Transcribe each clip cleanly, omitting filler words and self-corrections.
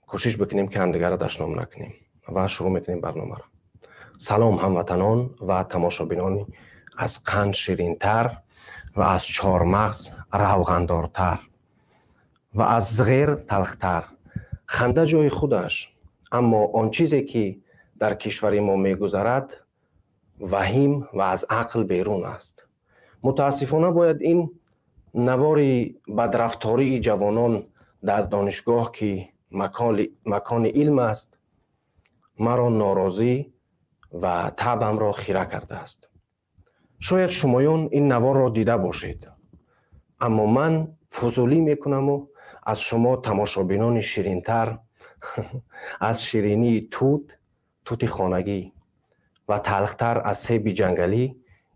Кӯшиш бикунем, ки ҳамдигарро дашном накунем ва шурӯъ мекунем барномаро. Салом, ҳамватанон ва тамошобинони аз қанд ширинтар ва аз чормағз равғандортар ва аз зғер талхтар. Ханда ҷои худаш, аммо он чизе ки дар кишвари мо мегузарад, ваҳим ва аз ақл берун аст. Мутаассифона, бояд ин навори бадрафтории ҷавонон дар донишгоҳ, ки макони илм аст, маро норозӣ ва таъбамро хира кардааст. Шояд шумоён ин наворро дида бошед, аммо ман фузулӣ мекунаму аз шумо, тамошобинони ширинтар аз ширинии тути хонагӣ ва талхтар аз себи ҷангалӣ,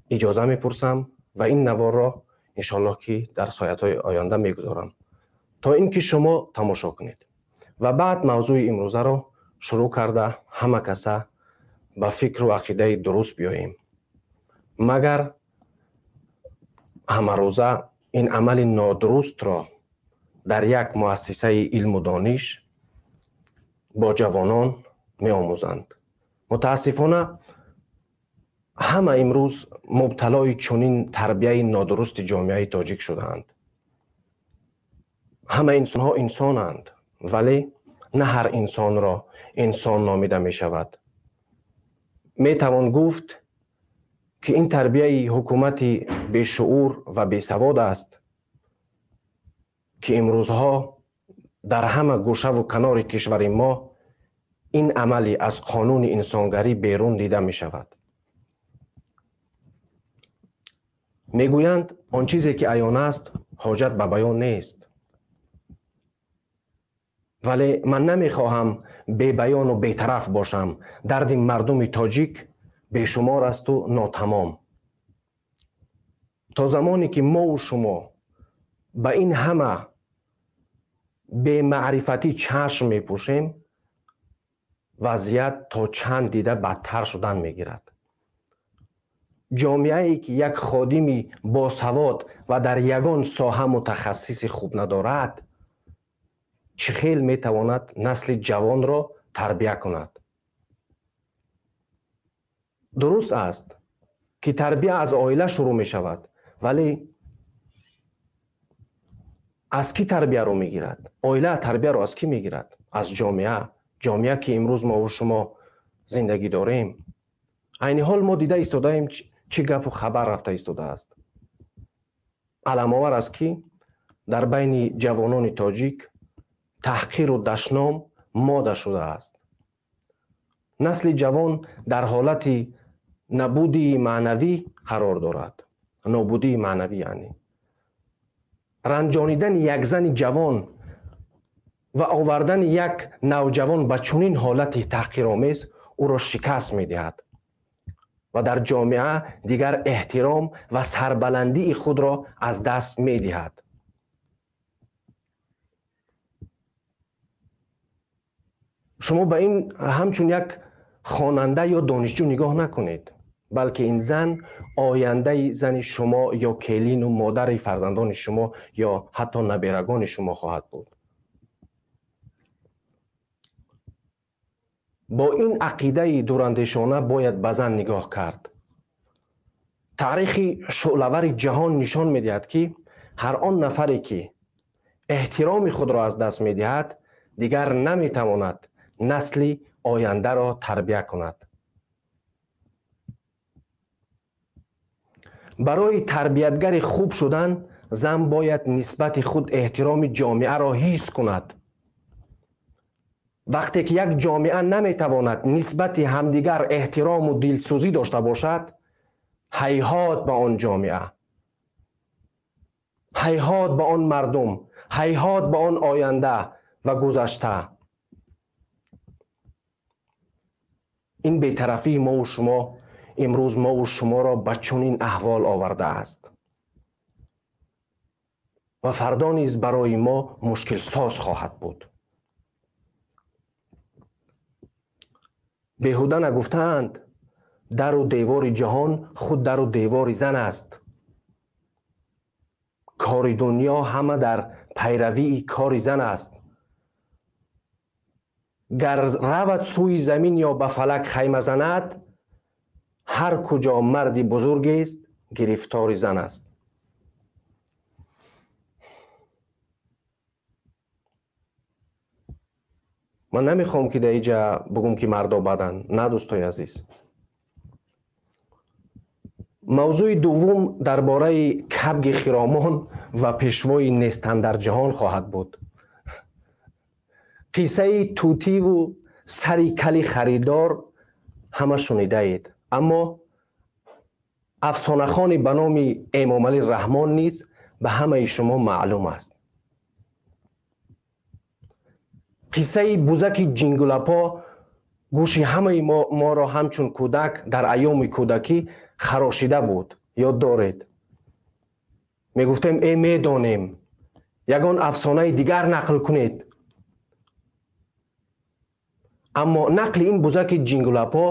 иҷоза мепурсам ва ин наворро, иншоаллоҳ, ки дар соатҳои оянда мегузорам, то ин ки шумо тамошо кунед ва баъд мавзӯи имрӯзаро шурӯъ карда, ҳама каса ба фикру ақидаи дуруст биёем. Магар ҳамарӯза ин амали нодурустро дар як муассисаи илму дониш бо ҷавонон меомӯзанд? Мутаассифона, ҳама имрӯз мубталои чунин тарбияи нодурусти ҷомеаи тоҷик шудаанд. Ҳама инсонҳо инсонанд, вале на ҳар инсонро инсон номида мешавад. Метавон гуфт, ки ин тарбияи ҳукумати бешуур ва бесавод аст, ки имрӯзҳо дар ҳама гӯшаву канори кишвари мо ин амали аз қонуни инсонгарӣ берун дида мешавад. Мегӯянд, он чизе ки аён аст, ҳоҷат ба баён нест, вале ман намехоҳам бебаёну бетараф бошам. Дарди мардуми тоҷик бешумор асту нотамом. То замоне ки мову шумо ба ин ҳама бемаърифатӣ чашм мепӯшем, вазъият то чанд дида бадтар шудан мегирад. Ҷомеае ки як ходими босавод ва дар ягон соҳа мутахассиси хуб надорад, чӣ хел метавонад насли ҷавонро тарбия кунад? Дуруст аст, ки тарбия аз оила шурӯъ мешавад, вале аз кӣ тарбияро мегирад? Оила тарбияро аз кӣ мегирад? Аз ҷомеа. Ҷомеа, ки имрӯз мову шумо зиндагӣ дорем. Айни ҳол мо дида истодаем, чӣ гапу хабар рафта истодааст. Аламовар аст, ки дар байни ҷавонони тоҷик таҳқиру дашном мода шудааст. Насли ҷавон дар ҳолати набудии маънавӣ қарор дорад. Нобудии маънавӣ, яъне ранҷонидани як зани ҷавон ва овардани як навҷавон ба чунин ҳолати таҳқиромез ӯро шикаст медиҳад ва дар ҷомеа дигар эҳтиром ва сарбаландии худро аз даст медиҳад. Шумо ба ин ҳамчун як хонанда ё донишҷӯ нигоҳ накунед, балки ин зан ояндаи зани шумо ё келину модари фарзандони шумо ё ҳатто наберагони шумо хоҳад буд. Бо ин ақидаи дурандешона бояд ба зан нигоҳ кард. Таърихи шӯълавари ҷаҳон нишон медиҳад, ки ҳар он нафаре ки эҳтироми худро аз даст медиҳад, дигар наметавонад насли ояндаро тарбия кунад. Барои тарбиятгари хуб шудан зан бояд нисбати худ эҳтироми ҷомеаро ҳис кунад. Вақте ки як ҷомеа наметавонад нисбати ҳамдигар эҳтирому дилсӯзӣ дошта бошад, ҳайҳот ба он ҷомеа, ҳайҳот ба он мардум, ҳайҳот ба он оянда ва гузашта. Ин бетарафии мову шумо имрӯз мову шуморо ба чунин аҳвол овардааст ва фардо низ барои мо мушкилсоз хоҳад буд. Беҳуда нагуфтаанд, дару девори ҷаҳон худ дару девори зан аст. Кори дунё ҳама дар пайравии кори зан аст. Гар равад сӯи замин ё ба фалак хайма занад, ҳар куҷо марди бузургест, гирифтори зан аст. Ман намехоҳам ки дар инҷа бигӯм ки мардо баданд. На, дӯстои азиз. Мавзӯи дуввум дар бораи кабги хиромон ва пешвои нестан дар ҷаҳон хоҳад буд. Қиссаи тутиву сари кали харидор ҳама шунидаед, аммо афсонахони ба номи Эмомалӣ Раҳмон низ ба ҳамаи шумо маълум аст. Қиссаи бузаки ҷингулапо гӯши ҳамаи моро ҳамчун кӯдак дар айёми кӯдакӣ харошида буд. Ёд доред, мегуфтем: э, медонем, ягон афсонаи дигар нақл кунед. Аммо нақли ин бузаки ҷингулапо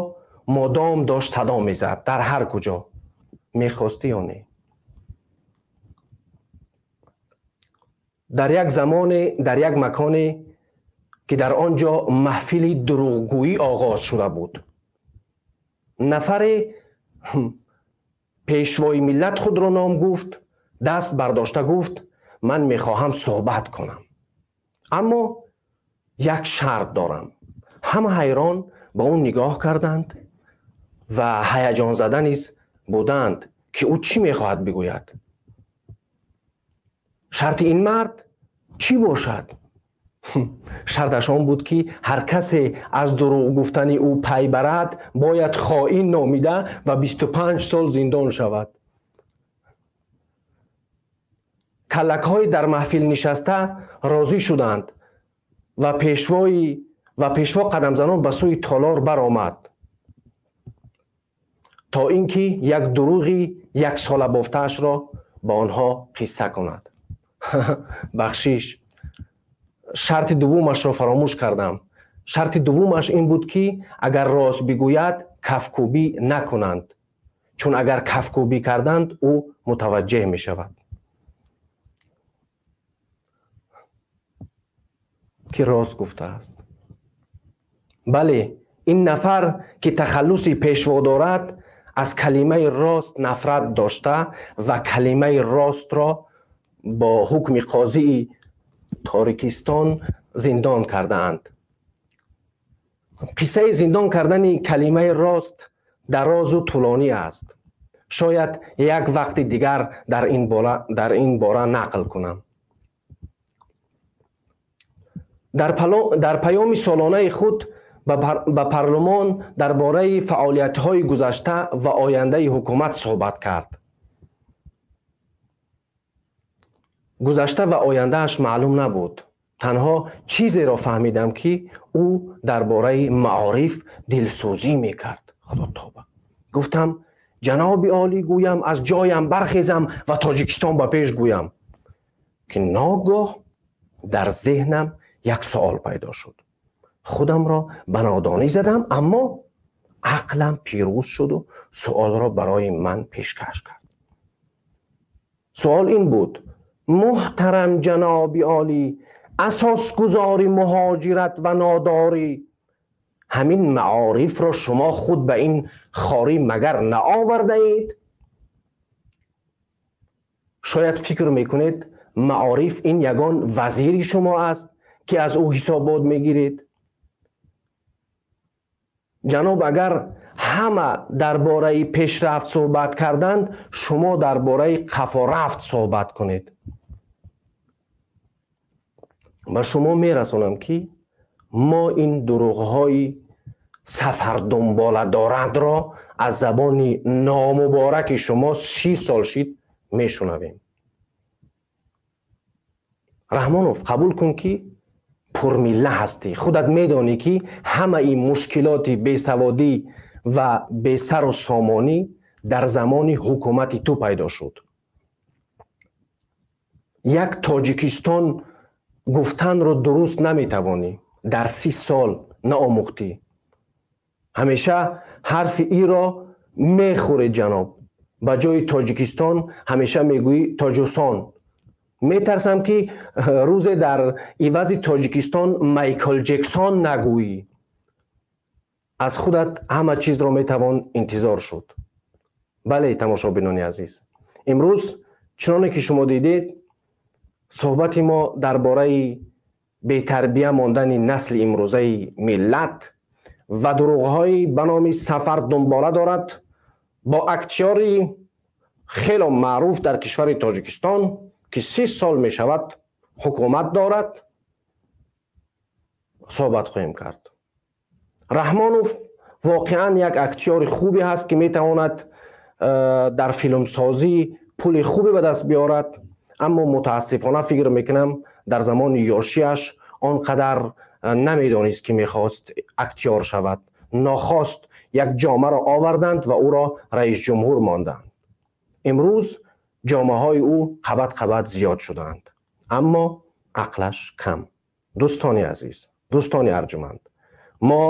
модом дошт садо мезад дар ҳар куҷо, мехостӣ ё не. Дар як замоне, дар як маконе ки дар он ҷо маҳфили дурӯғгӯӣ оғоз шуда буд, нафаре пешвои миллат худро ном гуфт, даст бардошта гуфт: ман мехоҳам суҳбат кунам, аммо як шарт дорам. Ҳама ҳайрон ба ӯ нигоҳ карданд ва ҳаяҷонзада низ буданд, ки ӯ чӣ мехоҳад бигӯяд. Шарти ин мард чӣ бошад? Шарташ он буд, ки ҳар касе аз дурӯғ гуфтани ӯ пай барад, бояд хоин номида ва 25 сол зиндон шавад. Каллакҳои дар маҳфил нишаста розӣ шуданд ва пешво қадамзанон ба сӯи толор баромад, то ин ки як дурӯғи яксола бофтаашро ба онҳо қисса кунад. Бахшиш, шарти дуввумашро фаромӯш кардам. Шарти дуввумаш ин буд, ки агар рост бигӯяд, кафкӯбӣ накунанд, чун агар кафкӯбӣ карданд, ӯ мутаваҷҷеҳ мешавад. Ки рост гуфтааст. Бале, ин нафар ки тахаллуси пешво дорад, аз калимаи рост нафрат дошта ва калимаи ростро бо ҳукми қозии Торикистон зиндон кардаанд. Қиссаи зиндон кардани калимаи рост дарозу тӯлонӣ аст. Шояд як вақти дигар дар ин бора нақл кунам. Дар паёми солонаи худ ба парлумон дар бораи фаъолиятҳои гузашта ва ояндаи ҳукумат суҳбат кард. Гузашта ва ояндааш маълум набуд. Танҳо чизеро фаҳмидам, ки ӯ дар бораи маориф дилсӯзӣ мекард. Худо тоба. Гуфтам: ҷаноби олӣ, гӯям, аз ҷоям бархезам ва Тоҷикистон ба пеш гӯям, ки ногоҳ дар зеҳнам як суол пайдо шуд. Худамро ба нодонӣ задам, аммо ақлам пирӯз шуду суолро барои ман пешкаш кард. Суол ин буд: муҳтарам ҷаноби олӣ, асосгузори муҳоҷират ва нодорӣ, ҳамин маорифро шумо худ ба ин хорӣ магар наовардаед? Шояд фикр мекунед, маориф ин ягон вазири шумо аст, ки аз ӯ ҳисобот мегиред. Ҷаноб, агар ҳама дар бораи пешрафт суҳбат карданд, шумо дар бораи қафорафт суҳбат кунед. Ба шумо мерасонам, ки мо ин дурӯғҳои сафардумболадорандро аз забони номубораки шумо 30 сол шид мешунавем. Раҳмонов, қабул кун, ки пурмилла ҳастӣ. Худат медонӣ, ки ҳамаи мушкилоти бесаводӣ ва бесару сомонӣ дар замони ҳукумати ту пайдо шуд. Як Тоҷикистон гуфтанро дуруст наметавонӣ. Дар 30 сол наомӯхтӣ. Ҳамеша ҳарфи иро мехӯред, ҷаноб. Ба ҷои Тоҷикистон ҳамеша мегӯӣ Тоҷусон. Метарсам, ки рӯзе дар ивази Тоҷикистон Майкл Ҷексон нагӯӣ. Аз худат ҳама чизро метавон интизор шуд. Бале, тамошобинони азиз, имрӯз, чуноне ки шумо дидед, суҳбати мо дар бораи бетарбия мондани насли имрӯзаи миллат ва дурӯғҳои ба номи Сафар дунбола дорад бо актёри хело маъруф дар кишвари Тоҷикистон, ки 30 сол мешавад ҳукумат дорад, суҳбат хоҳем кард. Раҳмонов воқеан як актёри хубе ҳаст, ки метавонад дар филмсозӣ пули хубе ба даст биёрад, аммо мутаассифона, фикр мекунам, дар замони ёшиаш он қадар намедонист, ки мехост актёр шавад. Нохост як ҷомаро оварданд ва ӯро раисҷумҳур монданд. Имрӯз ҷомаҳои ӯ қабат қабат зиёд шудаанд, аммо ақлаш кам. Дӯстони азиз, дӯстони арҷуманд, мо,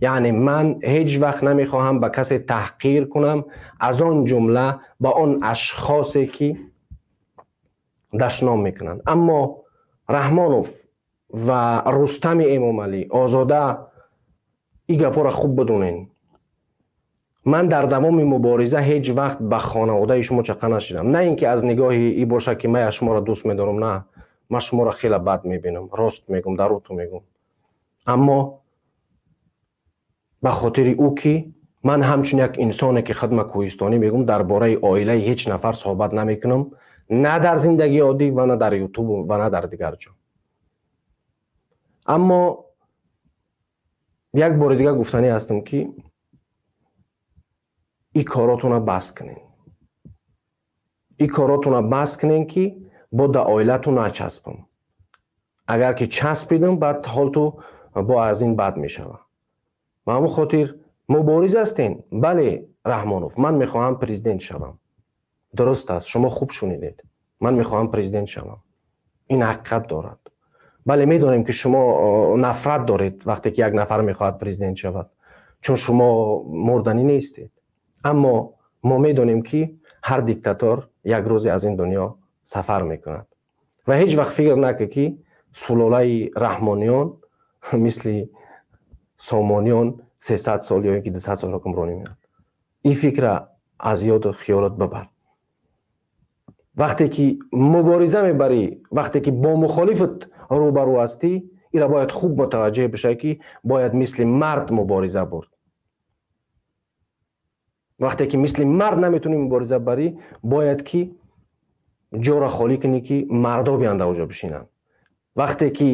яъне ман, ҳеҷ вақт намехоҳам ба касе таҳқир кунам, аз он ҷумла ба он ашхосе, ки дашном мекунанд. Аммо Раҳмонов ва Рустами Эмомалӣ, Озода, ин гапҳоро хуб бидонен: ман дар давоми мубориза ҳеҷ вақт ба хонаводаи шумо чақа нашидам. На ин ки аз нигоҳи и боша, ки ман шуморо дӯст медорам, на, ман шуморо хеле бад мебинам, рост мегум, дар рӯту мегум. Аммо ба хотири ӯ, ки ман ҳамчун як инсоне, ки хидма кӯҳистонӣ мегум, дар бораи оилаи ҳеҷ нафар суҳбат намекунам, на дар зиндагии оддӣ ва на дар Ютуб ва на дар дигар ҷо. Аммо як бори дигар гуфтанӣ ҳастам, ки ин коротона бас кунен, ин коротона бас кунен, ки бо да оилатон начаспам. Агар ки часпидам, баъд ҳолту бо аз ин бад мешавад. Ба ҳамон хотир мубориз ҳастен. Бале, Раҳмонов, ман мехоҳам президент шавам. Дуруст аст, шумо хуб шунидед, ман мехоҳам президент шавам. Ин ҳақиқат дорад. Бале, медонем, ки шумо нафрат доред, вақте ки як нафар мехоҳад президент шавад, чун шумо мурданӣ нестед. Аммо мо медонем, ки ҳар диктатор як рӯзе аз ин дунё сафар мекунад ва ҳеҷ вақт фикр накун, ки сулолаи Раҳмониён мисли Сомониён 300 сол ё ин ки 200 сол ҳукмронӣ меояд. Ин фикра аз ёду хиёлот бибар. Вақте ки мубориза мебарӣ, вақте ки бо мухолифат рӯбарӯ ҳастӣ, ира бояд хуб мутаваҷҷеҳ бишавӣ, ки бояд мисли мард мубориза бурд. Вақте ки мисли мард наметавонӣ мубориза барӣ, бояд ки ҷора холӣ кунӣ, ки мардо биёнд оҷо бишинанд. Вақте ки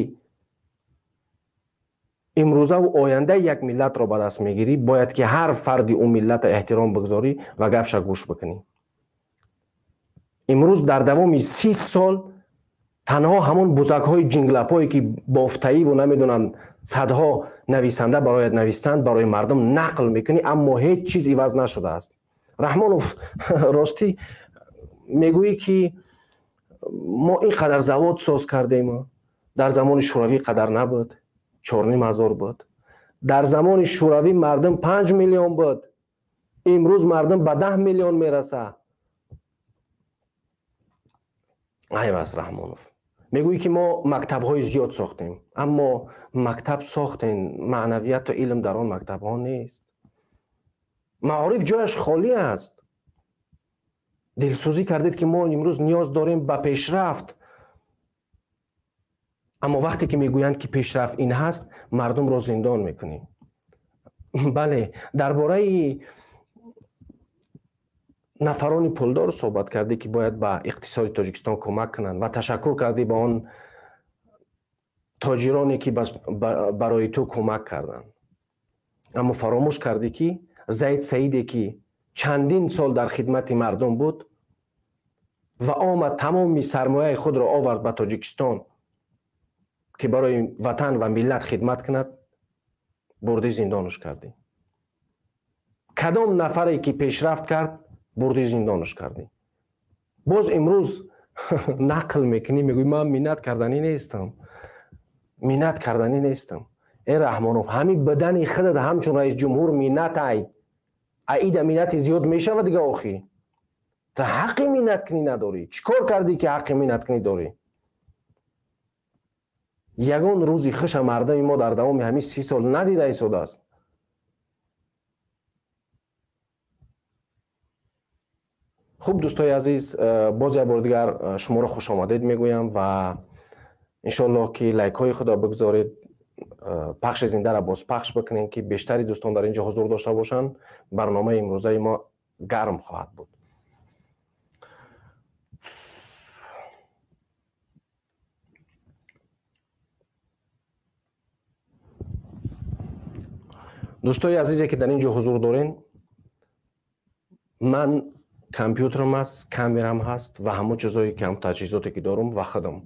имрӯзаву ояндаи як миллатро ба даст мегирӣ, бояд ки ҳар фарди ӯ миллата эҳтиром бигзорӣ ва гапша гӯш бикунӣ. Имрӯз дар давоми 30 сол танҳо ҳамон бузакҳои ҷинглапое, ки бофтаиву намедонам, садҳо нависанда барояд навистанд, барои мардум нақл мекунӣ, аммо ҳеҷ чиз иваз нашудааст. Раҳмонов, ростӣ мегӯӣ, ки мо ин қадар завод соз кардем. Дар замони Шӯравӣ қадар набуд, 4500 буд. Дар замони Шӯравӣ мардум 5 миллион буд, имрӯз мардум ба 10 миллион мераса. Айб аст, Раҳмонов. Мегӯӣ, ки мо мактабҳои зиёд сохтем, аммо мактаб сохтем, маънавияту илм дар он мактабҳо нест, маориф ҷояш холӣ аст. Дилсӯзӣ кардед, ки мо имрӯз ниёз дорем ба пешрафт, аммо вақте ки мегӯянд, ки пешрафт ин ҳаст, мардумро зиндон мекунӣ. Бале, дар бораи нафарони пулдор суҳбат кардӣ, ки бояд ба иқтисоди Тоҷикистон кӯмак кунанд, ва ташаккур кардӣ ба он тоҷироне, ки барои ту кӯмак карданд. Аммо фаромӯш кардӣ, ки Зайд Саиде, ки чандин сол дар хидмати мардум буд ва омад, тамоми сармояи худро овард ба Тоҷикистон, ки барои ватан ва миллат хидмат кунад, бурдӣ зиндонаш кардӣ. Кадом нафаре ки пешрафт кард, бурдӣ зиндонаш кардӣ. Боз имрӯз нақл мекунӣ, мегӯӣ: «Ман миннат карданӣ нестам, миннат карданӣ нестам». Э, Раҳмонов, ҳамин бадани худат ҳамчун раисҷумҳур миннат ай. Аида миннати зиёд мешавад дига. Охӣ, ту ҳаққи миннаткунӣ надорӣ. Чӣ кор кардӣ, ки ҳаққи миннаткунӣ дорӣ? Ягон рӯзи хуша мардами мо дар давоми ҳамин 30 сол надида истодааст. Хуб, дӯстои азиз, боз як бори дигар шуморо хушомадед мегӯям ва иншоаллоҳ ки лайкҳои худро бигзоред, пахши зиндаро бозпахш бикунед, ки бештари дӯстон дар ин ҷо ҳузур дошта бошанд. Барномаи имрӯзаи мо гарм хоҳад буд. Дӯстои азизе ки дар ин ҷо ҳузур дорен, ман компютерам аст, камерам ҳаст ва ҳамон чизое ки ҳам таҷҳизоте ки дорум ва худам.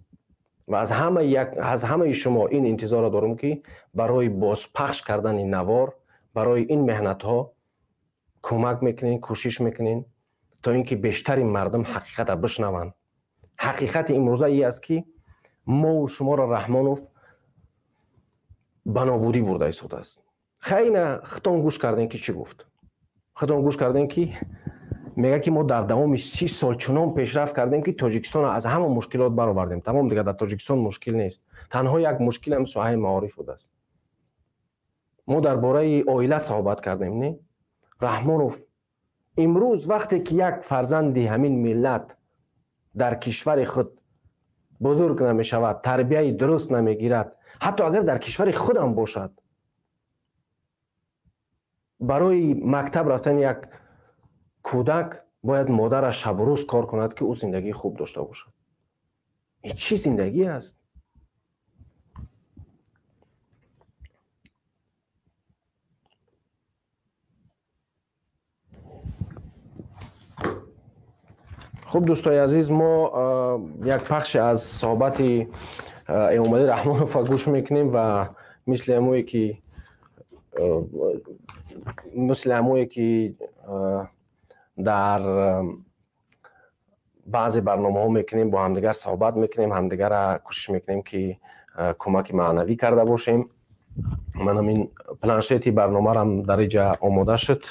Ва аз ҳамаи шумо ин интизорро дорум, ки барои бозпахш кардани навор, барои ин меҳнатҳо кӯмак мекунен, кӯшиш мекунен, то ин ки бештари мардум ҳақиқатро бишнаванд. Ҳақиқати имрӯза ин аст, ки мову шуморо Раҳмонов ба нобудӣ бурда истодааст. Хайна худтон гӯш кардем, ки чӣ гуфт. Худтон гӯш кардем, ки мегӯяд, ки мо дар давоми 30 сол чунон пешрафт кардем, ки Тоҷикистонро аз ҳама мушкилот баровардем. Тамом, дигар дар Тоҷикистон мушкил нест. Танҳо як мушкил ҳам соҳаи маориф будааст. Мо дар бораи оила суҳбат кардем, не? Раҳмонов имрӯз вақте ки як фарзанди ҳамин миллат дар кишвари худ бузург намешавад, тарбияи дуруст намегирад, ҳатто агар дар кишвари худам бошад, барои мактаб рафтани як кӯдак бояд модараш шабу рӯз кор кунад, ки ӯ зиндагии хуб дошта бошад. Ин чӣ зиндагӣ аст? Хуб, дӯстои азиз, мо як пахше аз суҳбати Эмомалӣ Раҳмонова гӯш мекунем ва мисли ҳамое ки дар баъзе барномаҳо мекунем, бо ҳамдигар суҳбат мекунем, ҳамдигарро кӯшиш мекунем, ки кӯмаки маънавӣ карда бошем. Ман ҳамин планшети барномарам дар инҷа омода шуд.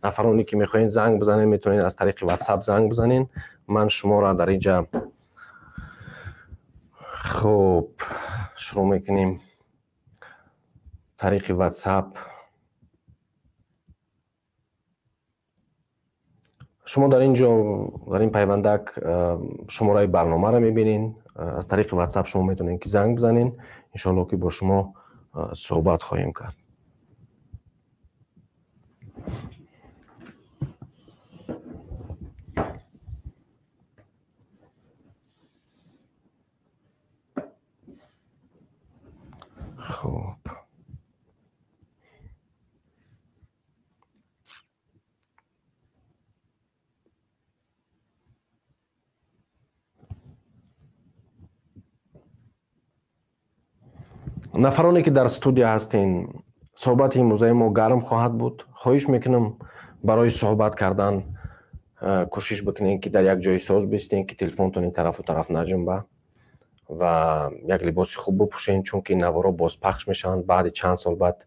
Нафароне ки мехоҳед занг бизанед, метавонед аз тариқи WhatsApp занг бизанед. Ман шуморо дар инҷа хуб шурӯъ мекунем тариқи WhatsApp. Шумо дар ин ҷо, дар ин пайвандак шумораи барномаро мебинед. Аз тариқи WhatsApp шумо метавонед, ки занг бизанед. Иншоаллоҳ, ки бо шумо суҳбат хоҳем кард. Хуб, нафароне ки дар студия ҳастен, суҳбати имрӯзаи мо гарм хоҳад буд. Хоҳиш мекунам, барои суҳбат кардан кӯшиш бикунед, ки дар як ҷои соз бистен, ки телефонтон ин тарафу тараф наҷунба ва як либоси хуб бипӯшен, чунки наворо бозпахш мешаванд. Баъди чанд сол баъд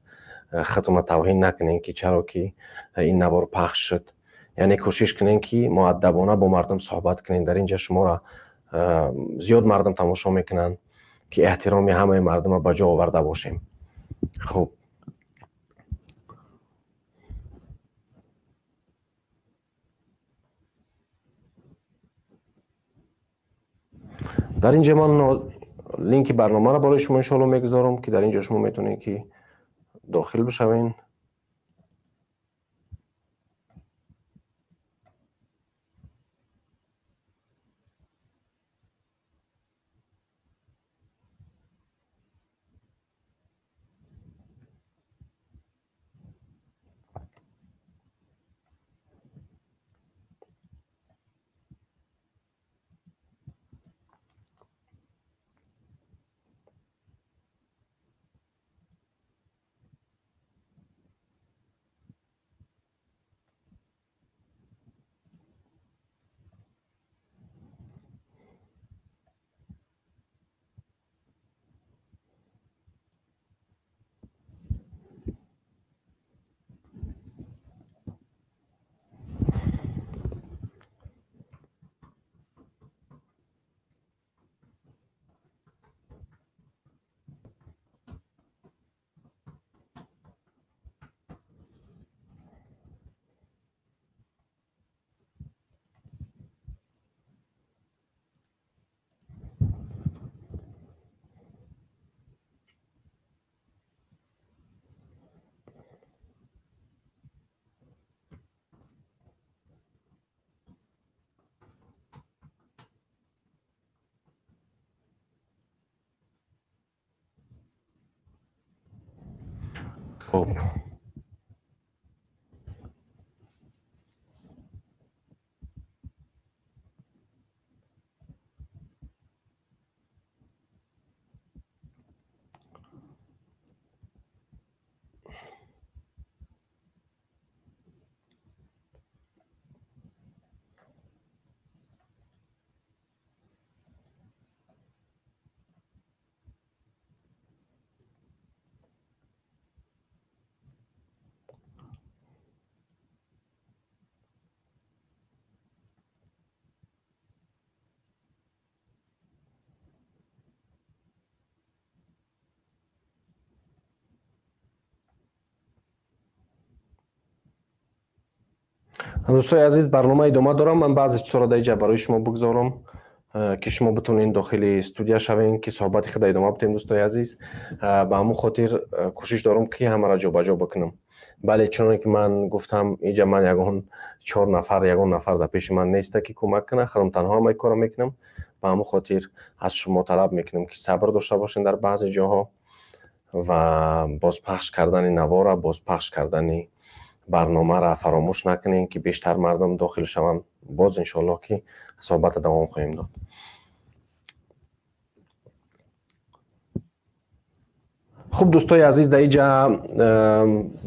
худтонро тавҳин накунед, ки чаро ки ин навор пахш шуд. Яъне кӯшиш кунед, ки муаддабона бо мардум суҳбат кунед. Дар ин ҷа шуморо зиёд мардум тамошо мекунанд, ки эҳтироми ҳамаи мардумро ба ҷо оварда бошем. Хуб, дар ин ҷо ман линки барномаро барои шумо иншоалло мегузорам, ки дар ин ҷо шумо метавонед, ки дохил бишавед. Хуб, дӯстои азиз, барнома идома дорам. Ман баъзе чизҳоро дар инҷа барои шумо бигзорам, ки шумо битонед дохили студия шавем, ки суҳбати худа идома бидем. Дӯстои азиз, ба ҳамон хотир кӯшиш дорам, ки ҳамаро ҷобаҷо бикунам. Бале, чуноне ки ман гуфтам, инҷа ман ягон 4 нафар, ягон нафар дар пеши ман неста, ки кӯмак кунад. Худам танҳо ҳамаи корро мекунам. Ба ҳамон хотир аз шумо талаб мекунам, ки сабр дошта бошед дар баъзе ҷоҳо ва бозпахш кардани навора, бозпахш кардани барномаро фаромӯш накунем, ки бештар мардум дохил шаванд. Боз иншоаллоҳ, ки суҳбатро давом хоҳем дод. Хуб, дӯстои азиз, дар инҷа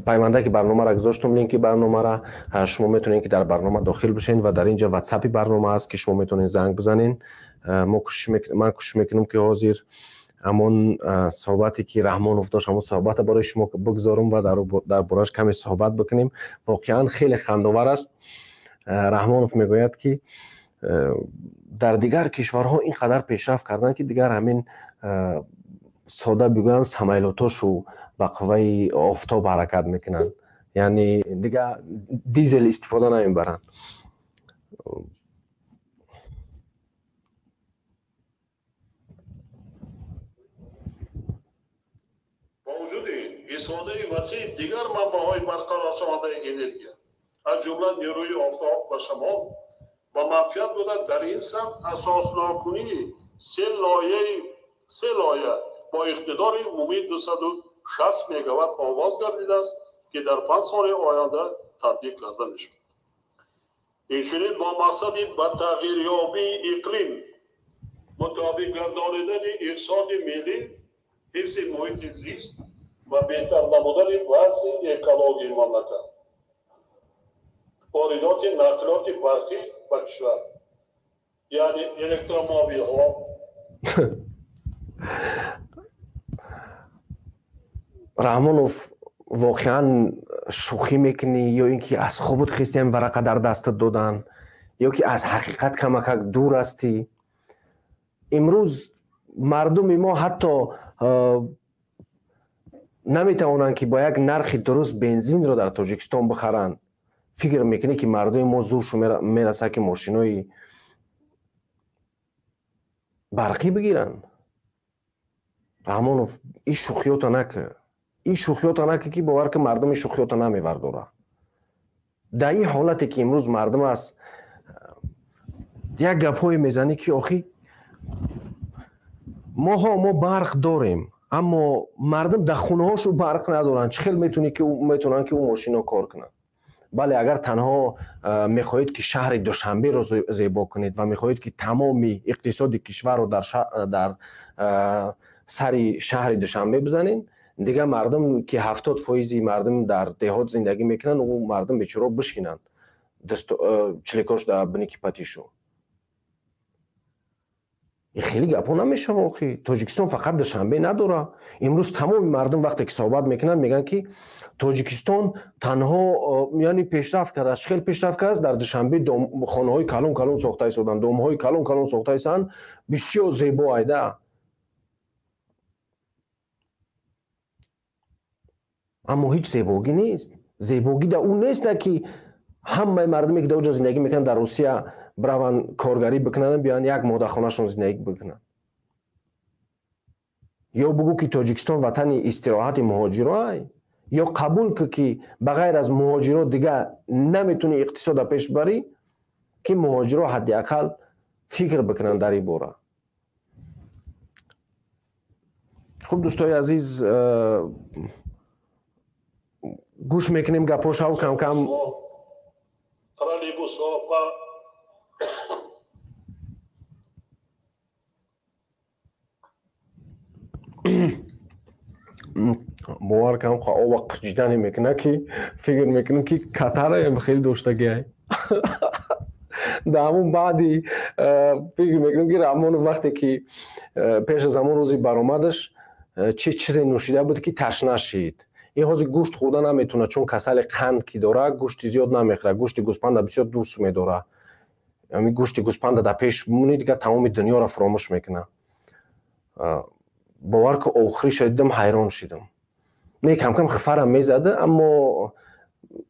пайвандаки барномаро гузоштум, линки барномаро. Шумо метавонед, ки дар барнома дохил бишед ва дар инҷа ватсапи барнома аст, ки шумо метавонед занг бизанед. Ман кӯшиш мекунам, ки ҳозир ҳамон суҳбате, ки Раҳмонов дошт, ҳамон суҳбатро барои шумо бигзорам ва дар борааш каме суҳбат бикунем. Воқеан хеле хандовар аст. Раҳмонов мегӯяд, ки дар дигар кишварҳо ин қадар пешрафт карданд, ки дигар ҳамин сода бигӯям, самолётошу ба қувваи офтоб ҳаракат мекунанд, яъне дигар дизел истифода намебаранд. Истифодаи васеи дигар манбаъҳои барқароршавандаи энергия, аз ҷумла нерӯи офтоб ва шамол, ба манфиат буда, дар ин самт асоснокунии се лоя бо иқтидори умумии 260 мегаватт оғоз гардидааст, ки дар 5 соли оянда татбиқ карда мешавад. Инчунин бо мақсади ба тағйирёбии иқлим мутобиқ гардонидани иқтисоди миллӣ, ҳифзи муҳити зист ва беҳтар намудани вазъи экологии мамлакат, воридоти нақлиёти барқӣ ба кишвар, яъне электромобилҳо. Раҳмонов, воқеан шӯхӣ мекунӣ ё ин ки аз хобут хистиам, варақа дар дастат доданд, ё ки аз ҳақиқат камакак дур ҳастӣ? Имрӯз мардуми мо ҳатто наметавонанд, ки бо як нархи дуруст бензинро дар Тоҷикистон бихаранд. Фикр мекунӣ, ки мардуми мо зуршу мерасад, ки мошинои барқӣ бигиранд? Раҳмонов, ин шӯхиёта накӣ, ин шӯхиёта накӣ, ки бовар ки мардум ин шӯхиёта намевардорад. Дар ин ҳолате, ки имрӯз мардум аст, як гапҳое мезанӣ, ки охи моҳо мо барқ дорем, аммо мардум дар хонаҳошу барқ надоранд. Чӣ хел метавонанд, ки ӯ мошино кор кунанд? Бале, агар танҳо мехоҳед, ки шаҳри Душанберо зебо кунед ва мехоҳед, ки тамоми иқтисоди кишварро дар сари шаҳри Душанбе бизанед, дигар мардум, ки 70 фоизи мардум дар деҳот зиндагӣ мекунанд, ӯ мардум бечоро бишинанд чилекош дар биники патишу. Хеле гапҳо намешава. Охи Тоҷикистон фақат Душанбе надора. Имрӯз тамоми мардум вақте ки суҳбат мекунанд, мегӯянд, ки Тоҷикистон танҳо, яъне, пешрафт кардааст. Хеле пешрафт кардааст. Дар Душанбе хонаҳои калон калон сохта истоданд, домҳои калон калон сохта истоданд, бисёр зебо айда. Аммо ҳеҷ зебогӣ нест. Зебогӣ дар ӯ неста, ки ҳамаи мардуме, ки дар оҷо зиндагӣ мекунанд, дар Русия бираванд, коргарӣ бикунанд, биёянд, як моҳ дар хонашон зиндагӣ бикунанд. Ё бугӯ, ки Тоҷикистон ватани истироҳати муҳоҷироай, ё қабул кӣ, ки ба ғайр аз муҳоҷиро дигар наметавонӣ иқтисода пеш барӣ, ки муҳоҷиро ҳадди ақал фикр бикунанд дар ин бора. Хуб, дӯстои азиз. Гӯш мекунем гапошав кам-кам. Троллейбусҳо ва Бовар кардам, оба қиҷидане мекунад, ки фикр мекунам, ки катараям хеле доштагиай. Дар ҳамун баъди фикр мекунам, ки Раҳмонов вақте ки пеш аз ҳамон рӯзи баромадаш чӣ чизе нӯшида буд, ки ташна шид. Ин ҳозир гӯшт хӯрда наметавонад, чун касали қанд ки дорад, гӯшти зиёд намехӯрад, гӯшти гӯспанда бисёр дӯст медорад. Ҳамин гӯшти гӯспанда дар пеш бимонӣ, дигар тамоми дунёро фуромӯш мекунад. Бовар ки охириша дидам, ҳайрон шидам. Не, кам-кам хифарам мезада, аммо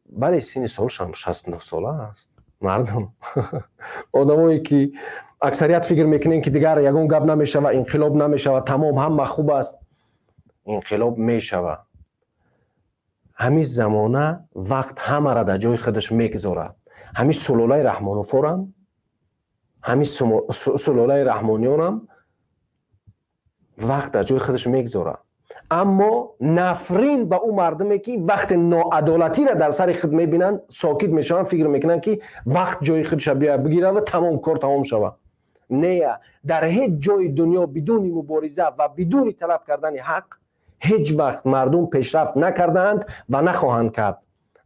бале, синни солшам 69 сола аст. Мардум, одамое ки аксарият фикр мекунем, ки дигар ягон гап намешава, инқилоб намешава, тамом, ҳама хуб аст. Инқилоб мешава. Ҳамин замона вақт ҳамаро дар ҷои худаш мегузорад. Ҳамин сулолаи Раҳмоновҳорам, ҳамин сулолаи Раҳмониёнам вақт дар ҷои худаш мегузорад. Аммо нафрин ба ӯ мардуме, ки вақте ноадолатиро дар сари худ мебинанд, сокит мешаванд, фикр мекунанд, ки вақт ҷои худша биёяд бигирад ва тамом, кор тамом шавад. Не, дар ҳеҷ ҷои дунё бидуни мубориза ва бидуни талаб кардани ҳақ ҳеҷ вақт мардум пешрафт накардаанд ва нахоҳанд кард.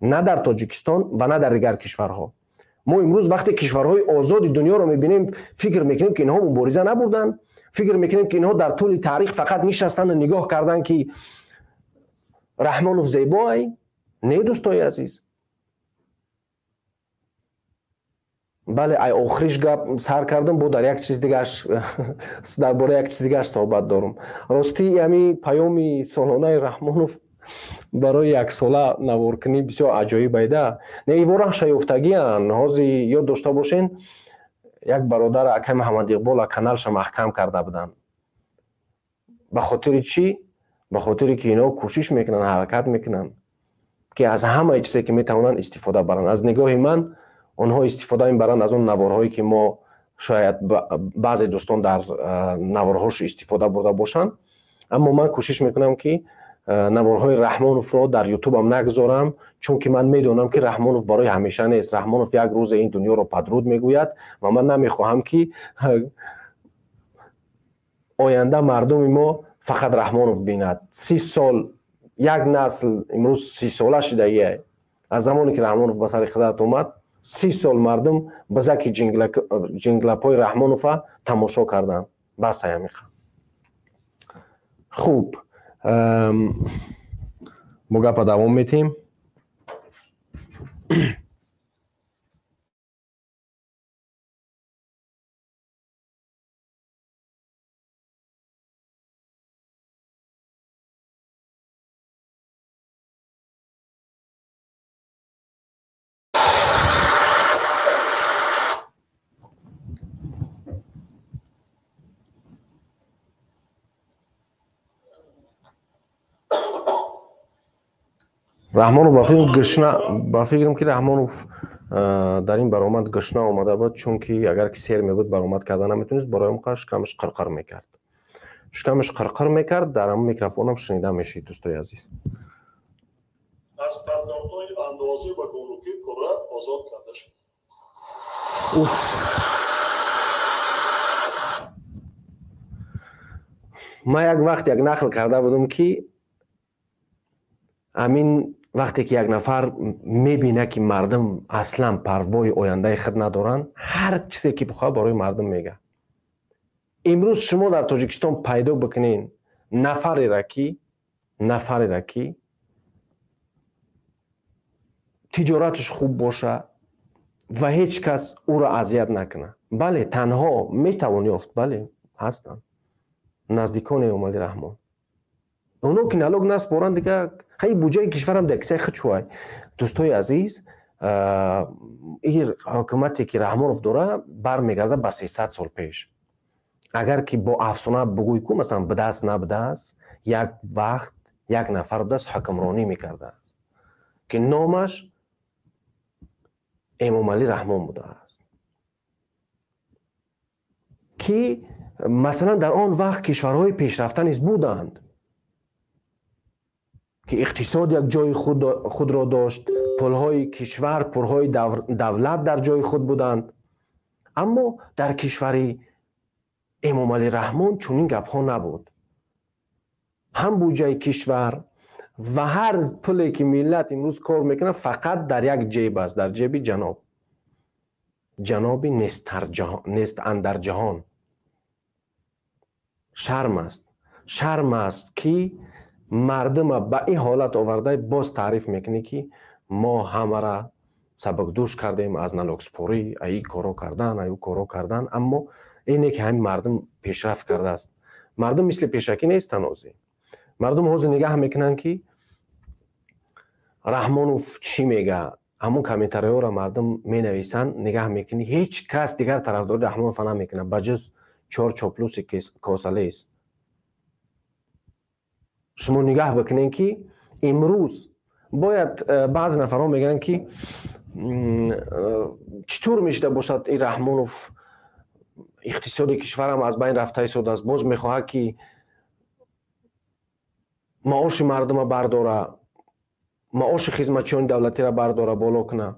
На дар Тоҷикистон ва на дар дигар кишварҳо. Мо имрӯз вақте кишварҳои озоди дунёро мебинем, фикр мекунем, ки инҳо мубориза набурданд, фикр мекунем, ки инҳо дар тӯли таърих фақат нишастанду нигоҳ карданд, ки Раҳмонов зебоай. Не, дӯстои азиз. Бале, ай охириш гап сар кардам, бо дар як чиз дигаш, дар бораи як чиз дигаш суҳбат дорам. Ростӣ, ҳамин паёми солонаи Раҳмонов барои яксола наворкунӣ бисёр аҷоиб айда. Не, ивора шаёфтагиан. Ҳозир ёд дошта бошен, як бародар акай Муҳаммад Иқбол каналша маҳкам карда буданд. Ба хотири чӣ? Ба хотире ки инҳо кӯшиш мекунанд, ҳаракат мекунанд, ки аз ҳамаи чизе ки метавонанд истифода баранд. Аз нигоҳи ман онҳо истифода мебаранд аз он наворҳое, ки мо шояд баъзе дӯстон дар наворҳош истифода бурда бошанд, аммо ман кӯшиш мекунам, ки наворҳои Раҳмоновро дар ютубам нагузорам, чунки ман медонам, ки Раҳмонов барои ҳамеша нест. Раҳмонов як рӯзе ин дунёро падруд мегӯяд ва ман намехоҳам, ки оянда мардуми мо фақат Раҳмонов бинад. 30 сол, як насл имрӯз 30сола шидагиай. Аз замоне ки Раҳмонов ба сари қудрат омад, 30 сол мардум ба заки ҷинглапҳои Раҳмонова тамошо карданд. Бас ҳамиқа. Хуб, мо гапа давом метиҳем. Раҳмонов ба фикрам гушна, ба фикрам ки Раҳмонов дар ин баромад гушна омада буд, чунки агар ки сер мебуд, баромад карда наметавонист, барои он шикамаш қирқир мекард. Шикамаш қирқир мекард, дар ҳамон микрофонам шунида мешид, дӯстои азиз. Аз пардохтҳои андозӣ ва гумрукӣ пурра озод карда шуд. Уф! Ман як вақт як нақл карда будам, ки ҳамин вақте ки як нафар мебинад, ки мардум аслан парвои ояндаи худ надоранд, ҳар чизе ки бихоҳад барои мардум мегӯяд. Имрӯз шумо дар Тоҷикистон пайдо бикунед нафарера, ки тиҷораташ хуб бошад ва ҳеҷ кас ӯро азият накунад. Бале, танҳо метавон ёфт, бале, ҳастанд наздикони Эмомалӣ Раҳмон. Оно ки налог наспоранд, дигар хай буҷаи кишварам дар кисаи худ шувай. Дӯстои азиз, ин ҳукумате ки Раҳмонов дора, бармегардад ба 300 сол пеш. Агар ки бо афсона бугӯй ку, масалан, будааст, набудааст, як вақт як нафар будааст, ҳукмронӣ мекардааст, ки номаш Эмомалӣ Раҳмон будааст, ки масалан дар он вақт кишварҳои пешрафта низ буданд, Ки иқтисод як ҷои худро дошт, пулҳои кишвар, пулҳои давлат дар ҷои худ буданд. Аммо дар кишвари Эмомалӣ Раҳмон чунин гапҳо набуд. Ҳам буҷаи кишвар ва ҳар пуле ки миллат имрӯз кор мекунад, фақат дар як ҷеб аст, дар ҷеби ҷаноб, ҷаноби нест андар ҷаҳон. Шарм аст, шарм аст, ки мардума ба ин ҳолат оварда боз таъриф мекунӣ, ки мо ҳамара сабукдӯш кардем аз налогспорӣ, аи коро кардан, аю коро кардан. Аммо ине ки ҳамин мардум пешрафт кардааст. Мардум мисли пешакӣ нестанд ҳозир. Мардум ҳозир нигаҳ мекунанд, ки Раҳмонов чӣ мега. Ҳамон комментариҳоро мардум менависанд, нигаҳ мекунӣ, ҳеҷ кас дигар тарафдори Раҳмонова намекунад, ба ҷуз чор чоплуси косалес. Шумо нигаҳ бикунед, ки имрӯз бояд баъзе нафарҳо мегӯянд, ки чӣ тур мешида бошад ин Раҳмонов, иқтисоди кишварам аз байн рафта истодааст, боз мехоҳад, ки маоши мардума бардора, маоши хизматчиёни давлатиро бардора, боло куна.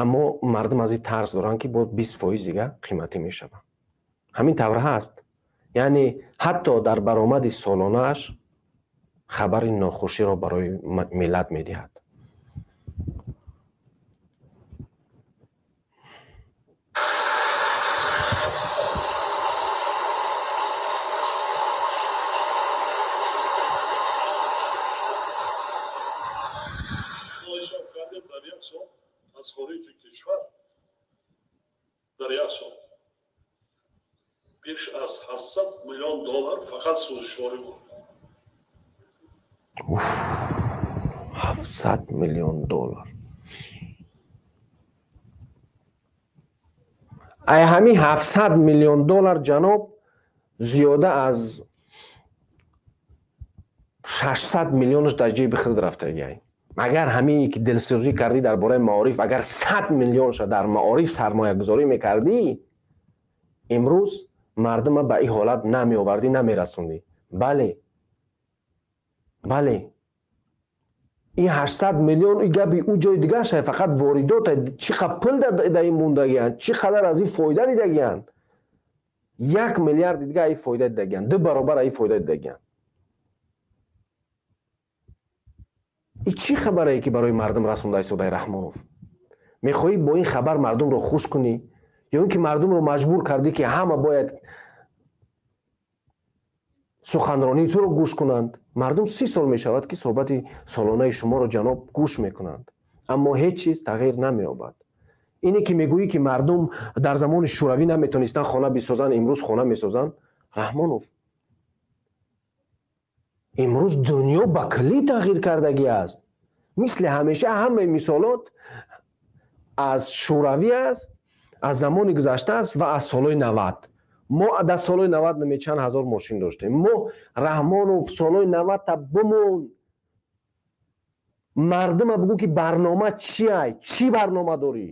Аммо мардум аз ин тарс доранд, ки бо 20% дига қиматӣ мешавад. Ҳамин тавр ҳаст. Яъне ҳатто дар баромади солонааш хабари нохуширо барои миллат медиҳад. Аз хориҷи кишвар дар як сол беш аз 700 миллион доллар фақат сӯзишворӣ буд. 700 миллион доллар. Ай ҳамин 700 миллион доллар, ҷаноб, зиёда аз 600 миллионаш дар ҷеби худ рафтагиай. Агар ҳамине ки дилсӯзӣ кардӣ дар бораи маориф, агар 100 миллионша дар маориф сармоягузорӣ мекардӣ, имрӯз мардума ба ин ҳолат намеовардӣ, намерасондӣ. Бале, бале, ин 800 миллион и гапи ӯ ҷои дигарша, фақат воридота. Чӣ қадр пул дар ин мондагианд, чӣ қадар аз ин фоида дидагианд. 1 миллиарди дига ин фоида дидагианд, ду баробар ин фоида дидагианд. И чӣ хабарае, ки барои мардум расонда истодаи, Раҳмонов? Мехоҳӣ бо ин хабар мардумро хуш кунӣ ё ин ки мардумро маҷбур кардӣ, ки ҳама бояд суханронии туро гӯш кунанд? Мардум 30 сол мешавад, ки суҳбати солонаи шуморо, ҷаноб, гӯш мекунанд, аммо ҳеҷ чиз тағйир намеёбад. Ине ки мегӯӣ, ки мардум дар замони шӯравӣ наметонистанд хона бисозанд, имрӯз хона месозанд. Раҳмонов, имрӯз дунё ба куллӣ тағйир кардагӣ аст. Мисли ҳамеша ҳамаи мисолот аз шӯравӣ аст, аз замони гузашта аст ва аз солҳои 90. Мо дар солҳои 90 наме чанд ҳазор мошин доштем. Мо, Раҳмонов, солҳои 90-та бимон, мардума бигӯ, ки барнома чиай, чӣ барнома дорӣ.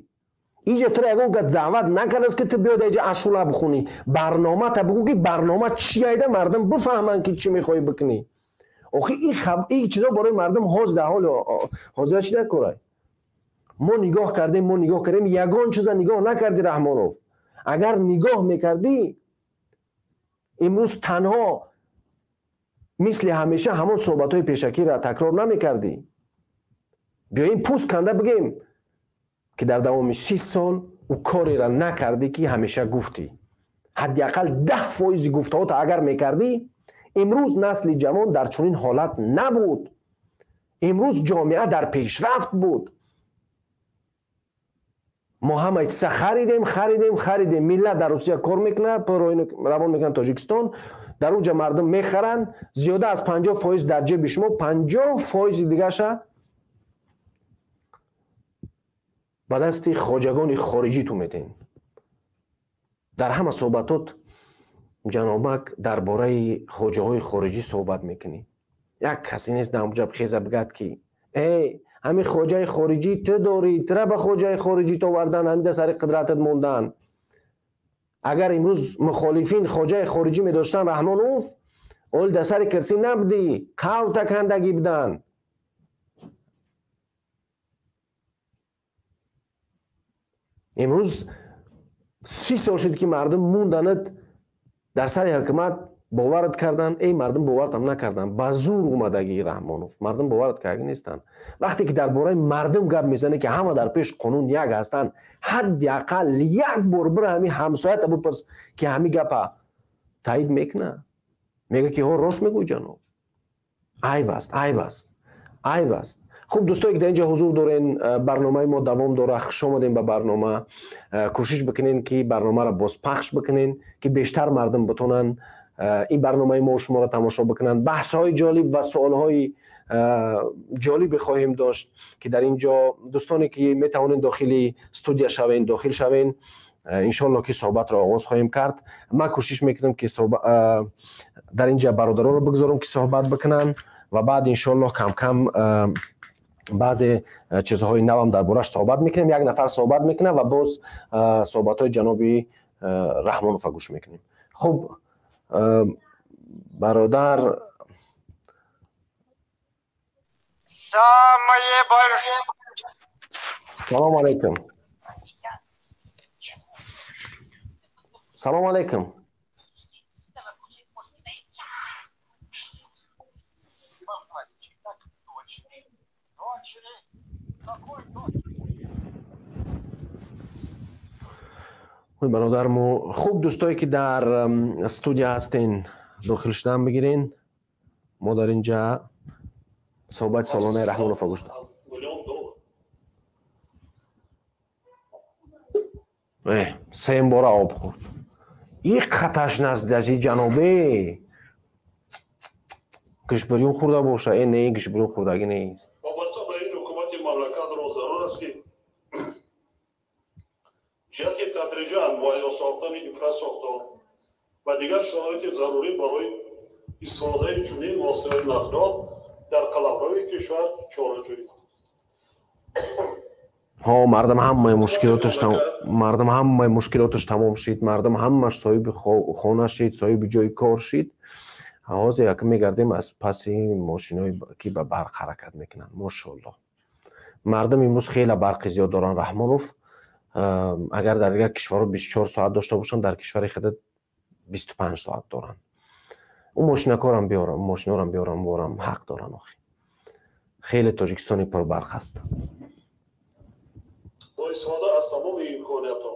Иҷа туро ягон кас даъват накардааст, ки ту биёд иҷа ашула бихонӣ. Барномата бигӯ, ки барнома чиайда, мардум бифаҳманд, ки чӣ мехоҳӣ бикунӣ. Охи ин чизо барои мардум ҳозир, дар ҳоли ҳозира чӣ дар корай? Мо нигоҳ кардем, мо нигоҳ кардем, ягон чиза нигоҳ накардӣ, Раҳмонов. Агар нигоҳ мекардӣ, имрӯз танҳо мисли ҳамеша ҳамон суҳбатҳои пешакиро такрор намекардӣ. Биёем пӯст канда бигем, ки дар давоми 30 сол ӯ кореро накардӣ, ки ҳамеша гуфтӣ. Ҳадди ақал 10 фоизи гуфтаҳота агар мекардӣ, имрӯз насли ҷавон дар чунин ҳолат набуд, имрӯз ҷомеа дар пешрафт буд. Мо ҳамаи чиза харидем, харидем, харидем. Миллат дар Русия кор мекунад, равон мекунад Тоҷикистон, дар он ҷа мардум мехаранд. Зиёда аз 50% дар ҷеби шумо, 50 фоизи дигаша ба дасти хоҷагони хориҷӣ ту медиҳем. Дар ҳама суҳбатот, ҷанобак, дар бораи хоҷаҳои хориҷӣ суҳбат мекунӣ. Як касе нест дар онҷа хеза бигӯяд, ки э, ҳамин хоҷаи хориҷӣ ту дорӣ, тура ба хоҷаи хориҷӣ овардан, ҳамида сари қудратат мондан. Агар имрӯз мухолифин хоҷаи хориҷӣ медоштанд, Раҳмонов, Ол дар сари кирсӣ набудӣ, қавта кандагӣ буданд. Имрӯз 30 сол шуд, ки мардум монданат дар сари ҳукумат, боварат карданд. Эй, мардум боваратам накарданд, ба зур омадагӣ, Раҳмонов. Мардум боварат кардагӣ нестанд. Вақте ки дар бораи мардум гап мезанӣ, ки ҳама дар пеши қонун як ҳастанд, ҳадди ақал як бор бира ҳамин ҳамсоята бипурс, ки ҳамин гапа таъид мекунад. Мега, ки ҳо, рост мегӯй, ҷаноб. Айб аст, айб аст, айб аст. Хуб, дӯстое ки дар инҷа ҳузур дорен, барномаи мо давом дора. Хуш омадем ба барнома. Кӯшиш бикунен, ки барномаро бозпахш бикунен, ки бештар мардум битонанд ин барномаи мо шуморо тамошо бикунанд. Баҳсҳои ҷолиб ва суолҳои ҷолибе хоҳем дошт, ки дар ин ҷо дӯстоне ки метавонед дохили студия шавен, дохил шавен. Иншоалло, ки суҳбатро оғоз хоҳем кард. Ман кӯшиш мекунам, ки дар ин ҷа бародаронро бигзорам, ки суҳбат бикунанд, ва баъд иншоалло камкам баъзе чизҳои навам дар бораш суҳбат мекунем. Як нафар суҳбат мекунад ва боз суҳбатҳои ҷаноби Раҳмонова гӯш мекунем. Хуб, бародар. Самое большое. Салом алейкум, салом алейкум. Бародар мо. Хуб, дӯстое ки дар студия ҳастен, дохил шудан бигирен. Мо дар инҷа суҳбати солонаи Раҳмонова гӯш сеюм бора об хӯрд. Иқа ташнаст, ҷанобе. Гӯшбирён хӯрда боша. Э, не, гӯшбирён хӯрдагӣ нест. Вобаста ба ин, ҳукумати мамлакатро зарур аст, ки ҷиҳати тадриҷан муҳайё сохтани инфрасохтор ва дигар шароити зарурӣ барои истифодаи чунин воситаҳои нақлиёт дар қаламрави кишвар чораҷӯӣ кунад. Ҳо, мардам ҳамаи мушкилоташ, мардам ҳамаи мушкилоташ тамом шид, мардам ҳамаш соҳиби хона шид, соҳиби ҷои кор шид. Ҳозир як мегардем аз паси мошиное ки ба барқ ҳаракат мекунанд. Мошоалло, мардум имрӯз хеле барқи зиёд доранд, Раҳмонов. Агар дар дигар кишварҳо 24 соат дошта бошанд, дар кишвари худат 25 соат доранд. Ӯ мошинакорам биёрам, мошинорам биёрам, ворам ҳақ доранд. Охи, хеле Тоҷикистони пурбарқ аст. Бо истифода аз тамоми имкониятҳо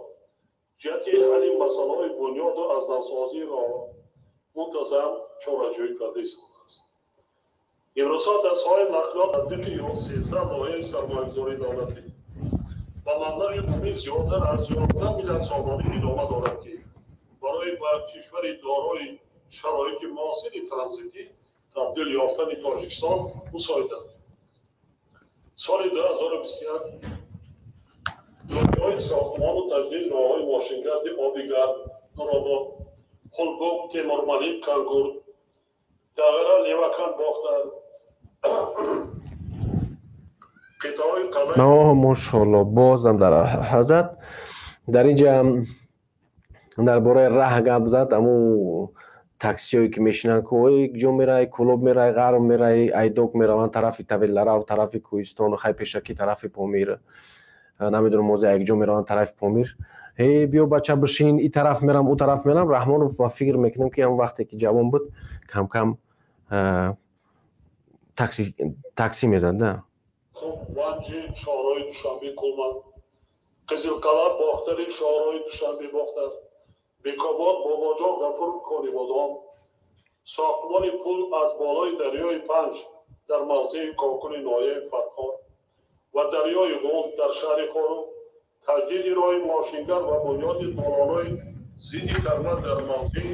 ҷиҳати ҳалли масъалаҳои бунёду аз навсозии роҳ мунтазам чораҷӯӣ карда истодааст. Имрӯзҳо дар соҳаи нақлиёт татбиқи 13 лоиҳаи сармоягузории давлатӣ ба маблағи умумӣ зиёда аз 11 миллиард сомонӣ идома дорад, ки барои ба кишвари дорои шароити муосири транзитӣ табдил ёфтани Тоҷикистон мусоидат. Соли 2021 лоиҳаҳои сохтмону таҷдиди роҳҳои мошингарди Обигард, Нуробод, Ҳулбук, Темурмалик, Кангур, Дағара, Левакан, Бохтар, қитъаҳои қалъаи Мошоалло, бозам дар ҳазат дар инҷа дар бораи раҳ гап зад. Аму таксиҳое ки мешинанд, ку ой ҷо мерай, Кӯлоб мерай, Ғарб мерай, Айдок мераванд, тарафи Тавелларав, тарафи Кӯҳистону хай пешакӣ тарафи Помир, намедонам, озе якҷо мераванд тарафи Помир. Ҳе, биё, бача, бишин, и тараф мерам, ӯ тараф мерам. Раҳмонов, ба фикр мекунам, ки ҳам вақте ки ҷавон буд, камкам такси мезад да. Ванҷи, шоҳроҳи Душанбе Кулман, Қизилқалъа, Бохтари, шоҳроҳи Душанбе Бохтар, Бекобод, Бобоҷон Ғафуров, Конибодом, сохтмони пул аз болои дарёи Панҷ дар мавзеи Кокуни ноҳияи Фархор ва дарёи Ғул дар шаҳри Хоруғ, таҷдиди роҳи мошингард ва бунёди долонҳои зидди тарма дар мавзеи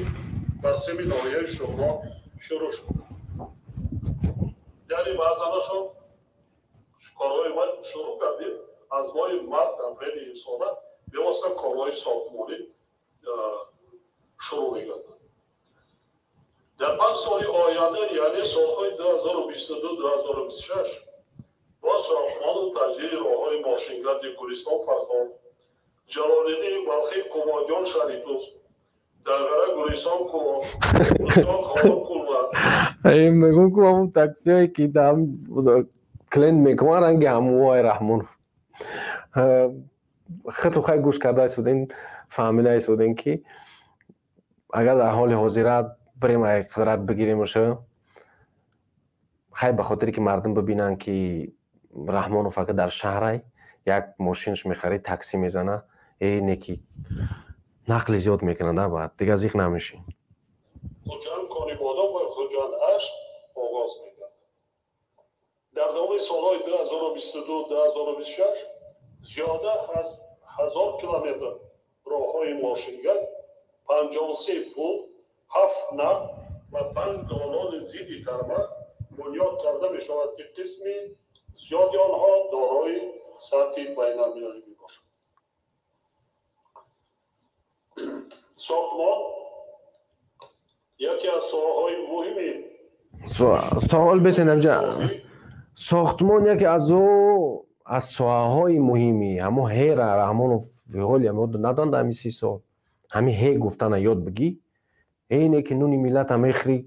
Барсими ноҳияи Шуғнон шурӯъ шуд. Яъне баъзанашон корҳои ма шурӯъ кардем аз моҳи март, апрели имсола бевосита корҳои сохтмонӣ шурӯъ мегардад. Дар 5 соли оянда, яъне солҳои 2022-2026, бо сохтмону таҷдиди роҳҳои мошингарди Гулистон, Фархор, Ҷалолиддини Балхӣ, Қубодиён, Шаҳритӯз, Данғара, Гулистон, Гулистон, Хорог, Кулвар. Мегӯм, ку ҳамун таксиҳое, ки даам клиент мекунан, ранги ҳамуай Раҳмонов. Хиту хай гӯш карда истодем, фаҳмида истодем, ки агар дар ҳоли ҳозира бирем, ай қудрат бигиремуша, хай, ба хотире ки мардум бибинанд, ки Раҳмонов ака дар шаҳрай, як мошинаш мехарӣ, таксӣ мезана, э неки нақли зиёд мекунад, баъд дигар зиқ намешӣ. Хуҷанд, Конибодом ва Хуҷанд ҳашт оғоз мегардад. Дар давоми солҳои 2022-2026 зиёда аз 1000 километр роҳҳои мошингард, 53 пул, ҳафт нақб ва панҷ долони зидди тарма бунёд карда мешавад, ки қисми зиёди онҳо дорои сатҳи байналмилалӣ мебошад. Сохтмон яке аз соҳаҳои муҳими Савол бесен амҷа. Сохтмон яке аз соҳаҳои муҳими ҳамо ҳера Раҳмонов ҳоли ҳамо надонда. Ҳами 30 сол ҳами ҳе гуфтана ёд бигӣ. Эне ки нуни миллата мехӯрӣ,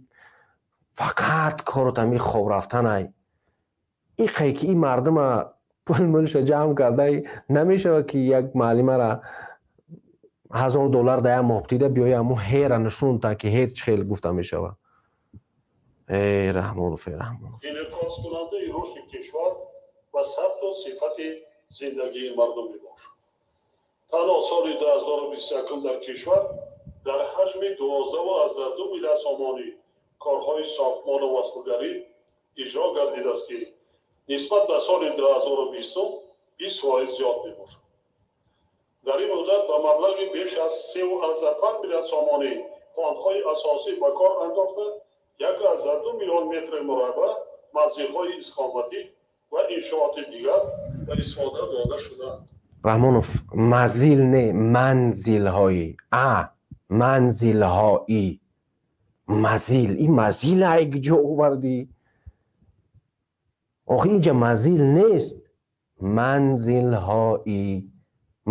фақат корот ҳами хоб рафтанай. Иқае ки ин мардума пул мулша ҷамъ кардай, намешавад, ки як маълимара 1000 доллар дар як моҳ дида биёя, ҳамо ҳера нишон та, ки ҳер чӣ хел гуфта мешавад. Э Раҳмонов, э Раҳмонов! Инъикоскунандаи рушди кишвар ва сатҳу сифати зиндагии мардум мебошад. Танҳо соли 2021 дар кишвар дар ҳаҷми 12,2 миллиард сомонӣ корҳои сохтмону васлгарӣ иҷро гардидааст, ки нисбат ба соли 2020 20% зиёд мебошад. Дар ин муддат ба маблағи беш аз 3,5 миллиард сомонӣ фондҳои асосӣ ба кор андохта, 1,2 миллион метри мураббаъ манзилҳои истиқоматӣ ва иншооти дигар ба истифода дода шудаанд. Раҳмонов, мазил не, манзилҳои, а манзилҳои, мазил, ин мазил ай ҷо овардӣ? Охи, инҷа мазил нест, манзилҳои,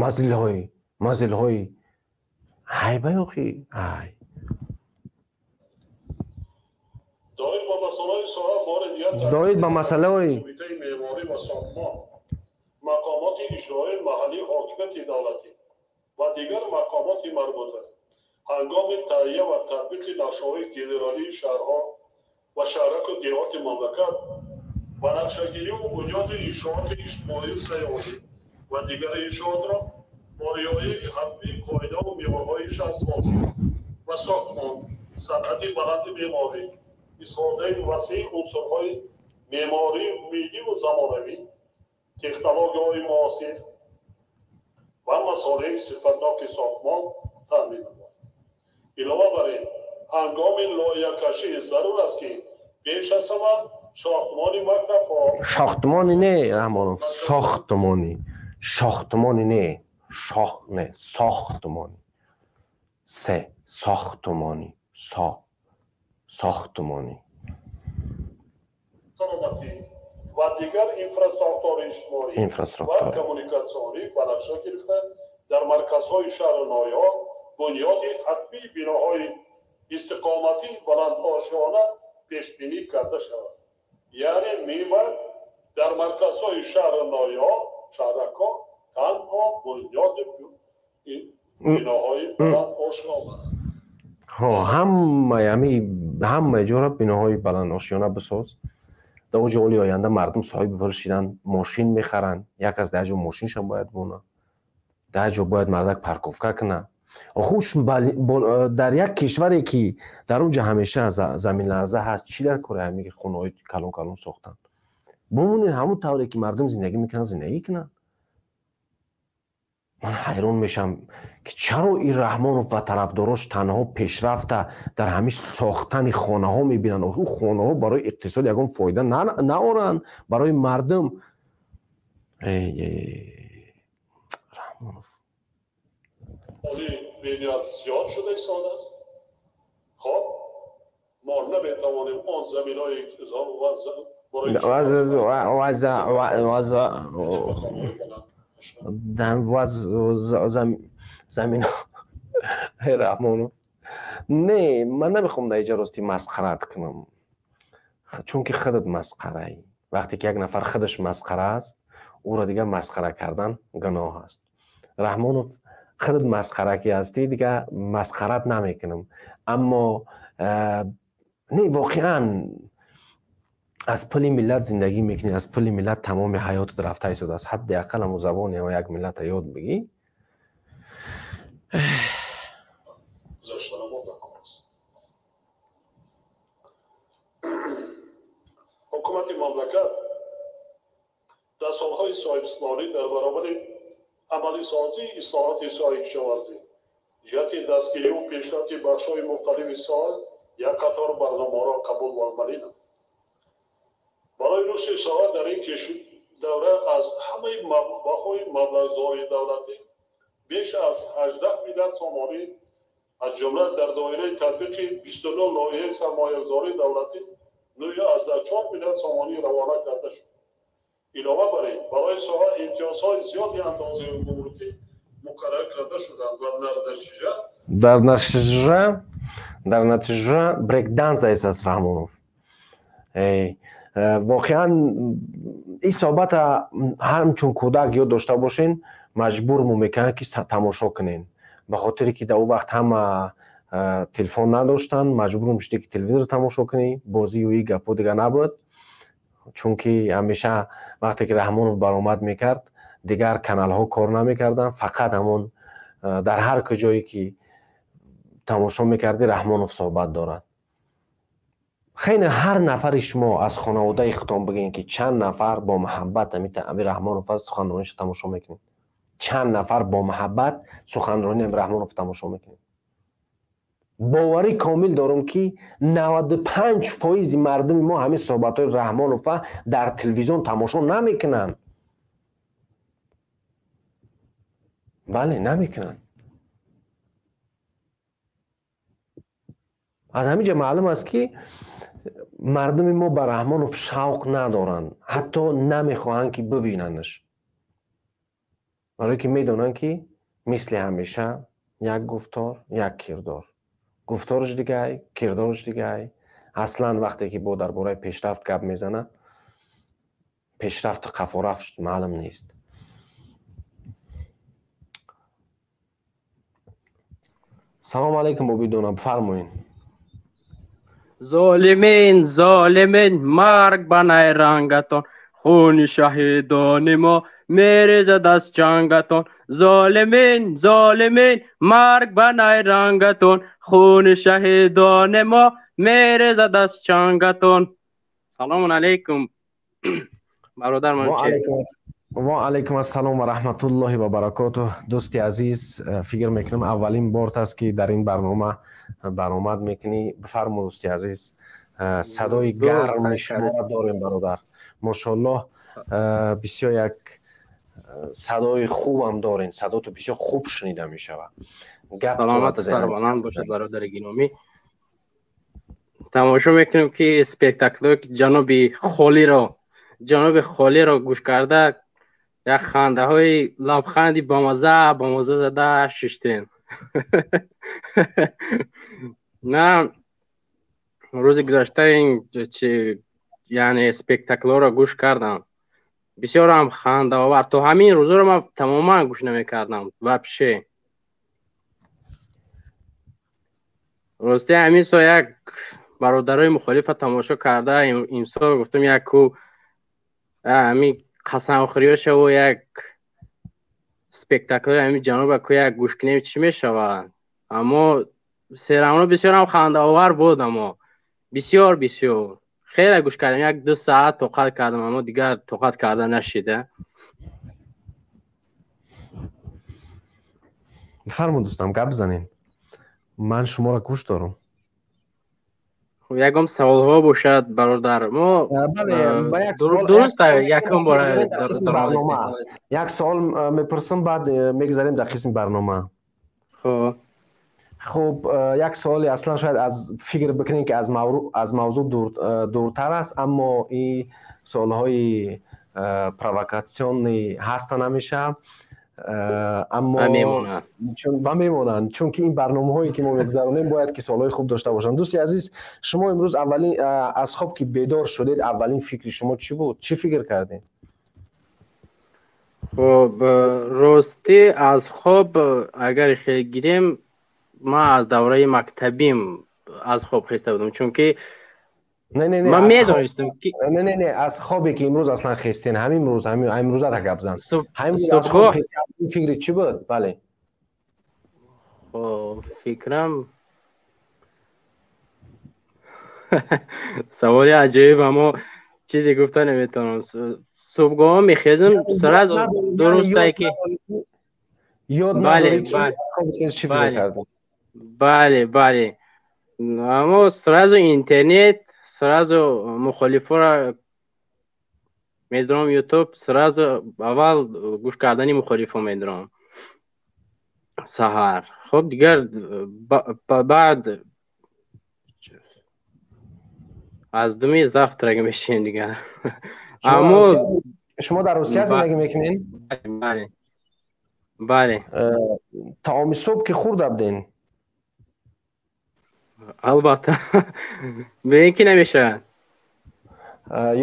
мазилҳои, мазилҳои ҳайбай, охи, ай. Доир ба масъалаҳои соҳа бори дигар Доир ба масъалаҳои Кумитаи меъморӣ ва сохтмон, мақомоти иҷроии маҳаллии ҳокимияти давлатӣ ва дигар мақомоти марбута ҳангоми таҳия ва татбиқи нақшаҳои генералии шаҳрҳо ва шаҳраку деҳоти мамлакат ва нақшагириву бунёди иншооти иҷтимоию сайёҳӣ ва дигар иншоотро бо риояи ҳатмии қоидаву меъёрҳои шаҳрсозӣ ва сохтмон, санъати баланди меъморӣ, истифодаи васеи унсурҳои меъмории милливу замонавӣ, технологияҳои муосир ва масолеҳи сифатноки сохтмон таъмин намояд. Илова бар ин, ҳангоми лоиҳакашӣ зарур аст, ки пеш аз ҳама сохтмони мактабҳо Шохтмони не, Раҳмонов, сохтмони, шохтмони не, шох не, сохтмони, се сохтмони, со сохтмони. Саломатӣ ва дигар инфрасохтори иҷтимоӣ ва Инфраструктура. коммуникатсионӣ ба нақша гирифта, дар марказҳои шаҳру ноҳияҳо бунёди ҳатмии биноҳои истиқоматии баландошёна пешбинӣ карда шавад. Яъне минбаъд дар марказҳои шаҳру ноҳияҳо, шаҳракҳо танҳо бунёди биноҳои баландошёна. Ҳо, ҳамаи ҳами ҳамаи ҷора биноҳои баландошёна бисоз. Дар оҷо оли оянда мардум соҳиби пул шидан, мошин мехаранд. Як кас дар ҷо мошиншам бояд бона, дар ҷо бояд мардак парковка кунад. Хуш дар як кишваре, ки дар он ҷо ҳамеша заминларза ҳаст, чӣ дар кори ҳами хонаҳои калон калон сохтанд? Бумонед, ҳамон тавре ки мардум зиндагӣ мекунанд, зиндагӣ кунанд. Ман ҳайрон мешавам, ки чаро ин Раҳмонов ва тарафдорош танҳо пешрафта дар ҳамин сохтани хонаҳо мебинанд. Охи, ӯ хонаҳо барои иқтисод ягон фоида наоранд, барои мардум. Эй, Раҳмонов! Бениҳоят зиёд шуда истодааст. Хоб, мо наметавонем он заминҳои барои ваза ваза ваз замин. Раҳмонов. Не, ман намехоҳам дар инҷа рости масхарат кунам, чунки худат масхараӣ. Вақте ки як нафар худаш масхара аст, ӯро дигар масхара кардан гуноҳ аст. Раҳмонов, худат масхара ки ҳастӣ, дигар масхарат намекунам. Аммо не, воқеан аз пули миллат зиндагӣ мекунӣ, аз пули миллат тамоми ҳаётат рафта истодааст. Ҳадди ақал ҳамун забони як миллата ёд бигӣ. Ҳукумати мамлакат дар солҳои соҳибистиқлолӣ дар баробари амалисозии ислоҳоти соҳаи кишоварзӣ ҷиҳати дастгириву пешрафти бахшҳои мухталифи соҳа як қатор барномаҳоро қабул ва амалӣ намуд. Барои рушди соҳа дар ин давра аз ҳамаи манбаъҳои маблағгузории давлатӣ беш аз 18 миллиард сомонӣ, аз ҷумла дар доираи татбиқи 29 лоиҳаи сармоягузории давлатӣ 9,4 миллиард сомонӣ равона карда шуд. Илова бар ин, барои соҳа имтиёзҳои зиёди андозаву гумрукӣ муқаррар карда шуданд ва дар натиҷа брейкданс аст Раҳмонов. Воқеан ин суҳбата ҳамчун кӯдак ёд дошта бошен, маҷбурмо мекунанд ки тамошо кунен, ба хотире ки дар он вақт ҳама телефон надоштанд, маҷбур мешудӣ ки телевизор тамошо кунӣ. Бозию ин гапҳо дигар набуд, чунки ҳамеша вақте ки Раҳмонов баромад мекард, дигар каналҳо кор намекарданд, фақат ҳамон дар ҳар куҷое ки тамошо мекардӣ, Раҳмонов суҳбат дорад. Хеле ҳар нафари шумо аз хонаводаи худтон бигӯед, ки чанд нафар бо муҳаббат ами Раҳмонов суханронишо тамошо мекунед? Чанд нафар бо муҳаббат суханронии ами Раҳмонов тамошо мекунед? Боварӣ комил дорам, ки 95% мардуми мо ҳамин суҳбатҳои Раҳмонова дар телевизион тамошо намекунанд. Бале, намекунанд. Аз ҳамин ҷо маълум аст, ки мардуми мо ба Раҳмонов шавқ надоранд, ҳатто намехоҳанд, ки бибинандаш, барое ки медонанд, ки мисли ҳамеша як гуфтор, як кирдор. Гуфтораш дигай, кирдораш дигай. Аслан вақте ки бо дар бораи пешрафт гап мезанад, пешрафту қафорафт маълум нест. Салому алайкум, Бобидона, бифармоед. Золимин, золимин, марг ба найрангатон, хуни шаҳидони мо мерезад аз чангатон. Золимин, золимин, марг ба найрангатон, хуни шаҳидони мо мерезад аз чангатон. Салому алайкум, бародар. Ва алайкум ассалом ва раҳматуллоҳи ва баракотуҳ. Дӯсти азиз, фикр мекунам, аввалин борт аст, ки дар ин барнома баромад мекунӣ. Бифармо, дӯсти азиз, садои гарми шуморо дорем, бародар. Мошоаллоҳ, бисёр як садои хубам дорем, садото бисёр хуб шунида мешавад. Саломат, сарбаланд бошад, бародари гиромӣ. Тамошо мекунем, ки спектаклҳое ҷаноби холиро гӯш карда, як хандаҳои лабханди бомаза зада шиштем. На, рӯзи гузашта ин чи, яъне спектаклҳоро гӯш кардам, бисёрам хандаовар. То ҳамин рӯзоро ман тамоман гӯш намекардам вообще. Рости, ҳамин со як бародарои мухолифа тамошо карда, имсол гуфтам, яку ҳамин қасамхӯриҳошаву як спектаклҳои ҳамин ҷаноба ку як гӯш кунем, чӣ мешавад. Аммо серамно бисёрам хандаовар буд, аммо бисёр бисёр хеле гӯш кардам, 1-2 саат тоқат кардам, аммо дигар тоқат карда нашида. Бифармо, дӯстам, гап занем, ман шуморо гӯш дорам. Ягон саволҳо бошад, бародар, мо дуруст якум бора. Як савол мепурсам, баъд мегзарем дар қисми барнома. Хуб. Хуб, як саволе аслан шояд аз фикр бикунем, ки аз мавзӯъ дуртар аст, аммо ин саволҳои провокатсионӣ ҳастанд ҳамеша. Аммо ва мемонанд, чунки ин барномаҳое ки мо мегузаронем, бояд ки суолҳои хуб дошта бошанд. Дӯсти азиз, шумо имрӯз аввалин аз хоб ки бедор шудед, аввалин фикри шумо чӣ буд? Чӣ фикр кардед? Хуб, ростӣ, аз хоб агар хеле гирем, ман аз давраи мактабим аз хоб хеста будам, чунки ман медонистам ки Не, не, не, аз хобе ки имрӯз аслан хестен, ҳамин рӯз, ҳамин имрӯзата гап зан. Ҳамин аз хоб хестен, фикри чӣ буд? Бале. Хоб, фикрам саволи аҷоиб, аммо чизе гуфта наметавонам. Субҳгоҳон мехезам, сразу дурустае ки ёд надорӣ ки чӣ фикр кардем? Бале, бале, аммо сразу интернет, сразу мухолифоро медорам, Ютуб, сразу аввал гӯш кардани мухолифо медорам саҳар. Хуб, дигар баъд аз думи завтрак мешинем дигар. Аммо шумо дар Русия зиндагӣ мекунед? Бале, бале. Таоми субҳ ки хӯрда буден? Албатта, бе ин ки намешавад.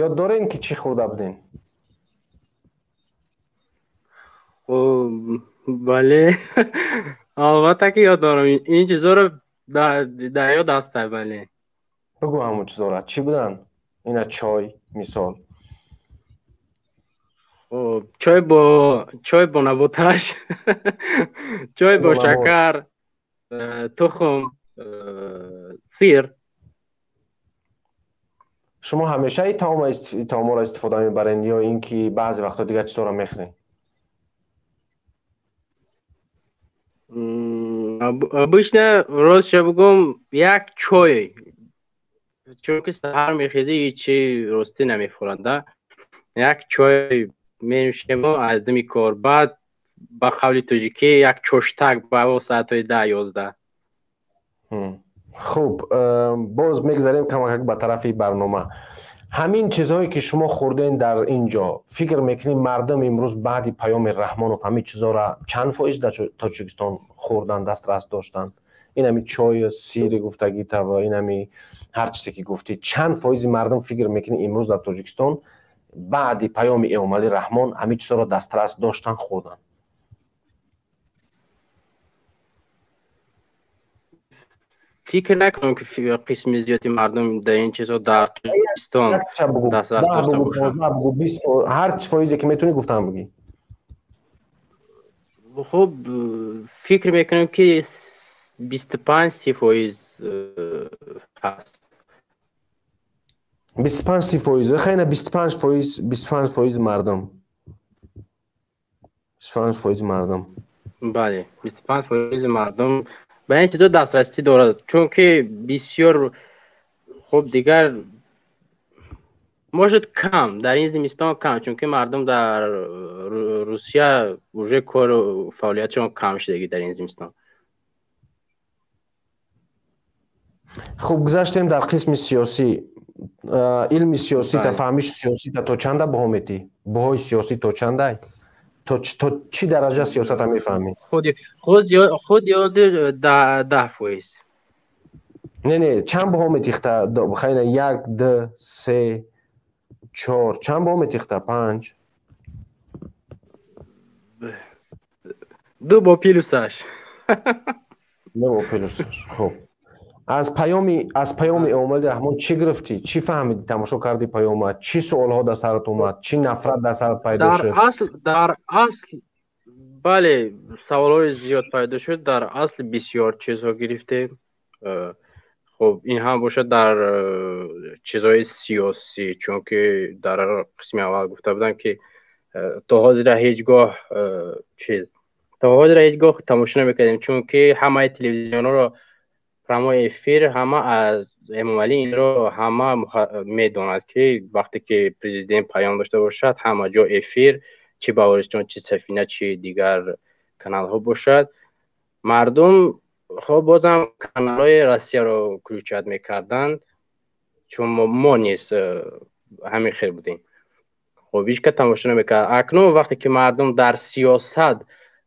Ёд дорем, ки чӣ хӯрда будем? Бале, албатта ки ёд дорам. Ин чизоро дар ёд ҳаста, бале. Бигӯ, ҳамон чизора чӣ буданд? Ина чой, мисол. Чой бо наботаш, чой бо шакар, тухм, сир. Шумо ҳамеша ин таомҳоро истифода мебарен ё ин ки баъзе вақтҳо дигар чизҳоро мехӯред? Обычно, ростша бигӯм, як чой, чунки саҳар мехезӣ, ҳичи ростӣ намехӯрад да. Як чой менӯшему аз думи кор, баъд ба қавли тоҷикӣ як чоштак ба соатҳои 10-11. Хуб, боз мегзарем камакак ба тарафи барнома. Ҳамин чизҳое ки шумо хӯрден дар ин ҷо, фикр мекунед, мардум имрӯз баъди паёми Раҳмонов ҳамин чизҳоро чанд фоиз дар Тоҷикистон хӯрдан, дастрас доштанд? Ин ҳами чою сири гуфтагита ва ин ҳами ҳар чизе ки гуфтӣ, чанд фоизи мардум, фикр мекунед, имрӯз дар Тоҷикистон баъди паёми Эмомалӣ Раҳмон ҳамин чизҳоро дастрас доштан, хӯрдан? Фикр накунам, ки қисми зиёди мардум дар ин чизҳо дар Тоҷикистон дастрас дошта бошанд. Ҳар фоизе ки метавонӣ гуфтан бигӣ. Хуб, фикр мекунам, ки 25-30% ҳаст. 25-30%? Хеле, 25%, 25% мардум, 25% мардум. Бале, 25% мардум ба ин чизо дастрасӣ дорад, чунки бисёр хуб, дигар может кам, дар ин зимистон кам, чунки мардум дар Русия уже кору фаъолиятшон кам шудагӣ дар ин зимистон. Хуб, гузаштем дар қисми сиёсӣ. Илми сиёсита, фаҳмиши сиёсита то чанда баҳо метӣ? Баҳои сиёсӣ то чандай? То чӣ дараҷа сиёсата мефаҳмӣ? Худи ҳозир 10%. Не, не, чанд баҳо метихта? Хайна, як, ду, се, чор, чанд баҳо метихта? Панҷ? Ду бо плюсаш. Ду бо плюсаш. Хуб, аз паёми Эмомалӣ Раҳмон чӣ гирифтӣ, чӣ фаҳмидӣ? Тамошо кардӣ паёма, чӣ суолҳо дар сарат омад, чӣ нафрат дар сарат пайдо шуд? Дар асл, бале, саволҳои зиёд пайдо шуд. Дар асл бисёр чизҳо гирифтем. Хуб, ин ҳам бошад дар чизҳои сиёсӣ, чунки дар қисми аввал гуфта будам, ки то ҳозира ҳеҷ гоҳ чиз, то ҳозира ҳеҷ гоҳ тамошо намекардем, чунки ҳамаи телевизионҳоро прямой эфир, ҳама аз Эмомалӣ, инро ҳама медонад, ки вақте ки президент паём дошта бошад, ҳама ҷо эфир, чӣ Баҳористон, чӣ Сафина, чӣ дигар каналҳо бошад. Мардум хоб бозам каналҳои Россияро включать мекарданд, чун мо низ ҳамин хел будем. Хоб, ҳеҷ кас тамошо намекард. Акнун вақте ки мардум дар сиёсат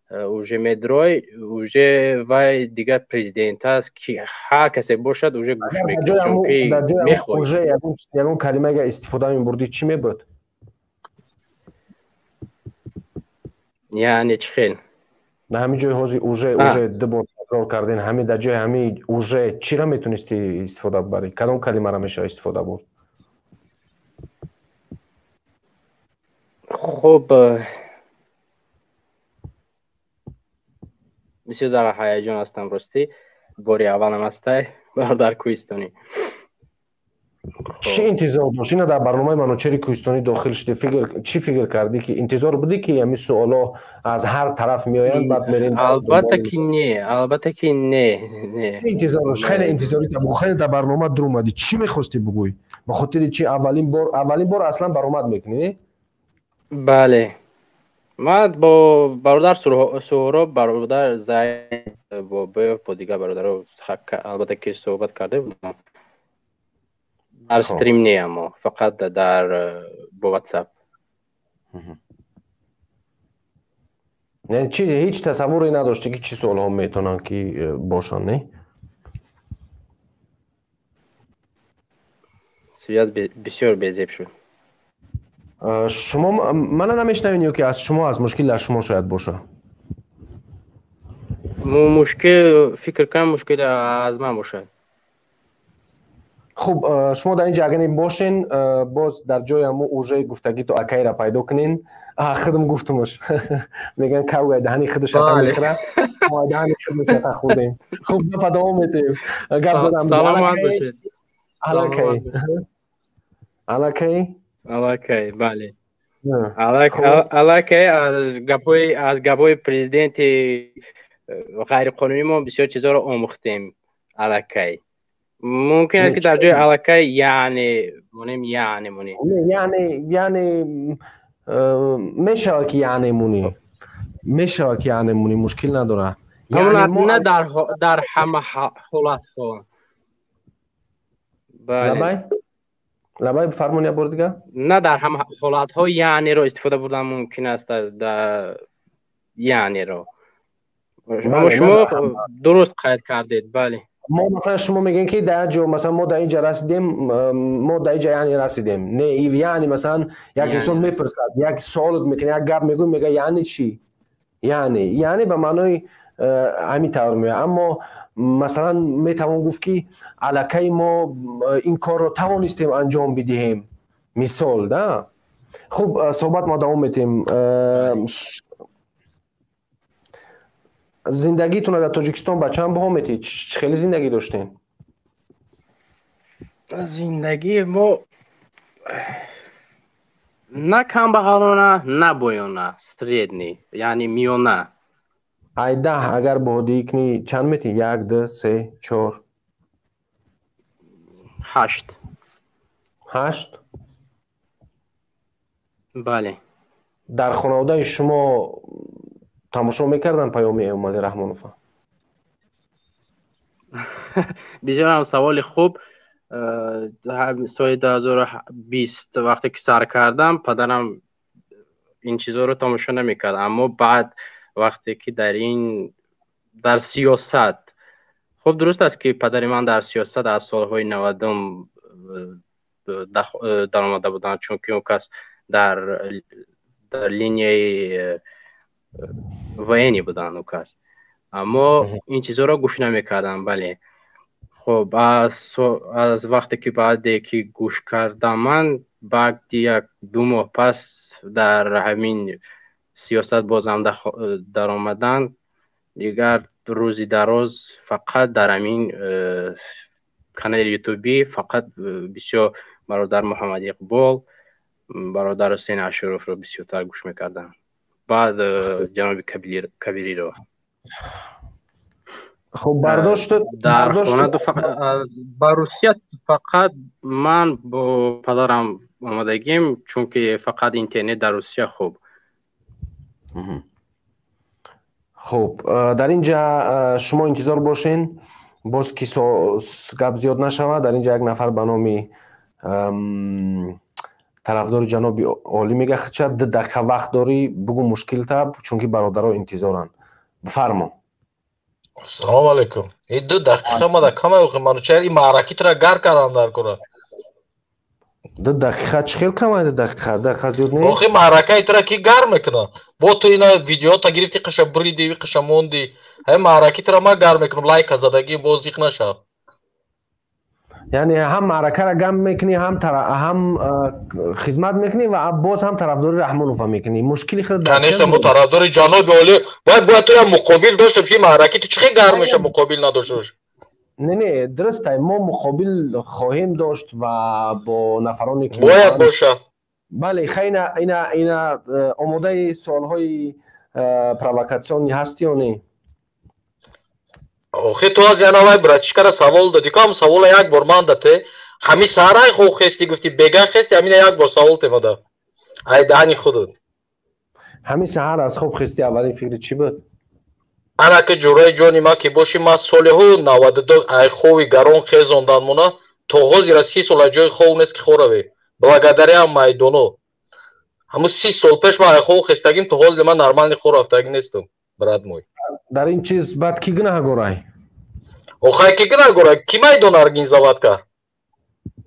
Уже медрой, уже вай дигар президент аст, ки ҳар касе бошад, уже гӯш мекунад, чунки мехоҳад. Уже ягон калима агар истифода мебурдӣ, чӣ мебуд? Яъне чӣ хел? Дар ҳамин ҷои ҳозир уже ду бор такрор кардем, ҳамин дар ҷои ҳамин уже чиро метонистӣ истифода барӣ? Кадом калимаро мешавад истифода бурд? Хуб, бисёр дар ҳаяҷон ҳастам, ростӣ бори аввалам ҳастай, бародар Кӯҳистонӣ. Чӣ интизор дошт? Ина дар барномаи Манучери Кӯҳистонӣ дохил шудӣ, фикр чӣ фикр кардӣ, ки интизор будӣ, ки ҳамин суоло аз ҳар тараф меоянд, баъд мерем? Албатта ки не, албатта ки не, не. Чӣ интизор дошт? Хеле интизорӣ бугӯ, хеле дар барнома дуромадӣ, чӣ мехостӣ бугӯй? Ба хотири чӣ аввалин бор аслан баромад мекунӣ, не? Бале, ман бо бародар Суҳроб, бародар Зайд Бобоев, бо дигар бародаро албатта ки суҳбат карда будам. Дар стрим не, аммо фақат дар бо WhatsApp. Яъне чи ҳеҷ тасаввуре надоштӣ, ки чӣ суолҳо метавонанд ки бошанд, не? Связь бисёр безеб шуд. Шумо мана намешнавед ё ки аз шумо аст мушкил, дар шумо шояд боша? Мушкил, фикр кунам, мушкил аз ман бошад. Хуб, шумо дар ин ҷо агар бошен, боз дар ҷои ҳамо уже гуфтагито акайра пайдо кунен. Худам гуфтумаш, мегӯян кавгай даҳани худашата мехӯра, мо даҳани худашата хӯрдем. Хуб, гапа давом метиҳем, гап задам. Саломат бошед. Алакай, алакай. Алакай, бале, алакай аз гапҳои президенти ғайриқонунӣ мо бисёр чизҳоро омӯхтем. Алакай мумкин аст, ки дар ҷои алакай яъне монем, яъне монем. Яъне мешавад ки яъне мунӣ, мешавад ки яъне мунӣ, мушкил надорад. На дар ҳама ҳолатҳо. Лабай, лабай, бифармон як бори дигар. На дар ҳама ҳолатҳо яънеро истифода бурдан мумкин аст, яънеро. Аммо шумо дуруст қайд кардед, бале. Мо масалан, шумо мегӯем, ки дар ҷо масалан мо дар ин ҷа расидем, мо дар ин ҷа яъне расидем, не, яъне масалан як инсон мепурсад, як суолот мекунад, як гап мегӯй, мега: «Яъне чӣ?» Яъне ба маънои ҳамин тавр меояд. Аммо масалан метавон гуфт, ки аллакай мо ин корро тавонистем анҷом бидиҳем, мисол да. Хуб, суҳбат мо давом метиҳем. Зиндагитонро дар Тоҷикистон ба чанд баҳо метиҳед? Чӣ хеле зиндагӣ доштем? Зиндагии мо на камбағалона, на боёна, средний, яъне миёна. Ай 10 агар баҳодиҳӣ кунӣ, чанд метиҳӣ? Як, ду, се, чор? 8. 8? Бале. Дар хонаводаи шумо тамошо мекарданд паёми Эмомалӣ Раҳмонова? Бисёрам саволи хуб. Соли 2020 вақте ки сар кардам, падарам ин чизҳоро тамошо намекард, аммо баъд вақте ки дар ин дар сиёсат, хуб, дуруст аст, ки падари ман дар сиёсат аз солҳои 90-ум даромада буданд, чунки он кас дар линияи военный буданд он кас, аммо ин чизҳоро гӯш намекардам. Бале, хуб, аз вақте ки баъде ки гӯш кардам, ман баъди як ду моҳ пас дар ҳамин сиёсат бозам даромадан, дигар рӯзи дароз фақат дар ҳамин канали ютубӣ фақат бисёр бародар Муҳаммад Иқбол, бародар Ҳусейн Ашуровро бисёртар гӯш мекардам, баъд ҷаноби Кабириро. Хуб, бардошт. Дар хона ба Русия фақат ман бо падарам омадагим, чунки фақат интернет дар Русия хуб. Хуб, дар ин ҷа шумо интизор бошен, боз ки гап зиёд нашавад. Дар ин ҷа як нафар ба номи тарафдори ҷаноби олӣ мега: «Хча, 2 дақиқа вақт дорӣ, бугӯ мушкил таб, чунки бародаро интизоранд». Бифармо. Салом алейкум. И 2 дақиқа мада камай охи Манучеҳр и маъракитра гар кардан дар кора. 2 дақиқа чӣ хел камай 2 дақиқа? Дақиқа зиёд нест? Охи маъракаи тура ки гар мекуна? Бо ту ина видеота гирифти қаша буриди, қаша монди. Ҳай маъракитра ма гар мекунам, лайка задагӣ боз зиқ нашав. Яъне ҳам маъракаро гам мекунӣ, ҳам хизмат мекунӣ ва боз ҳам тарафдори Раҳмонова мекунӣ. Мушкили худ дар Конечно, мо тарафдори ҷаноби олӣ. Бояд ту як муқобил дошта бошӣ, маъраки ту чӣ хел гар меша муқобил надошта бошӣ? Не, не, дуруст, мо муқобил хоҳем дошт ва бо нафароне ки бояд боша. Бале, хай ина омодаи суолҳои провокатсионӣ ҳастӣ ё не? Охи ту аз янавай братишкара савол додӣ, ку ҳам савола як бор ман дате. Ҳами саҳрай хоб хести гуфти, бега хести, ҳамина як бор савол темада. Ай даҳани худат. Ҳами саҳар аз хоб хести, аввалин фикри чӣ буд? Ана ки ҷураи ҷони ма ки боши, ма солиҳу 92 ай хови гарон хезондан мона, то ҳозира 30 сол ай ҷои хов нест ки хораве. Благодаря майдоно. Ҳамун 30 сол пеш ма ай хов хестагим, то ҳоли ма нормални хор рафтагӣ нестам, брат мой. Дар ин чиз баъд ки гунаҳгорай? Охай ки гунаҳгорай? Ки майдон организоват кард?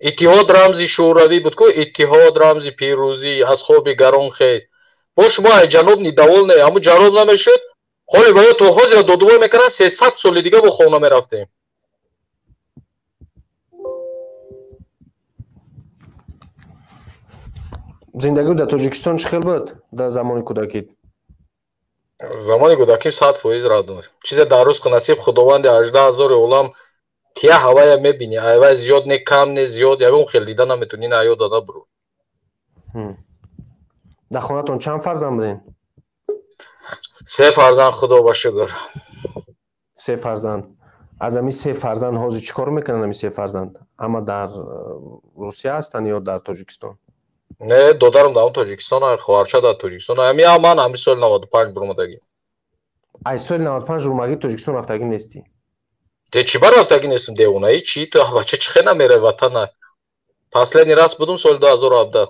Иттиҳод рамзи шӯравӣ буд ку, иттиҳод рамзи пирӯзӣ, аз хоби гарон хез. Бо шумо ай ҷаноб недовольне, ҳамун ҷаноб намешуд, ҳоли ба ё то ҳозира додувой мекарданд, 300 соли дига бо хона мерафтем. Зиндагӣ дар Тоҷикистон чӣ хел буд дар замони кӯдакӣ? Замони кӯдаким 100% радум. Чизе дар рӯз насиб Худованди 18,000 олам тия ҳавая мебинӣ, айвай зиёд не, кам не, зиёд, ягон хел дида наметунӣ, на ёд дада буру. Дар хонатон чанд фарзанд будем? 3 фарзанд, Худо ба шукр. 3 фарзанд. Аз ҳамин 3 фарзанд ҳозир чӣ кор мекунанд ҳамин 3 фарзанд? Ҳама дар Русия ҳастанд ё дар Тоҷикистон? Не, додарам дар Тоҷикистон, хоҳарча дар Тоҷикистон. Ҳамин ман ҳамин соли 95 бурмадагӣ. Ай соли 95 бурмадагӣ Тоҷикистон рафтагӣ нестӣ? Де чӣ бар рафтагӣ нестам, девонаи чӣ? Ту бача чӣ хел намеравӣ ватана? Последний раз будум соли 2017.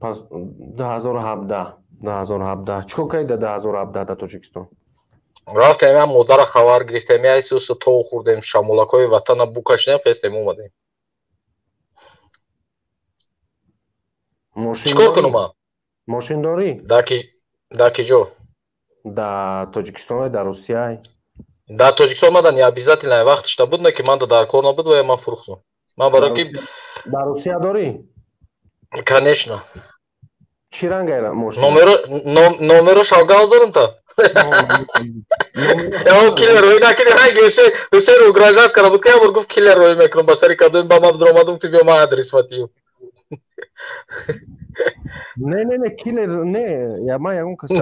Пас 2017, 2017. Чӣ кор кардӣ дар 2017 дар Тоҷикистон? Рафтем, ям модара хабар гирифтем, яй сусу тов хӯрдем, шамолакҳои ватана бу кашидем, хестем омадем. Чӣ кор кунам ман? Мошин дорӣ? Дар ки ҷо? Дар Тоҷикистон, дар Русия? Дар Тоҷикистон мада не обязательно вақтшда буд, на ки ман дар кор набуд ва ман фурӯхтам. Ман барои ки дар Русия дорӣ? Конечно. Чӣ ранг мошин? Номеро шавгал дорам та. Ё киллер рӯй накини ранги Ҳусейн угрожать карда буд, ки як бор гуфт киллер рӯй мекунам ба сари кадом ба ман даромадам, ту биё ман адрес матиюм. Не, не, не, киллер не, я ман ягон каса.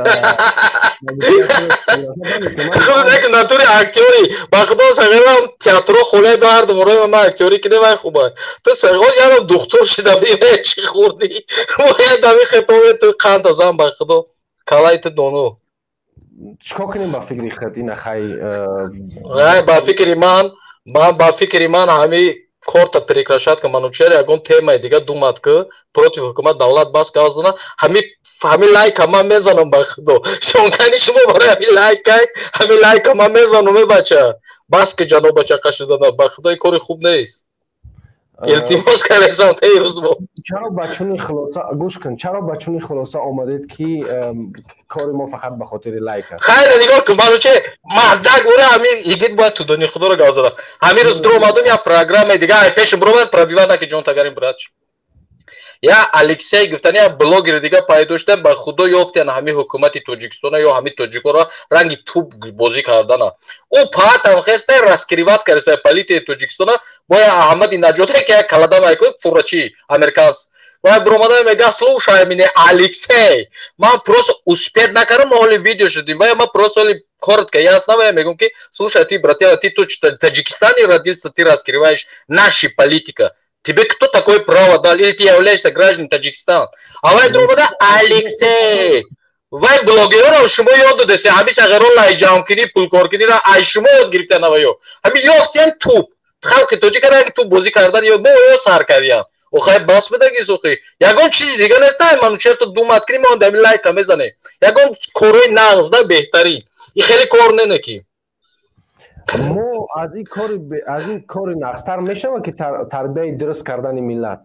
Худ нек натури актёри, ба худо сағирам театро холе бардум, рӯй ман актёри киде вай хуба. Ту сағир янам духтур шида би чӣ хӯрдӣ? Мо дами хитове ту қанд азам ба худо. Калай ту дону. Чӣ кор кунем ба фикри худ ина хай? Ба фикри ман, ман ба фикри ман ҳами корта прекращать ка Манучеҳр ягон темаи дига думад ки против ҳукумат давлат бас газана, ҳами лайка ман мезанам ба худо. Шонкани шумо барои ҳами лайка, ҳами лайка ман мезанам, э бача. Бас ки ҷаноб бача қашидана, ба худои кори хуб нест. Илтимос кардам та рӯз бо. Чаро ба чунин хулоса гӯш кун, чаро ба чунин хулоса омадед ки кори мо фақат ба хотири лайк аст? Хайр, нигоҳ кун, Манучеҳр, мардак ура ҳамин игит бояд тудони худоро гап зада. Ҳамин рӯз дур омадум як программаи дига, ай пеши буромад пробиват наки ҷон тагарим брат. Я Алексей гуфтани як блогери дига пайдо шуда, ба худо ёфтиян ҳамин ҳукумати Тоҷикистона ё ҳамин тоҷикоро ранги туп бозӣ кардана. Ӯ паатам хеста раскриват карда политикаи Тоҷикистона бо як Аҳмади Наҷоте ки як калада майкун фурачи американс. Вай буромада мега слушай меня, Алексей, ман просто успеть накардам, ҳоли видео шудим. Вай ман просто ҳоли коротко ясно вай мегӯм ки слушай ты, братела, ты тут в Таджикистане родился, ты раскрываешь наши политика. Тебе кто такое право дал? Или ты являешься гражданином Таджикистана? А вай друмада Алексей. Вай блогерро шумо ёд додесе, ҳами сағиро лайҷамкунӣ, пулкоркуниро ай шумо ёд гирифта наваё. Ҳами ёфтиян туп. Халқи тоҷика ранги туп бозӣ кардан ё мо ё сар кардиян. Охай бас бидаги сухи. Ягон чизи дига нест, Манучер, ту думат кунӣ, мо дами лайка мезанем. Ягон корҳои нағз да, беҳтарин. И хеле кор нене ки. Мо аз ин кори, аз ин кори нағзтар мешавад, ки тарбияи дуруст кардани миллат.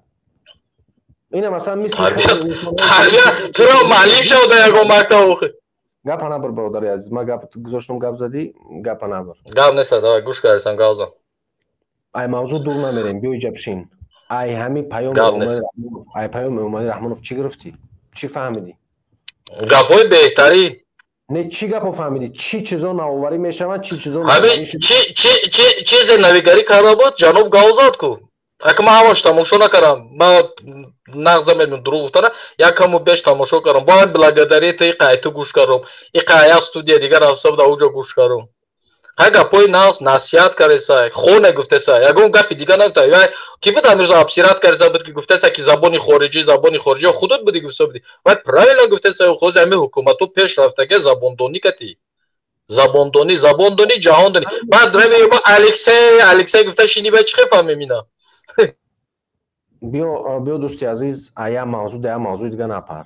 Ина масалан мисли тарбия туро маълим шавда ягон мактаб, охи. Гапа набар, бародари азиз, ман гап гузоштам, гап задӣ, гапа набар. Гап нест, давай, гӯш кардисам, гап зан. Ай мавзӯъ дур намерем, биё иҷа бишин. Ай ҳами паёми ай паёми Эмомалӣ Раҳмонов чӣ гирифтӣ? Чӣ фаҳмидӣ? Гапҳои беҳтарин. Не, чӣ гапо фаҳмидӣ? Чӣ чизо навоварӣ мешаванд, чӣ чизо? Чӣ чизе навигарӣ карда буд ҷаноб, гав зад ку. Ака, ман ҳамаш тамошо накардам, ман нағза медонам дурӯғ гуфтана, як каму беш тамошо кардам. Бо благодари ту иқа ту гӯш кардам, иқа як студия дигар рафта буда, уҷо гӯш кардам. Ҳай, гапҳои нағз насиҳат кардеса, хоне гуфтеса, ягон гапи дига нагуфта. Ки буд ҳамирзо обсират кардеса буд, ки гуфтеса, ки забони хориҷӣ, забони хориҷӣ худут буди, гуфта буди. Вай правильно гуфтеса, хози ҳами ҳукумату пеш рафтаге забондонӣ кати, забондонӣ, забондонӣ, ҷаҳондонӣ. Баъд Алексей, Алексей гуфта шини, ба чӣ хел фаҳмем ина? Биё, биё, дӯсти азиз, ая мавзӯъ да я мавзӯи дига напар.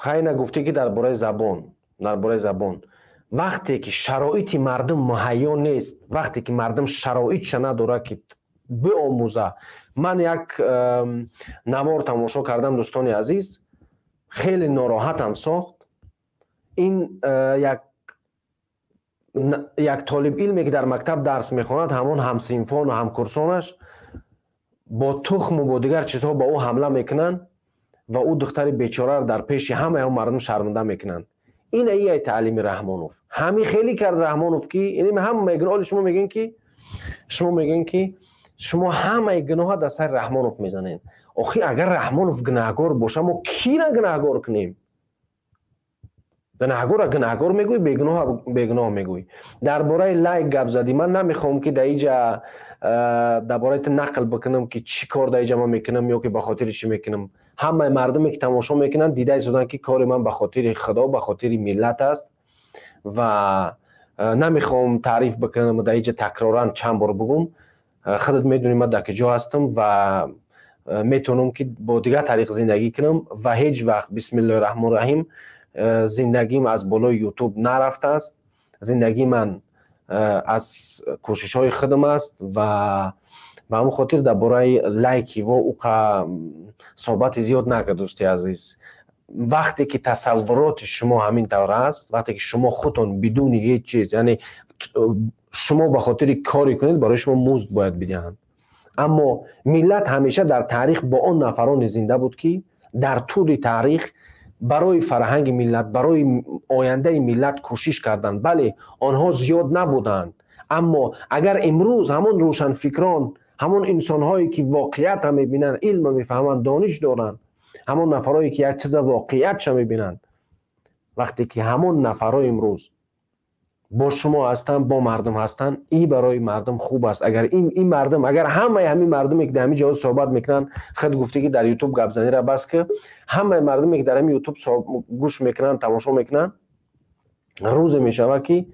Хайна, гуфтӣ, ки дар бораи забон, дар бораи забон. Вақте ки шароити мардум муҳайё нест, вақте ки мардум шароитша надорад, ки биомӯза. Ман як навор тамошо кардам, дӯстони азиз, хеле нороҳатам сохт. Ин як толибилме, ки дар мактаб дарс мехонад, ҳамон ҳамсинфону ҳамкурсонаш бо тухму бо дигар чизҳо ба ӯ ҳамла мекунанд ва ӯ духтари бечораро дар пеши ҳамаи он мардум шарманда мекунанд. Ина ияй таълими Раҳмонов. Ҳами хеле кард Раҳмонов, ки ҳамаи гуноҳ, шумо мегӯен ки шумо ҳамаи гуноҳа дар сари Раҳмонов мезанед. Охир, агар Раҳмонов гунаҳгор боша, мо кира гунаҳгор кунем? Гунаҳгора гунаҳгор мегӯй, бегуноҳ бегуноҳ мегӯй. Дар бораи лайк гап задӣ. Ман намехоҳам, ки дар иҷа дар бораи ту нақл бикунам, ки чӣ кор дар иҷа ман мекунам ё ки ба хотири чӣ мекунам. Ҳамаи мардуме, ки тамошо мекунанд, дида истоданд, ки кори ман ба хотири Худо, ба хотири миллат аст ва намехоҳам таъриф бикунам, дар иҷа такроран чанд бор бугум. Худат медонӣ, ман дар куҷо ҳастам ва метавонам, ки бо дигар тариқ зиндагӣ кунам ва ҳеҷ вақт, бисмиллоҳи раҳмони раҳим, зиндагим аз болои Ютуб нарафтааст. Зиндагии ман аз кӯшишҳои худам аст ва ба ҳамон хотир дар бораи лайки во уқа суҳбати зиёд накард, дӯсти азиз. Вақте ки тасаввуроти шумо ҳамин тавр аст, вақте ки шумо худтон бидуни ҳеҷ чиз, яъне шумо ба хотири коре кунед, барои шумо музд бояд бидиҳанд. Аммо миллат ҳамеша дар таърих бо он нафароне зинда буд, ки дар тӯли таърих барои фарҳанги миллат, барои ояндаи миллат кӯшиш карданд. Бале, онҳо зиёд набуданд, аммо агар имрӯз ҳамон рӯшанфикрон, ҳамон инсонҳое, ки воқеиятро мебинанд, илмро мефаҳманд, дониш доранд, ҳамон нафарое, ки як чиза воқеиятша мебинанд, вақте ки ҳамон нафарҳо имрӯз бо шумо ҳастанд, бо мардум ҳастанд, и барои мардум хуб аст. Агар ин мардум, агар ҳамаи ҳамин мардуме, ки дар ҳамин ҷо суҳбат мекунанд, худ гуфтӣ, ки дар Ютуб гапзаниро бас ки, ҳамаи мардуме, ки дар ҳамин Ютуб гӯш мекунанд, тамошо мекунанд, рӯзе мешавад, ки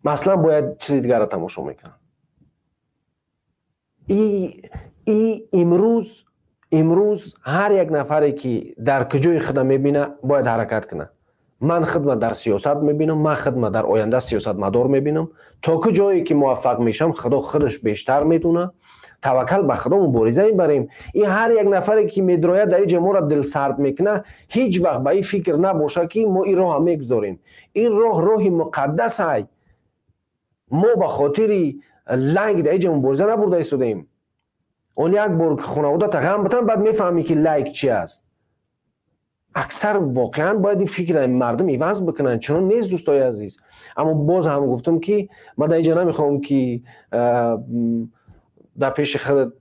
маслан бояд чизи дигарро тамошо мекунанд. И имрӯз ҳар як нафаре, ки дар куҷои худа мебина, бояд ҳаракат кунад. Ман худма дар сиёсат мебинам, ман худма дар оянда сиёсатмадор мебинам. То куҷое ки муваффақ мешавам, Худо худаш бештар медонад. Таваккал ба Худо, мубориза мебарем. И ҳар як нафаре, ки медрояд, дар иҷа моро дилсард мекунад, ҳеҷ вақт ба ин фикр набошад, ки мо ин роҳа мегузорем. Ин роҳ роҳи муқаддас ай. Мо ба хотири лайк дар иҷа мубориза набурда истодаем. Он як бор хонаводата ғам битан, баъд мефаҳмӣ, ки лайк чи аст. Аксар воқеан бояд ин фикра мардум иваз бикунанд. Чунон нест, дӯстои азиз. Аммо боз ҳам гуфтам, ки ман дар инҷа намехоҳам, ки дар пеши худат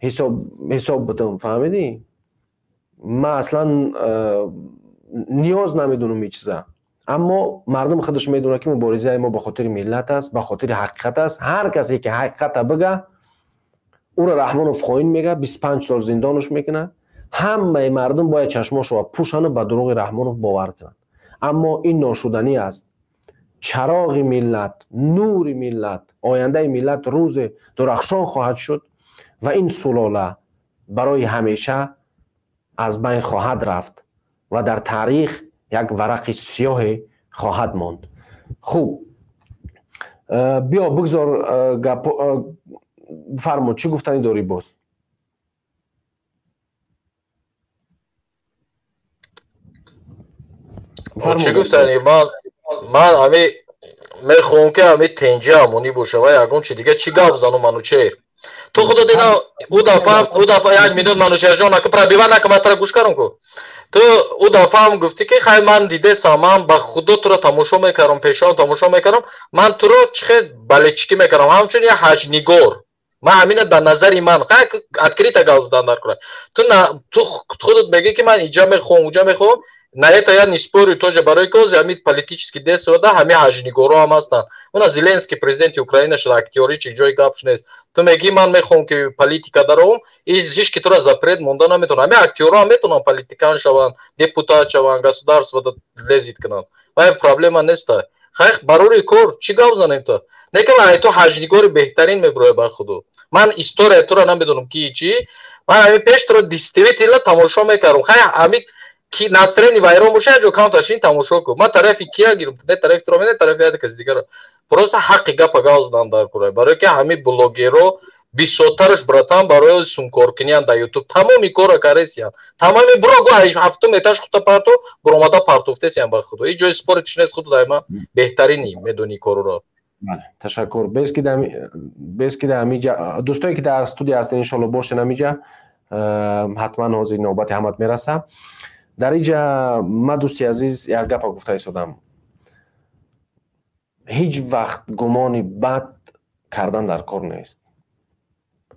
ҳисоб битам, фаҳмидӣ? Ман аслан ниёз намедонам ин чиза, аммо мардум худаш медонад, ки муборизаи мо ба хотири миллат аст, ба хотири ҳақиқат аст. Ҳар касе, ки ҳақиқата бига, ӯро Раҳмонов хоин мега, 25 сол зиндонаш мекунад. Ҳамаи мардум бояд чашмошро пӯшану ба дурӯғи Раҳмонов бовар кунанд, аммо ин ношуданӣ аст. Чароғи миллат, нури миллат, ояндаи миллат рӯзе дурахшон хоҳад шуд. ва ин сулола барои ҳамеша аз байн хоҳад рафт ва дар таърих як варақи сиёҳе хоҳад монд. Хуб, биё бигзор гап, фармо, чӣ гуфтанӣ дорӣ боз? Чӣ гуфтанӣ? Ман ҳами мехоҳам, ки ҳами тенҷа амонӣ боша ва ягон чи дига чӣ гап зану, Манучеҳр? Ту худо дина, ӯ дафъа як минут, Манучеҳрҷон, ака, пробива нака, ман тара гӯш кардам ку. Ту ӯ дафъаам гуфтӣ, ки хай, ман дидесам, ман ба худо туро тамошо мекардам, пешон тамошо мекардам, ман туро чӣ хел болельщикӣ мекардам, ҳамчун як ҳаҷнигор. Ман ҳамина ба назари ман хай открыто гап задан дар кора. Ту худат мегӯӣ, ки ман иҷа мехоҳам, уҷа мехоҳам. На это я не спорю тоже, барои ки ҳозир ҳамин политический действода ҳамин ҳаҷнигорҳо ҳам ҳастанд. Уна Зеленский президенти Украина шуда, актёри чи ҷои гапш нест. Ту мегӯӣ, ман мехоҳам, ки политика даровам, ҳеҷ ки тура запрет монда наметавонад. Ҳамин актёрҳо ҳам метавонанд политикан шаванд, депутат шаванд, государство лезить кунанд, вай проблема неста. Хай, барори кор чӣ гап занем? То некам ай ту ҳаҷнигори беҳтарин мебуроя. Ба худо, ман история тура намедонам, ки чӣ, ман ҳамин пеш туро действительно тамошо мекардам. Хай, ҳамин ки настроение вайрон боша, ҷо камташин тамошо кун. Ман тарафи кия гирам? Не тарафи туро, не тарафи яде каси дигаро. Просто ҳаққи гапа гап задан дар кора, барое ки ҳамин блогерро бисёртараш, братан, барои сумкоркуниян дар Ютуб тамоми кора каресиян. Тамоми буро гу, ҳафтум этаж хута парту буромада партуфтесиян. Ба худо, ҳеҷ ҷои спорить нест. Худу дай ман беҳтарини медонӣ корро. Ташаккур. Без ки дар дӯстое, ки дар студия ҳастен, иншолло бошен ҳамиҷа, ҳатман ҳозир навбати ҳамат мераса. Дар иҷа ман, дӯсти азиз, як гапа гуфта истодам: ҳеҷ вақт гумони бад кардан дар кор нест.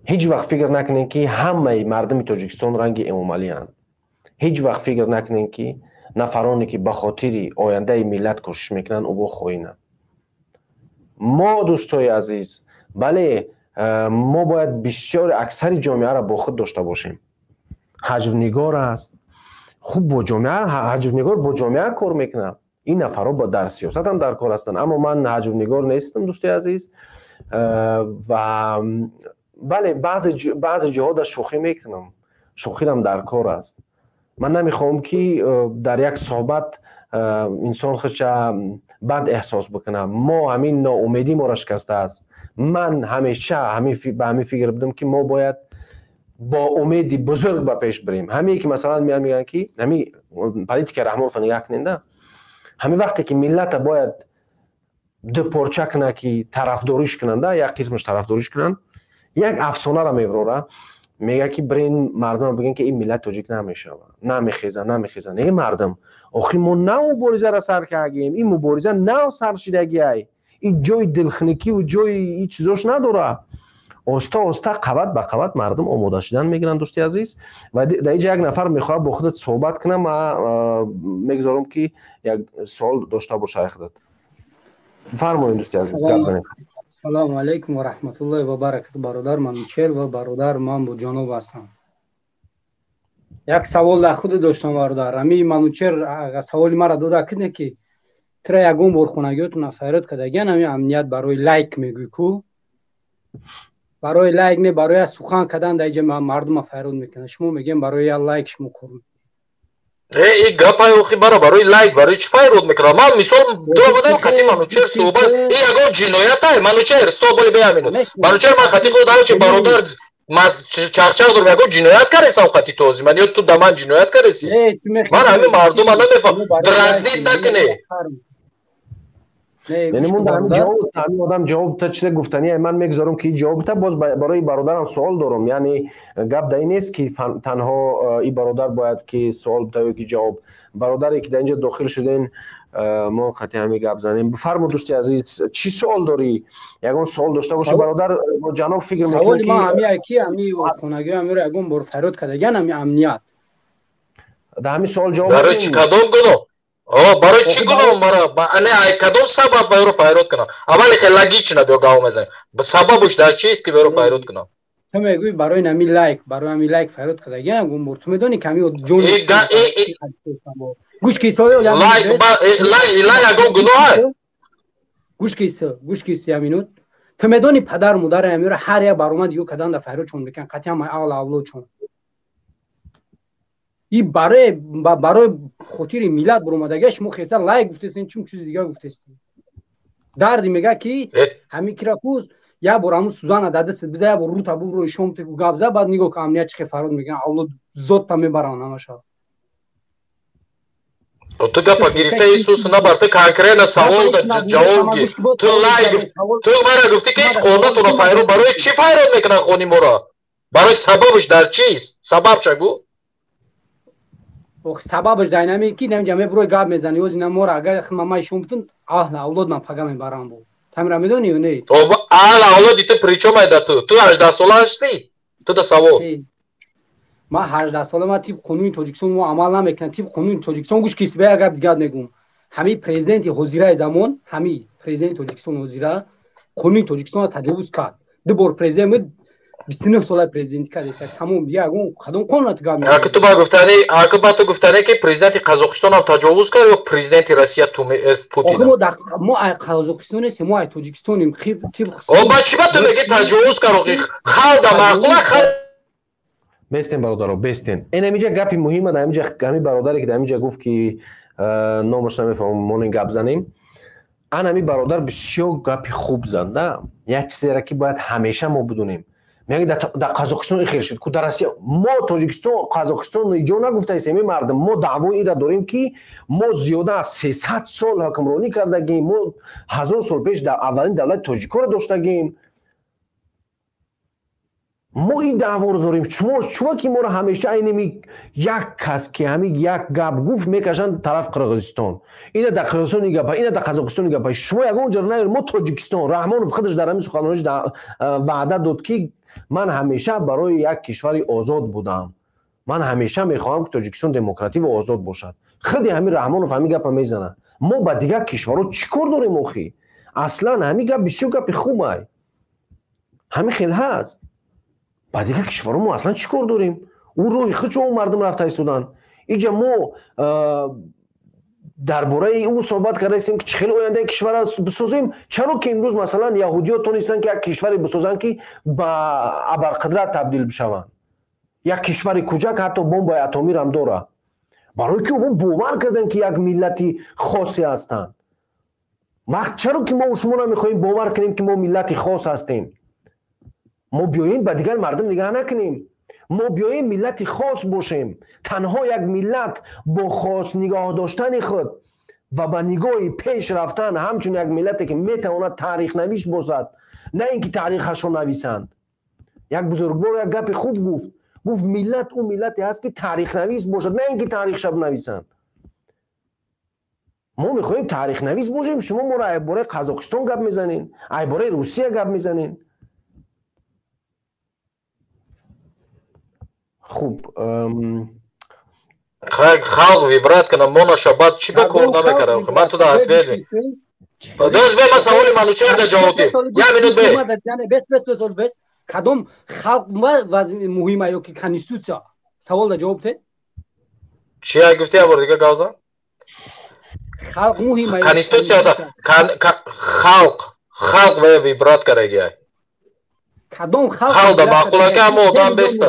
Ҳеҷ вақт фикр накунем, ки ҳамаи мардуми Тоҷикистон ранги Эмомалианд. Ҳеҷ вақт фикр накунем, ки нафароне, ки ба хотири ояндаи миллат кӯшиш мекунанд, ӯбо хоинанд. Мо, дӯстои азиз, бале, мо бояд бисёри аксари ҷомеаро бо худ дошта бошем. Ҳаҷвнигор аст, хуб, бо ҷомеа, ҳаҷвнигор бо ҷомеа кор мекунад. Ин нафарҳо дар сиёсатам дар кор ҳастанд, аммо ман ҳаҷвнигор нестам, дӯстои азиз. Ва бале, баъзе ҷоҳо дар шӯхӣ мекунам, шӯхирам дар кор аст. Ман намехоҳам, ки дар як суҳбат инсон худша бад эҳсос бикунад. Мо ҳамин ноумедӣ моро шикастааст. Ман ҳамеша ба ҳамин фикр будам, ки мо бояд бо умеди бузург ба пеш бирем. Ҳамие ки масалан меян, мегӯянд, ки ҳамин политикаи Раҳмонова нигаҳ куненда, ҳамин вақте ки миллата бояд дупорча кунад, ки тарафдориш кунанда, як қисмаш тарафдориш кунанд, як афсонаро мебарора, мегӯяд, ки бирен мардума бигӯен, ки ин миллат тоҷик намешавад, намехеза, намехеза. Не, мардум, охи мо нав муборизаро сар кардем, ин мубориза нав сар шидагиай, ин ҷои дилхуникиву ҷои ин чизош надорад. Оста оста, қабат ба қабат мардум омода шудан мегиранд, дӯсти азиз. Ва дар инҷа як нафар мехоҳад бо худат суҳбат кунам. Ма мегузорам, ки як суол дошта боша худат. Фармоед, дӯсти азиз, гап занед. Салому алайкум ва раҳматуллоҳи ва баракату, бародар Манучер ва бародар, ман бо ҷаноб ҳастам. Як савол дар худ доштам, бародар. Ами Манучер саволи маро дода кине, ки тура ягон бор хонагиётона файрод кардагиан? Ами амният барои лайк мегӯй ку, барои лайк не, барои сухан кардан дар иҷа мардума файрод мекунад. Шумо мегӯем, барои як лайк шумо кор. Э, и гапай охи, бара барои лайк барои чӣ файрод мекунад? Ман мисол дуромадам қати Манучер суҳбат, и ягон ҷиноятай? Манучер, стоп, боли беаминут. Манучер, ман қати худ ҳамчи бародар чахчах дорам, ягон ҷиноят каресам қати ту ҳозир ман ё ту да ман ҷиноят кареси? Ман ҳамин мардума намефаҳмам, дразнить накунӣ. Яъне мон ҳамин одам ҷавоб та чизе гуфтания, ман мегузорам, ки ҷавоб та. Боз барои бародарам суол дорам. Яъне гап дар ин нест, ки танҳо и бародар бояд ки суол бита ё ки ҷавоб. Бародаре, ки дар инҷа дохил шуден, мо қати ҳамин гап занем. Бифармо, дӯсти азиз, чӣ суол дорӣ? Ягон суол дошта бошӣ, бародар бо ҷаноб фикр мекунам, ки ҳамин ки ҳамин хонагиҳо ҳамиро ягон бор файрод кардагиан, ҳамин амният. Дар ҳамин суол ҷавоб. Барои чӣ, кадом гуноҳ? Барои чӣ гуноҳ мара, не, ай кадом сабаб вайро файрод кунам? Аввали хел логично биё гап мезанем. Сабабуш дар чист, ки вайро файрод кунам? Ту мегӯӣ, барои нами лайк, барои ҳами лайк файрод кардагиан ягон бор. Ту медонӣ, ки ҳами ҷон гӯш ки. Лайк ягон гуноҳ? Гӯш ки, гӯш ки, як минут. Ту медонӣ падару модари амира ҳар як баромад ё кадан да файродшон мекунанд, қатъиян май аҳлу авлодшон. И барои хотири миллат баромадагия шумо хеса лайк гуфтестен, чун чизи дигар гуфтестен. Дарди мега ки ҳамин киракуз як бор ҳамун сузана дар дастат биза, як бор рута буброи шом тегу гап за, баъд нигоҳ ка амният чӣ хел фарёд мекунанд, авлод зодта мебаранд ҳамаша. Ту гапа гирифта Иисус набар, ту конкретно савол да ҷавоб гир. Ту лайк, ту мара гуфтӣ ки ҳеҷ хонатонро файрод, барои чӣ файрод мекунанд хони моро? Барои сабабаш дар чист? Сабабша гӯ. Ох, сабабаш дар инаме ки намҷа мебурой гап мезанӣ, оз ина мора агар мамаи шумо бутун аҳл авлод ман пага мебарам бу. Тамира медонӣ ё не? Аҳл авлоди ту причом айда ту? Ту 18 сола ҳастӣ? Ту да савол. Ман 18 сола, ман тибқи қонуни Тоҷикистон мо амал намекунам. Тибқи қонуни Тоҷикистон гӯш кис, бе гап дигар мегӯм. Ҳамин президенти ҳозираи замон, ҳамин президенти Тоҷикистон ҳозира қонуни Тоҷикистонро таҷовуз кард. Ду бор президент буд, 29 сола президентӣ кард. Тамом, ягон кадом қонун ту гап мезанӣ? Аки ту ба гуфтани, аки ба ту гуфтани ки президенти Қазоқистон ҳам таҷовуз кард ё президенти Россия Путин? Охи мо ай Қазоқистон нестем, мо ай Тоҷикистонем. О, ба чӣ ба ту мегӣ таҷовуз кард? Охи халда маъқула хал. Бестен бародаро, бестен. Ин ҳаминҷа гапи муҳима, дар ҳаминҷа ҳамин бародаре ки дар ҳаминҷа гуфт ки номаш намефаҳмам, монен гап занем. Ан ҳамин бародар бисёр гапи хуб зад, да? Як чизеро ки бояд ҳамеша мо бидонем. Мегӯяд дар Қазоқистон ин хел шуд, ку дар Россия мо Тоҷикистон, Қазоқистон иҷо нагуфтаистем, ин мардум мо даъвои инро дорем ки мо зиёда аз 300 сол ҳукмронӣ кардагем, мо 1000 сол пеш дар аввалин давлати тоҷикоро доштагем. Мо ин даъворо дорем. Шумо чува ки моро ҳамеша айнеми як кас ки ҳамин як гап гуфт мекашанд тараф Қирғизистон. Ина дар Қирғизистон ин гапа, ина дар Қазоқистон ин гапа. Шумо ягон ҷо наёред, мо Тоҷикистон. Раҳмонов худаш дар ҳамин суханрониш ваъда дод ки ман ҳамеша барои як кишвари озод будам. Ман ҳамеша мехоҳам ки Тоҷикистон демократӣ ва озод бошад. Худи ҳамин Раҳмонов ҳамин гапа мезанад. Мо ба дигар кишварҳо чӣ кор дорем охи? Аслан ҳамин гап бисёр гапи хубай. Ҳамин хел ҳаст. Ба дигар кишварҳо мо аслан чӣ кор дорем? Ӯ роҳи худшо ӯ мардум рафта истоданд. Иҷа мо дар бораи ӯ суҳбат кардаистем ки чӣ хел ояндаи кишварро бисозем. Чаро ки имрӯз масалан яҳудиё тонистанд ки як кишваре бисозанд ки ба абарқудрат табдил бишаванд. Як кишвари кӯчак ҳатто бомбаи атомиро дорад. Барои ки онҳо бовар карданд ки як миллати хосе ҳастанд. Вақт чаро ки мо шумо намехоҳем бовар кунем ки мо миллати хос ҳастем? Мо биёем ба дигар мардум нигаҳ накунем. Мо биёем миллати хос бошем. Танҳо як миллат бо хос нигоҳ доштани худ ва ба нигоҳи пеш рафтан ҳамчун як миллате ки метавонад таърихнавис бошад, на ин ки таърихашро нависанд. Як бузургвор як гапи хуб гуфт. Гуфт миллат ӯ миллате ҳаст ки таърихнавис бошад, на ин ки таърихша бинависанд. Мо мехоҳем таърихнавис бошем, шумо моро ай бораи Қазоқистон гап мезанед, ай бораи Русия гап мезанед. Хуб, халқ вибрат кунам, мо нашабад чӣ ба кор намекардам? Ман ту да ответ. Дӯст бе, ман саволи Манучеҳр да ҷавоб диҳ. Як минут бе. Бес, бес, бес, бес. Кадом халқ муҳима ё ки конститутсия? Савол да ҷавоб те. Чӣ гуфтӣ як бор дига гавзан? Халқ муҳима. Конститутсия да халқ, халқ ва вибрат карагия. Кадом халқ халқ маъқула ки ҳама одам беста.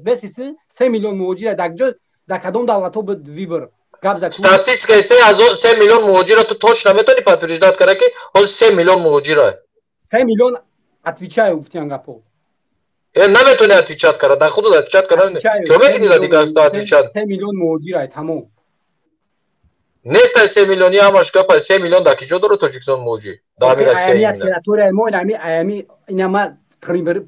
Бесиси 3 миллион муҳоҷира дар ҷо дар кадом давлатҳо буд вибр? Гап зад. Статистикаи 3 миллион муҳоҷира ту точно метавонӣ подтверждать кара ки ҳозир 3 миллион муҳоҷира. 3 миллион отвечаю гуфтиан гапо. Наметавонӣ отвечать кара, дар худат отвечать кара. Чо мекунӣ дар дигар отвечать? 3 миллион муҳоҷира тамом. Нестай 3 миллиони ҳамаш гапа, 3 миллион дар киҷо дорад Тоҷикистон муҳоҷир? Дар ҳамин Россия. Ами территорияи мо ами ами ина ма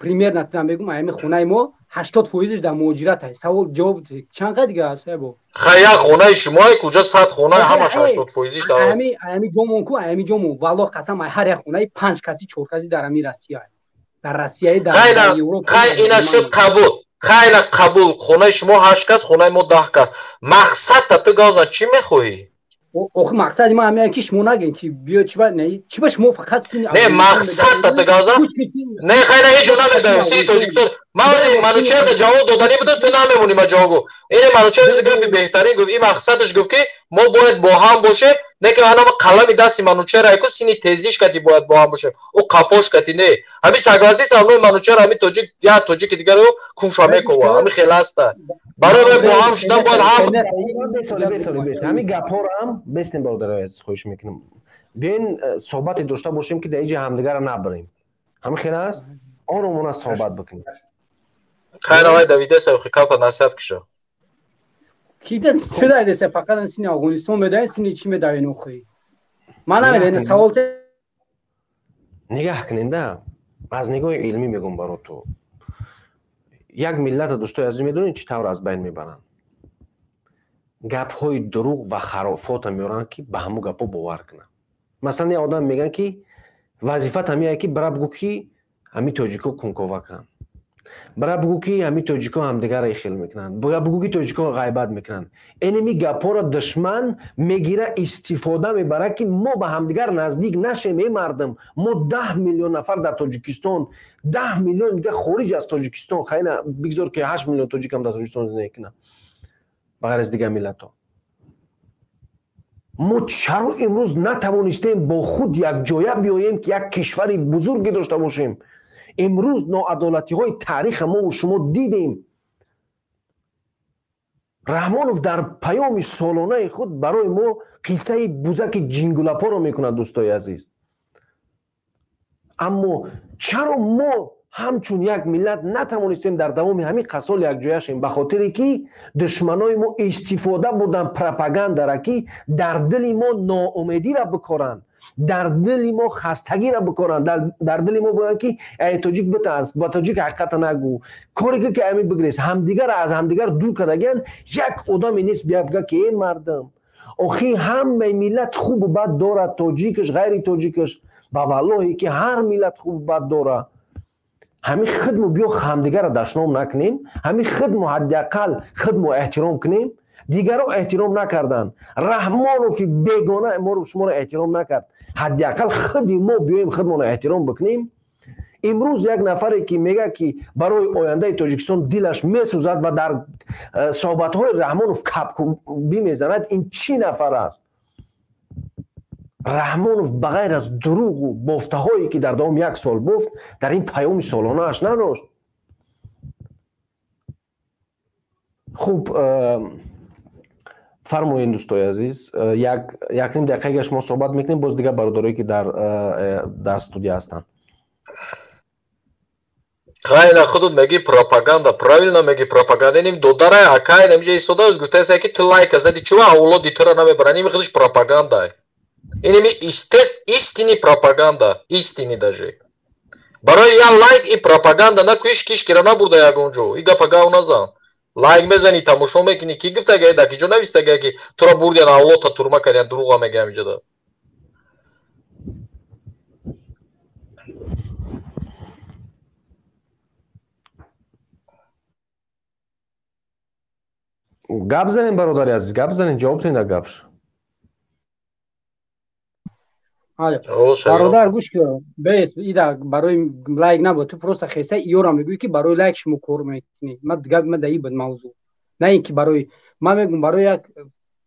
примерно тунам бегум, ами хонаи мо 80% дар муҳоҷират аст. Савол ҷавоб чанд қадр дига аст бо? Хай як хонаи шумо куҷо 100 хона ҳамаш 80% дар ами ҷомон ку, ами ҷомон валлоҳ қасам ҳар як хонаи 5 каси 4 каси дар ами Россия. Дар Россия дар Европа. Хай ина шуд қабул. Хай ина қабул. Хонаи шумо 8 кас, хонаи мо 10 кас. Мақсад та ту гавзан чӣ мехоҳӣ? Охи мақсади ман ҳамин ки шумо нагӯед ки биё чӣ ба не чӣ ба шумо фақат не мақсад та ту гавзан не хай на ҳеҷ ҷо намедаем сири Тоҷикистон. Ман Манучеҳр ҷавоб доданӣ будам, ту намемонӣ ма ҷавоб гуфт. Ин Манучеҳр гапи беҳтарин гуфт. Ин мақсадаш гуфт ки Мо бояд бо ҳам бошем, не ки ҳанама қалами дасти Манучер айку сини тезиш кати бояд бо ҳам бошем. Ӯ қафош кати не. Ҳами согласись со мной, Манучер, ҳами тоҷик, я тоҷики дигаро кумша мекова. Ҳами хел аста. Барои бо ҳам шудан бояд ҳам бесоли. Ҳами гапҳоро ҳам беснем, бародарои азиз, хоҳиш мекунам. Биёин суҳбате дошта бошем, ки дар инҷа ҳамдигарро набарем. Ҳами хел аст? Оромона суҳбат бикунем. Хайр, авай Давидеса камта насиҳат киша. Кида чида деса, фақат сини Афғонистон медаин, сини чӣ медавин охи? Ман намедонам, савол. Нигаҳ кунед, аз нигоҳи илмӣ мегӯм баро ту. Як миллата, дӯстои азиз, медонед, чӣ тавр аз байн мебаранд? Гапҳои дурӯғ ва харофота меоранд, ки ба ҳамун гапҳо бовар кунанд. Масалан, як одам мегӯянд, ки вазифат ҳамияе, ки бара бигӯ, ки ҳамин тоҷико кунковаканд, бара бигӯ, ки ҳамин тоҷико ҳамдигарро ихел мекунанд, бара бигӯ, ки тоҷико ғайбат мекунанд. Энеми гапҳоро душман мегира, истифода мебарад, ки мо ба ҳамдигар наздик нашем. Эй мардум, мо 10 миллион нафар дар Тоҷикистон, 10 миллион дига хориҷ аз Тоҷикистон. Хайна, бигзор, ки 8 миллион тоҷикам дар Тоҷикистон зиндагӣ кунанд, ба ғайр аз дигар миллатҳо. Мо чаро имрӯз натавонистем бо худ якҷоя биёем, ки як кишвари бузурге дошта бошем? Имрӯз ноадолатиҳои таъриха мову шумо дидем. Раҳмонов дар паёми солонаи худ барои мо қиссаи бузаки ҷингулапоро мекунад, дӯстои азиз. Аммо чаро мо ҳамчун як миллат натавонистем дар давоми ҳамин қасол якҷоя шем? Ба хотире ки душманои мо истифода бурдан пропагандара, ки дар дили мо ноумедиро бикоранд, дар дили мо хастагиро бикоранд, дар дили мо бигӯянд, ки эй тоҷик, битарс, ба тоҷик ҳақиқата нагӯ, коре ки ами бигрез. Ҳамдигарро аз ҳамдигар дур кардагиянд. Як одаме нест, бия бигӯяд, ки эй мардум, охи ҳамаи миллат хубу бад дорад, тоҷикаш, ғайри тоҷикаш, ба валлоҳе ки ҳар миллат хубу бад дорад. Ҳамин хидму биё ҳамдигарро дашном накунем, ҳамин хидму ҳадди ақал хидму эҳтиром кунем. Дигарро эҳтиром накарданд. Раҳмонофи бегона моро, шуморо эҳтиром накард, ҳадди ақал худи мо биёем худмонро эҳтиром бикунем. Имрӯз як нафаре, ки мегӯяд, ки барои ояндаи Тоҷикистон дилаш месӯзад ва дар суҳбатҳои Раҳмонов капкӯбӣ мезанад, ин чӣ нафар аст? Раҳмонов ба ғайр аз дурӯғу бофтаҳое, ки дар давоми як сол бофт, дар ин паёми солонааш надошт. Хуб, фармоед, дӯстои азиз, якним дақиқага шумо суҳбат мекунем, боз дигар бародарое, ки дар студия ҳастанд. Хайна, худут меги пропаганда, правильно меги, пропаганда. Ним додарай акай намиҷа истода гуфтаеса, ки ту лайка зади, чува авлоди тура намебаранд. Ими худаш пропаганда, иними истинный пропаганда, истинный. Даже барои я лайк и пропаганда накуиш, кишкира набурда ягон ҷо. И гапа гав назан. Лайк мезанӣ, тамошо мекунӣ, ки гуфтага, дар ки ҷо навистага, ки тура бурдиан, авлодта турма кардиан? Дурӯға мегӯям иҷода. Гап занем, бародари азиз, гап занем, ҷавоб тен дар гапш. Бародар, гӯш кун, бес ида барои лайк набуд. Ту просто хеста иёра мегӯӣ, ки барои лайк шумо кор мекунӣ. Ма гап ма даи буд мавзӯъ, на ин ки барои ман мегӯм. Барои як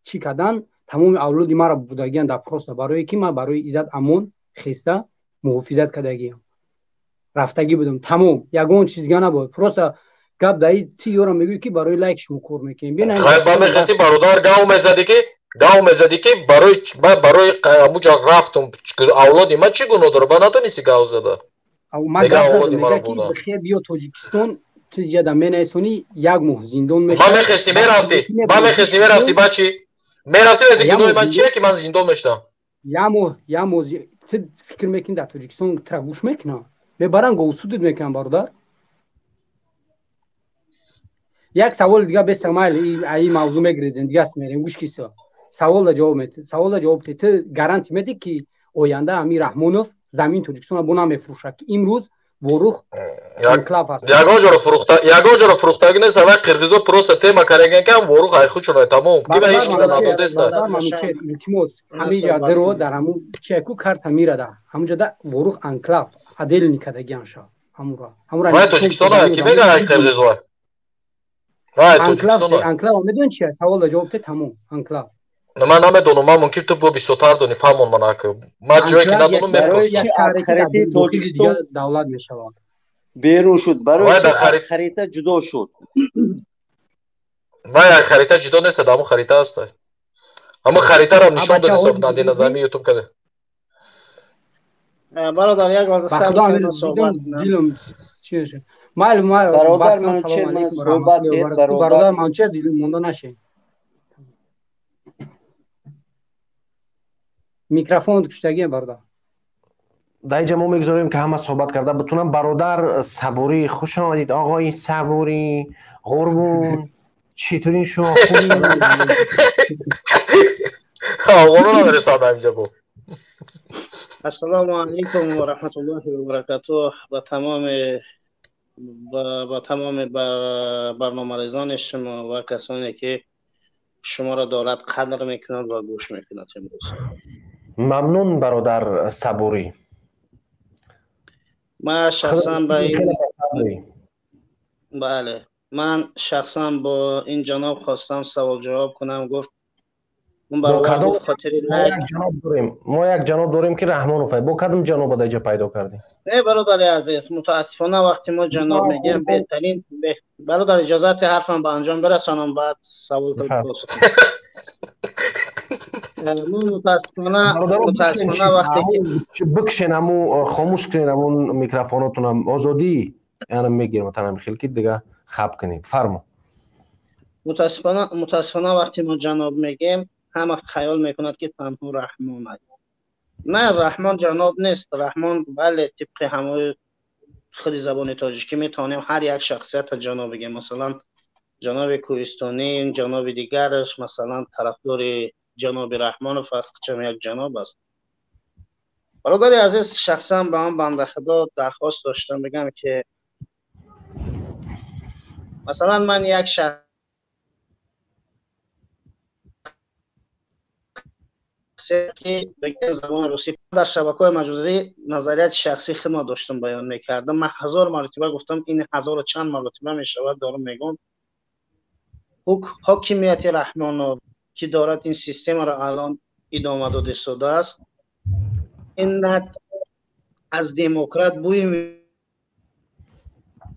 чӣ кардан тамоми авлоди маро будагиан дар просто барое ки ман барои иззат амон хеста муҳофизат кардагиам, рафтагӣ будам, тамом, ягон чиз дига набуд. Просто гап даи ти ёра мегӯӣ, ки барои лайк шумо кор мекунем. Ба мехости, бародар, гав мезадӣ, ки гав мезадӣ, ки барои ман барои ҳамуҷа рафтум, авлоди ман чӣ гуноҳ дорад? Ба натонисти гав зада. Ман гап задам, мега, ки бихер биё Тоҷикистон, ту ҷада менайсонӣ, як моҳ зиндон. Ман мехести мерафтӣ, ман мехести мерафтӣ, ба чӣ мерафтӣ? Гуноҳи ман чие, ки ман зиндон мешудам? Як моҳ, як моҳ. Ту фикр мекунӣ, дар Тоҷикистон тура гӯш мекунам? Мебаранд, говсудит мекунам, бародар. Як саволи дига беста, майли, аи мавзӯъ мегирезем, дигаст мерем. Гӯш киса, саволда ҷавоб мед, саволда ҷавоб те. Ту гарантӣ медиҳ, ки оянда ҳамин Раҳмонов замини Тоҷикистонро бо намефурӯшад, ки имрӯз Ворух анклав аст? Ягон ҷоро фурӯхта, ягон ҷоро фурӯхтагӣ нест. Авай қирғизо просто тема караган, ки ҳам Ворух айхучуна, тамом, ки ба ҳеҷ кида надодеста. Илтимос, ҳаминҷа диро дар ҳамун чеку карта мирада, ҳамунҷа Ворух анклав отдельный кардагиан ша ҳамура. Ҳамура вай Тоҷикистона ки мега, ай қирғизо, вай Тоҷикистона. Анклав медон чи? Саволда ҷавоб те, тамом. Анклав Ман намедонам, ман мумкин ту бо бисёртар дони, фаҳмон ман ака. Ман ҷое ки надонам мепурсам. Аз харитаи Тоҷикистон давлат мешавад. Берун шуд. Барои чи аз харита ҷудо шуд? Вай аз харита ҷудо нест, ҳамун харита аст. Ҳамун харитаро нишон додисо надина дар ҳамин ютуб када. Бародар, як лаҳза сабр кунед, суҳбат кунам. Майли, майли. Бародар Манучер, ман суҳбат кед, бародар Манучер, дилим монда нашед. Микрофон куштагӣ, бародар. Дар инҷа мо мегузорем ки ҳама суҳбат карда битунам. Бародар Сабурӣ, хуш омадид, оғои Сабурӣ, ғурбун, читурин шумо, хубӣ? Оғоро намерасад инҷа бо. Ассалому алайкум ва раҳматуллоҳи ва баракатуҳ ба тамоми барномарезони шумо ва касоне ки шуморо дорад қадр мекунад ва гӯш мекунад имрӯз. Мамнун, бародар Сабурӣ. Ман шахсан ба ин бале, ман шахсан бо ин ҷаноб хостам савол ҷавоб кунам, гуфт он бародар гуфт хотири лайк. Мо як ҷаноб дорем ки Раҳмонов, бо кадом ҷаноб дар инҷа пайдо кардем? Не, бародари азиз, мутаассифона вақте мо ҷаноб мегӯем, беҳтарин бародар, иҷозати ҳарфам ба анҷом бирасонам, баъд савол посух. Мутаассифона вақте ки бикшен, аму хомӯш кунед амун микрофонотунам, озодӣ яна мегирам танам хел ки дига хаб кунед. Фармо. Мутаассифона вақте мо ҷаноб мегӯем, ҳама хаёл мекунад ки танҳо Раҳмон аст. Не, Раҳмон ҷаноб нест. Раҳмон, бале, тибқи ҳамои худи забони тоҷикӣ метавонем ҳар як шахсиятро ҷаноб бигем. Масалан, ҷаноби Кӯҳистонӣ, ҷаноби дигараш, масалан, тарафдори ҷаноби Раҳмонов аст, чам як ҷаноб аст. Бародари азиз, шахсан ба он банда худо дархост доштам бигам ки масалан ман як шахс ки бигем забони русӣ дар шабакаҳои маҷозӣ назарияти шахсии худро доштам баён мекардам. Ман 1000 маротиба гуфтам, ин ҳазору чанд маротиба мешавад, дорам мегӯям, ҳокимияти Раҳмонов ки дорад ин системаро алон идома дода истодааст, ин на аз демократ бӯй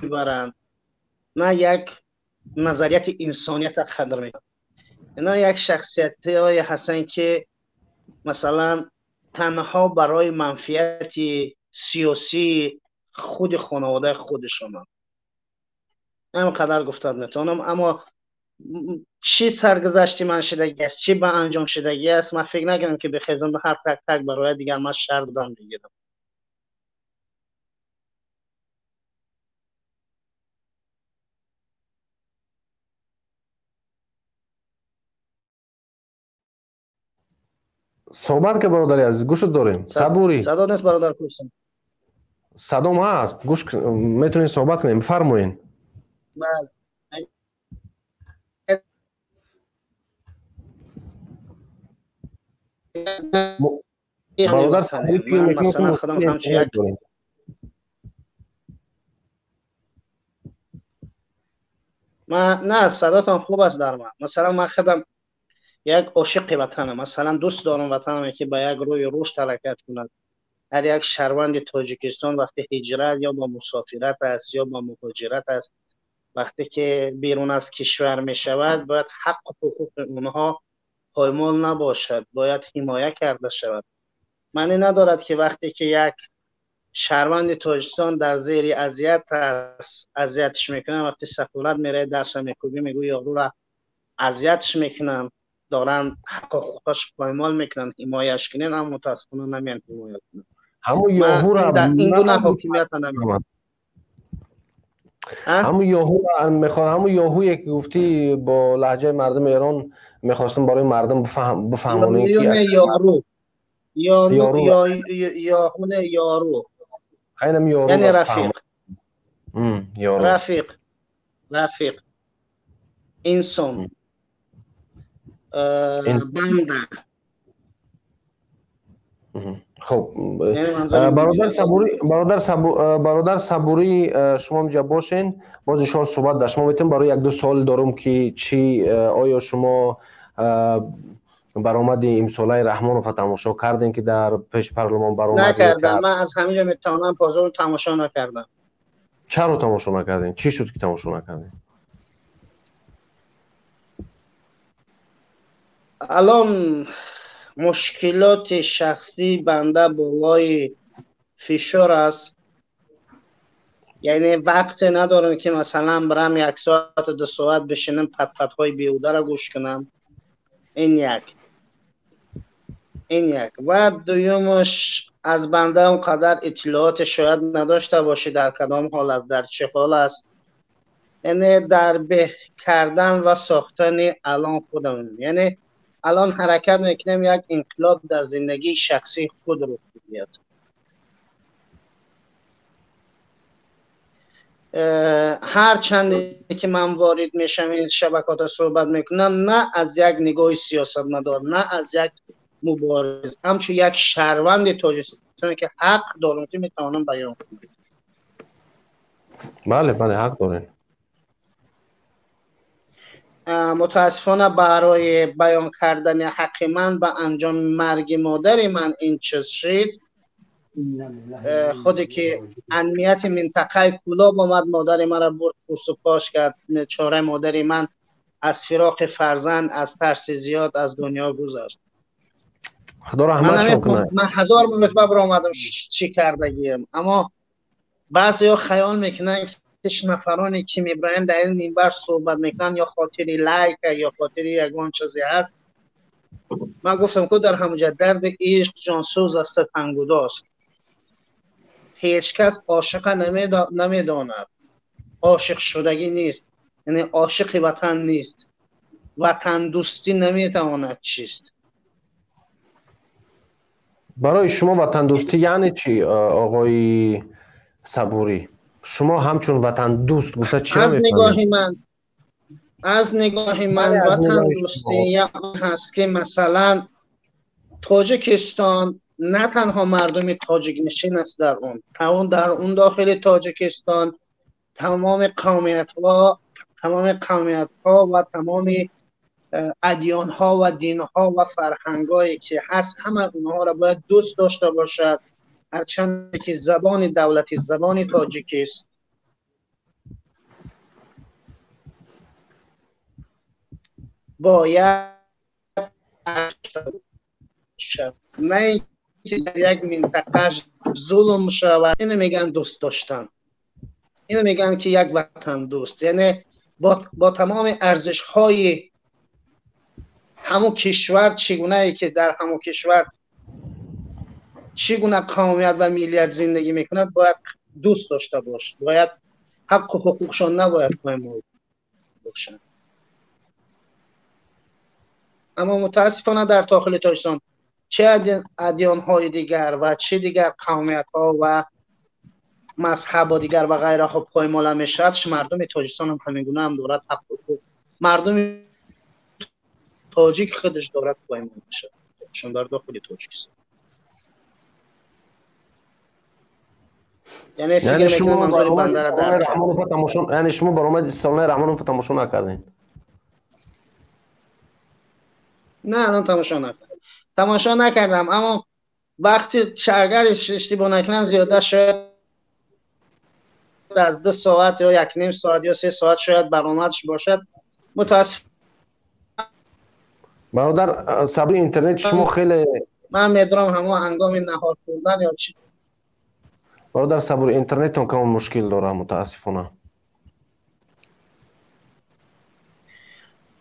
мебаранд, на як назарияти инсониятро қадр мекунанд. Ино як шахсиятҳое ҳастанд ки масалан танҳо барои манфиати сиёсии худи хонаводаи худашонанд. Ҳамин қадар гуфтан метавонам, аммо чӣ саргузашти ман шудагӣ аст, чӣ ба анҷом шудагӣ аст, ман фикр накунам ки бихезам ҳар так так барои дигар ман шарт дам бигирам. Суҳбат ки, бародари азиз, гӯшт дорем. Сабурӣ. Садо нест, бародар Кӯҳистон. Садом ҳаст, гӯш метавонед суҳбат кунем, бифармоед. Бале. Бародар Сабурӣ, масалан худам ҳамчун як ман на садотон хуб аст дар ман. Масалан ман худам як ошиқи ватанам, масалан дӯст дорам ватанам ки ба як рӯи рушд ҳаракат кунад. Ҳар як шаҳрванди Тоҷикистон вақте ҳиҷрат ё ба мусофират аст ё ба муҳоҷират аст, вақте ки берун аз кишвар мешавад, бояд ҳаққу ҳуқуқи онҳо поймол набошад, бояд ҳимоя карда шавад. Маъне надорад ки вақте ки як шаҳрванди Тоҷикистон дар зери азият аст, азиятш мекунанд, вақте сафорат меравад, дарса мекӯбӣ, мегӯ ёрура азиятш мекунанд, доранд ҳаққу ҳуқуқаш поймол мекунанд, ҳимояш кунед, аммо мутаассифона намеянд ҳимоя кунанд. Ҳамун ёҳура ин гуна ҳокимиятро намекунанд. Ҳамун ёҳура мехоҳам, ҳамун ёҳуе ки гуфтӣ бо лаҳҷаи мардуми Эрон мехостам барои мардум бифаҳмонем ки ёру ёҳуне ёру хайнам ёру, яъне рафиқ, рафиқ, рафиқ, инсон, банда. Хуб, бародар Сабурӣ, бародар Сабурӣ, шумо инҷа бошен, боз иншоалло суҳбат дар шумо метавонем. Барои як ду савол дорум ки чӣ, оё шумо Баромади имсолаи Раҳмонова тамошо кардем, ки дар пеш парлумон баромад накардам. Ман аз ҳамин ҷо метавонам позор, тамошо накардам. Чаро тамошо накардем? Чӣ шуд, ки тамошо накардем? Алон мушкилоти шахсии банда болои фишор аст, яъне вақте надорам, ки масалан бирам як соат, 2 соат бишинам, патпатҳои беҳударо гӯш кунам. Ин як ва дуюмаш, аз банда он қадар иттилооте шояд надошта бошӣ, дар кадом ҳол аст, дар чӣ ҳол аст. Яъне дар беҳ кардан ва сохтани алон худам, яъне алон ҳаракат мекунем, як инқилоб дар зиндагии шахсии худ рух бидиҳад. Ҳар чанде ки ман ворид мешавам, ин шабакаҳо суҳбат мекунам, на аз як нигоҳи сиёсатмадор, на аз як мубориз, ҳамчун як шаҳрванди Тоҷикистон, ки ҳақ дорам, ки метавонам баён кунам. Бале, ҳақ дорем. Мутаассифона, барои баён кардани ҳаққи ман ба анҷоми марги модари ман ин чиз шид. Худе ки амнияти минтақаи Кӯлоб омад, модари маро бурд, пурсу пош кард. Чораи модари ман аз фироқи фарзанд, аз тарси зиёд аз дунё гузашт. Худо раҳматшон кунад. Ман ҳазор маротиба баромадам, чӣ кардагием, аммо баъзеҳо хаёл мекунанд, ки нафароне ки мебироянд, дар ин минбар суҳбат мекунанд, ё хотири лайка, ё хотири ягон чизе ҳаст. Ман гуфтам, ку дар ҳамуҷа дарди ишқ ҷонсӯз аст, тангудост. Ҳеҷ кас ошиқа намедонад, ошиқ шудагӣ нест, яъне ошиқи ватан нест, ватандӯстӣ наметавонад чист. Барои шумо ватандӯстӣ яъне чӣ, оғои Сабурӣ? Шумо ҳамчун ватандӯст гуфта чӣ? Аз нигоҳи ман ватандӯстӣ як он ҳаст, ки масалан Тоҷикистон на танҳо мардуми тоҷикнишин аст, дар он дохили Тоҷикистон тамоми қавмиятҳо ва тамоми адёнҳо ва динҳо ва фарҳангҳое ки ҳаст, ҳама онҳоро бояд дӯст дошта бошад. Ҳарчанд ки забони давлатӣ забони тоҷикист, бояд на ин ки дар як минтақа зулм шавад. Ино мегӯянд дӯст доштан, ино мегӯянд, ки як ватандӯст, яъне бо тамоми арзишҳои ҳамун кишвар, чӣ гунае ки дар ҳамун кишвар чӣ гуна қавмият ва миллият зиндагӣ мекунад, бояд дӯст дошта бош, бояд ҳаққу ҳуқуқшон набояд поймол бошанд. Аммо мутаассифона, дар дохили Тоҷикистон чӣ адёнҳои дигар ва чӣ дигар қавмиятҳо ва мазҳабо дигар ва ғайраҳо поймола мешавад, мардуми Тоҷикистон ҳам ҳамин гуна ҳам дорад ҳақ ҳуқуқ, мардуми тоҷик худаш дорад, поймол мешавад чун дар дохили Тоҷикистон, яъне фикр мекунам, манзури бандара дар Яъне шумо баромади Солонаи Раҳмонова тамошо накардем? Не, алон тамошо накардам, аммо вақти агар иштибоҳ накунам, зиёда шояд аз 2 соат ё 1.5 соат ё 3 соат шояд баромадш бошад. Мутаассиф Бародар Сабри, интернети шумо хеле Ман медонам, ҳамон ҳангоми наҳор хӯрдан ё чӣ. Бародар Сабур, интернетон кам мушкил дорад, мутаассифона.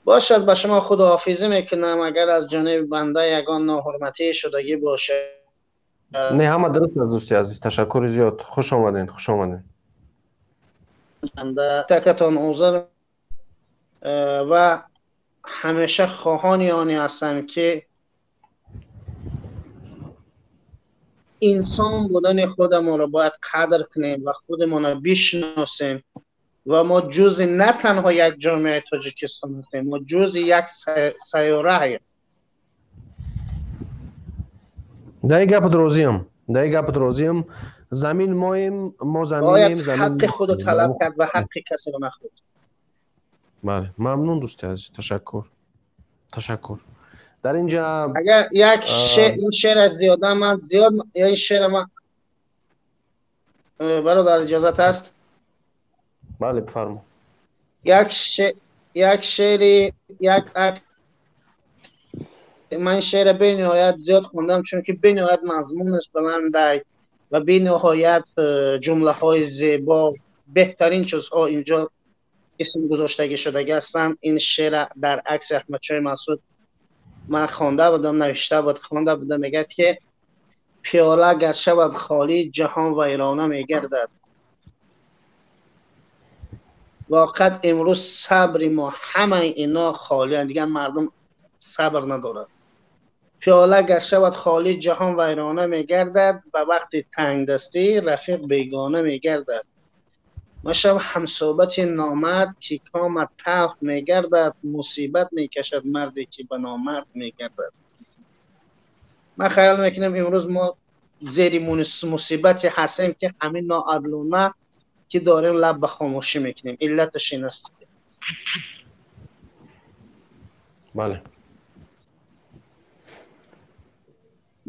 Бошад, ба шумо худоҳофизӣ мекунам. Агар аз ҷониби банда ягон ноҳурматӣ шудагӣ бошад. Не, ҳама дуруст аст, дӯсти азиз, ташаккури зиёд. Хуш омадед, хуш омадед. Такатон узр ва ҳамеша хоҳони оне ҳастам, ки инсон будани худамонро бояд қадр кунем ва худамонро бишносем. Ва мо ҷузъи на танҳо як ҷомеаи Тоҷикистон ҳастем, мо ҷузъи як сайёраем. Дар ин гапат розиам, дар ин гапат розиам. Замин моем, мо заминем. Бояд ҳаққи худро талаб кард ва ҳаққи касеро нахӯрд. Бале, мамнун, дӯсти азиз, ташаккур, ташаккур. Дар инҷа агар як ин шеър аз зиёда ман зиёд ин шеър ман бародар иҷозат аст? Бале, бифармо. Як шеъри як акс ман шеъра бениҳоят зиёд хондам, чунки бениҳоят мазмунаш баландай ва бениҳоят ҷумлаҳои зебо, беҳтарин чизҳо инҷо исм гузоштагӣ шудагӣ ҳастанд. Ин шеъра дар акси Аҳмадшоҳи Масъуд ман хонда будам, навишта буд, хонда будам. Мегӯяд ки пиёла гар шавад холӣ, ҷаҳон вайрона мегардад. Воқеат имрӯз сабри мо ҳамаи ино холианд, дигар мардум сабр надорад. Пиёла гар шавад холӣ, ҷаҳон вайрона мегардад, ба вақти тангдастӣ рафиқ бегона мегардад. Машав ҳамсӯҳбати номард, ки комат талх мегардад, мусибат мекашад марде ки ба номард мегардад. Ман хаёл мекунам имрӯз мо зери мусибате ҳастем, ки ҳамин ноадлона ки дорем лаб ба хомӯшӣ мекунем. Иллаташ ин аст. Бале.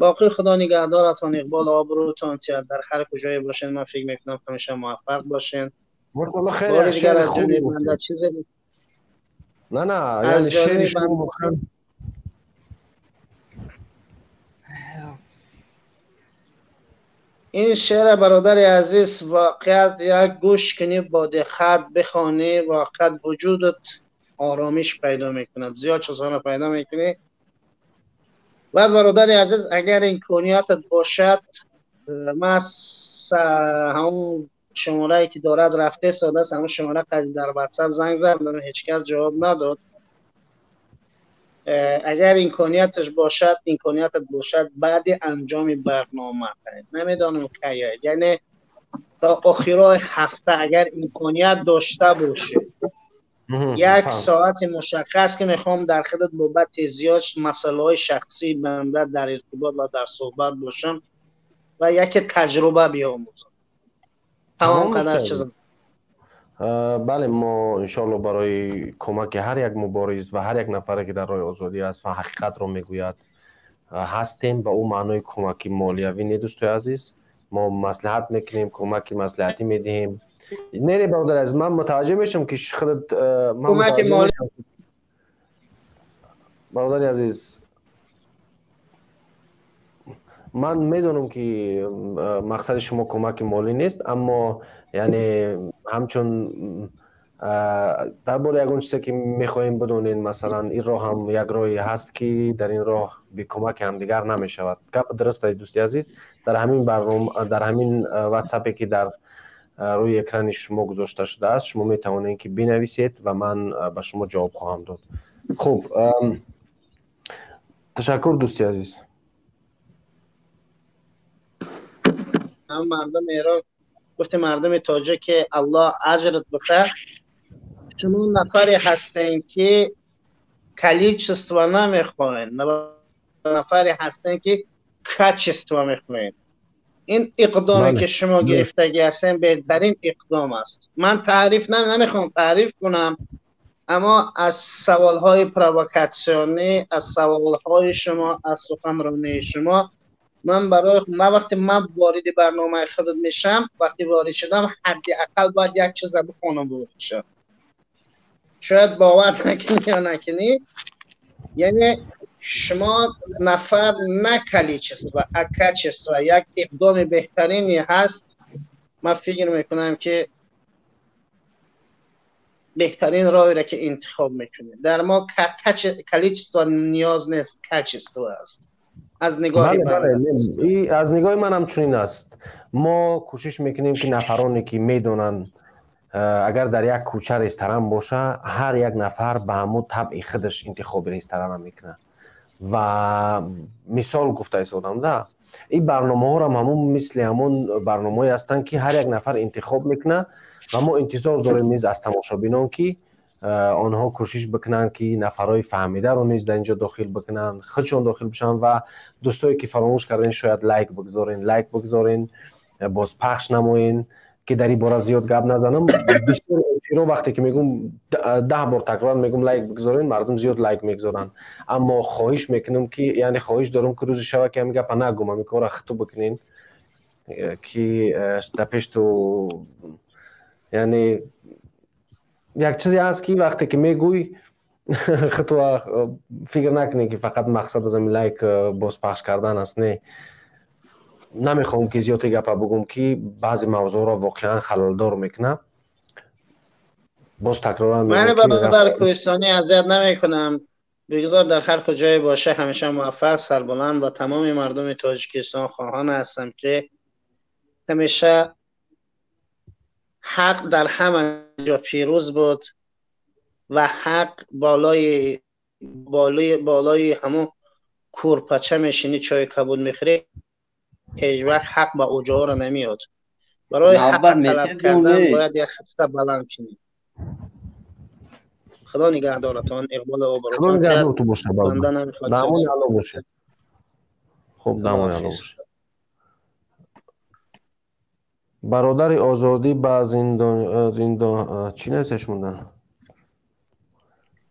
Боқӣ худо нигаҳдоратон, иқбол обрӯтон тиёд, дар ҳар куҷое бошед, ман фикр мекунам ҳамеша муваффақ бошед. Мошалло, хеле дигар аз ҷониби банда чизе не, не, яъне шеъри шумо воқеан ин шеъра бародари азиз воқеат як гӯш кунӣ, бо диққат бихонӣ, воқеат вуҷудат оромиш пайдо мекунад, зиёд чизҳоро пайдо мекунӣ. Баъд бародари азиз, агар имкониятат бошад, ман ҳамон шуморае ки дорад рафте содааст, ҳамон шумора дар ватсап занг задам, ҳеҷ кас ҷавоб надод. Агар имконияташ бошад, имкониятат бошад, баъди анҷоми барнома, намедонам кай, яъне то охирои ҳафта агар имконият дошта бошед, як соати мушаххас ки мехоҳам дар худат бобати зиёд масъалаҳои шахсии банда дар иртибот ва дар суҳбат бошам ва яке таҷруба биомӯзам. Тамом қадар чиз. Бале, мо иншоалло барои кӯмаки ҳар як мубориз ва ҳар як нафаре ки дар роҳи озодӣ аст ва ҳақиқатро мегӯяд ҳастем. Ба ӯ маънои кӯмаки молиявӣ не, дӯстои азиз, мо маслиҳат мекунем, кӯмаки маслиҳатӣ медиҳем. Не, не, бародари азиз, ман мутаваҷҷеҳ мешавам ки худат бародари азиз, ман медонам ки мақсади шумо кӯмаки молӣ нест, аммо яъне ҳамчун дар бораи ягон чизе ки мехоҳем бидонем, масалан ин роҳ ҳам як роҳе ҳаст ки дар ин роҳ бекӯмаки ҳамдигар намешавад. Гап дуруст аст, дӯсти азиз. Дар ҳамин барнома, дар ҳамин ватсапе ки дар рӯи экрани шумо гузошта шудааст, шумо метавонед ки бинависед ва ман ба шумо ҷавоб хоҳам дод. Хуб, ташаккур, дӯсти азиз. Мардуми Эрон гуфти мардуми тоҷик ки Аллоҳ аҷрат бихӯрад, шумо нафаре ҳастем ки количество намехоҳед, нафаре ҳастем ки качество мехоҳед. Ин иқдоме ки шумо гирифтагӣ ҳастем беҳтарин иқдом аст. Ман таъриф намехоҳам таъриф кунам, аммо аз саволҳои провокатсионӣ, аз саволҳои шумо, аз суханронии шумо ман барои ман вақте ман вориди барномаи худат мешам, вақте ворид шудам, ҳадди ақал бояд як чиза бихонам ворид шавам. Шояд бовар накунӣ ё накунӣ, яъне шумо нафар на количество, а качество як иқдоми беҳтарине ҳаст. Ман фикр мекунам ки беҳтарин роҳеро ки интихоб мекунед. Дар мо количество ниёз нест, качество аст. Аз нигоҳи аз нигоҳи ман ҳам чунин аст. Мо кӯшиш мекунем ки нафароне ки медонанд, агар дар як кӯча ресторан боша, ҳар як нафар ба ҳамун табъи худаш интихоби ресторанро мекунад. Ва мисол гуфта истодам, да, ин барномаҳоро ҳамун мисли ҳамун барномаҳое ҳастанд ки ҳар як нафар интихоб мекунад ва мо интизор дорем низ аз тамошобинон ки онҳо кӯшиш бикунанд ки нафарҳои фаҳмидаро низ дар инҷо дохил бикунанд, худшон дохил бишаванд. Ва дӯстое ки фаромӯш кардем, шояд лайк бигзорен, лайк бигзорен, боз пахш намоен ки дар ин бора зиёд гап назанам. Бисёр Эфиро вақте ки мегум, 10 бор такроран мегум, лайк бигзорен, мардум зиёд лайк мегзоранд. Аммо хоҳиш мекунам ки, яъне хоҳиш дорам ки рӯзе шава ки ҳамин гапа нагум, ҳамин корра хиту бикунен, ки дар пеш ту, яъне як чизе ҳаст ки вақте ки мегӯй, хиту фикр накунед ки фақат мақсад аз ҳамин лайк бозпахш кардан аст. Не, намехоҳам ки зиёде гапа бугум, ки баъзе мавзӯъро воқеан халалдор мекунад. Боз такроран Ман бародар кӯҳистонӣ, азият намекунам. Бигзор дар ҳар куҷое боша, ҳамеша муваффақ, сарбуланд ва тамоми мардуми Тоҷикистон хоҳон ҳастам, ки ҳамеша ҳақ дар ҳама ҷо пирӯз буд ва ҳақ болои ҳамон курпача мешинӣ, чойи кабуд мехӯрӣ, ҳеҷ вақт ҳақ ба уҷора намеёд. Барои ҳақ талаб кардан бояд як хатта баланд кунӣ. Худо нигаҳдоратон, иқболи обрӯ. Худо нигаҳдор ту боша, дамони Алло бошед. Хуб, дамони Алло бошед. Бародари озодӣ ба зиндон зиндон чӣ нависеш монда?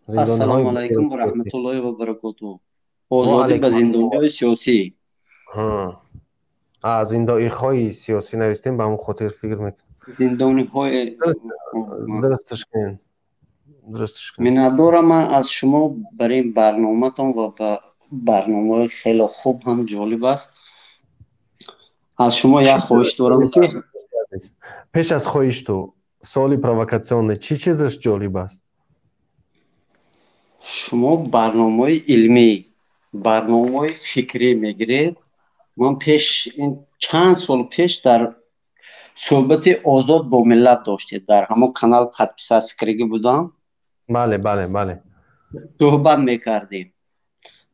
Ассалому алайкум ва раҳматуллоҳи ва баракотуҳ. Озодӣ ба зиндониҳои сиёсӣ. Зиндониҳои сиёсӣ навистем, ба ҳамон хотир фикр мекунам. Зиндониҳои Дурусташ кунем, дурусташ кунем. Миннатдорам ман аз шумо барои барноматон ва ба барномаҳои хеле хуб ҳам ҷолиб аст. Аз шумо як хоҳиш дорам ки Пеш аз хоҳиш ту суоли провокатсионный: чӣ чизаш ҷолиб аст? Шумо барномаҳои илмӣ, барномаҳои фикрӣ мегиред. Ман пеш ин чанд сол пеш дар суҳбати озод бо миллат доштед, дар ҳамон канал подписаться кардагӣ будам. Бале, бале, бале. Суҳбат мекардем,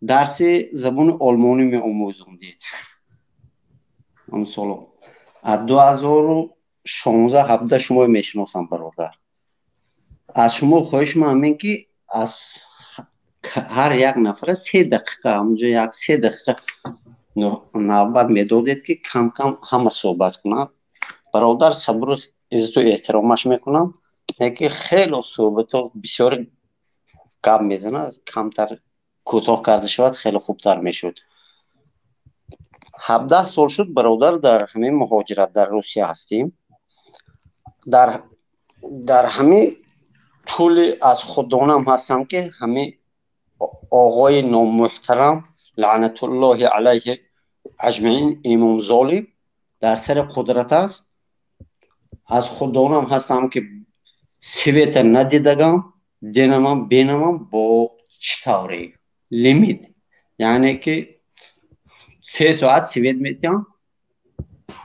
дарси забони олмонӣ меомӯзондед. Ҳамсоло аз 2016 17 шумо мешиносам, бародар. Аз шумо хоҳиш ман ҳамин ки аз ҳар як нафара 3 дақиқа, ҳамунҷо як 3 дақиқа навбат медодед, ки кам кам ҳама суҳбат кунанд. Бародар сабру иззату эҳтиромаш мекунам, лекин хело суҳбатҳо бисёр гап мезанад, камтар кӯтоҳ карда шавад, хеле хубтар мешуд. 17 сол шуд, бародар, дар ҳамин муҳоҷират дар Русия ҳастем. Дар ҳамин тӯли аз худдонам ҳастам, ки ҳамин оғои номуҳтарам, лаънатуллоҳи алайҳи аҷмаин, имом золим дар сари қудрат аст. Аз худдонам ҳастам, ки света надидагам, денамам бенамам бо чӣ тавре лимит, яъне ки 3 соат свет метиҳам,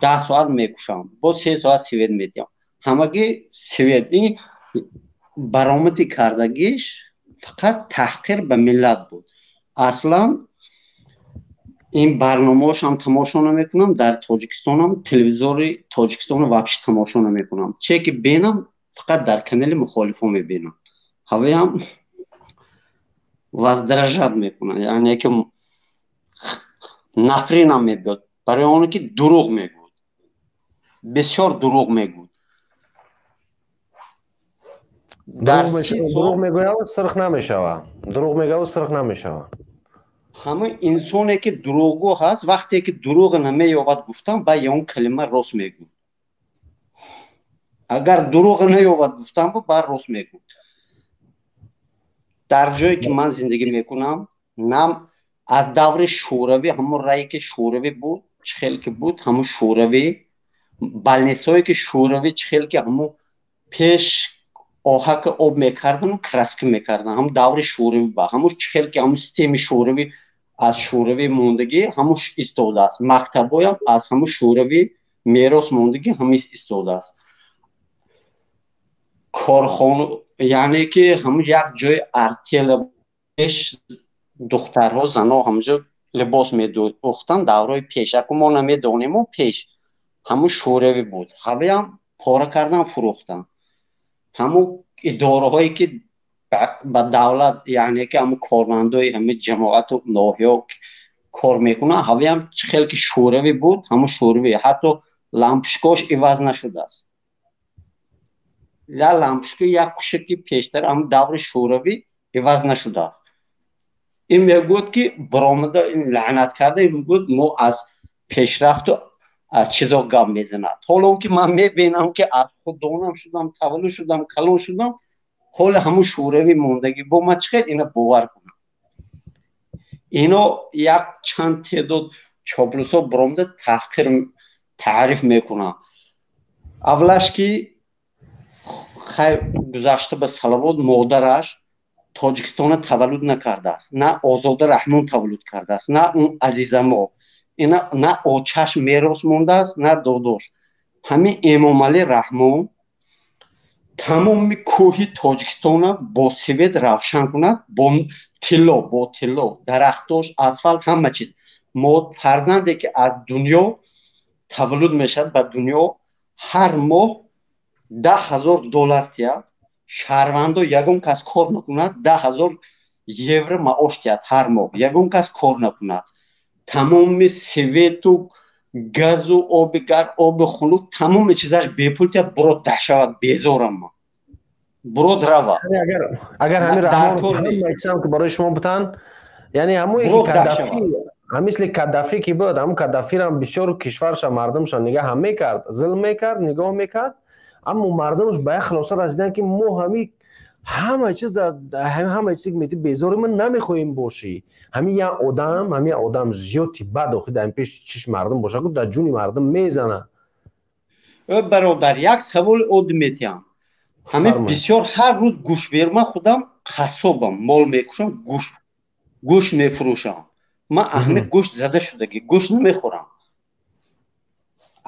10 соат мекушам, боз 3 соат свет метиҳам. Ҳамагӣ свет ин баромади кардагиш фақат таҳқир ба миллат буд. Аслан ин барномаҳошам тамошо намекунам. Дар Тоҷикистонам телевизори Тоҷикистоно вообще тамошо намекунам. Че ки бенам, фақат дар канали мухолифо мебинам. Ҳавоям раздражать мекунад, яъне ки нафринам мебиёд, барои оне ки дурӯғ мегӯд, бисёр дурӯғ мегӯд. Дурӯғ мегӯяд, сирх намешава. Дурӯғ мегӯяд, сирх намешава. Ҳама инсоне ки дурӯғгӯ ҳаст, вақте ки дурӯғ намеёбад гуфтан, ба он калима рост мегӯд. Агар дурӯғ наёбад гуфтан, ба рост мегӯд. Дар ҷое ки ман зиндагӣ мекунам, нам аз даври шӯравӣ, ҳамон рае ки шӯравӣ буд, чӣ хел ки буд, ҳамон шӯравӣ, больницаое ки шӯравӣ, чӣ хел ки ҳамон пеш оҳака об мекардану краска мекардан, ҳамон даври шӯравӣ, ба ҳамон чӣ хел ки ҳамон системи шӯравӣ, аз шӯравӣ мондагӣ, ҳамон истодааст. Мактабҳоям аз ҳамон шӯравӣ мерос мондагӣ, ҳамин истодааст. Корхона, яъне ки ҳамон як ҷои артела, пеш духтарҳо, занҳо ҳамонҷо либос медӯхтанд давраи пеш, аку мо намедонему, пеш ҳамон шӯравӣ буд, ҳаваям пора кардан, фурӯхтан. Ҳамон идораҳое ки ба давлат, яъне ки ҳамон кормандои ҳамин ҷамоату ноҳиё кор мекунанд, ҳаваям чӣ хел ки шӯравӣ буд, ҳамон шӯравӣ, ҳатто лампочкош иваз нашудааст. Я лампочка, як кушаки пештар ҳам даври Шӯравӣ иваз нашудааст. Ин мегӯяд, ки баромада ин лаънат карда, ин мегӯяд, мо аз пешрафту аз чизо гап мезанад. Ҳоло он ки ман мебинам, ки аз худдонам шудам, таваллуд шудам, калон шудам, ҳоли ҳамун шӯравӣ мондагӣ. Бо ман чӣ хел ина бовар кунам? Ино як чанд теъдод чоплусо баромада таҳқир таъриф мекунанд. Аввалаш, ки хайр, гузашта ба салавот, модараш Тоҷикистона таваллуд накардааст, на Озода Раҳмон таваллуд кардааст, на он азизамо ина, на очаш мерос мондааст, на додош. Ҳамин Эмомалӣ Раҳмон тамоми кӯҳи Тоҷикистона бо свет равшан кунад, бо тилло, бо тилло, дарахтош, асфалт, ҳама чиз. Мо фарзанде ки аз дунё таваллуд мешавад ба дунё, ҳар моҳ 10 000 доллар тиҳад. Шаҳрвандо ягон кас кор накунад, 10 000 евро маош тиҳад ҳар моҳ, ягон кас кор накунад. Тамоми свету, газу, оби гарм, оби хунук, тамоми чизаш бепул тиҳад. Бурод даҳшавад, безорам ман, бурод рава. Агар ҳамин Раҳмон ки барои шумо бутан, яъне ҳамое ки Каддафи, мисли Каддафӣ ки буд, ҳамун Каддафирам бисёр кишварша, мардумша нигаҳ ҳам мекард, зулм мекард, нигоҳ мекард, аммо мардумаш ба як хулоса расиданд, ки мо ҳами ҳама чиз, ҳама чиз мети, безори ма намехоҳем бошӣ. Ҳамин як одам, ҳамин як одам зиёдти бад охи дар пеш чишми мардум боша, ку дар ҷуни мардум мезана. Бародар, як саволи оддӣ метиҳам. Ҳамин бисёр ҳар рӯз гӯшт бер, ман худам қассобам, мол мекушам, гӯшт мефурӯшам. Ман ҳами гӯшт зада шудагӣ гӯшт намехӯрам,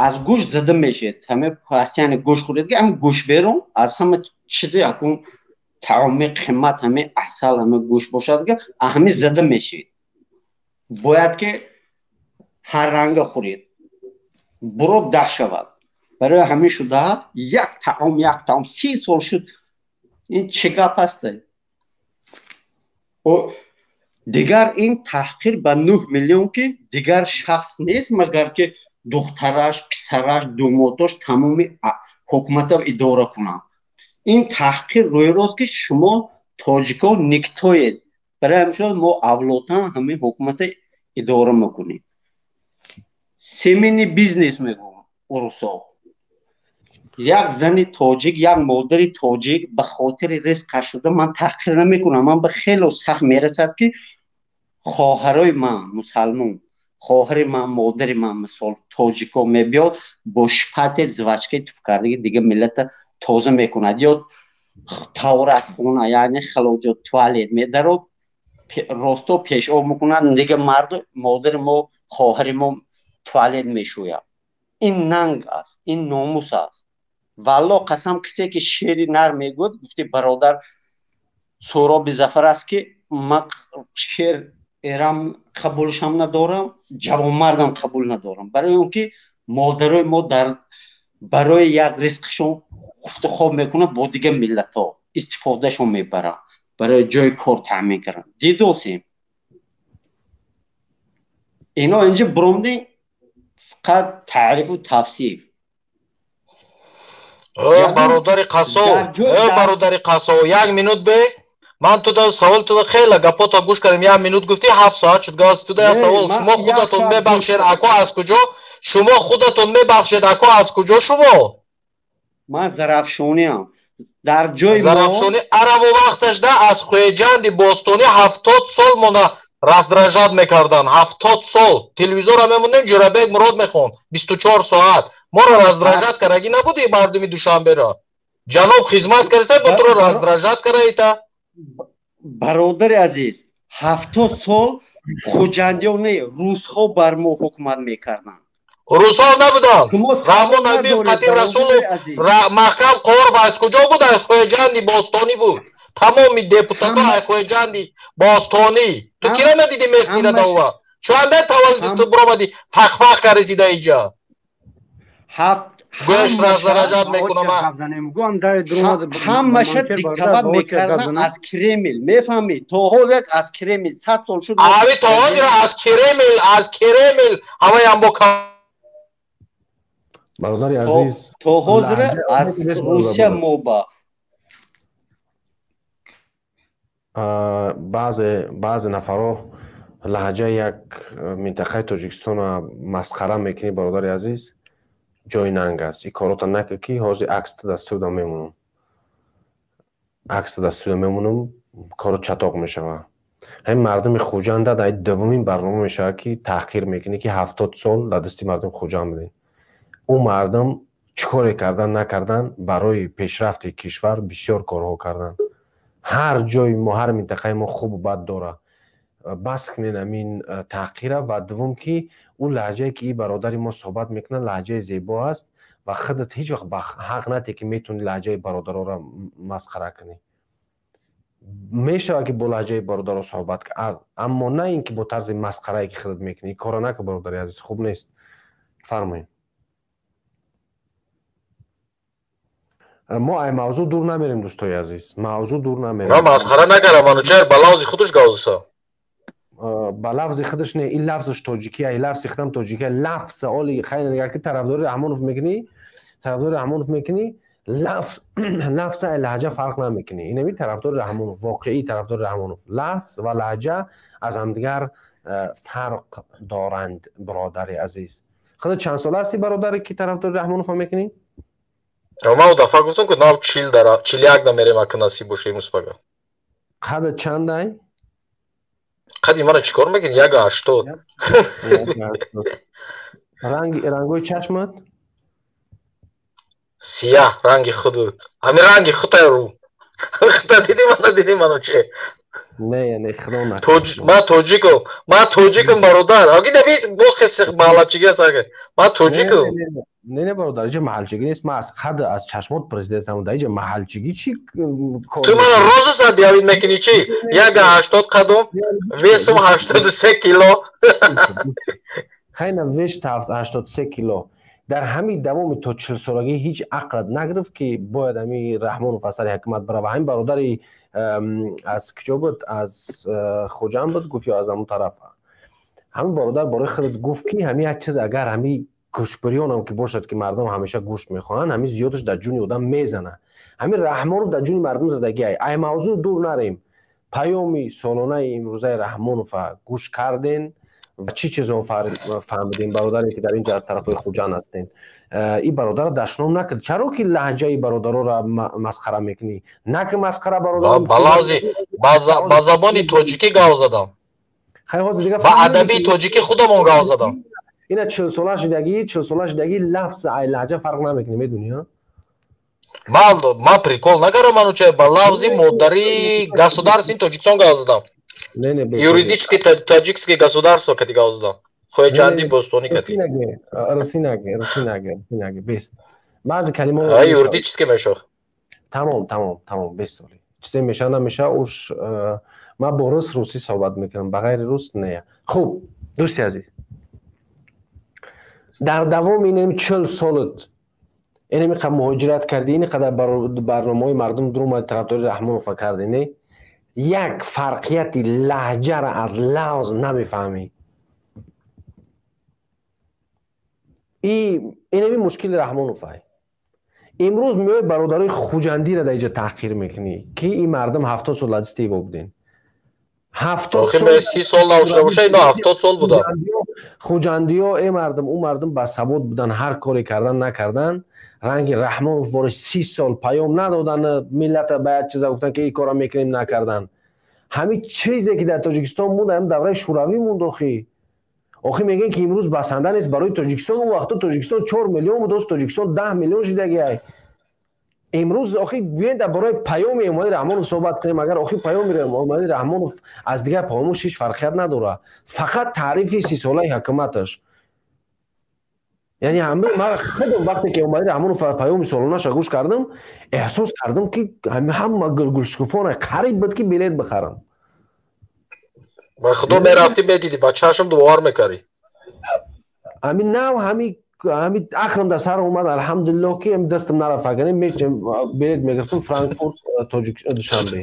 аз гӯшт зада мешед. Ҳаме пасяни гӯшт хӯред, ҳами гӯшт берун аз ҳама чизе акун таоми қимат, ҳами асал, ҳами гӯшт бошад, ҳами зада мешед. Бояд ки ҳар ранга хӯред, бурод даҳ шавад. Барои ҳамин шуда як таом, як таом 30 сол шуд. Ин чӣ гап аст? Дигар ин таҳқир ба 9 миллион, ки дигар шахс нест, магар ки духтараш, писараш, думотош тамоми ҳукуматро идора кунанд. Ин таҳқир рӯйрост, ки шумо тоҷико никтоед. Барои ҳамин шуд, мо авлодан ҳамин ҳукуматро идора мекунем. Семейный бизнес мегӯм урусо. Як зани тоҷик, як модари тоҷик ба хотири ризқаш шуда, ман таҳқир намекунам. Ман ба хело сахт мерасад, ки хоҳарои ман мусалмон, хоҳари ман, модари ман, мисол, тоҷико мебиёд, бо шпатель жвачкаи туфкардаги дига миллата тоза мекунад ё таоратхона, яъне халоҷо, туалет медарод, росто пешоб мекунад, дига марду модари мо, хоҳари мо туалет мешӯяд. Ин нанг аст, ин номус аст. Валло қасам, кисе ки шери нар мегӯяд, гуфти бародар Суроби Зафар аст, ки ман шер эрам қабулшам надорам, ҷавонмардам қабул надорам. Барои он ки модарои мо дар барои як ризқшон хуфту хоб мекунад, бо дигар миллатҳо истифодашон мебаранд, барои ҷои кор таъмин кардан. Дидосем, ино инҷа буромди фақат таърифу тавсиф. Бародари қассоб, бародари қассоб, як минут бе ман туда савол. Туда хеле гапото гӯш кардем. Як минут гуфтӣ, 7 соат шуд газ. Туда як савол: шумо худатон, мебахшед, ако, аз куҷо шумо худатон, мебахшед, ако, аз куҷо шумо? Ман зарафшониам. Дар ҷои Зарафшонӣ араву вақташ да аз Хуеҷанди бостонӣ 70 сол мона раздражать мекарданд. 70 сол телевизорро мемондем, Ҷурабек Мурод мехонд 24 соат. Моро раздражать карагӣ набуди? Мардуми Душанберо ҷаноб хизмат карда, бо туро раздражать караита. Бародари азиз, 70 сол хуҷандиён не, русҳо бар мо ҳукумат мекарданд. Русҳо набуданд. Раҳмон Набиев қати Расулов, Маҳкам Қоров аз куҷо буд? Аз Хуеҷанди бостонӣ буд. Тамоми депутатҳо аз Хуеҷанди бостонӣ. Ту кира медиди местнира дова чуанда таваллуди ту биромадӣ, фахфах карисида иҷа гӯш раздражать мекунам. Ҳамаша диктовать мекардан аз Кремл, мефаҳмӣ? То ҳол як аз Кремл 100 сол шуд. Ави то ҳозира аз Кремл, аз Кремл ҳамаям бо. Бародари азиз, то ҳозир аз Русия мо ба баъзе нафарҳо лаҳҷаи як минтақаи Тоҷикистонро масхара мекунӣ, бародари азиз, ҷои нанг аст. Ин корота накун, ки ҳозир акста дар студия мемонам. Акста дар студия мемонам, корот чатоқ мешавад. Ҳамин мардуми Хуҷанда дар дуввумин барнома мешавад, ки таҳқир мекунӣ, ки 70 сол дар дасти мардуми Хуҷанд будем. Ӯ мардум чӣ коре кардан накардан, барои пешрафти кишвар бисёр корҳо карданд. Ҳар ҷои мо, ҳар минтақаи мо хубу бад дорад. Бас кунед ҳамин таҳқира. Ва дуввум, ки ӯ лаҳҷае, ки ин бародари мо суҳбат мекунад, лаҳҷаи зебо аст ва худат ҳеҷ вақт ба ҳақ натӣ, ки метавонӣ лаҳҷаи бародароро масхара кунӣ. Мешавад, ки бо лаҳҷаи бародаро суҳбат кард, аммо на ин ки бо тарзи масхарае, ки худат мекунӣ. Ин корро накун, бародари азиз, хуб нест. Фармоед. Мо ай мавзӯъ дур намерем, дӯстои азиз, мавзӯъ дур намерем. Ман масхара накардам, Манучеҳр, ба лавзи худаш гавзиса. Ба лафзи худаш не, ин лафзаш тоҷикия, ин лафзи худам тоҷикия. Лафз оли хайр, агар ки тарафдори Раҳмонов мекунӣ, тарафдори Раҳмонов мекунӣ, лафз ай лаҳҷа фарқ намекунӣ. Инами тарафдори Раҳмонов, воқеӣ тарафдори Раҳмонов. Лафз ва лаҳҷа аз ҳамдигар фарқ доранд, бародари азиз. Худат чанд сола ҳастӣ, бародаре, ки тарафдори Раҳмонов мекунӣ? Ман у дафъа гуфтам, ки нав 40 дара, 41 да мерем, ака насиб боша имрӯз пага. Қадат чандай? Қади мана чӣ кор мекунӣ? 1,80. Рангои чашмат? Сияҳ, ранги худут. Ҳамин ранги худай рӯ. Худа дидӣ мана, дидӣ ману че? Не, не, худо накард. Ман тоҷикам, ман тоҷикам, бародар. Аги наби бо хес маҳаллачигӣ аст, ага. Ман тоҷикам. Не, не, бародар, иҷа маҳалчигӣ нест. Ман аз қад, аз чашмот президентам, дар иҷа маҳалчигӣ чӣ кор? Ту мана роза сар биявид мекунӣ чӣ? 1,80 қадум, весам 83 кило. Хайна веш 83 кило. Дар ҳамин давоми то 40-солагӣ ҳеҷ ақлат нагирифт, ки бояд ҳамин Раҳмонов аз сари ҳукумат барава. Ҳамин бародари аз куҷо буд? Аз Хуҷанд буд, гуфт, ё аз ҳамон тараф. Ҳамин бародар барои худат гуфт, ки ҳамин як чиз, агар ҳамин гӯштбирёнам ки бошад, ки мардум ҳамеша гӯшт мехоҳанд, ҳамин зиёдаш дар ҷуни одам мезанад. Ҳамин Раҳмонов дар ҷуни мардум задагӣ. Ай мавзӯъ дур нарем. Паёми солонаи имрӯзаи Раҳмонова гӯш карден ва чӣ чизҳо фаҳмидем, бародаре, ки дар инҷа аз тарафҳои Хуҷанд ҳастен? Ин бародарро дашном накард. Чаро ки лаҳҷаи бародароро масхара мекунӣ? Наки масхара, бародаро. Ба лавзи, ба забони тоҷикӣ гав задам. Хайр, ҳозир дига ба адабии тоҷикӣ худамон гав задам. Ина 40-сола шудагӣ, 40-сола шудагӣ, лафз ай лаҳҷа фарқ намекунӣ, медонӣ, ҳа? Ман прикол накардам, Манучеҳр, ба лавзи модари государствени Тоҷикистон гав задам. Не, не, юридически таджикский государство кати гав задам. Хояҷанди бостонӣ кати. Русӣ наге, русӣ наге, русӣ наге, бест. Баъзе калимаҳо юридически мешавад. Тамом, тамом, тамом, бест оли. Чизе меша намеша, уш ман бо рус русӣ суҳбат мекунам, ба ғайри рус не. Хуб, дӯсти азиз, дар давоми инами 40 солат инами қадр муҳоҷират кардӣ, ин қадар барномаҳои мардум дур омади, тарафдори Раҳмонова кардӣ, не? Як фарқияти лаҳҷара аз лавз намефаҳмӣ. Инами мушкили Раҳмоновай. Имрӯз меои бародарои хуҷандиро дар инҷа таҳқир мекунӣ, ки ин мардум 70 сол лаҷисти ибо буден. 70 сол, 30 сол навшуда боша, ино 70 сол буда. Хуҷандиё, э мардум, ӯ мардум басавод будан, ҳар коре кардан накардан, ранги Раҳмонов бори 30 сол паём надодан, миллата ба як чиза гуфтан, ки ин корро мекунем, накардан. Ҳамин чизе, ки дар Тоҷикистон монд, ҳамин давраи шӯравӣ монд. Охи охи мегӯянд, ки имрӯз басанда нест барои Тоҷикистон. Он вақто Тоҷикистон 4 миллион буд, оз Тоҷикистон 10 миллион шудагиай. Имрӯз охи биёед дар бораи паёми Эмомалӣ Раҳмонов суҳбат кунем. Агар охи паёми Эмомалӣ Раҳмонов аз дигар паёмош ҳеҷ фарқият надорад, фақат таърифи 30-солаи ҳукуматаш. Яъне ҳама ман худам вақте ки Эмомалӣ Раҳмонов паёми солонаша гӯш кардам, эҳсос кардам, ки ҳама гулгулшукуфона, қариб буд, ки билет бихарам. Ба худо, мерафтӣ, медидӣ, ба чашм бовар мекардӣ. Ҳамин нав ҳами ақлам дар сар омад, алҳамдулиллоҳ, ки ҳами дастам нарафт. Агар билет мегирифтам Франкфурт Тоҷик Душанбе.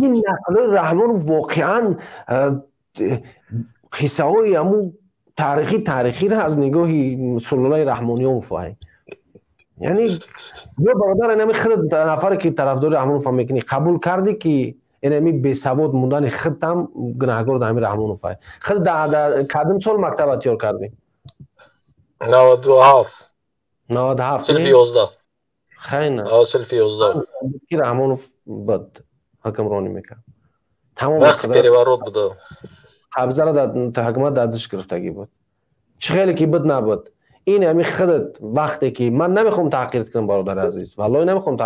Ин нақлҳои Раҳмонов воқеан қиссаҳои ҳамун Таърихиро аз нигоҳи сулолаи Раҳмониён мефаҳмӣ. Яъне ё бародар, инами худ нафаре ки тарафдори Раҳмонов мекунӣ, қабул кардӣ, ки инами бесавод мондани худтам гунаҳгор дар ҳамин Раҳмонов. Худ кадом сол мактаба тиёр кардӣ? 97. 97. Синфи 11. Хайна. Синфи 11. Ки Раҳмонов бад ҳукмронӣ мекард. Тамом вақти переворот буда. Қабзаро дар ҳукумат дар дастш гирифтагӣ буд. Чӣ хеле ки буд, набуд, ин ҳами худат. Вақте ки ман намехоҳам таҳқир кунам, бародари азиз, валлоҳи, намехоҳам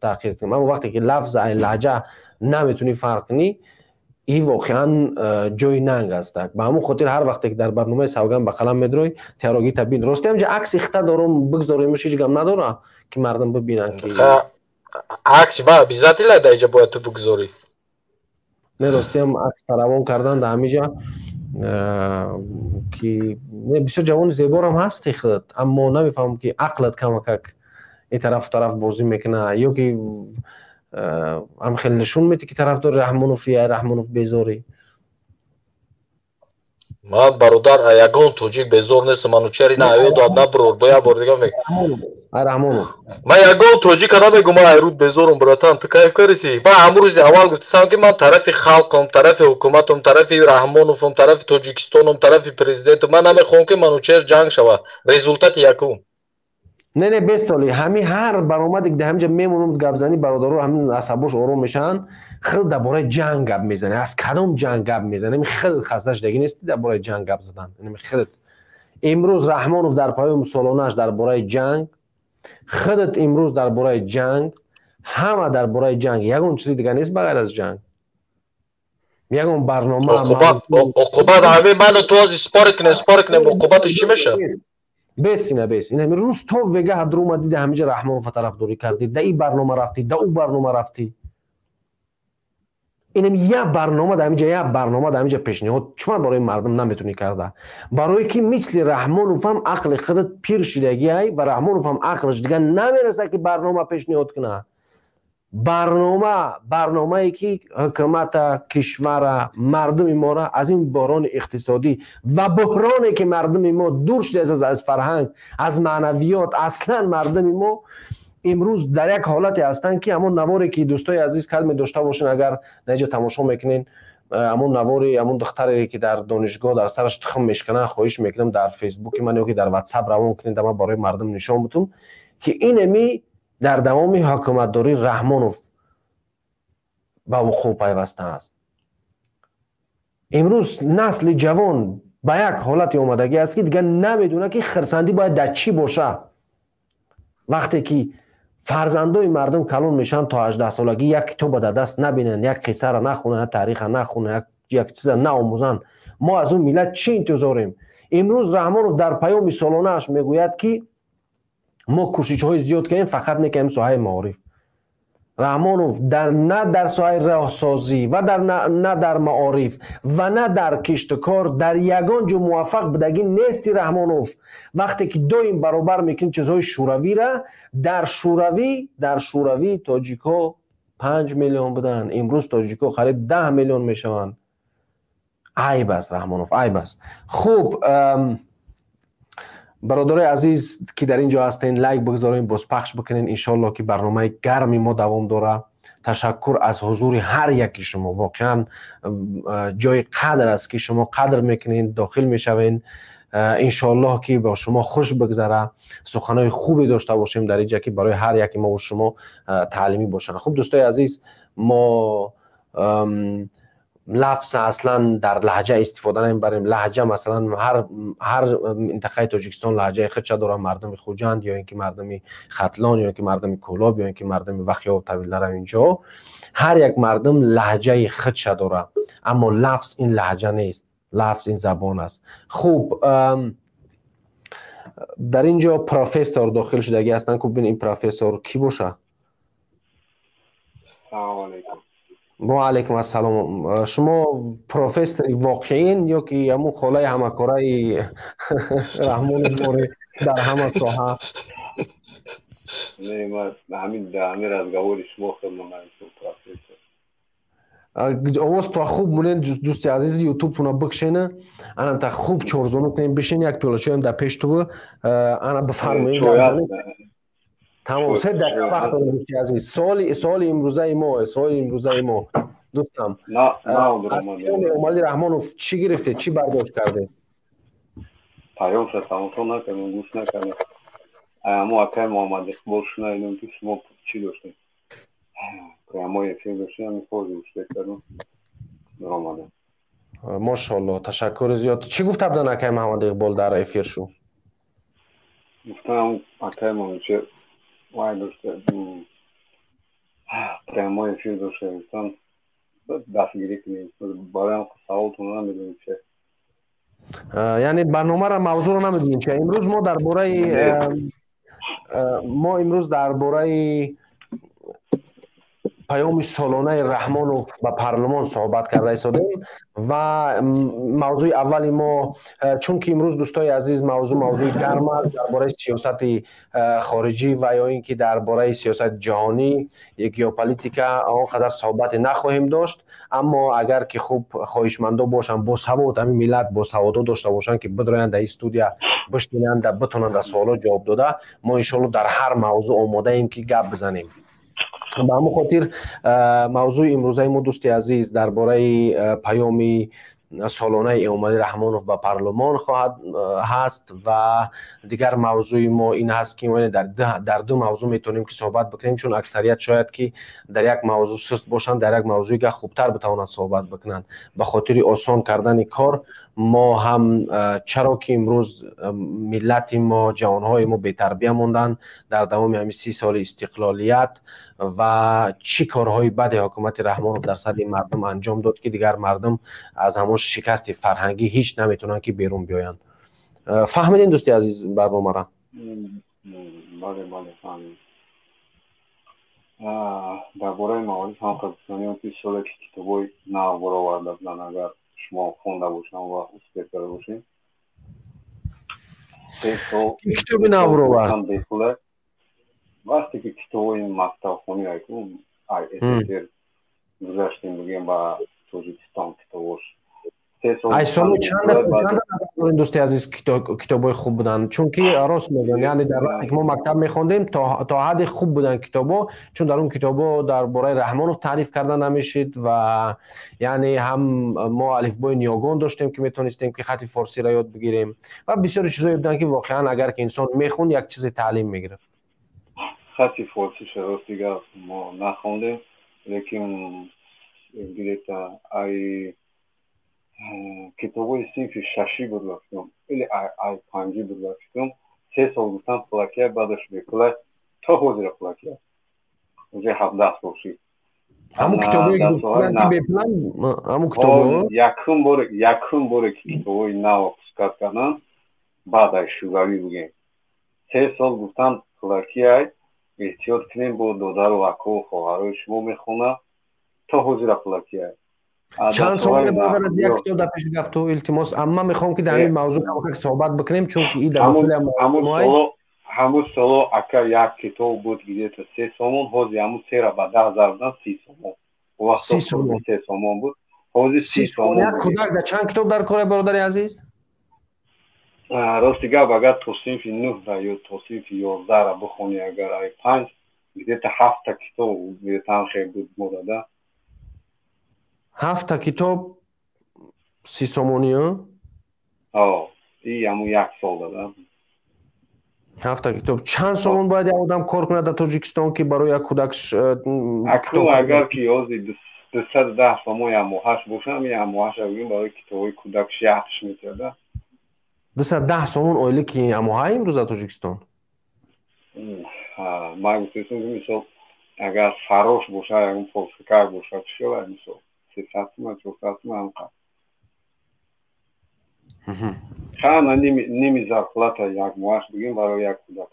таҳқир кунам, аммо вақте ки лафз ай лаҳҷа наметунӣ фарқ кунӣ, ин воқеан ҷои нанг аст. Ба ҳамон хотир ҳар вақте ки дар барномаи «Савган ба қалам» медрои, тиярогита бин. Рости, ҳамҷа акси хита дорум, бигзоримш, ҳеҷ гап надора, ки мардум бибинанд, ки Акси ба обязательно дар иҷа бояд ту бигзорӣ. Не, ростиам, акс таравон кардан дар ҳамиҷа, ки бисёр ҷавони зеборам ҳасти худат, аммо намефаҳмам, ки ақлат камакак ин тарафу тараф бозӣ мекуна ё ки ҳам хеле нишон медиҳӣ, ки тарафдори Раҳмоноф, я Раҳмонов безорӣ. Ман, бародар, ягон тоҷик безор нестам. Манучари на аёду наброр, бо як бор дига мег. Раҳмонов. Ман ягон тоҷика намегум, ман айруд безорум, братан, ту кайф кариси. Ман ҳамун рӯзи аввал гуфтисам, ки ман тарафи халқам, тарафи ҳукуматам, тарафи Раҳмоновам, тарафи Тоҷикистонам, тарафи президентам. Ман намехоҳам, ки Манучер ҷанг шавад. Результати якум. Не, бестоли ҳами ҳар баромаде ки ҳаминҷа мемонам, гапзанӣ, бародаро ҳамин асабош ором мешаванд. Хел дар бораи ҷанг гап мезанӣ. Аз кадом ҷанг гап мезанӣ? Хел хаста шудагӣ нести дар бораи ҷанг гап задан? Хелт имрӯз Раҳмонов дар паёми солонааш дар бораи ҷанг, худат имрӯз дар бораи ҷанг, ҳама дар бораи ҷанг. Ягон чизи дига нест ба ғайр аз ҷанг, ягон барнома. Оқубат ҳамин ману ту ҳозир спор кунем, спор кунем, оқубаташ чӣ мешавад? Бес, ина бес, ина рӯз то вега ҳадр омадӣ, да ҳамиҷа Раҳмонова тарафдорӣ кардӣ, да ин барнома рафтӣ, да ӯ барнома рафтӣ. Инам як барнома дар ҳамиҷа, як барнома дар ҳамиҷа пешниҳод чун барои мардум наметунӣ карда, барое ки мисли Раҳмоновам ақли худат пир шидагиай ва Раҳмоновам ақлаш дигар намерасад, ки барнома пешниҳод кунад. Барнома, барномае ки ҳукумата, кишвара, мардуми моро аз ин бӯҳрони иқтисодӣ ва буҳроне, ки мардуми мо дур шудааст аз фарҳанг, аз маънавиёт. Аслан мардуми мо имрӯз дар як ҳолате ҳастанд, ки ҳамон наворе, ки дӯстои азиз калме дошта бошен, агар дар инҷа тамошо мекунен, ҳамон навори ҳамон духтаре, ки дар донишгоҳ дар сараш тухм мешкананд, хоҳиш мекунам, дар Фейсбуки ман ё ки дар Ватсап равон кунед, ман барои мардум нишон бутум, ки инами дар давоми ҳукуматдории Раҳмонов ба вуқӯъ пайвастааст. Имрӯз насли ҷавон ба як ҳолате омадагӣ аст, ки дигар намедонад, ки хирсандӣ бояд дар чӣ боша. Вақте ки фарзандои мардум калон мешаванд, то 18-солагӣ як китоба дар даст набинанд, як қиссаро нахонанд, як таъриха нахонанд, як чиза наомӯзанд, мо аз он миллат чӣ интизорем? Имрӯз Раҳмонов дар паёми солонааш мегӯяд, ки мо кӯшишҳои зиёд кардем, фақат не ки ҳамин соҳаи маориф. Раҳмонов на дар соҳаи роҳсозӣ ва на дар маориф ва на дар киштукор дар ягон ҷо муваффақ будагӣ нести. Раҳмонов, вақте ки доим баробар мекунӣ чизҳои шӯравира, дар Шӯравӣ тоҷикҳо 5 миллион буданд, имрӯз тоҷикҳо қариб 10 миллион мешаванд. Айб аст, Раҳмонов, айб аст. Хуб, бародарои азиз, ки дар ин ҷо ҳастен, лайк бигзорем, бозпахш бикунен. Иншоалло, ки барномаи гарми мо давом дора. Ташаккур аз ҳузури ҳар яки шумо. Воқеан ҷои қадр аст, ки шумо қадр мекунед, дохил мешавен. Иншоаллоҳ, ки бо шумо хуш бигзара, суханои хубе дошта бошем дар инҷа, ки барои ҳар яки мову шумо таълимӣ бошанд. Хуб, дӯстои азиз, мо лафз аслан дар лаҳҷа истифода намебарем. Лаҳҷа, масалан, ҳар минтақаи Тоҷикистон лаҳҷаи худша дорад. Мардуми Хуҷанд ё ин ки мардуми Хатлон ё ин ки мардуми Кӯлоб ё ин ки мардуми Вахё, Тавилдара, инҷо ҳар як мардум лаҳҷаи худша дорад, аммо лафз ин лаҳҷа нест, лафз ин забон аст. Хуб, дар ин ҷо профессор дохил шудагӣ ҳастанд. Ку бин, ин профессор кӣ боша? Ва алайкум ассалом. Шумо профессори воқеин ё ки ҳамун холаи ҳамакораи Раҳмони море дар ҳама соҳа? Не, ман ҳамин дар ҳамин разговори шумо худам профессор. Овоз то хуб монен, дӯсти азиз, ютубтуна бикшена, ана та хуб чорзону кунем, бишен, як пиёла чоям дар пеш ту, ана бифармоед. Тамом, 3 дақиқа вақт дорем, дӯсти азиз. Суоли имрӯзаи мо, суоли имрӯзаи мо, дӯстам: аз паёми Эмомалӣ Раҳмонов чӣ гирифтед, чӣ бардошт кардед? Паёмша тамошо накардем, гӯш накардем. Амо акай Муҳаммад Иқбол шунавидем, ки шумо чӣ доштед, прямой эфир доштем, ҳамин хози гӯш кардем, даромадем. Мошоалло, ташаккури зиёд. Чӣ гуфта будан акай Муҳаммад Иқбол дар эфир шу? Гуфтам, акай Манучер вай дошта, прямой эфир дошта, гуфтам, дастгирӣ кунем. Бароям саволтон намедонем че. Яъне барномаро, мавзӯъро намедонем чи. Имрӯз мо дар бораи мо имрӯз дар бораи паёми солонаи Раҳмонов ба парлумон суҳбат карда истодем ва мавзӯи аввали мо, чунки имрӯз, дӯстои азиз, мавзӯъ мавзӯи гарм аст, дар бораи сиёсати хориҷӣ ва ё ин ки дар бораи сиёсати ҷаҳонӣ, геополитика он қадар суҳбате нахоҳем дошт. Аммо агар ки хуб хоҳишмандо бошанд, босавод, ҳамин миллат босаводо дошта бошанд, ки бидроянд дар ин студия бишнинанд, битонанд дар суолот ҷавоб дода, мо иншоалло дар ҳар мавзӯъ омодаем, ки гап бизанем. Ба ҳамон хотир мавзӯи имрӯзаи мо, дӯсти азиз, дар бораи паёми солонаи Эмомалӣ Раҳмонов ба парлумон хоҳад ҳаст. Ва дигар мавзӯи мо ин ҳаст, ки дар ду мавзӯъ метавонем, ки суҳбат бикунем, чун аксарият шояд ки дар як мавзӯъ суст бошанд, дар як мавзӯи га хубтар битавонанд суҳбат бикунанд. Ба хотири осон кардани кор мо ҳам, чаро ки имрӯз миллати мо, ҷавонҳои мо бетарбия монданд дар давоми ҳамин 30 соли истиқлолият ва чӣ корҳои бади ҳукумати Раҳмонов дар сари мардум анҷом дод, ки дигар мардум аз ҳамон шикасти фарҳангӣ ҳеҷ наметавонанд, ки берун биёянд. Фаҳмидем, дӯсти азиз, барномара? Бале, фаҳмидем. Дар бораи маориф ҳам гуфтанем, ки соле ки китобҳои нав бароварда буданд, агар шумо хонда бошам ва успех карда бошем. Китоби нав баровард? Вақте ки китобҳои мактабхонӣ ай СССР гузаштем, бигем, ба Тоҷикистон китобош. Ай соли чанд дорем, дӯсти азиз, китобҳои хуб буданд? Чунки рост мегӯям, яъне дар вақте ки мо мактаб мехондем, то ҳадде хуб буданд китобҳо, чун дар он китобҳо дар бораи Раҳмонов таъриф карда намешид ва яъне ҳам мо алифбои ниёгон доштем, ки метавонистем, ки хати форсиро ёд бигирем, ва бисёри чизое буданд, ки воқеан агар ки инсон мехонд, як чизе таълим мегирифт. Хати форсиша, рости гап, мо нахондем, лекин где-то ай китобҳои синфи шашӣ буд рафтам или ай панҷӣ буд рафтам, 3 сол гуфтам пулакия, баъдаш бепула, то ҳозира пулакия, уже 17 сол шид. Ҳамун китобҳое бепулан, ҳамун китобҳо? Якум боре ки китобҳои нав пускать карданд баъд аз шӯравӣ, бигем, 3 сол гуфтам пулакияй, эҳтиёт кунем, бо додару акову хоҳарои шумо мехонад, то ҳозира пулакияй. Чанд сол мебарад як китоб? Дар пеши гап ту, илтимос, амма мехоҳам, ки дар ҳамин мавзӯъ камакак суҳбат бикунем, чунки и дар Ҳамун соло, ака, як китоб буд где-то 3 сомон. Ҳозир ҳамун сера ба 10 зарб дан, 30 сомон. 30 сомон? 3 сомон буд, ҳозир 30 сомон. Як кӯдак дар чанд китоб дар кор, бародари азиз? Рости гап, агар то синфи нӯҳра ё то синфи 11-ра бихонӣ, агар ай панҷ, где-то ҳафта китоб где-то ҳам хел буд модада. Ҳафта китоб 30 сомонӣ? И ҳамун як сол дада. Ҳафта китоб. Чанд сомон бояд як одам кор кунад дар Тоҷикистон, ки барои як кӯдак? Акнун агар ки ҳозир 210 сомон як моҳаш бошам, як моҳаша бигем, барои китобҳои кӯдакш якш метиҳада. 210 сомон ойлики ямоҳа имрӯз дар Тоҷикистон? Ман гуфтаистам, ки мисол, агар фарош бошад, ягон полшикар бошад, чӣ шавад, мисол, 300 сума, 400 сума ҳамқа. Хана ними зарплата як моҳаш бигем барои як кӯдак.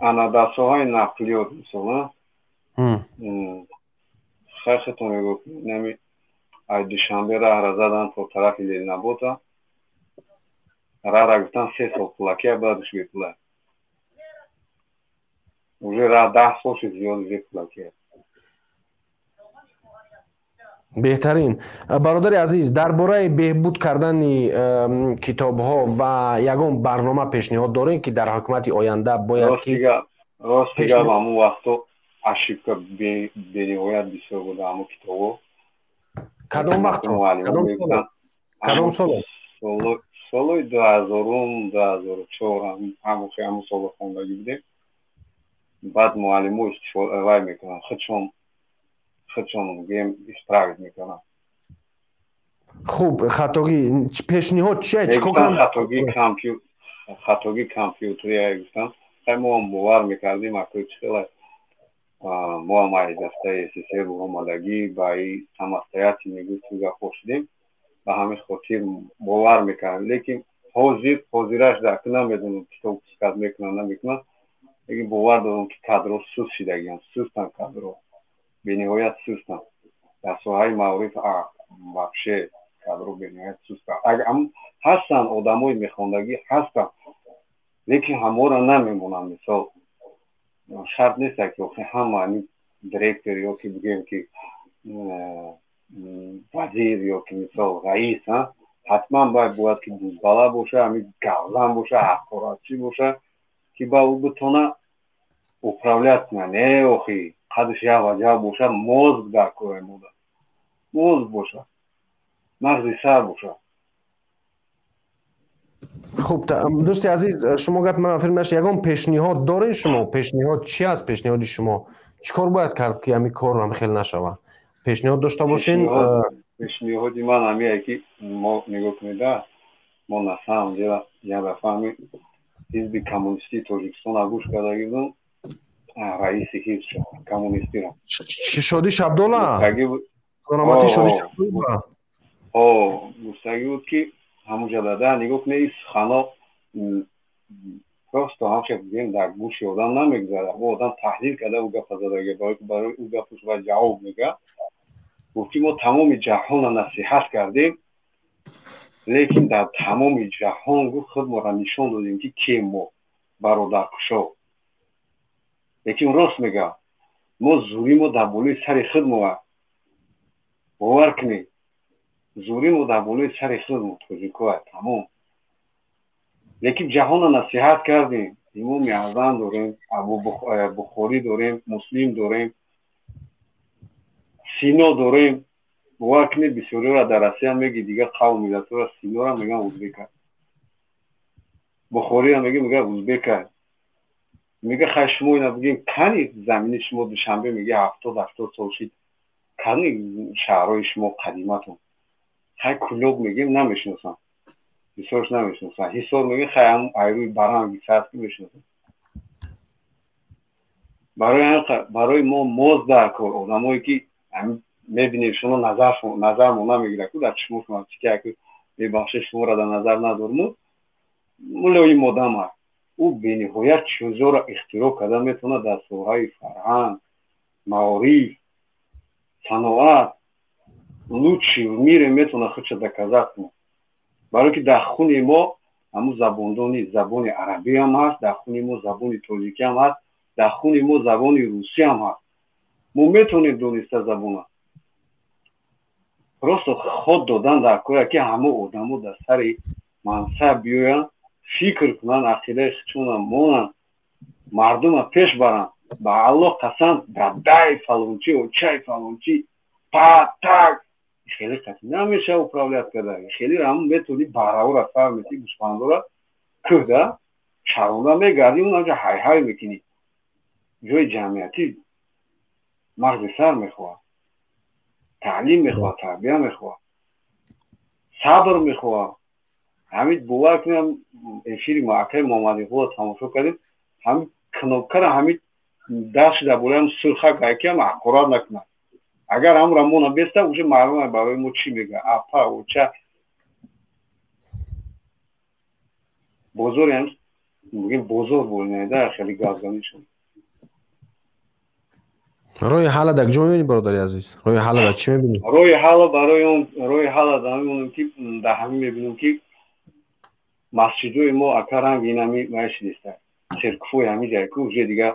Ана дар соҳаи нақлиёт, мисол, хайхетон мегӯ, нами ай Душанбе раҳра задан то тарафи Ленабота, раҳра гуфтан 3 сол пулакия, баъдаш бепула. Уже 10 сол шуд, зиёд, уже пулакия. Беҳтарин. Бародари азиз, дар бораи беҳбуд кардани китобҳо ва ягон барнома пешниҳод дорем, ки дар ҳукумати оянда бояд ки Рости гап, ҳамун вақто ошибка бениҳоят бисёр буда ҳамун китобо. Кадом вақто, кадом соло? Солои 2000-ум, 2004, ҳамун соло хондагӣ будем. Баъд муаллимо вай мекунанд, худшон гӯем, исправить мекунанд. Хуб, хатогӣ пешниҳод чия, чикор? Хатогӣ компютерия гуфтам. Хай, мо ҳам бовар мекардем, акои чи хела мо ҳам ай дастаи СССР омадагӣ, ба и самостоятельный гуфту гапҳо шудем, ба ҳамин хотир бовар мекардем. Лекин ҳозир, ҳозираш дар намедонам, китоб пускать мекунанд, намекунанд, лекин бовар дорам, ки кадро суст шидагиам, сустанд, кадро бениҳоят сустанд. Дар соҳаи маориф вообще кадро бениҳоят сустанд. Ҳастанд одамои мехондагӣ ҳастанд, лекин ҳамора намемонанд. Мисол, шарт нест, ки охи ҳама директор ё ки бигӯем, ки вазир ё ки, мисол, раис ҳатман бояд ки бузбала боша, ҳами гавзан боша, ҳақоратчӣ боша, ки ба ӯ битона управлять кунад. Не, охи қадш як ваҷаб боша, мозг дар кори мода мозг боша, мағзи сар боша. Хуб, дӯсти азиз, шумо гапи ман филм нашд. Ягон пешниҳод доред шумо? Пешниҳод чи аст, пешниҳоди шумо? Чӣ кор бояд кард, ки ҳамин кор ҳам хел нашава? Пешниҳод дошта бошен. Пешниҳоди ман ҳамие, ки мо, нигоҳ кунеда, мо на самом деле як дафъа ҳами Ҳизби Коммунистии Тоҷикистона гӯш кардаги будам, раиси ҳизб коммунистиро. Шоди Шабдола, раҳмати Шоди. Гуфтагӣ буд, ки ҳамунҷа дада, нигоҳ кунед, ин сухано просто ҳамша бигӯем, дар гӯши одам намегузарад. Ӯ одам таҳлил карда, ӯ гапа задаги, барои ӯ гапаш ва ҷавоб мега. Гуфт, ки мо тамоми ҷаҳонро насиҳат кардем, лекин дар тамоми ҷаҳон, гуфт, худморо нишон додем, ки кем мо, бародаркушо. Лекин рост мега, мо зӯри мо дар болои сари худмо, бовар кунед, зӯри мо дар болои сари худмо, тоҷикоа, тамом. Лекин ҷаҳонро насиҳат кардем, Имоми Аъзам дорем, Абу Бухорӣ дорем, Муслим дорем, Сино дорем. Бовар кунед, бисёриро дар Россия меги, дигар қавм миллатҳоро, Синора меган узбека, Бухориро меги, мега узбека. Мега, хай, шумо ина бигем, кани замини шумо, Душанбе, меги, 70-80 сол шид, кани шаҳрҳои шумо қадиматон? Хай, Кулоб мегем, намешиносам, бисёрш намешиносам. Ҳисор мегем, хай, ҳам айрӯи баранги сарки мешиносам. Барои мо моз дар кор, одамое ки мебинем, шумо назармо намегирад ку дар чишмошон чики, мебахшед, шуморо дар назар надорму, мулоим одам аст, ӯ бениҳоят чизҳоро ихтироъ карда метавонад дар соҳаи фарҳанг, маориф, саноат, лучший в мире метавонад худша доказать кунад. Барое ки дар хуни мо ҳамун забондони забони арабиам ҳаст, дар хуни мо забони тоҷикиам ҳаст, дар хуни мо забони русиам ҳаст. Мо метавонем дониста забона. Просто ход додан дар коре, ки ҳама одамо дар сари мансаб биёянд, фикр кунанд, ақидаи худшона монанд, мардума пеш баранд. Ба Аллоҳ қасам, дадай фалончи, очай фалончи, па так хеле қатӣ намеша управлять карда. Хеле ҳамун метавони бараора сар мети, гӯсфандора кӯҳда чаронда мегардӣ, унаҷа ҳайҳай мекунӣ. Ҷои ҷамъиятӣ мағзи сар мехоҳад, таълим мехоҳад, тарбия мехоҳад, сабр мехоҳад. Ҳамин, бовар кунем, эфири акаи Муҳаммадиқулро тамошо кардем, ҳамин кнопкара, ҳамин даст дар болоям сурхак, айкиам ҳақорат накунад. Агар ҳамра мона беста, уже маълума барои мо чӣ мега, апа, оча, бозори ҳам мегем, бозор болинайда хеле гапзанишон. Роҳи ҳалла дар куҷо мебинӣ, бародари азиз? Роҳи ҳалла дар чӣ мебинӣ? Роҳи ҳалла барои он, роҳи ҳалла дар мемонем, ки дар ҳамин мебинем, ки масҷидои мо, ака, ранги инами вайшидиста, церквои ҳами ҷайку уже дига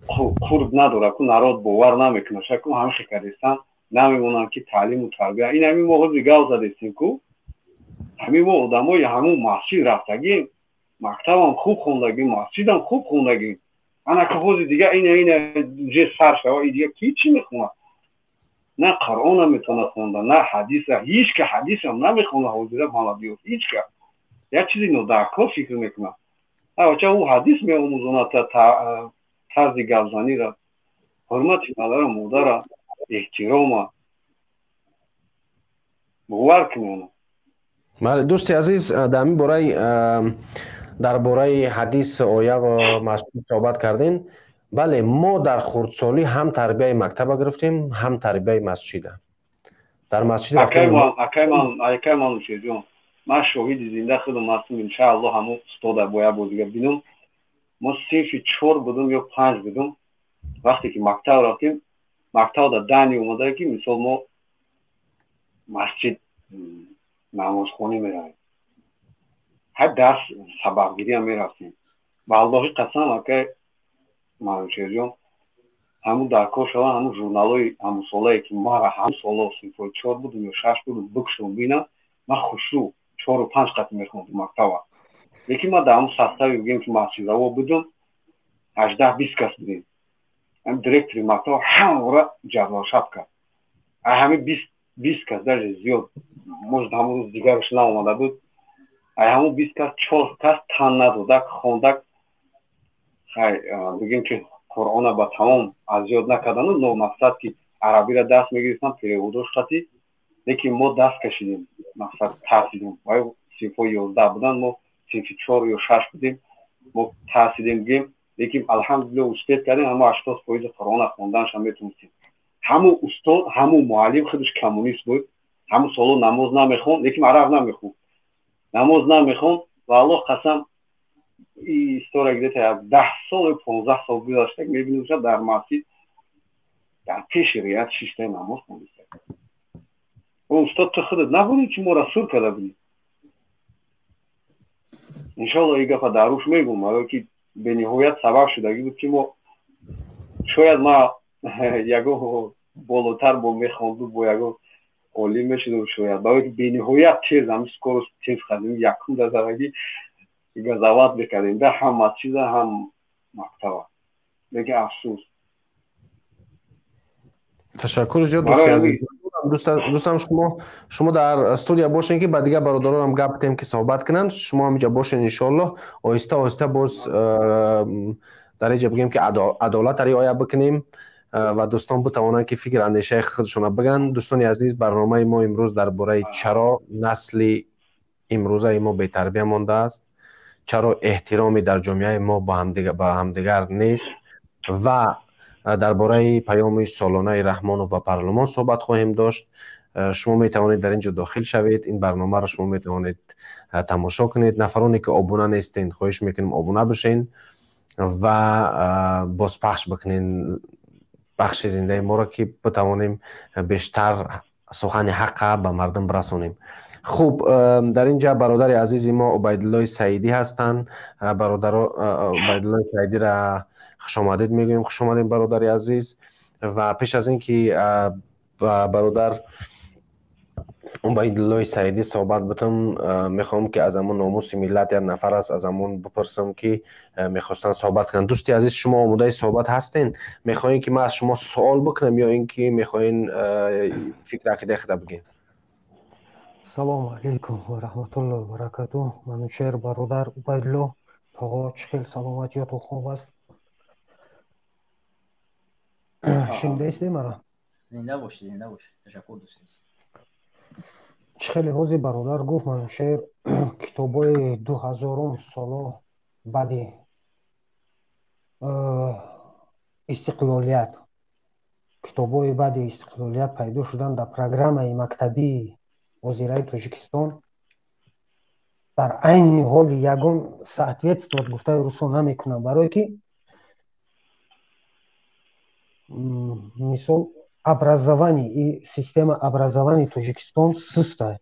Қурб надорад ку, народ бовар намекунад. Шаку ҳамихе кардестан, намемонанд, ки таълиму тарбия ин ҳамин мо ҳози гав задестем ку, ҳамин мо одамои ҳамун масҷид рафтагим, мактабам хуб хондагим, масҷидам хуб хондагим. Ана ки ҳози дига ина ина же сар шава, и дига ки чӣ мехонад? На Қуръона метавонад хонда, на ҳадиса. Ҳеҷ ка ҳадисам намехонад ҳозира. Маладиёс ҳеҷ ка як чизи нодаркор фикр мекунад. Авача ӯ ҳадис меомӯзонад, тарзи гапзанира, ҳурмати падару модара, эҳтирома. Бовар кунед. Бале, дӯсти азиз, дар ҳамин бораи, дар бораи ҳадис, оя ва масҷид суҳбат кардем. Бале, мо дар хурдсолӣ ҳам тарбияи мактаба гирифтем, ҳам тарбияи масҷида. Дар масҷид Акай Манучерҷон, ман шоҳиди зинда худам ҳастам. Иншаалло, ҳамун устода бо як бор дига бинам. Мо синфи чор будум ё панҷ будум, вақте ки мактаб рафтем, мактабда дани омада, ки мисол мо масҷид намозхонӣ меравем, ҳар дарс сабақгириам мерафтем. Ба Аллоҳи қасам, акай Манучерҷон, ҳамун дар кор шава, ҳамун журналҳои ҳамунсолае, ки мара ҳамун соло синфҳои чор будум ё шаш будум, бикушом, бинам, ман хушрӯ чору панҷ қатъ мехондум мактаба. Лекин ман дар ҳамун составе, бигем, ки масҷидраво будум, 18-20 кас будем. Ҳам директори мактаба ҳамаро ҷадвалшаб кард. Ҳамин 20 кас, даже зиёд, может, ҳамун рӯз дигараш наомада буд, ай ҳамун 20 кас чор кас тан надодак, хондак. Хай, бигем, ки Қуръона ба тамом аз ёд накардану, но мақсад, ки арабиро даст мегирифтам, переводош хати. Лекин мо даст кашидем, мақсад, тарсидем. Вай синфҳои 11 буданд, мо синфи чор ё шаш будем. Мо тарсидем, бигем. Лекин алҳамдулилла, успеть кардем, ҳамо 80% Қуръона хонданашам метонистем. Ҳамун устод, ҳамун муаллим худаш коммунист буд. Ҳамун соло намоз намехонд, лекин арақ намехӯнд, намоз намехонд. Ва Аллоҳ қасам, история где-то як 10 сол ё 15 сол гузашта, мебинем, дар масҷид дар пеши рият шиштаи намоз хондиста. Устод, ту худат набудӣ, ки моро сур карда будӣ? Иншоалло, ин гапа дар рӯш мегӯм, барое ки бениҳоят сабаб шудагӣ буд, ки мо шояд ма ягон болотар бо мехонду, бо ягон олим мешудам шояд, барое ки бениҳоят тез, ҳами скорость тез хадим, якум дазарагӣ газават мекардем да, ҳам масҷида, ҳам мактаба. Лекин афсӯс. Ташаккури зиёд, дӯсти азиз. Дӯстам, шумо дар студия бошен, ки ба дигар бародаронам гап тем, ки суҳбат кунанд. Шумо ҳамиҷа бошен, иншоаллоҳ. Оҳиста оҳиста боз дар инҷа, бигем, ки адолатро риоя бикунем ва дӯстон битавонанд, ки фикр андешаи худшона бигӯянд. Дӯстони азиз, барномаи мо имрӯз дар бораи чаро насли имрӯзаи мо бетарбия мондааст, чаро эҳтироме дар ҷомеаи мо ба ҳамдигар нест ва дар бораи паёми солонаи Раҳмонов ба парлумон суҳбат хоҳем дошт. Шумо метавонед дар ин ҷо дохил шавед, ин барномаро шумо метавонед тамошо кунед. Нафароне ки обуна нестен, хоҳиш мекунем, обуна бишен ва бозпахш бикунен бахши зиндаи моро, ки битавонем бештар сухани ҳаққа ба мардум расонем. Хуб, дар ин ҷа бародари азизи мо Убайдуллои Саидӣ ҳастанд. Бародаро, Убайдуллои Саидира хушомадед мегӯем. Хушомадем, бародари азиз. Ва пеш аз ин ки ба бародар Убайдуллои Саидӣ суҳбат битам, мехоҳам, ки аз ҳамон номуси миллат як нафар аст, аз ҳамон бипурсам, ки мехостанд суҳбат кунанд. Дӯсти азиз, шумо омодаи суҳбат ҳастен? Мехоҳем, ки ман аз шумо суол бикунам ё ин ки мехоҳен фикр ақидаи худа бигӯем? Салому алайкум ва раҳматуллоҳи ва баракатуҳ. Манучер бародар, Убайдулло тоғо, чӣ хел, саломатиётон хуб аст? Шунидаистед маро? Зинда бошед, зинда бошед, ташаккур, дӯст. Чӣ хеле ҳозир бародар гуфт, Манучер, китобҳои 2000-ум соло баъди истиқлолият, китобҳои баъди истиқлолият пайдо шудан дар программаи мактабии ҳозираи Тоҷикистон дар айни ҳоли ягон соответствовать, гуфтаи русо, намекунам, барое ки мисол образование и система образования Тоҷикистон суста.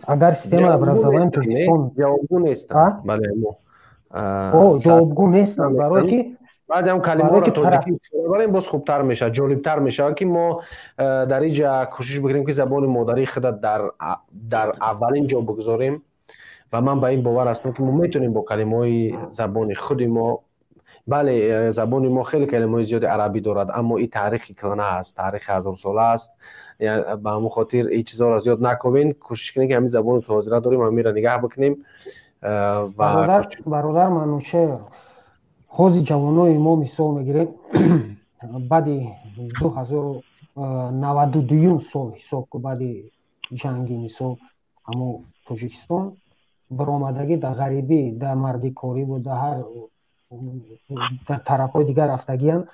Агар система образования Тоҷикистон Ҷавобгӯ нестанд. Бале, Ҷавобгӯ нестанд, барое ки баъзе ҳам калимаҳоро тоҷикӣ истифода барем, боз хубтар мешавад, ҷолибтар мешавад, ки мо дар ин ҷа кӯшиш бикунем, ки забони модарии худа дар аввалин ҷо бигузорем. Ва ман ба ин бовар ҳастам, ки мо метавонем бо калимаҳои забони худи мо. Бале, забони мо хеле калимаҳои зиёди арабӣ дорад, аммо ин таърихи кӯҳна аст, таърихи ҳазорсола аст. Ба ҳамон хотир ин чизҳоро зиёд накобем, кӯшиш кунем, ки ҳамин забоне ки ҳозира дорем, ҳаминро нигаҳ бикунем. Ва бародар Манучер, ҳозир ҷавонои мо, мисол мегирем, баъди 2092 сол ҳисоб ку, баъди ҷанги, мисол, ҳамо Тоҷикистон баромадагӣ, дар ғарибӣ, дар мардикорӣ бу, дар ҳар дар тарафҳои дигар рафтагиянд.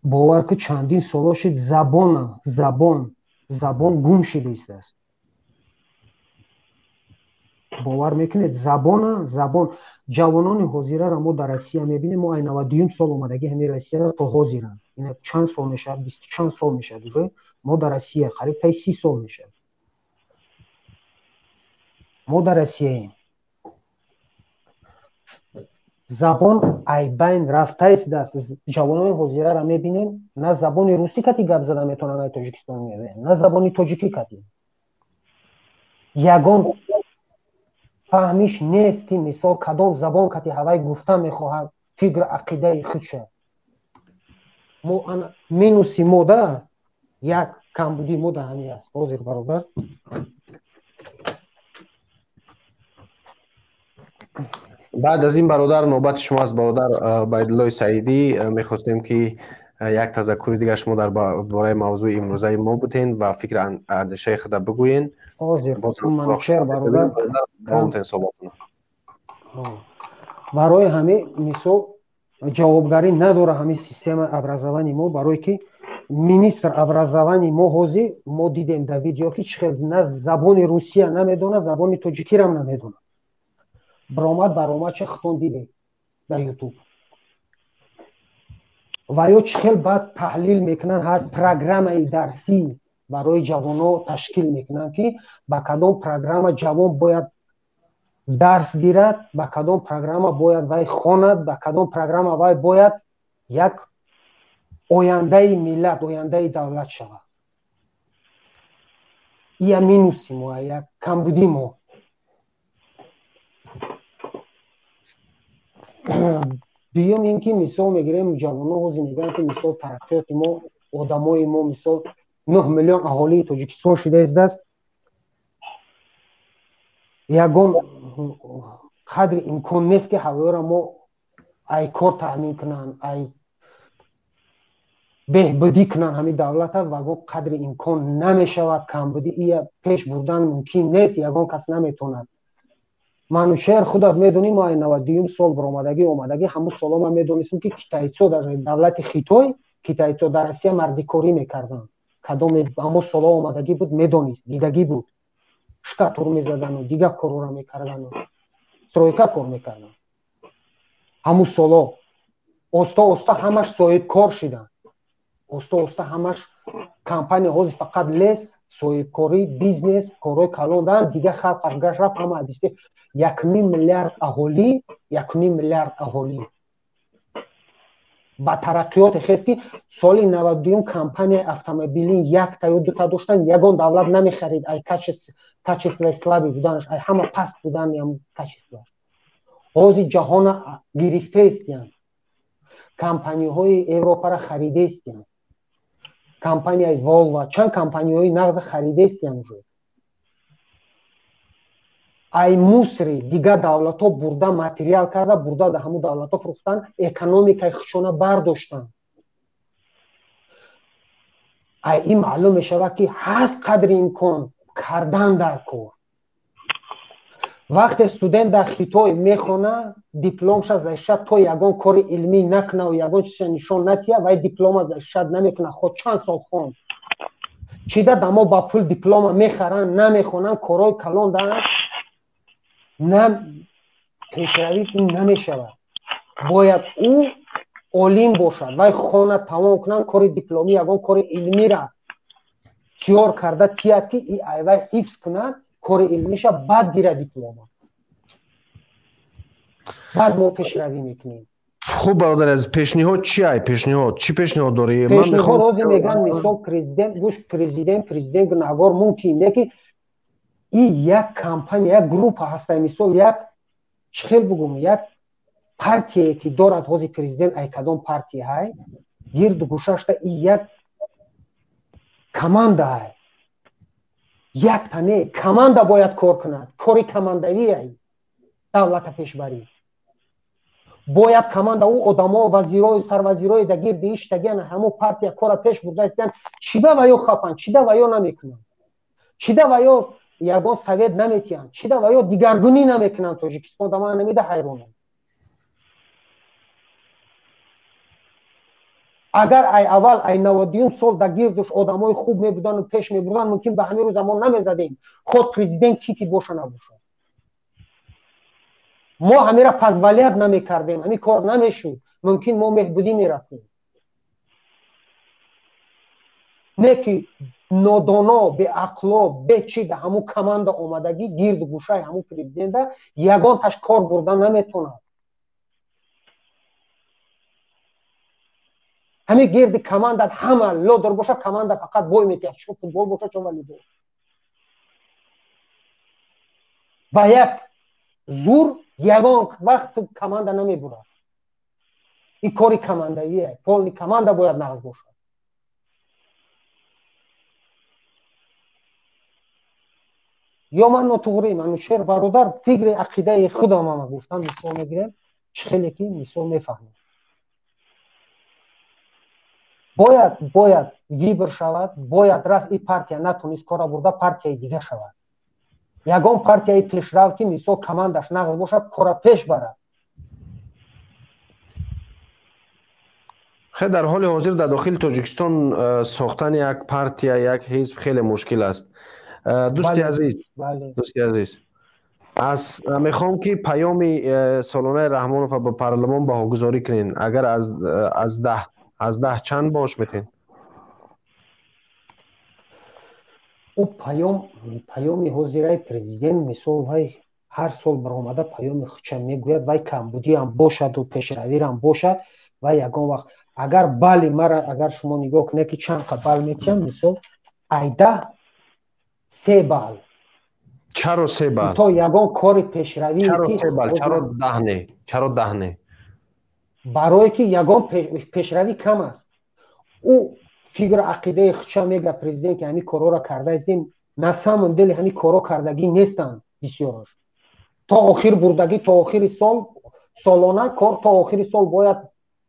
Бовар ку, чандин соло шид, забона забон гум шида истааст. Бовар мекунед, забона забон ҷавонони ҳозираро мо дар Россия мебинем. Мо ай 92-юм сол омадагӣ ҳамин Россия то ҳозира, ина чанд сол мешавад, бисту чанд сол мешавад уже мо дар Россия, қариб таи 30 сол мешавад мо дар Россияем. Забон ай байн рафта истааст. Ҷавонони ҳозираро мебинем, на забони русӣ кати гап зада метавонанд, ай Тоҷикистон меоянд, на забони тоҷикӣ кати. Ягон фаҳмиш нест, ки мисол кадом забон кати ҳавай гуфта мехоҳад фикр, ақидаи худша. Мо минуси мо да як камбудии мо да ҳамин аст ҳозир, бародар. Баъд аз ин, бародар, навбати шумо аст, бародар Убайдуллои Саидӣ. Мехостем, ки як тазаккури дигар шумо дар бораи мавзӯи имрӯзаи мо будем ва фикр андешаи худа бигӯен. Бародар, барои ҳамин, мисол, ҷавобгарӣ надора ҳамин системаи образовании мо, барое ки министр образовании мо ҳозир мо дидем дар видео, ки чӣ хел на забони русия намедонад, забони тоҷикирам намедонад. Баромад, баромад, чӣ худтон дидем дар Ютуб. Ва ё чӣ хел баъд таҳлил мекунанд, ҳар программаи дарсӣ барои ҷавонҳо ташкил мекунанд, ки ба кадом программа ҷавон бояд дарс гирад, ба кадом программа бояд вай хонад, ба кадом программа вай бояд як ояндаи миллат, ояндаи давлат шавад. Ия минуси мо, як камбудии мо. Дуюм ин ки, мисол мегирем, ҷавонҳо ҳозир мегӯянд, ки мисол тараққиёти мо, одамои мо, мисол, 9 миллион аҳолии Тоҷикистон шуда истааст, ягон қадри имкон нест, ки ҳавоёро мо ай кор таъмин кунанд, ай беҳбудӣ кунанд ҳамин давлата. Вагон қадри имкон намешавад, камбудӣ ия пеш бурдан мумкин нест, ягон кас наметавонад. Манучер, худат медонӣ, мо ай 92-юм сол баромадагӣ омадагӣ, ҳамун соло ман медонистем, ки китайцо дар давлати Хитой, китайцо дар Россия мардикорӣ мекарданд. Кадоме ҳамун соло омадагӣ буд, медонист, дидагӣ буд, штатур мезадану дигар корора мекардану стройка кор мекарданд. Ҳамун соло оста оста ҳамаш соҳибкор шиданд, оста оста ҳамаш компания. Ҳозир фақат лес, соҳибкорӣ, бизнес, корҳои калон доранд, дигар халқ аз гаш рафт. Ҳама 1,5 миллиард аҳолӣ, 1,5 миллиард аҳолӣ ба тараққиёте хест, ки соли 92-юм компанияи автомобилӣ якта ё дута доштанд, ягон давлат намехарид, ай качествои слабый буданаш, ай ҳама паст будани качествоаш. Ҳозир ҷаҳона гирифтаистиянд, компаниҳои Европаро харидаистиянд, компанияи Волва, чанд компаниҳои нағза харидаистиянд уже. Ай мусри дигар давлатҳо бурда, материал карда бурда, дар ҳамун давлатҳо фурӯхтан, экономикаи худшона бардоштанд. Ай ин маълум мешавад, ки ҳаст қадри имкон кардан дар кор. Вақте студент дар Хитой мехонад, дипломша защищать, то ягон кори илмӣ накунаву ягон чиза нишон натиҳад, вай диплома защищать намекунад, хо чанд сол хонд. Чида дамо ба пул диплома мехаранд, намехонанд, корҳои калон даранд, на пешравӣ ин намешавад. Бояд ӯ олим бошад, вай хона тамом кунанд, кори дипломӣ, ягон кори илмира тиёр карда тиҳад, ки вай ҳифз кунад кори илмиша, баъд гирад диплома. Баъд мо пешравӣ мекунем. Хуб, бародар азиз, пешниҳод чи ай? Пешниҳод чӣ пешниҳод дорӣ? Пешниҳод ҳозир мегӯянд, мисол, президент, гӯш, президент гунаҳгор мумкин не, ки и як компания, як группа ҳаста, мисол, як чӣ хел бугум, як партияе ки дорад ҳозир президент, ай кадом партия ҳай, гирду гӯшашта и як команда ай, якта не, команда бояд кор кунад. Кори командавӣ ай давлата пешбарӣ. Бояд команда, ӯ одамо, вазирои, сарвазирои да гирди иштагиан, ҳамун партия кора пеш бурда истиян. Чида ва ё хапанд, чида ва ё намекунанд, чида ва ё ягон совет наметиҳанд, чида ва ё дигаргунӣ намекунанд Тоҷикистон да? Ман намеда ҳайронам. Агар ай аввал, ай 92-юм сол да гирдуш одамои хуб мебудану пеш мебурданд, мумкин ба ҳамин рӯза мо намезадем. Худ президент ки боша набошад, мо ҳамира позволять намекардем, ҳамин кор намешуд, мумкин мо меҳбудӣ мерафтем. Не ки нодоно, беақло, бечи да ҳамун команда омадагӣ гирду гӯшаи ҳамун президента ягонташ кор бурда наметонад. Ҳамин гирди команда ҳама лодор боша, команда фақат бой метиҳад, чун футбол боша, чун волейбол. Ба як зур ягон вақт команда намебурад. Ин кори командавие, полный команда бояд нағз бошад. Ё ман нотуғрӣ, Манучер бародар, фикри ақидаи худам ама гуфтам, мисол мегирем, чӣ хеле ки мисол мефаҳмем. Бояд выбор шавад, бояд раз и партия натонист кора бурда, партияи дига шавад. Ягон партияи пешрав ки мисол командаш нағз бошад, кора пеш барад. Хе, дар ҳоли ҳозир дар дохили Тоҷикистон сохтани як партия, як ҳизб хеле мушкил аст. Дӯсти азиз, дӯсти азиз, аз мехоҳам ки паёми солонаи Раҳмонова ба парлумон баҳогузорӣ кунед. Агар аз 10 чанд бош метен? Ӯ паёми ҳозираи президент, мисол, вай ҳар сол баромада паёми худша мегӯяд. Вай камбудиам бошаду пешравирам бошад, вай ягон вақт агар бали мара, агар шумо нигоҳ кунед ки чанд қа бал метиҳам, мисол, ай 10 се бал. Чаро се бал? То ягон кори пешравӣ. Чаро се бал? Чаро 10 не? Чаро 10 не? Барое ки ягон пешравӣ кам аст. Ӯ фикру ақидаи худша мега президент, ки ҳамин корҳоро кардаистем. На самом деле ҳамин корҳо кардагӣ нестанд бисёраш. То охир бурдагӣ, то охири сол, солона кор то охири сол бояд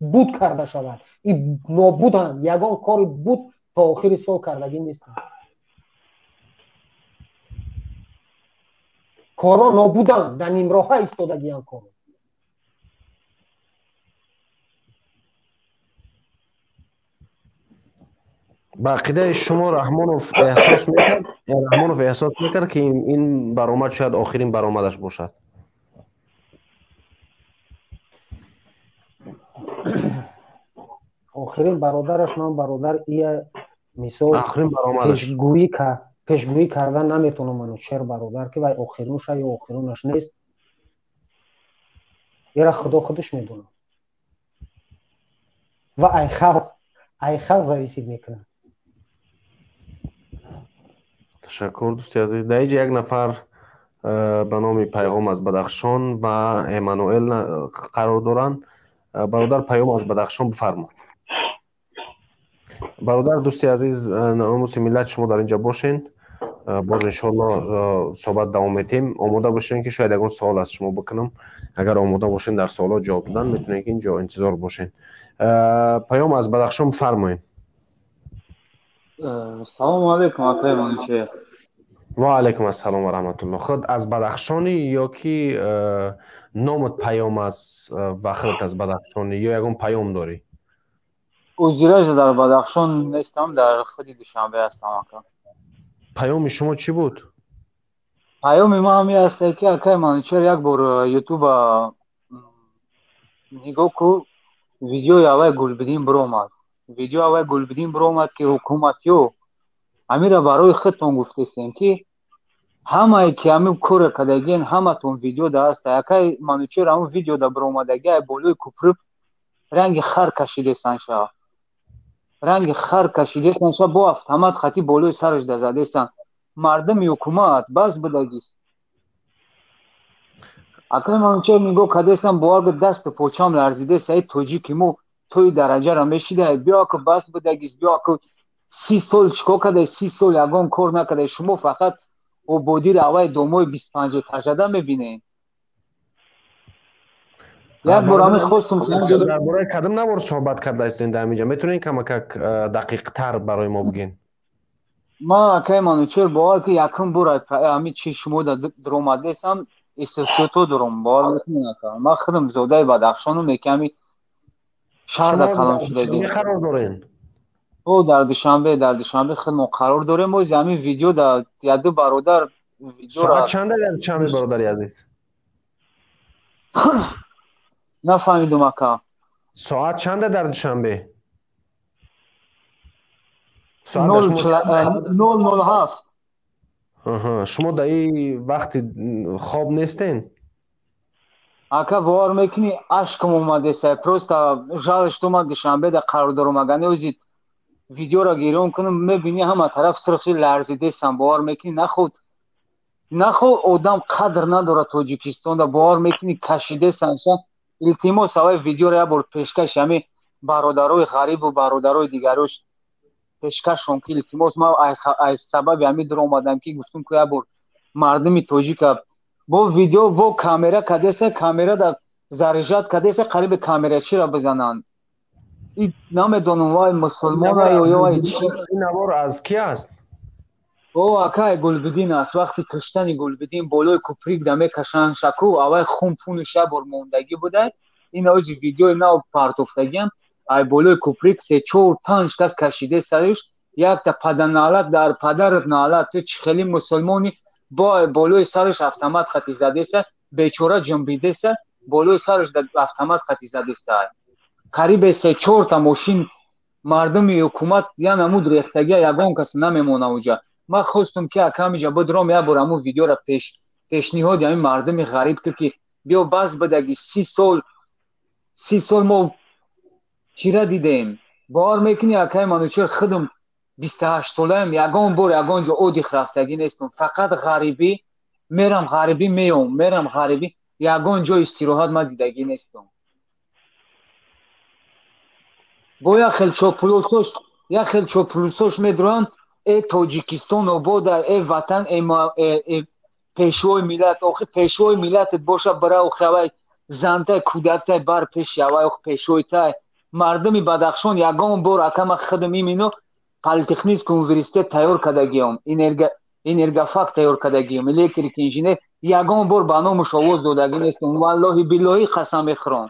буд карда шавад. И нобуданд, ягон кори буд то охири сол кардагӣ нестанд. Корҳо нобуданд, дар нимроҳа истодагианд корҳо. Ба ақидаи шумо, Раҳмонов эҳсос мекард, Раҳмонов эҳсос мекард, ки ин баромад шояд охирин баромадаш бошад? Охирин бародараш, ман бародар ия мисол охирин баромадаш. Пешгӯӣ кардан наметавонам, Манучер бародар, ки вай охиринша ё охиринаш нест. Ира худо худаш медонад ва ай халқ зависит мекунад. Ташаккур, дӯсти азиз. Дар инҷа як нафар ба номи Пайғом аз Бадахшон ва Эммануэл қарор доранд. Бародар Паём аз Бадахшон, бифармо. Бародар, дӯсти азиз, номуси миллат, шумо дар инҷа бошен. Боз иншоалло суҳбат давом метиҳем. Омода бошен, ки шояд ягон суол аз шумо бикунам. Агар омода бошен дар суолҳо ҷавоб додан, метавонед ки инҷо интизор бошен. Паём аз Бадахшон, бифармоед. Салому алейкум, акай Манучер. Ва алайкум ассалом ва раҳматулло. Худ аз Бадахшонӣ ё ки номат Паём аст ва худат аз Бадахшонӣ ё ягон паём дорӣ? Узиража, дар Бадахшон нестам, дар худи Душанбе ҳастам, ака. Паёми шумо чӣ буд? Паёми ман ҳамин аст, ки акай Манучер, як бор Ютуба нигоҳ ку, видеои аввай Гулбидин биромад, видео аввай Гулбидин биромад, ки ҳукуматиё ҳамира барои худтон гуфтестем, ки Ҳамае ки ҳамин кора кардагиен, ҳаматон видео да ҳаста. Якай Манучер ҳамун видео да баромадаги, ай болои куприб ранги хар кашидесан ша. Ранги хар кашидесан ша, бо автомат хати болои сараш да задесан. Мардуми ҳукумат бас будагист. Акай Манучер нигоҳ кардесам, бовар кун, дасту почам ларзидеса. Эй тоҷики мо тои дараҷара мешида, биё аку бас будагист, биё аку 30 сол чикор карда, 30 сол ягон кор накарда. Шумо фақат ободиро аввали домои 25 этажада мебинед. Як бор ҳамин хостум. Дар бораи кадом навор суҳбат карда истем дар ҳаминҷа? Метавонед камакак дақиқтар барои мо бигӯед? Ман, акай Манучер, бовар ки, якум бор ҳамин чи шумо даромадесам, эҳсосиёто дорам, бовар мекунед, ака. Ман худам зодаи Бадахшонум, яки ҳамин шаҳрда калон шудагӣ. Қарор дорем? О, дар Душанбе худмон қарор дорем. Ози ҳамин видео да яду бародар. Соат чанда дар Душанбе, бародари азиз? Нафаҳмидум, ака. Соат чанда дар Душанбе? 00:07. Шумо дар ин вақти хоб нестен? Ака, бовар мекунӣ, ашкам омадеса. Просто жаль, что ман Душанбеда қарор дорам. Агар неози видеоро гирён кунам, мебинӣ, ҳама тараф сирхи ларзидесам, бовар мекунӣ? Наход, нахо, одам қадр надорад Тоҷикистонда, бовар мекунӣ, кашидесанша. Илтимос, аввай видеоро як бор пешкаши ҳамин бародарои ғарибу бародарои дигарош пешкашон ки, илтимос, ман аз сабаби ҳамин дур омадам, ки гуфтум, ки як бор мардуми тоҷика бо видео во камера кадеса, камера да заряжать кадеса, қариби камерачиро бизананд. Намедонам, вай мусулмона ё вай чи. Ин навор аз ки аст? О, акай, Гулбидин аст. Вақти куштани Гулбидин болои куприк да мекашанд шаку, аввай хун пунш як бор мондагӣ буда. Ин ози видеои нав партофтагиам. Ай болои куприк се, чор, панҷ кас кашиде сариш. Якта паданалат, дар падарат налат, ту чӣ хели мусулмони? Бо болои сараш автомат хати задеса, бечора ҷунбидеса, болои сараш автомат хати задеса. Қарибе се чорта мошин мардуми ҳукумат я намуд рехтагия, ягон кас намемона уҷа. Ман хостум, ки акамиҷа бидром, як бор ҳамун видеоро пешниҳоди ҳамин мардуми ғариб ки биё бас бидаги. 30 сол, 30 сол мо чира дидем, бовар мекунӣ, акай Манучер? Худам 28 солаем, ягон бор ягон ҷо отдых рафтагӣ нестам. Фақат ғарибӣ мерам, ғарибӣ меом, мерам ғарибӣ, ягон ҷо истироҳат ман дидагӣ нестам. Бо як хел чоплусош, як хел чоплусош медуранд: э Тоҷикистон обода, э ватан, э пешвои миллат. Охи, пешвои миллатет боша, бира, охи, авай зантай, кӯдактай бар пеши авай, ох, пешвоитай. Мардуми Бадахшон ягон бор, акама, худам имино политехнический университет тайёр кардагиём, энергофак тайёр кардагиём, электрик инженер, ягон бор ба номуш овоз додагӣ нестам. Валлоҳи биллоҳӣ қасам мехӯрам.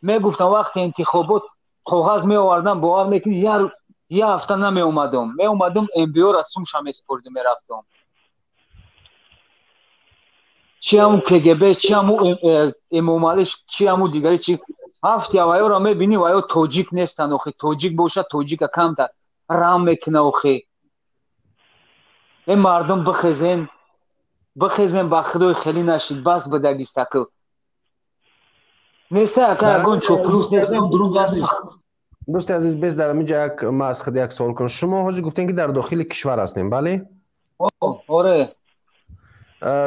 Мегуфтам, вақти интихобот коғаз меовардам, бовар мекунӣ, як ҳафта намеомадам. Меомадам, мбора сумша месупурдим, мерафтам. Чи ҳамун КГБ, чи ҳамун Эмомалиш, чи ҳамун дигари, чи ҳафти авайёро мебинӣ, ваё тоҷик нестанд. Охи, тоҷик боша, тоҷика камтар рам мекуна. Охи, э мардум, бихезен, бихезен, ба худои, хелӣ нашид, бас бидагистакл неста, ака, ягон чоплус нест. Дӯсти азиз, бес дар ҳаминҷа як ман аз худ як савол кунам. Шумо ҳозир гуфтем, ки дар дохили кишвар ҳастем, бале? Оре.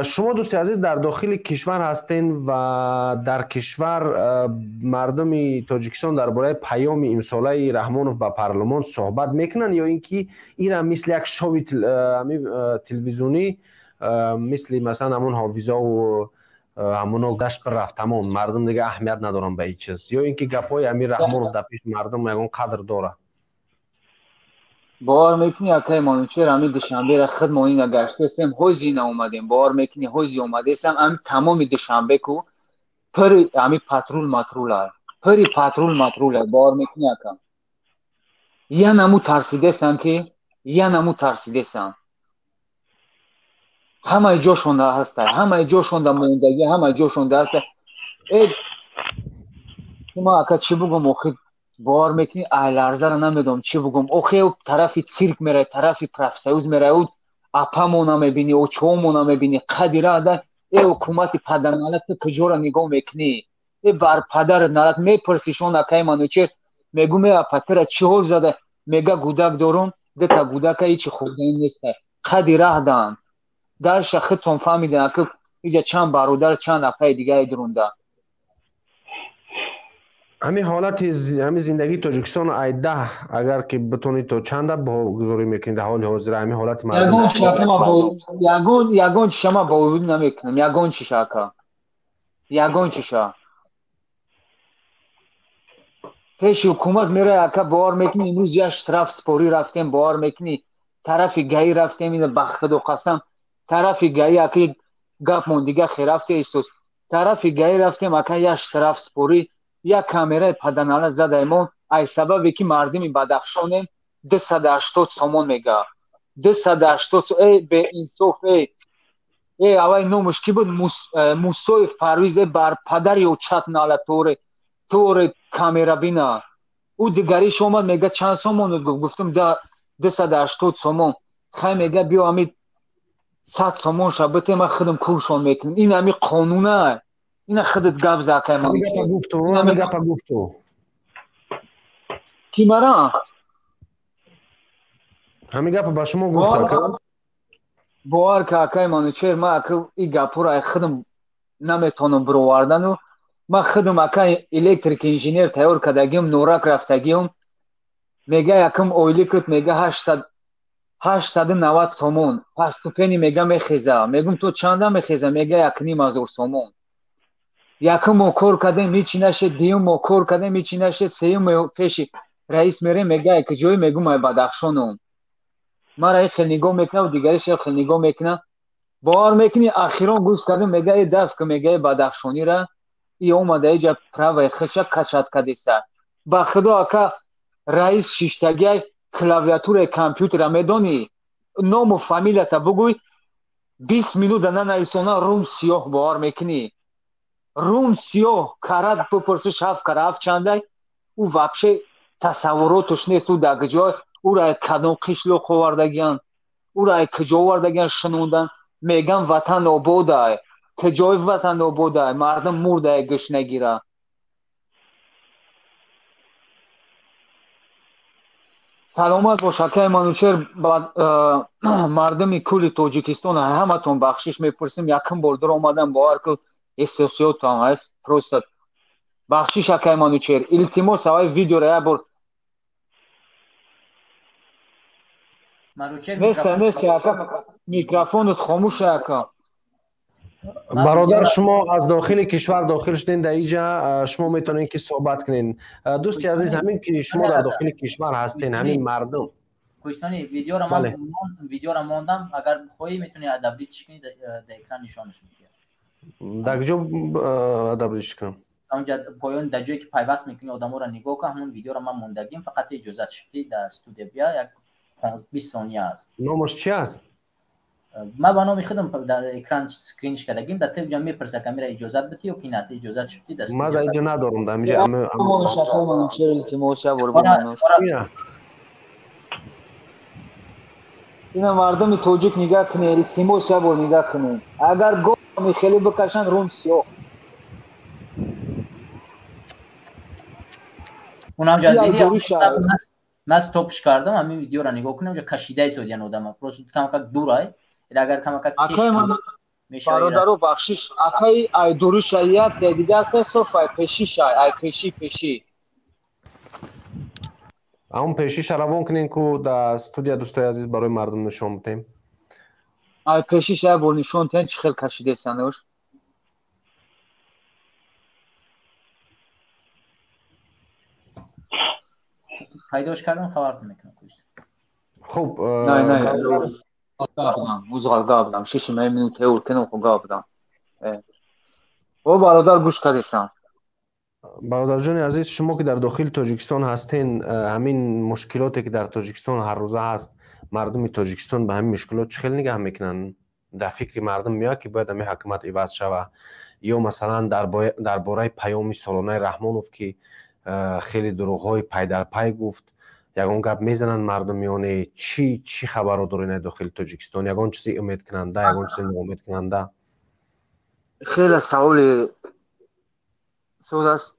Шумо, дӯсти азиз, дар дохили кишвар ҳастен ва дар кишвар мардуми Тоҷикистон дар бораи паёми имсолаи Раҳмонов ба парлумон суҳбат мекунанд ё ин ки ира мисли як шоуи телевизионӣ, мисли масалан ҳамон ҳофизову ҳамоно гашт рафт, тамом, мардум дига аҳамият надоранд ба ин чиз, ё ин ки гапҳои амир Раҳмонов дар пеши мардум ягон қадр дорад? Бовар мекунӣ, акай Манучер, ҳамин Душанбера худ мо ина гаштастем, ҳози ина омадем, бовар мекунӣ, ҳози омадестам. Ҳамин тамоми Душанбе ку пури ҳамин патрул матрула, пури патрул матрула, бовар мекунӣ, ака? Я наму тарсидестам, ки я наму тарсидестам. Ҳамаи ҷошонда ҳаста, ҳамаи ҷошонда мондагӣ, ҳамаи ҷошонда ҳаста. Э, ма, ака, чӣ бугум, охи, бовар мекунӣ, ай ларзара намедонам чӣ бугум. Охи, тарафи цирк мерай, тарафи профсоюз мерай, Апамона мебинӣ, очоҳомона мебинӣ, қади раҳда. Э ҳукумати падарналат, ту куҷоро нигоҳ мекунӣ? Э бар падарат налат. Мепурсишон, акаи Манучер, мегӯм: э апа, тура чӣ ҳол зада? Мега: гӯдак дорум, дута гӯдака, ҳичи хӯрданӣ неста. Қади раҳдаанд. Дарша худтон фаҳмидан, ака, иҷа чанд бародар, чанд апаи дигаре дурунда. Ҳамин ҳолати ҳамин зиндагии тоҷикистон ай 10 агар ки битонӣ, то чанда баҳогузорӣ мекунӣ дар ҳоли ҳозира ҳамин ҳолати мардум? Ягон чиша ман баҳогузорӣ намекунам, ягон чиша, ака, ягон чиша. Пеши ҳукумат мерай, ака, бовар мекунӣ, имрӯз як штраф спорӣ рафтем, бовар мекунӣ, тарафи ГАИ рафтем. Ина, ба худо қасам, тарафи ГАИ, ака, гапмон дига хе рафте истос. Тарафи ГАИ рафтем, ака, як штраф спорӣ, як камераи паданала задаемо. Ай сабабе ки мардими бадахшонем, 280 сомон мега, 280. Э беинсоф, э авай номуш ки буд? Мусоев Парвиз. Э бар падари очат нала, торе торе камера бина. Ӯ дигариш омад, мега: чанд сомон? Гуфтум: 280 сомон. Хай, мега, биё, ами 100 сомон ша бите, ман худам куршон мекунам. Ин ами қонуна? Ина худат гап за, акай. Ҳамин гапа гуфту? Ки мара? Ҳамин гапа ба шумо гуфт, ака? Бовар ка, акай Манучер, ман ака и гапҳоро ай худам наметавонам бировардану. Ман худам, ака, электрик инженер тайёр кардагиам, Норак рафтагиам. Мега: якум ойликат, мега, 890 сомон. Постепенно, мега, мехеза. Мегум: то чанда мехеза? Мега: 1500 сомон. Якум моҳ кор кардем, ҳичи нашед. Дуюм моҳ кор кардем, ҳичи нашед. Сеюм моҳ пеши раис мерем, мега: ай куҷоӣ? Мегум: ай Бадахшонум. Мара хел нигоҳ мекунад, дигариш хел нигоҳ мекунад. Бовар мекунӣ, ахирон гӯш кардем, мега: э даф ку, мега, э бадахшонира и омада иҷа праваи худша качать кадиса. Ба худо, ака, раис шиштагиай, клавиатураи компютера медонӣ, ному фамилията бугӯй, 20 минута нанависона, рум сиёҳ. Бовар мекунӣ, рум сиёҳ. Карат бипурсиш, ҳафт кара ҳафт чандай, ӯ вообще тасаввуроташ нест. Ӯ дар куҷо, ӯро кадом қишлоқ овардагиян, ӯро куҷо овардагиян, шунондан. Меган ватан ободай. Куҷои ватан ободай? Мардум мурдай гушнагира. Саломат бош, акаи Манучер. Мардуми кулли Тоҷикистон, ҳаматон бахшиш мепурсем. Якум бор дур омадам, бовар ку, эҳсосиётам ҳаст просто. Бахшиш, акаи Манучер, илтимос, авай видеоро як бор. Неста, неста, ака, микрофонат хомӯша, ака. Бародар, шумо аз дохили кишвар дохил шуден, дар иҷа шумо метавонед ки суҳбат кунед. Дӯсти азиз, ҳамин ки шумо дар дохили кишвар ҳастен, ҳамин мардум Кӯҳистони, видеоро ман видеоро мондам, агар бихоҳӣ, метавонӣ одобрить кунӣ, дар экран нишонаш медиҳад. Дар куҷо одобрить кунам? Онҷа поён, дар ҷое ки пайваст мекунӣ одаморо, нигоҳ кун, ҳамон видеоро ман мондагим. Фақат иҷозат шудӣ, дар студия бия, як 20 сония аст. Номаш чи аст? Ман ба номи худам дар экран скринш кардагим. Дар теҷа мепурса, камера иҷозат бити ё ки на, иҷозат шудӣ дар. Ман дар иҷа надорам, дар инҷа. Илтимос, як бор. Ина мардуми тоҷик нигаҳ кунед, илтимос, як бор нигаҳ кунед. Агар гоми хеле бикашанд, рум сиёҳ. Унам ҷа диди, ман стопш кардам. Ҳамин видеоро нигоҳ кунем, ҷа кашида истодиян одама, просто камакак дурай. Агар камакак. Бародаро, бахшиш, акаи, ай дуруша як дига аст, соф ай пешиша, ай пеши, пеши. Ҳамон пешиша равон кунем ку дар студия, дӯстои азиз, барои мардум нишон бидем. Ай пешиша як бор нишон диҳем, чӣ хел кашидестанош. Пайдош кардам, хабар мекунам. Хуб. Не, не, узғал гап шиши минут эур кунам, хо гап дам. О бародар, гӯш кардесам. Бародарҷони азиз, шумо ки дар дохили Тоҷикистон ҳастен, ҳамин мушкилоте ки дар Тоҷикистон ҳаррӯза ҳаст, мардуми Тоҷикистон ба ҳамин мушкилот чӣ хел нигаҳ мекунанд? Дар фикри мардум меояд ки бояд ҳамин ҳукумат иваз шава, ё масалан дар бораи паёми солонаи Раҳмонов, ки хеле дурӯғҳои пайдарпай гуфт, Ягон гап мезананд мардум ё не? Чӣ хабарҳо доред дохили Тоҷикистон? Ягон чизи умедкунанда, ягон чизи ноумедкунанда? Хеле саволи суол аст.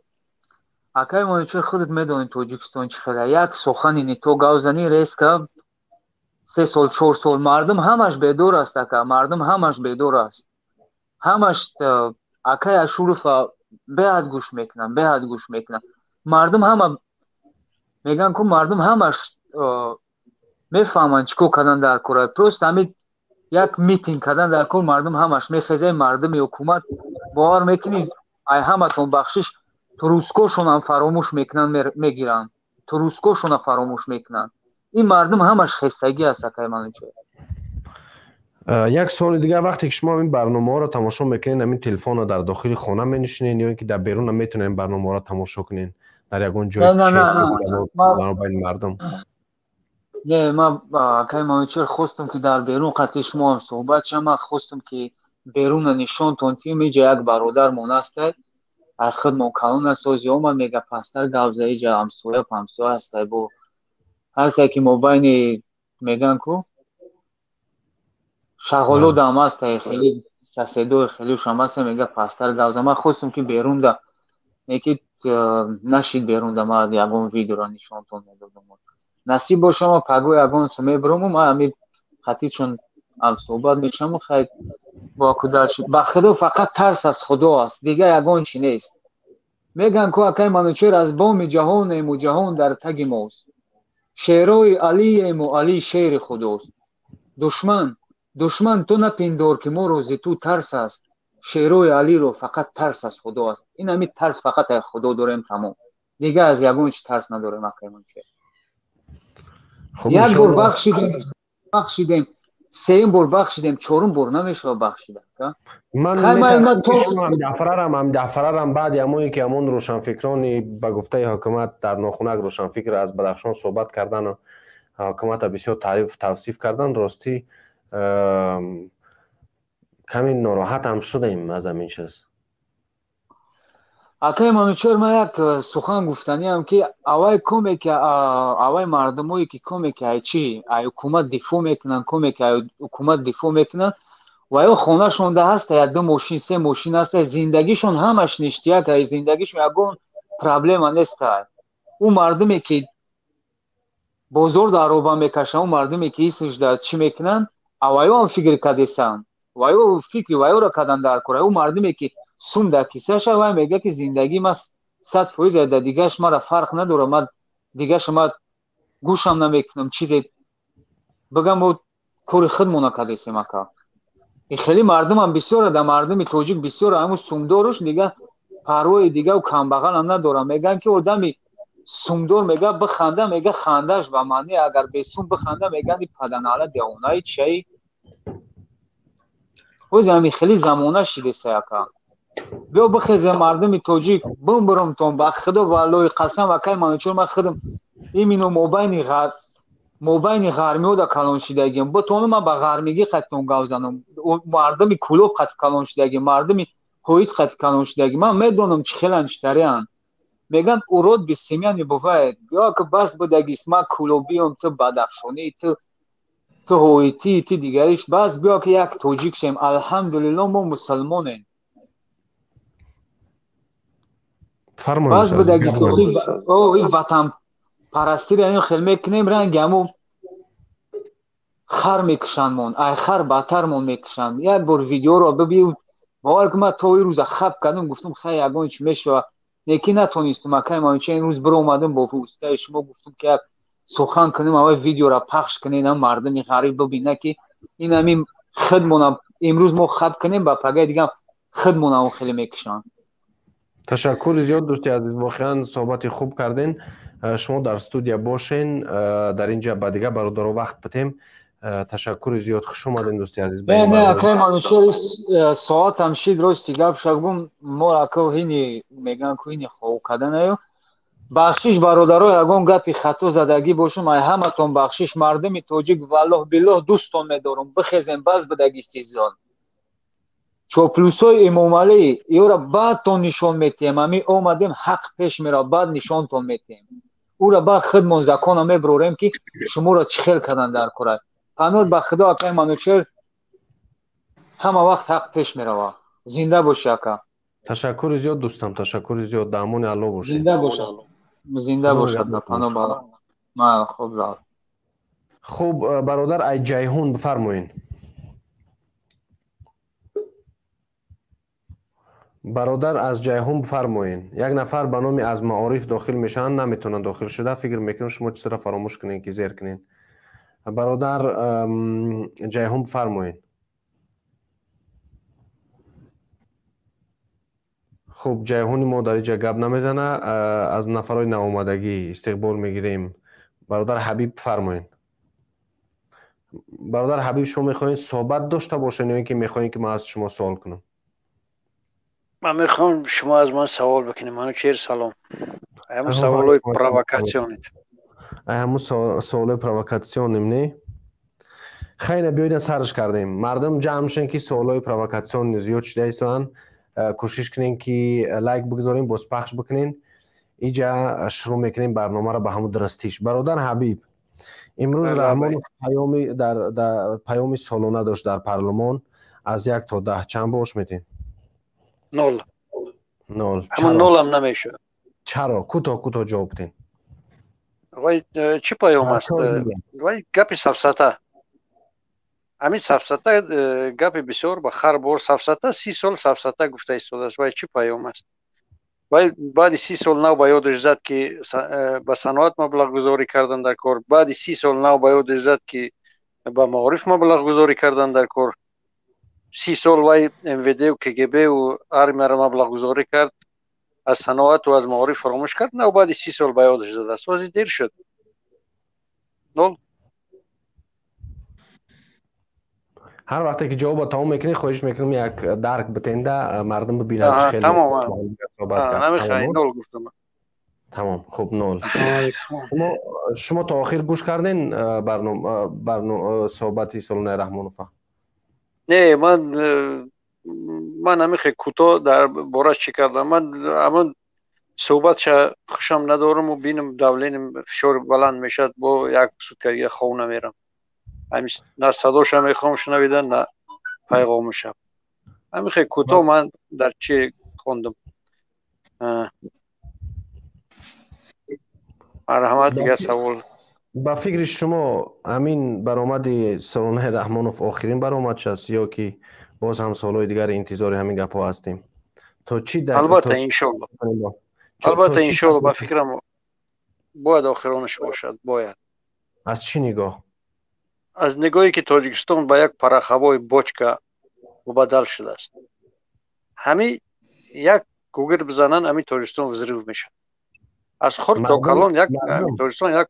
Акай Монучер, худат медонӣ Тоҷикистон чӣ хела. Як сухани не то гап занӣ, резко 3 сол, 4 сол мардум ҳамаш бедор аст, ака, мардум ҳамаш бедор аст. Ҳамаш акай Ашурова беҳад гӯш мекунанд, беҳад гӯш мекунанд. Мардум ҳама мегӯянд ку, мардум ҳамаш мефаҳманд чӣ кор кардан дар кора. Просто ҳамин як митинг кардан дар кор, мардум ҳамаш мехезад. Мардуми ҳукумат, бовар мекунӣ, ай ҳаматон бахшиш, трускошонам фаромӯш мекунанд, мегиранд, трускошона фаромӯш мекунанд. Ин мардум ҳамаш хестагӣ аст, акай Манучер. Як суоли дигар: вақте ки шумо ҳамин барномаҳоро тамошо мекунед, ҳамин телефонро дар дохили хона менишинед ё ин ки дар берун метавонед ин барномаҳоро тамошо кунед дар ягон ҷои байни мардум? Не, ман, акай Манучер, хостам ки дар берун қатъи шумо ҳам суҳбат шавам. Ман хостам ки беруна нишонтон тиём. Иҷа як бародармон ҳастай, ай худмон калон аст. Ози омад, мега пастар гап за. Иҷа ҳамсоя памсоя ҳастай, бо ҳастай ки мобайни мегӯянд ку шағолодам ҳастай, хеле соседои хелушам ҳастай. Мега пастар гап за. Ман хостам ки берунда неки нашид. Берунда ман ягон видеоро нишонтон медодам. Насиб боша, ма паго ягон мебурому, ман ҳамин қатъичон ҳамсӯҳбат мешаваму хай бо кудаш. Ба худо, фақат тарс аз Худо аст, дигар ягон чи нест. Мегӯянд ку, акай Манучер, аз боми ҷаҳонему ҷаҳон дар таги мост, шерои Алиему Али шери Худост. Душман, душман, ту напиндор, ки моро зи ту тарс аст. Шерои Алиро фақат тарс аз Худо аст. Ин ҳамин тарс фақат аз Худо дорем, тамом. Дигар аз ягон чи тарс надорем, акай Манучер. Як бор бахшидем, бахшидем, сеюм бор бахшидем, чорум бор намешавад бахшидан. Ман дафрарам баъди ҳамое ки ҳамон рӯшанфикрони ба гуфтаи ҳукумат дар нохунак рӯшанфикр аз Бадахшон суҳбат кардану ҳукумата бисёр таъриф тавсиф кардан, ростӣ, каме нороҳатам шудем аз ҳамин чиз. Акай Манучер, ман як сухан гуфтаниам, ки аввай коме ки аввай мардумое ки коме ки ай чи ай ҳукумат дифоъ мекунанд, коме ки ай ҳукумат дифоъ мекунанд, ва ё хонашонда ҳаста як ду мошин, се мошин ҳаста, зиндагишон ҳамаш ништяк, ай зиндагишон ягон проблема неста. Ӯ мардуме ки бозор дар роба мекашанд, ӯ мардуме ки исшда чӣ мекунанд, авваёам фикр кардесанд, ваё фикри ваёро кардан дар кора. Ӯ мардуме ки сум дар кисаша, вай мега ки зиндагии ма 100%, да дигаш мара фарқ надорам, ма дигаша ма гӯшам намекунам, чизе бигам. Мо кори худмона кардесем, ака. Хеле мардумам бисёра, да мардуми тоҷик бисёра. Ҳамун сумдоруш дига парвои дигау камбағалам надорам. Мегӯянд ки одами сумдор мега биханда, мега хандаш ба маъни, агар бесум биханда, мегӯянд паданала девонаи чиаи. Ози ҳами хеле замона шидеса, ака. Биё бихезе, мардуми тоҷик, бимбурумтон ба худо, валлоҳи қасам, акай Манучор, ман худам имино мобайни ғармиёда калон шидагиам. Битонам ман ба ғармигӣ қатитон гап занам. Мардуми Кӯлоб қати калон шидагиам, мардуми Ҳоид қати калон шидагиам. Ман медонам чӣ хелан, читареанд. Мегӯянд урод без семья не бывает. Ё ки бас будагист, ман кӯлобиём, ту бадахшонӣ, ту ҳоитӣ, ту дигариш. Бас биё ки як тоҷик шем. Алҳамдулилло, мо мусалмонем. Бас будагист ватанпарастиро ин хел мекунем, ранги ҳамун хар мекушандмон, ай хар бадтармон мекушанд. Як бор видеоро биби, бовар кун, ман то ин рӯза хаб кардам, гуфтам хай ягон чи мешавад, лекин натонистам. Акай Манучер, ин рӯз биромадам, бо устаи шумо гуфтам ки як сухан кунем, аввал видеоро пахш кунем, мардуми ғариб бибинад, ки ин ҳамин худмона имрӯз мо хаб кунем, ба пагаи дигар худмона он хеле мекушанд. Ташаккури зиёд, дӯсти азиз, воқеан суҳбати хуб кардем. Шумо дар студия бошен, дар ин ҷа ба дигар бародаро вақт бидем. Ташаккури зиёд, хуш омадем, дӯсти азиз. Не, не, акай Манучер, соатам шид. Рости гап шабгум, мо ака ҳини мегӯянд ку ҳини хов карданаю. Бахшиш, бародаро, ягон гапи хато задагӣ бошум, ай ҳаматон бахшиш. Мардуми тоҷик, валлоҳ биллоҳ, дӯстон медорум. Бихезем, бас будагистизон. Чоплусои Эмомалӣ ёра баъдтон нишон метиҳем. Ҳамин омадем, ҳақ пеш меравад, баъд нишонтон метиҳем. Ура ба худмон закона меброрем, ки шуморо чӣ хел кардан дар кора. Паноҳ ба Худо, акай Манучер, ҳама вақт ҳақ пеш мерава. Зинда бошӣ, ака. Ташаккури зиёд, дӯстам, ташаккури зиёд. Дар амони Аллоҳ бошед. Зинда бошад, зинда бошад. Паноҳ ба ман. Хуб. Хуб, бародар ай Ҷайҳун, бифармоед. Бародар аз Ҷайҳун, бифармоед. Як нафар ба номи аз Маориф дохил мешаванд, наметавонанд дохил шуда. Фикр мекунам, шумо чизро фаромӯш кунед, ки зер кунед. Бародар Ҷайҳун, бифармоед. Хуб, Ҷайҳуни мо дар инҷа гап намезана. Аз нафарҳои наомадагӣ истиқбол мегирем. Бародар Ҳабиб, бифармоед. Бародар Ҳабиб, шумо мехоҳед суҳбат дошта бошед ё ин ки мехоҳед, ки ман аз шумо суол кунам? Ман мехоҳам, шумо аз ман савол бикунед. Манучер, салом. Ҳамун саволҳои провокатсионит. Ҳамун саволҳои провокатсионим, не? Хайна, биёед, сарш кардем. Мардум ҷамъ шен, ки саволҳои провокатсиони зиёд шуда истоданд. Кӯшиш кунем, ки лайк бигзорем, боз пахш бикунем. Иҷа шурӯъ мекунем барномаро ба ҳамун дурастиш. Бародар Ҳабиб, имрӯз Раҳмонов паёми дар паёми солона дошт дар парлумон. Аз 1 то 10 чанд бош медиҳед? 0. 0? Ҳамун нолам намешавад. Чаро? Кӯтоҳ, кӯтоҳ ҷавоб диҳед. Вай чӣ паём аст? Вай гапи сафсата, ҳамин сафсата, гапи бисёр ба хар бор сафсата. 30 сол сафсата гуфта истодааст. Вай чӣ паём аст? Вай баъди 30 сол нав ба ёдаш зад, ки ба саноат маблағгузорӣ кардан дар кор. Баъди 30 сол нав ба ёдаш зад, ки ба маориф маблағгузорӣ кардан дар кор. 30 сол вай МВДу КГБу армияро маблағгузорӣ кард, аз саноату аз маориф фаромӯш кард. Нав баъди 30 сол ба ёдаш задааст. Ҳозир дер шуд. 0. Ҳар вақте ки ҷавобро тамом мекунед, хоҳиш мекунам, як дарк битенда, мардум бибинанд. 0 гуфтам. Тамом, хуб, 0. Шумо то охир гӯш карден суҳбати солонаи Раҳмонова? Не, ман ҳамин кӯтоҳ дар бораш чӣ кардам. Ман ҳамон суҳбатша хушам надоруму бинам, давлениям, фишори баланд мешавад, бо як сутка дига хов намерам. На садоша мехоҳам шунавидан, на пайғомуша. Ҳамин хел кӯтоҳ ман дар чӣ хондум. Марҳамат, дигар савол. Ба фикри шумо, ҳамин баромади солонаи Раҳмонов охирин баромадш аст ё ки боз ҳам солҳои дигар интизори ҳамин гапҳо ҳастем? То чӣ? Албатта, иншолло, албатта, иншолло. Ба фикрам, бояд охиронаш бошад, бояд. Аз чӣ нигоҳ? Аз нигоҳе ки Тоҷикистон ба як пороховой бочка мубаддал шудааст. Ҳамин як гугир бизананд, ҳамин Тоҷикистон взрыв мешавад. Аз хурд то калон як Тоҷикистон як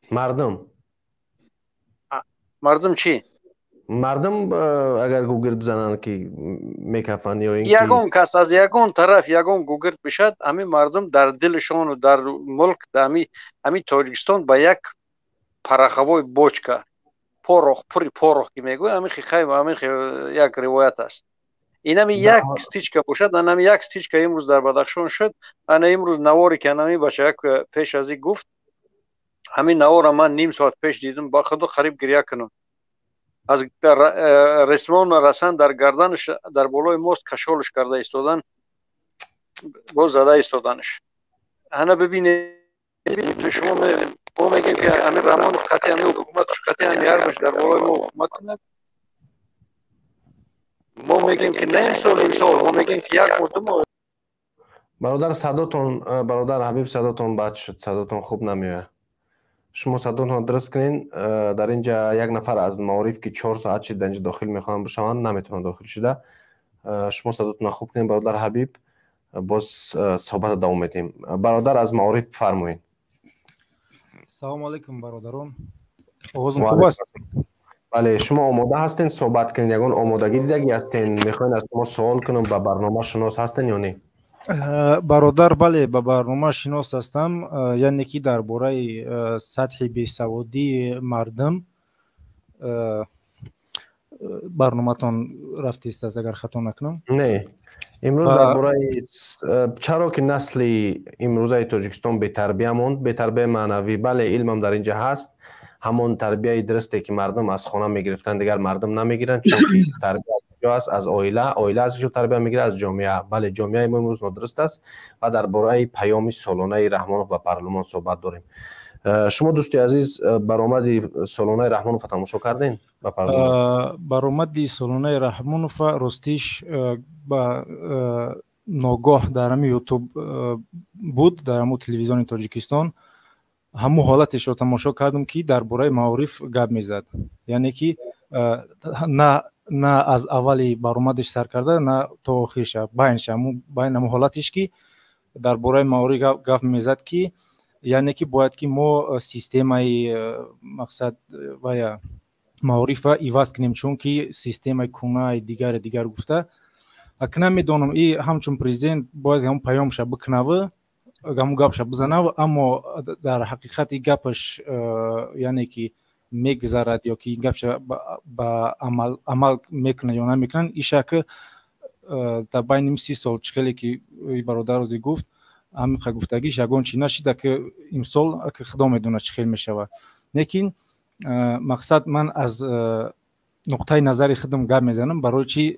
Мардум. Мардум чӣ? Мардум агар гугирд бизананд, ки мекафанд ё ин? Ягон кас аз ягон тараф ягон гугирд бишад, ҳамин мардум дар дилшону дар мулк, ҳамин Тоҷикистон ба як пороховой бочка, порох, пури порох ки мегӯяд, ҳамин хай, ҳамин як ривоят аст. Инами як стычка бошад, анами як стычка имрӯз дар Бадахшон шуд. Ана имрӯз наворе ки анами бача як пеш аз и гуфт, ҳамин навора ман ним соат пеш дидум, ба худо, қариб гиря кунам. Аз ресмон расан дар гарданаш, дар болои мост кашолш карда истодан, боз зада истоданаш. Ана бибинед шумо, мо мегӯем, ки амир Раҳмонов қатъи ҳамин ҳукуматаш, қатъи ҳамин ҳарбаш дар болои мо ҳукумат кунад. Мо мегӯем, ки на имсол, имсол мо мегӯем, ки як моҳ, 2 моҳ. Бародар, садотон, бародар Ҳабиб, садотон бад шуд, садотон хуб намеояд. Шумо садотонро дуруст кунед. Дар ин ҷа як нафар аз Маориф, ки 4 соат шид дар инҷа дохил мехоҳанд бишаванд, наметавонанд дохил шуда. Шумо садотонро хуб кунед, бародар Ҳабиб, боз суҳбатро давом медиҳем. Бародар аз Маориф, бифармоед. Салому алайкум, бародарон. Овозум хуб аст? Бале. Шумо омода ҳастен суҳбат кунед? Ягон омодагӣ дидагӣ ҳастен? Мехоҳед аз шумо суол кунам, ба барнома шинос ҳастен ё не? Бародар, бале, ба барнома шинос ҳастам. Яъне ки дар бораи сатҳи бесаводии мардум барноматон рафтист аст, агар хато накунам. Не. Имрӯз дар бораи чаро ки насли имрӯзаи Тоҷикистон бетарбия монд, бетарбияи маънавӣ. Бале, илмам дар ин ҷа ҳаст, ҳамон тарбияи дурусте ки мардум аз хона мегирифтанд, дигар мардум намегиранд, чунки тарбия аз куҷо аст? Аз оила. Оила аз куҷо тарбия мегирад? Аз ҷомеа. Бале, ҷомеаи мо имрӯз нодуруст аст ва дар бораи паёми солонаи Раҳмонов ба парлумон суҳбат дорем. Шумо, дӯсти азиз, баромади солонаи Раҳмонова тамошо кардем ба парлумон? Баромади солонаи Раҳмонова, ростиш, ба ногоҳ дар ҳами Ютуб буд, дар ҳамун телевизиони Тоҷикистон. Ҳамун ҳолатешро тамошо кардам, ки дар бораи маориф гап мезад, яъне ки на аз аввали баромадаш сар карда, на то охирша, байнша, байн ҳамун ҳолатеш, ки дар бораи маориф гап мезад, ки яъне ки бояд ки мо системаи мақсад вая маорифа иваз кунем, чунки системаи кунаи дигаре дигар гуфта. Ак намедонам, и ҳамчун президент бояд ҳамун паёмша бикунаву ҳамун гапша бизанав, аммо дар ҳақиқат и гапаш, яъне ки мегузарад ё ки ин гапша ба амал мекунад ё намекунад, иша ки дар байни 30 сол, чӣ хеле ки бародарозе гуфт, ҳамиқа гуфтагиш ягон чи нашида, ки имсол ки худо медонад, чӣ хел мешавад. Лекин мақсад, ман аз нуқтаи назари худам гап мезанам, барои чи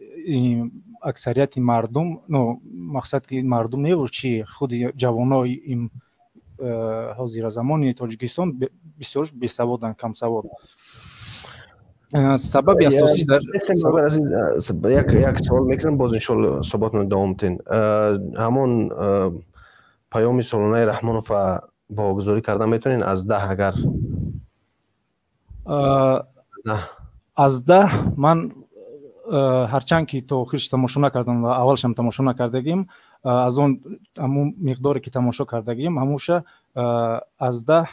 аксарияти мардум, ну, мақсад ки мардум неву чи худи ҷавонои им ҳозира замони Тоҷикистон бисёр бесаводанд, камсавод. Сабаби асосиш дар Як савол мекунам, боз иншоалло суҳбатро давом тен. Ҳамон паёми солонаи Раҳмонова баҳогузорӣ карда метавонед аз 10 агар? Аз 10 ман, ҳарчанд ки то охирш тамошо накардам ва аввалшам тамошо накардагим, аз он ҳамун миқдоре ки тамошо кардагим, ҳамуша аз 10,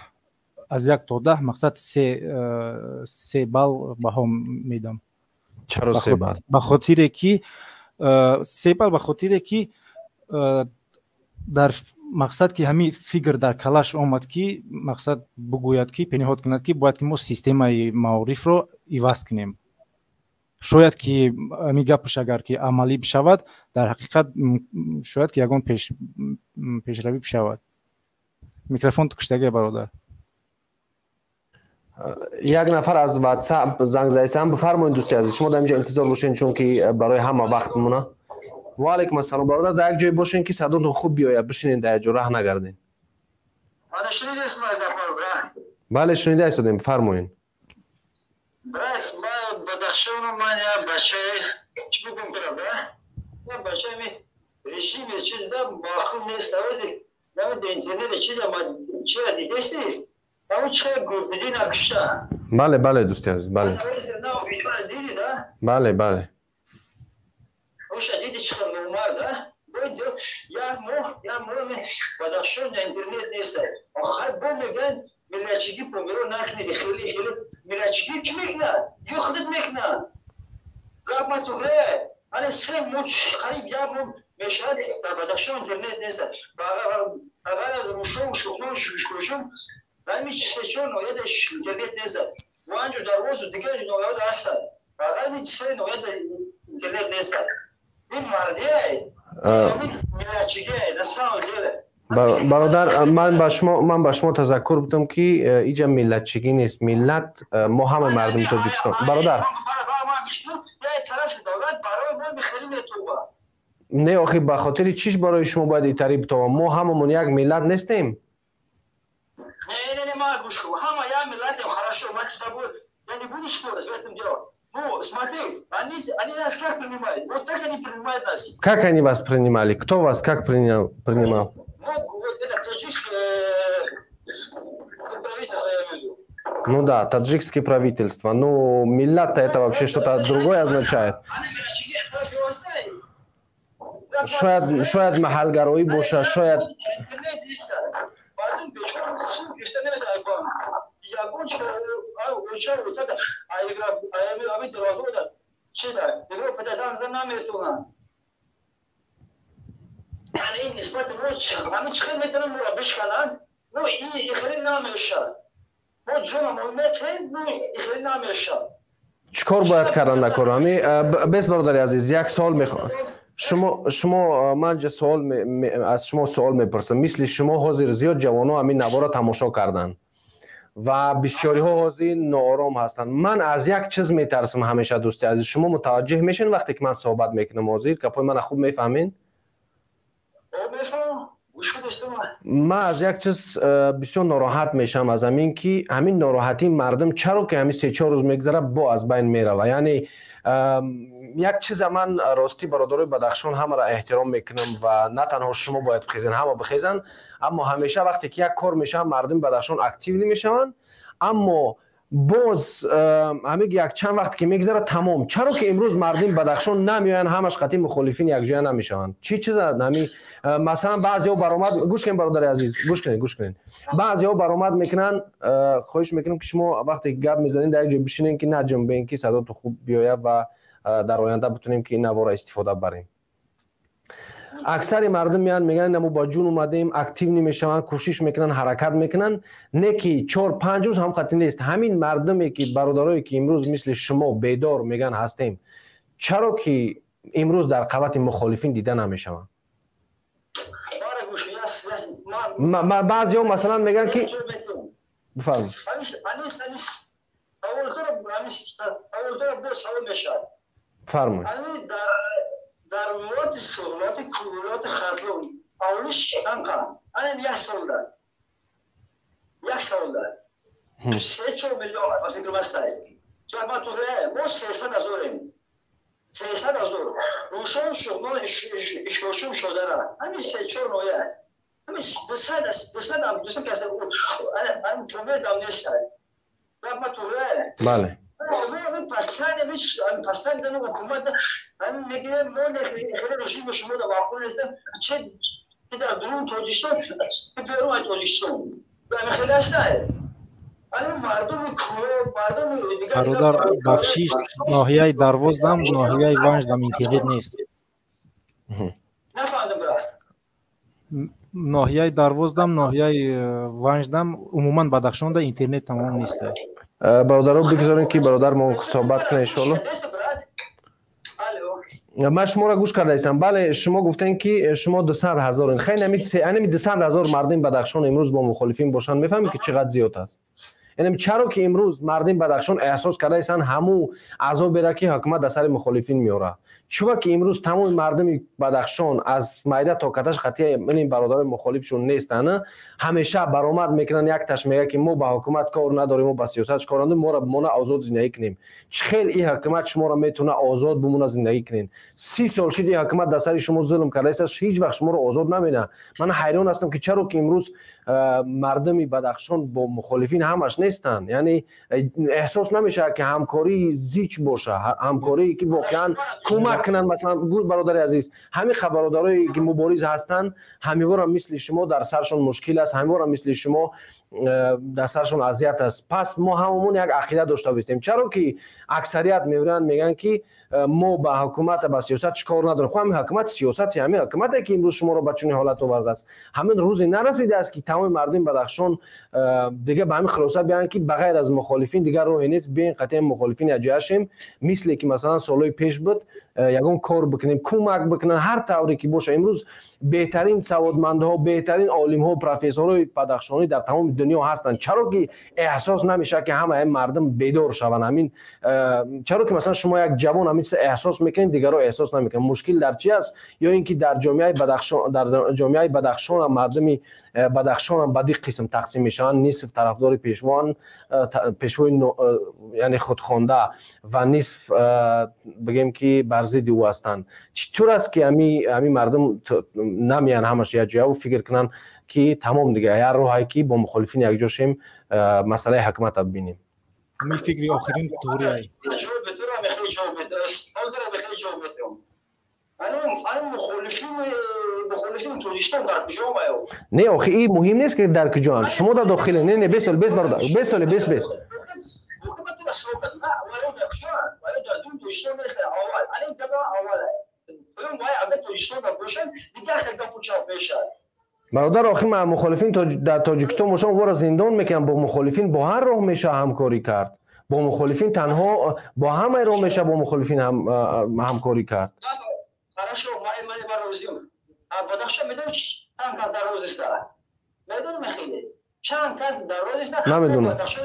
аз 1 то 10, мақсад, се балл баҳо медам. Чаро се балл? Ба хотире ки се балл, ба хотире ки дар мақсад ки ҳамин фикр дар калаш омад, ки мақсад бугӯяд, ки пешниҳод кунад, ки бояд ки мо системаи маорифро иваз кунем. Шояд ки ҳамин гапаш агар ки амалӣ бишавад, дар ҳақиқат шояд ки ягон пешравӣ бишавад. Микрофон куштагия, бародар. Як нафар аз Ватсап занг заисам. Бифармоед, дӯсти азиз, шумо дар инҷо интизор бошед, чунки барои ҳама вақт мона. Ва алайкум ассалом, бародар. Дар як ҷое бошед, ки садотон хуб биёяд. Бишинед дар як ҷо, раҳ нагардед. Бале, шунида истодем, бифармоед. Брат, ма Бадахшону, ман я бачаи, чӣ бигӯм, брат, я бачаи режиме чи да маъқул нест. Аводи навида интернете чи да чира дидести, ҳамун чи Гулбидина кушта. Бале, дӯсти азиз, бале. Диди да? Бале. Оша диди, чӣ хел номар да. Як моҳ Бадахшон интернет нест. Охай бо мегӯянд, миллатчигӣ помиро накунед. Хеле хеле миллатчигӣ кӣ мекунад? Ё худат мекунад? Гап ма туғре, ани 3 моҳ, қариб як моҳ мешавад, дар Бадахшон интернет нест. Агар аз Рушон, Шуғнон, Шушкошум, ҳами се-чор ноҳиядаш интернет нест. Ванҷу, Дарвозу дигар ноҳияҳо ҳастанд, ҳами се ноҳияда интернет нест. Ин мардияй, ҳамин миллатчигиай на самом деле. Бародар, ман ба шумо тазаккур будам, ки иҷа миллатчигӣ нест. Миллат мо ҳама мардуми Тоҷикистон, бародар. Тарафи давлат барои мо хеле метоба. Не, охи, ба хотири чиш барои шумо бояд итари битова? Мо ҳамамон як миллат нестем? Не, не, не, ма гӯш кун, ҳама як миллатем, хорошо, ма с тобой я не буду спорить в этом дело. Ну, смотри, они нас как принимают? Вот так они принимают нас. Как они вас принимали? Кто вас как принял, принимал? Ну, вот это таджикское правительство, я имею в виду. Ну да, таджикское правительство. Ну, миллат-то это вообще что-то другое означает. Шояд маҳалгароӣ бошад, шояд. Интернет нест. Мардум бечора сум гирифта наметавонад. Ягон оча отада ами дарвоза чида Европада зан зан наметавонанд. Яъне ин нисбати мо ҳамин чӣ хел метавонанд моро бишкананд? Ну, ин хеле намешавад. Мо ҷонамон метаҳем, ну, хеле намешавад. Чӣ кор бояд кардан накор? Ҳами бес, бародари азиз, як савол мехоҳам. Шумо ман ҷа суол аз шумо суол мепурсам. Мисли шумо ҳозир зиёд ҷавонҳо ҳамин навора тамошо карданд ва бисёриҳо ҳозир ноором ҳастанд. Ман аз як чиз метарсам ҳамеша, дӯсти азиз. Шумо мутаваҷҷеҳ мешавед вақте ки ман суҳбат мекунам ҳозир? Гапҳои мана хуб мефаҳмед? Ман аз як чиз бисёр нороҳат мешавам, аз ҳамин ки ҳамин нороҳатии мардум чаро ки ҳамин се-чор рӯз мегзарад, бо аз байн мерава. Яъне як чиза ман ростӣ, бародарои Бадахшон, ҳамаро эҳтиром мекунам ва на танҳо шумо бояд бихезен, ҳама бихезанд, аммо ҳамеша вақте ки як кор мешавад, мардуми Бадахшон активный мешаванд, аммо боз ҳамин якчанд вақт ки мегзарад, тамом. Чаро ки имрӯз мардуми Бадахшон намеоянд, ҳамаш қатъи мухолифин якҷоя намешаванд? Чӣ чиза ҳами? Масалан, баъзеҳо баромад, гӯш кунед, бародари азиз, гӯш кунед, гӯш кунед, баъзеҳо баромад мекунанд. Хоҳиш мекунам, ки шумо вақте гап мезанед, дар як ҷо бишинед, ки наҷунбед, ки садото хуб биёяд ва дар оянда битонем ки ин навора истифода барем. Аксари мардум меянд, мегӯянд, мо ба ҷун омадем, активный мешаванд, кӯшиш мекунанд, ҳаракат мекунанд, не ки 4-5 рӯз ҳам хати нест. Ҳамин мардуме ки, бародарое ки имрӯз мисли шумо бедор мегӯянд ҳастем, чаро ки имрӯз дар қабати мухолифин дида намешаванд? Баъзеҳо масалан мегӯянд ки, бифармоед. Фармоед. Дар вилояти Суғд, вилояти Кӯлоб, вилояти Хатлон аҳолиш чанд? Ана як солда, як солда 3-4 миллион ба фикрум ҳастай. Мо 300 ҳазорем, 300 ҳазор. Рӯшон, Шуғнон, Ишкошим, Шодара, ҳамин се чор ноҳия, ҳамин 200, 200, 200 каса помедам нестай. Бале. Пастан ҳукумат ҳамин мегирем, мо хеле режими шумо да маъқул нестем, че дар дурун Тоҷикистон, берун аз Тоҷикистон, ҳамин хеле ҳастай. Бародар, бахшиш, ноҳияи Дарвоздам, ноҳияи Ванҷдам интернет нест. Ноҳияи Дарвоздам, ноҳияи Ванҷдам, умуман Бадахшонда интернет тамом нест. Бародаро, бигзорем, ки бародар мо суҳбат кунад, иншоалло. Ман шуморо гӯш карда истам. Бале, шумо гуфтем, ки шумо 200 ҳазорин. Хеле анами 200 ҳазор мардуми Бадахшон имрӯз бо мухолифин бошанд, мефаҳмед, ки чӣ қадр зиёд аст? Яъне чаро ки имрӯз мардуми Бадахшон эҳсос карда истанд ҳамун азоберо, ки ҳукумат дар сари мухолифин меорад? Чува ки имрӯз тамоми мардуми Бадахшон аз майда то каташ қатъия ин бародарои мухолифшон нестанд. Ҳамеша баромад мекунанд, якташ мегӯяд, ки мо ба ҳукумат кор надорем, мо ба сиёсат кор надорем, моро бимона, озод зиндагӣ кунем. Чӣ хел ин ҳукумат шуморо метавона озод бимона, зиндагӣ кунем? 30 сол шуд, ин ҳукумат дар сари шумо зулм кардааст, ҳеҷ вақт шуморо озод намена. Ман ҳайрон ҳастам, ки чаро ки имрӯз мардуми Бадахшон бо мухолифин ҳамаш нестанд. Яъне эҳсос намешавад, ки ҳамкории зич боша, ҳамкорие ки воқеан кӯмак кунанд. Масалан, бародари азиз, ҳамин бародарое ки мубориз ҳастанд, ҳамиворам мисли шумо дар саршон мушкил аст, ҳамиворам мисли шумо дар саршон азият аст. Пас мо ҳамамон як ақида дошта бошем. Чаро ки аксарият меоянд, мегӯянд, ки мо ба ҳукумата, ба сиёсат чӣ кор надорем? Хо ҳамин ҳукумат, сиёсати ҳамин ҳукумате, ки имрӯз шуморо ба чунин ҳолат овардааст. Ҳамин рӯзе нарасидааст, ки тамоми мардуми Бадахшон дигар ба ҳамин хулоса биёянд, ки ба ғайр аз мухолифин дигар роҳе нест, биёен қатъиян мухолифин якҷоя шем, мисле ки масалан солҳои пеш буд, ягон кор бикунем, кӯмак бикунанд, ҳар тавре ки боша. Имрӯз беҳтарин саводмандҳо, беҳтарин олимҳо, профессорҳои бадахшонӣ дар тамоми дунё ҳастанд. Чаро ки эҳсос намешавад, ки ҳамаи мардум бедор шаванд? Ҳамин чаро ки масалан шумо як ҷавон ҳамин чиза эҳсос мекунед, дигарро эҳсос намекунанд? Мушкил дар чи аст? Ё ин ки дар ҷомеаи Бадахшон, дар ҷомеаи Бадахшонам мардуми Бадахшонам ба ду қисм тақсим мешаванд: нисф тарафдори пешвоан, пешвои яъне худхонда, ва нисф бигем, ки бар зидди ӯ ҳастанд. Чӣ тур аст, ки ҳами мардум намеянд ҳамаш якҷояву фикр кунанд, ки тамом, дига як роҳае, ки бо мухолифин якҷо шем, масъалаи ҳукуматро бибинем? Ҳамин фикри охирин туғрияй. Ҷавоб мухолифин Тоҷикистон дар куҷо омаяд? Не, охи ин муҳим нест, ки дар куҷоанд. Шумо дар дохиле. Не, не, бесол, бес, бародар, бесоле, бес, бес. Ҳукумат савол на, ваё дар куҷоанд? Ваё дар дур Тоҷикистон нест. Аввал ана ин гапа аввал вай агар Тоҷикистон дар бошанд, дигар хел гапу чап мешавад. Бародар, охи мухолифин дар Тоҷикистон бошанд, онҳоро зиндон мекунанд. Бо мухолифин бо ҳар роҳ мешавад ҳамкорӣ кард. Бо мухолифин танҳо бо ҳамаи роҳ мешавад бо мухолифин ҳамкорӣ кард. Хорошо, май ба розием. Бадахшон медонӣ чанд кас дар розиста? Медонӣ хеле? Чанд кас дар розиста? Намедонам. Бадахшон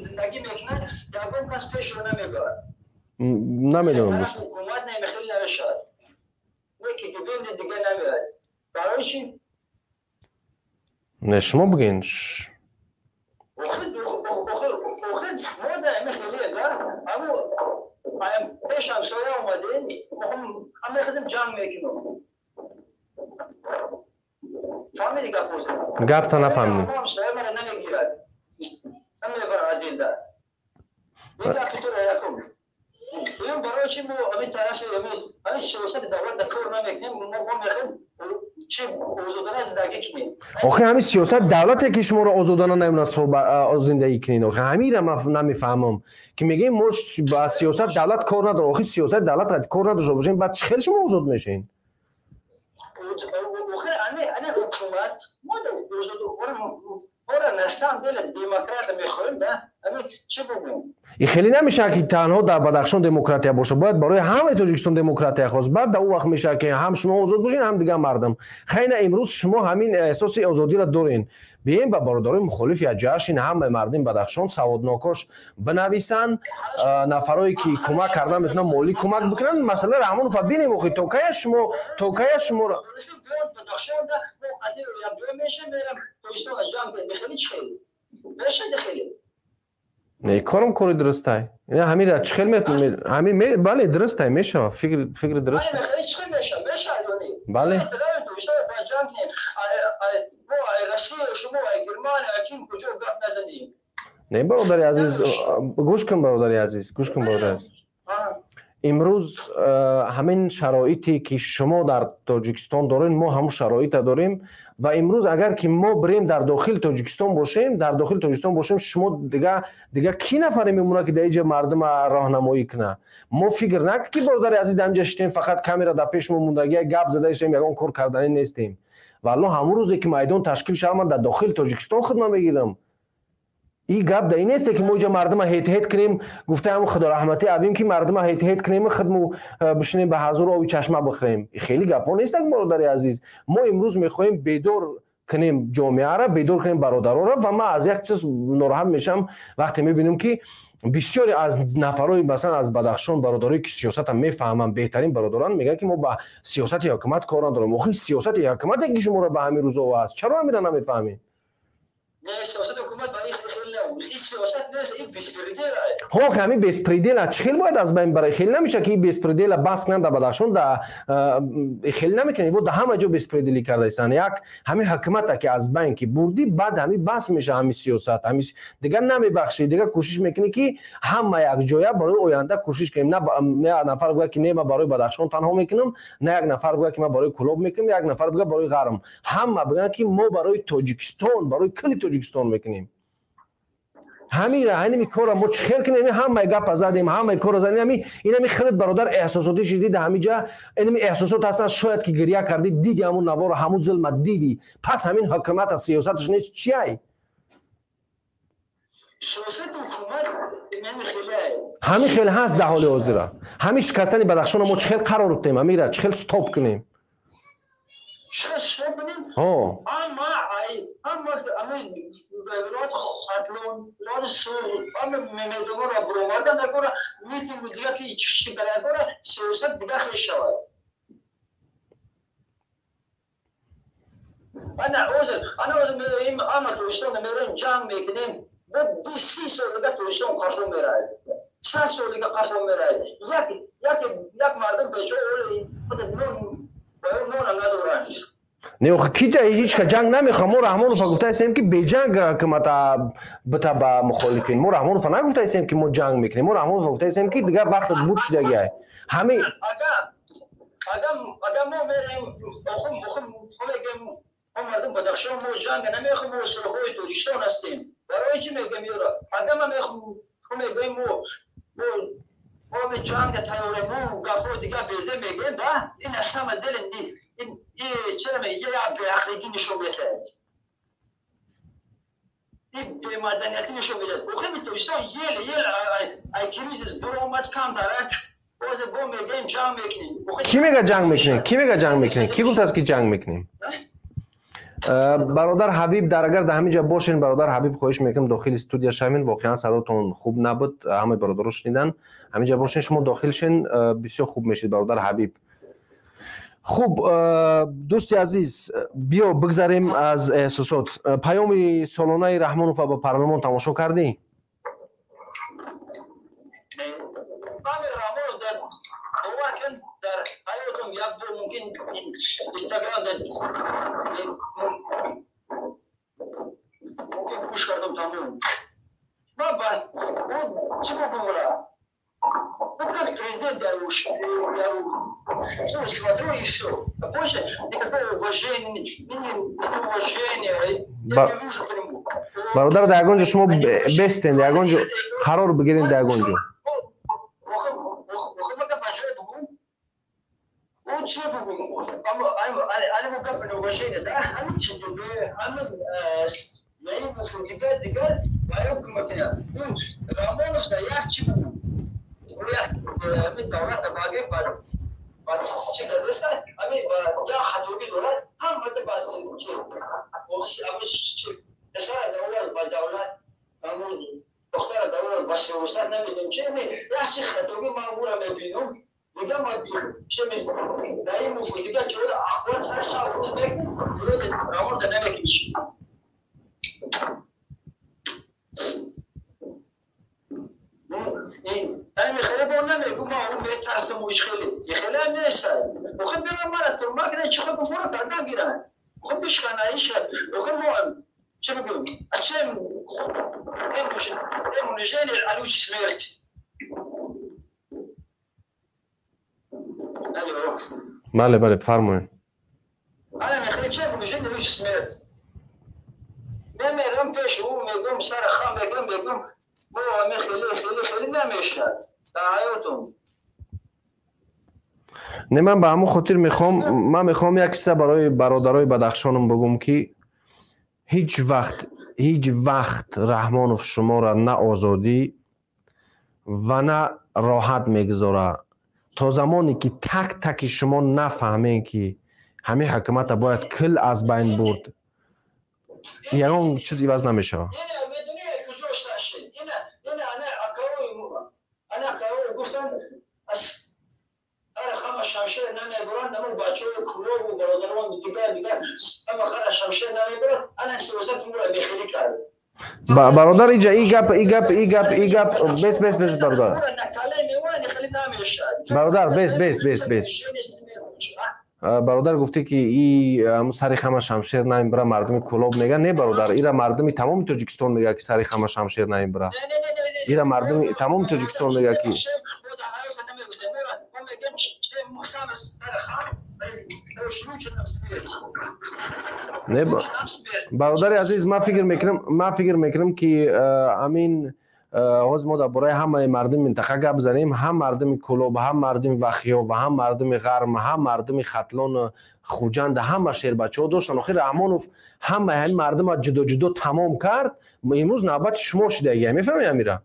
зиндагӣ мекунад, ягон кас пешро намебарад. Намедонам. Ҳукумат намехеле намешавад. Неки гибенди дига намеояд. Барои чӣ? Не, шумо бигӯен. Охир мо дар мехеле да, аммо пеш ҳамсоя омадем, ҳам мехезем ҷанг мекунем. Фаҳмиди гап? Гапта нафаҳмидем. Ҳамсоя мара намегирад, намебарад адилда. Гапи туро якум. Дуюм, барои чи мо ҳамин тарафи ҳамин сиёсати давлат дар кор намекунем? Мо мехоҳем чи озодона зиндагӣ кунем. Охи, ҳамин сиёсати давлате ки шуморо озодона намемонад зиндагӣ кунед. Охи, ҳаминра ман намефаҳмам, ки мегӯем мо ба сиёсати давлат кор надорем. Охи, сиёсати давлат кор надошта бошем, баъд чӣ хел шумо озод мешавед? Охир ане ҳукумат мо на самом деле демократа мехоҳем да, ами чӣ бигӯем? И хеле намешавад, ки танҳо дар Бадахшон демократия бошад. Бояд барои ҳамаи Тоҷикистон демократия хост. Баъд дар он вақт мешавад, ки ҳам шумо озод бошед, ҳам дигар мардум. Хайна, имрӯз шумо ҳамин эҳсоси озодиро дорен. Бием ба бародарои мухолиф якҷоя шин, ҳамаи мардуми Бадахшон саводнокош бинависанд, нафарое ки кӯмак кардан метавонанд, молӣ кӯмак бикунанд. Масъалаи Раҳмонова бинем. Охи, то кая шумо, то кая шуморо Не, корам кори дурустай. Ҳамира чӣ хел ҳамин? Бале, дурустай, мешавад. Фикри дуруст, бале. Не, бародари азиз, гӯш кун, бародари азиз, гӯш кун, бародари азиз. Имрӯз ҳамин шароите ки шумо дар Тоҷикистон дорем, мо ҳамун шароита дорем. Ва имрӯз агар ки мо бирем, дар дохили Тоҷикистон бошем, дар дохили Тоҷикистон бошем, шумо дига ки нафаре мемонад, ки дар инҷа мардума роҳнамоӣ кунад? Мо фикр накун, ки бародари азиз, дар инҷа шитем, фақат камера дар пеши мо мондагия, гап зада истем, ягон кор карданӣ нестем. Валло, ҳамун рӯзе ки майдон ташкил шавад, ман дар дохили Тоҷикистон хидмат мегирам. И гап да ин несте, ки мо иҷа мардума ҳет-ҳет кунем. Гуфтаи ҳамун худораҳматӣ авим, ки мардума ҳет-ҳет кунем, хидму бишинем, ба ҳазур оби чашма бихӯрем. Хеле гапҳо нестак, бародари азиз. Мо имрӯз мехоҳем бедор кунем ҷомеаро, бедор кунем бародаронро. Ва ман аз як чиз нороҳат мешавам, вақте мебинем, ки бисёре аз нафарои, масалан, аз Бадахшон, бародарое ки сиёсата мефаҳманд, беҳтарин бародарон, мегӯянд, ки мо ба сиёсати ҳукумат кор надорем. Охи, сиёсати ҳукумате ки шуморо ба ҳамин рӯз овард, чаро ҳаминро намефаҳмед? Ҳо, ҳамин беспредела чӣ хел бояд аз байн барад? Хеле намешавад, ки беспредела бас кунанд дар Бадахшон, да хеле намекунанд. Во да ҳама ҷо беспределӣ кардаистанд. Як ҳамин ҳукумата ки аз байн ки бурдӣ, баъд ҳамин бас мешавад, ҳамин сиёсат, ҳамин дигар намебахшӣ, дигар кӯшиш мекунӣ, ки ҳама якҷоя барои оянда кӯшиш кунем. На як нафар гӯяд, ки не, ман барои Бадахшон танҳо мекунам, на як нафар гӯяд, ки ман барои Кӯлоб мекунам, як нафар бигӯяд барои Ғарм. Ҳама бигӯянд, ки мо барои Тоҷикистон, барои кулли Тоҷикистон мекунем. Ҳамира, ҳамин корро мо чӣ хел кунем? Ҳамаи гапа задем, ҳамаи корро задем. Ами инами худат, бародар, эҳсосотӣ шидӣ дар ҳамин ҷа, инами эҳсосот ҳастанд. Шояд ки гирья кардӣ, диди ҳамун наворо, ҳамун зулма дидӣ. Пас ҳамин ҳукумата сиёсаташ нест, чиай? Ҳамин хел ҳаст дар ҳоли ҳозира. Ҳамин шикастани Бадахшонро мо чӣ хел қарор додем? Ҳамира чӣ хел стоп кунем? Ама ама вилоят Хатлон, вилояти Суғд, ама мемедонро баромардан дар митинг дига ки чӣ баракора сиёсат дига хел шавад. Ана ҳозир, ана ҳозир меоем, ама Тоҷикистон мероем, ҷанг мекунем, 20-30 сол дига Тоҷикистон қаршо меравад, чанд сол дига қаршо меравад. Як як як мардум беҷо нонам надоранд. Не, охи, ки ҳеҷ ка ҷанг намехоҳам. Мо Раҳмонова гуфтаистем, ки беҷанг ҳукумата бита ба мухолифин. Мо Раҳмонова нагуфтаистем, ки мо ҷанг мекунем. Мо Раҳмонова гуфтаистем, ки дигар вақт буд шудагиай ҳамин. Агар мо мерем, мегем, мо мардум Бадахшон, мо ҷанг намехоҳем, мо сулҳои Тоҷикистон ҳастем. Барои чӣ мегем ёро? Агар ма мегӯем, мо ҷанг тайёрем, мо гапҳои дигар безе мегӯем, да ин аз ҳама дили чера як беақлигӣ нишон медиҳад, ин бемаданиятӣ нишон медиҳад. Охири Тоҷикистон ел ел ай кризис баромад камтарак. Кӣ мега ҷанг мекунем? Кӣ мега ҷанг мекунем? Кӣ гуфтааст, ки ҷанг мекунем? Бародар Ҳабиб, дар агар дар ҳамин ҷа бошен, бародар Ҳабиб, хоҳиш мекунам, дохили студия шавен. Воқеан садотон хуб набуд, ҳамаи бародаро шунидан. Ҳамин ҷа бошен, шумо дохил шен, бисёр хуб мешид, бародар Ҳабиб. Хуб, дӯсти азиз, биё бигзарем аз эҳсосот. Паёми солонаи Раҳмонова ба парлумон тамошо кардӣ? Дар ҳаётам як бор мумкин Инстаграм мумкин гӯш кардам, тамом. Ман ба ӯ чӣ бигӯм? Ну, как президент, я уж, я смотрю, и все. А больше никакого уважения, ни уважения, я не вижу к нему. Бародар, дар ягон ҷо шумо бестен, дар ягон ҷо қарор бигирен, дар ягон ҷо. Чӣ бигӯм? Ани гапи неуважение, да, ҳамин чизи, ҳамин наимушу дигар дигар баён кумакина. Рамонов да як чӣ бигӯм? Ҳамин давлата баги ба чӣ кардеста, ҳамин як хатогӣ дорад, ҳамата ба писара давлат ба давлат, ҳамун духтара давлат ба сиёсат, намедонам чи, як чи хатогӣ ман ӯра мебинам. Дигар ма че наимуфу дигар ҷода ахбор ҳар шаб рӯз мекун, Рамонда намекуниш. Яъне хеле бо намегу, ма он метарсам, ҳеч хеле хеле ҳам нест. Охир бира мара турма кунанд, чӣ хел буфора кардан гиранд, охир бишкана иша. Охир мо чӣ бигӯем? А чем унижение, а лучше смерть. Бале, бале, фармоед. Ана мехоҳем, чем унижение лучше смерть. Мемерам пеши ӯ, мегӯм, сара хам мегӯм, мо ҳаме хеле хеле хеле намешад дар ҳаётум. Не, ман ба ҳамон хотир мехоҳам, ман мехоҳам як чиза барои бародарои Бадахшонам бигӯм, ки ҳеҷ вақт, ҳеҷ вақт Раҳмонов шуморо на озодӣ ва на роҳат мегузора, то замоне ки так таки шумо нафаҳмем, ки ҳамин ҳукумата бояд кул аз байн бурд, ягон чиз иваз намешавад. Шамшер намебуранд, намо бачаҳои кӯлобу бародарон дигар дигар ҳама хара шамшер намебуранд, ана сиёсати моро бехелӣ кард. Бародар, иҷа и гап, и гап, и гап, и гап, бес, бес, бес, бародар, бародар, бес, бес, бес, бес, бародар. Гуфтӣ, ки и сари хама шамшер намебура, мардуми Кӯлоб мега. Не, бародар, ира мардуми тамоми Тоҷикистон мега, ки сари хама шамшер намебура. Ира мардуми тамоми Тоҷикистон мега, ки не. Бародари азиз, ман фикр мекунам, ман фикр мекунам, ки амин ҳозир мо дар бораи ҳамаи мардуми минтақа гап занем, ҳам мардуми Кӯлоб, ҳам мардуми Вахиё ва ҳам мардуми Ғарм, ҳам мардуми Хатлону Хуҷанд, ҳама шербачаҳо доштанд. Охир Раҳмонов ҳамаи ҳамин мардума ҷудо ҷудо тамом кард. Имрӯз навбати шумо шидагия, мефаҳмӣ амира?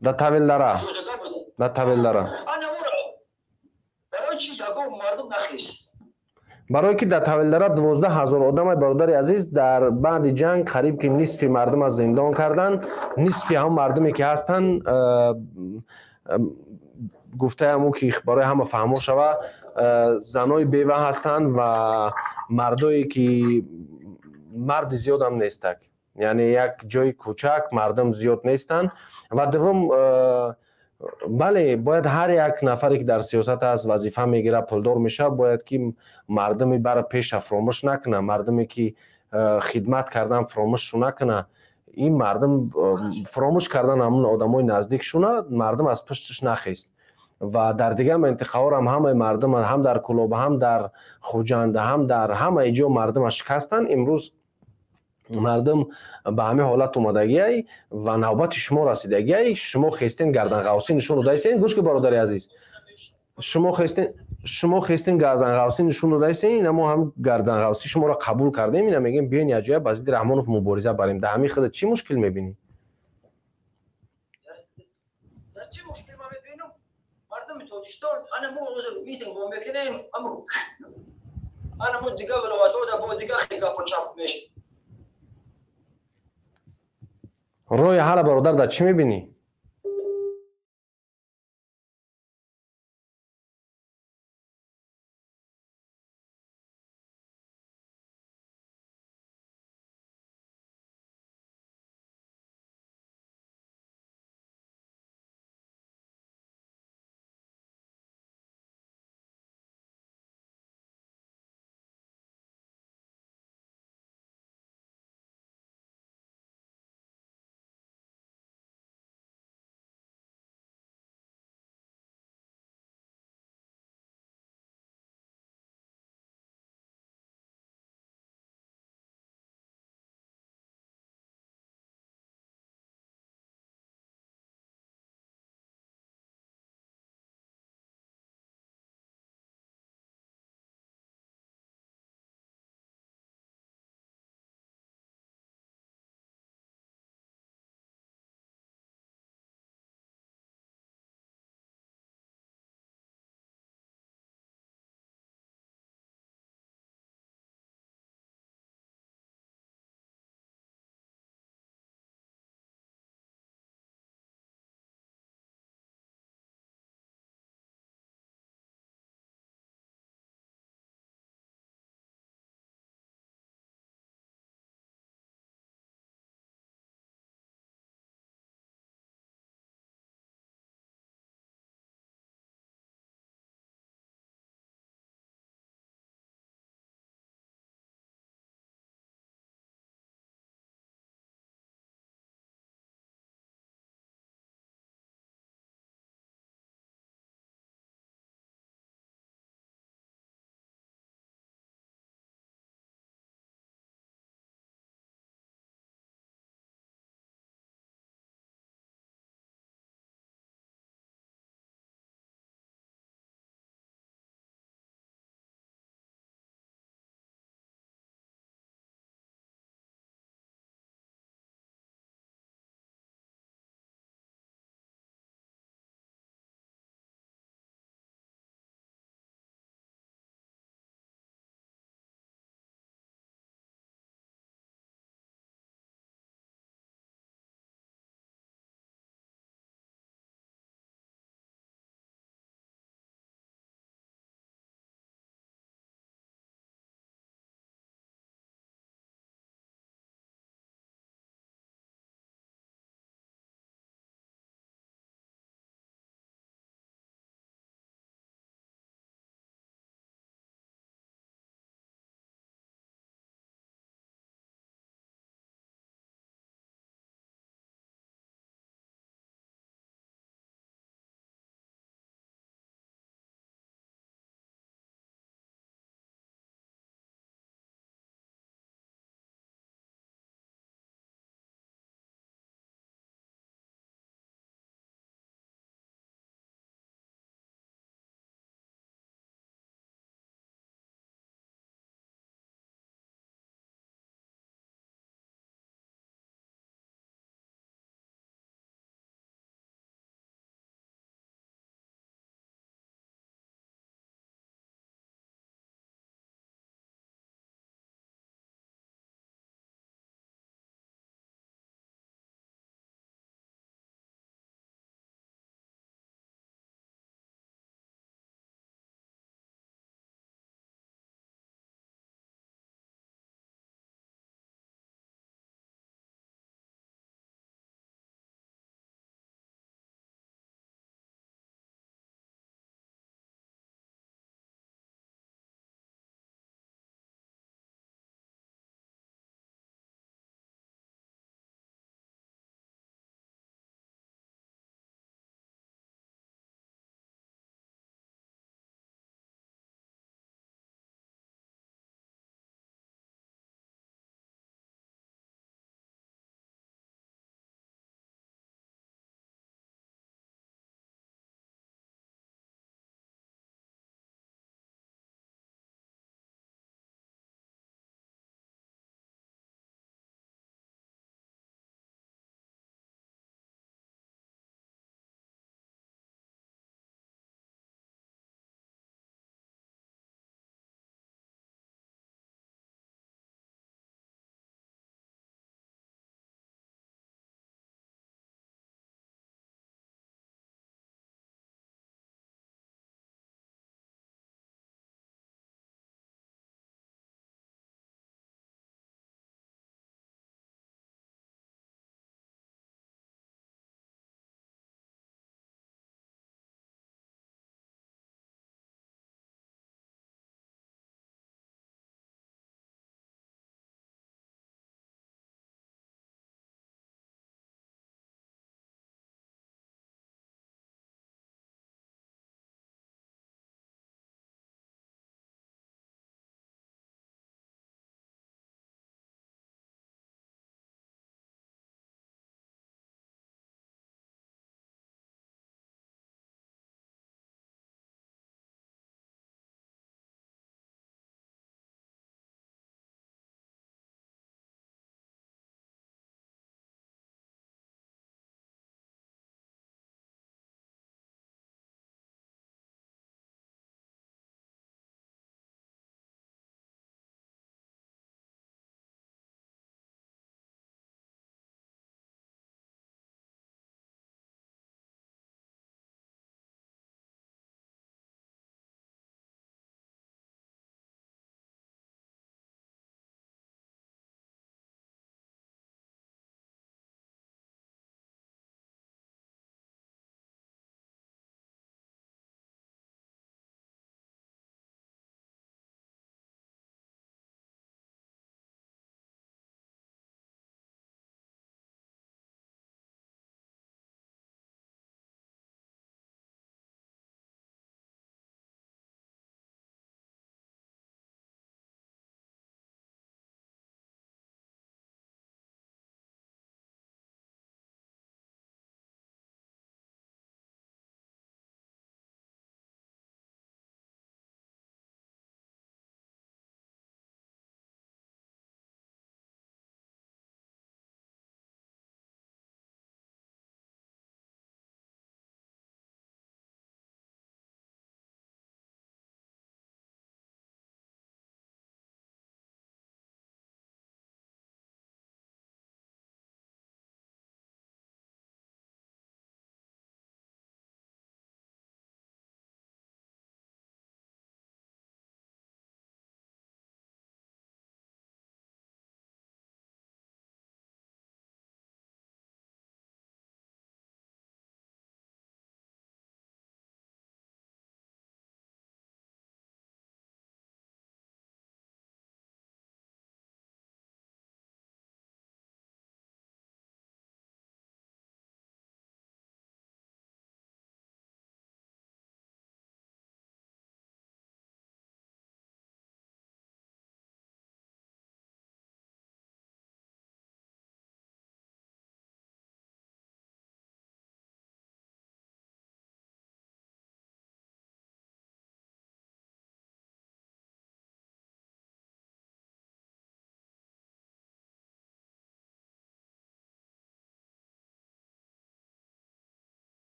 Да Тавелдара, да Тавелдара. Барое ки дар Тавелдара 12 000 одамай, бародари азиз, дар баъди ҷанг қариб ки нисфи мардум аз зиндон карданд. Нисфи ҳамон мардуме ки ҳастанд, гуфтаи ҳамон ки барои ҳама фаҳмо шава, занои бева ҳастанд ва мардое ки марди зиёдам нестак, яъне як ҷои кӯчак, мардум зиёд нестанд. Ва дуввум, бале, бояд ҳар як нафаре ки дар сиёсат аст, вазифа мегирад, пулдор мешавад, бояд ки мардуми бара пеша фуромӯш накунад, мардуме ки хидмат кардан фуромӯшшу накунад. Ин мардум фуромӯш кардан ҳамун одамои наздикшуна, мардум аз пушташ нахест. Ва дар дигар минтиқаҳоам ҳамаи мардум, ҳам дар Кӯлоб, ҳам дар Хуҷанд, ҳам дар ҳамаи ҷо мардума шикастанд. Имрӯз мардум ба ҳамин ҳолат омадагиай ва навбати шумо расидагиай. Шумо хестен, гарданғавсӣ нишон додаистен. Гӯш ки, бародари азиз, шумо хестен, Шумо хестин гарданғавсӣ нишон додаистен, ина мо ҳам гарданғавсӣ шуморо қабул кардем, ина мегем биён якҷоя ба зидди Раҳмонов мубориза барем. Дар ҳамин худат чӣ мушкил мебинӣ? Дар чӣ мушкил ман мебинам? Мардуми Тоҷикистон ана мо ҳозир митинг бо мекунем, ана мо дигар вилоятҳо да бо дигар хел гапу чап мешавад. Роҳи ҳалла, бародар, дар чӣ мебинӣ?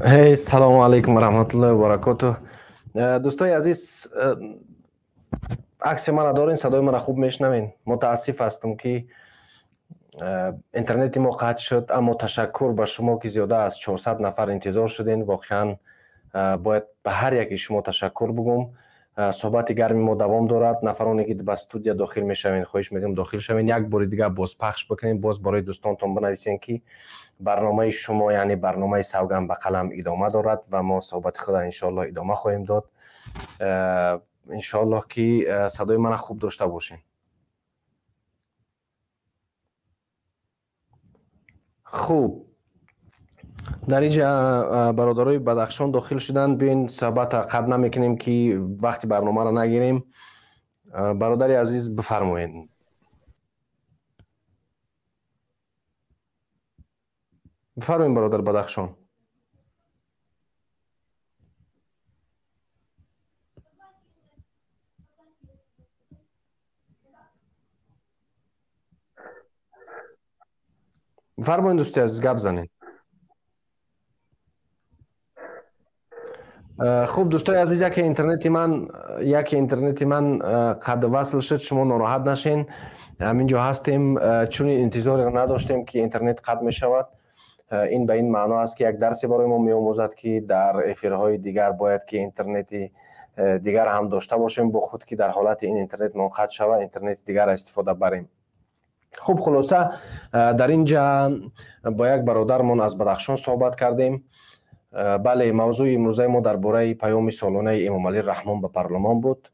Салому алайкум ва раҳматуллоҳи ва баракотуҳ. Дӯстои азиз, акси мана дорен, садои мана хуб мешунавен. Мутаассиф ҳастам, ки интернети мо қатъ шуд, аммо ташаккур ба шумо, ки зиёда аз 400 нафар интизор шуден. Воқеан бояд ба ҳар яки шумо ташаккур бигӯм. Суҳбати гарми мо давом дорад. Нафароне ки ба студия дохил мешавен, хоҳиш мекунам, дохил шавен, як бори дигар бозпахш бикунем, боз барои дӯстонтон бинависен, ки барномаи шумо, яъне барномаи «Савганд ба қалам» идома дорад ва мо суҳбати худро иншоаллоҳ идома хоҳем дод. Иншоаллоҳ, ки садои мана хуб дошта бошем. Хуб, дар инҷа бародарои Бадахшон дохил шуданд. Биёин, суҳбата қатъ намекунем, ки вақти барномаро нагирем. Бародари азиз, бифармоед. Бифармоед, бародар Бадахшон. Бифармоед, дӯсти азиз, гап занед. Хуб, дӯстои азиз, яке интернети ман қад васл шуд, шумо нороҳат нашен, ҳаминҷо ҳастем. Чунин интизоре надоштем, ки интернет қатъ мешавад. Ин ба ин маъно аст, ки як дарсе барои мо меомӯзад, ки дар эфирҳои дигар бояд ки интернети дигар ҳам дошта бошем бо худ, ки дар ҳолати ин интернет қатъ шавад, интернети дигарро истифода барем. Хуб, хулоса, дар ин ҷа бо як бародармон аз Бадахшон суҳбат кардем. Бале, мавзӯи имрӯзаи мо дар бораи паёми солонаи Эмомалӣ Раҳмон ба парлумон буд,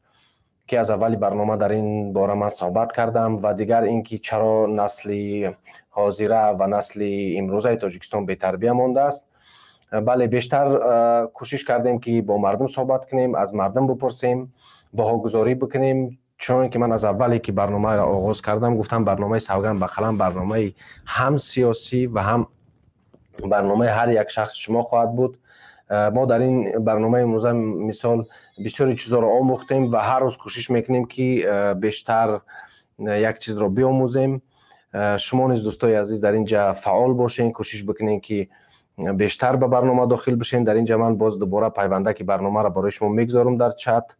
ки аз аввали барнома дар ин бора ман суҳбат кардам, ва дигар ин ки чаро насли ҳозира ва насли имрӯзаи Тоҷикистон бетарбия мондааст. Бале, бештар кӯшиш кардем, ки бо мардум суҳбат кунем, аз мардум бипурсем, баҳогузорӣ бикунем. Чуноне ки ман аз аввале ки барномаро оғоз кардам гуфтам, барномаи «Савганд ба қалам» барномаи ҳам сиёсӣ ва ҳам барномаи ҳар як шахси шумо хоҳад буд. Мо дар ин барномаи имрӯза, мисол, бисёри чизҳоро омӯхтем ва ҳар рӯз кӯшиш мекунем, ки бештар як чизро биомӯзем. Шумо низ, дӯстои азиз, дар ин ҷа фаъол бошен, кӯшиш бикунем, ки бештар ба барнома дохил бишен. Дар ин ҷа ман боз дубора пайвандаки барномаро барои шумо мегузорам дар чат.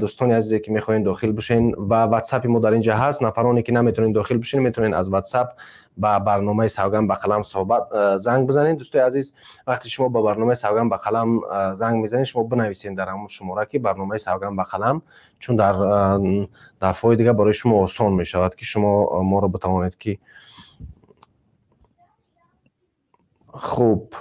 Дӯстони азизе, ки мехоҳед дохил бишен, ва ватсапи мо дар ин ҷа ҳаст. Нафароне, ки наметавонед дохил бишен, метавонед аз ватсап ба барномаи «Савганд ба қалам» суҳбат занг бизанед. Дӯстои азиз, вақте шумо ба барномаи «Савганд ба қалам» занг мезанед, шумо бинависед дар ҳамон шумора, ки барномаи «Савганд ба қалам», чун дар дафъаҳои дигар барои шумо осон мешавад, ки шумо моро битавонед ки. Хуб,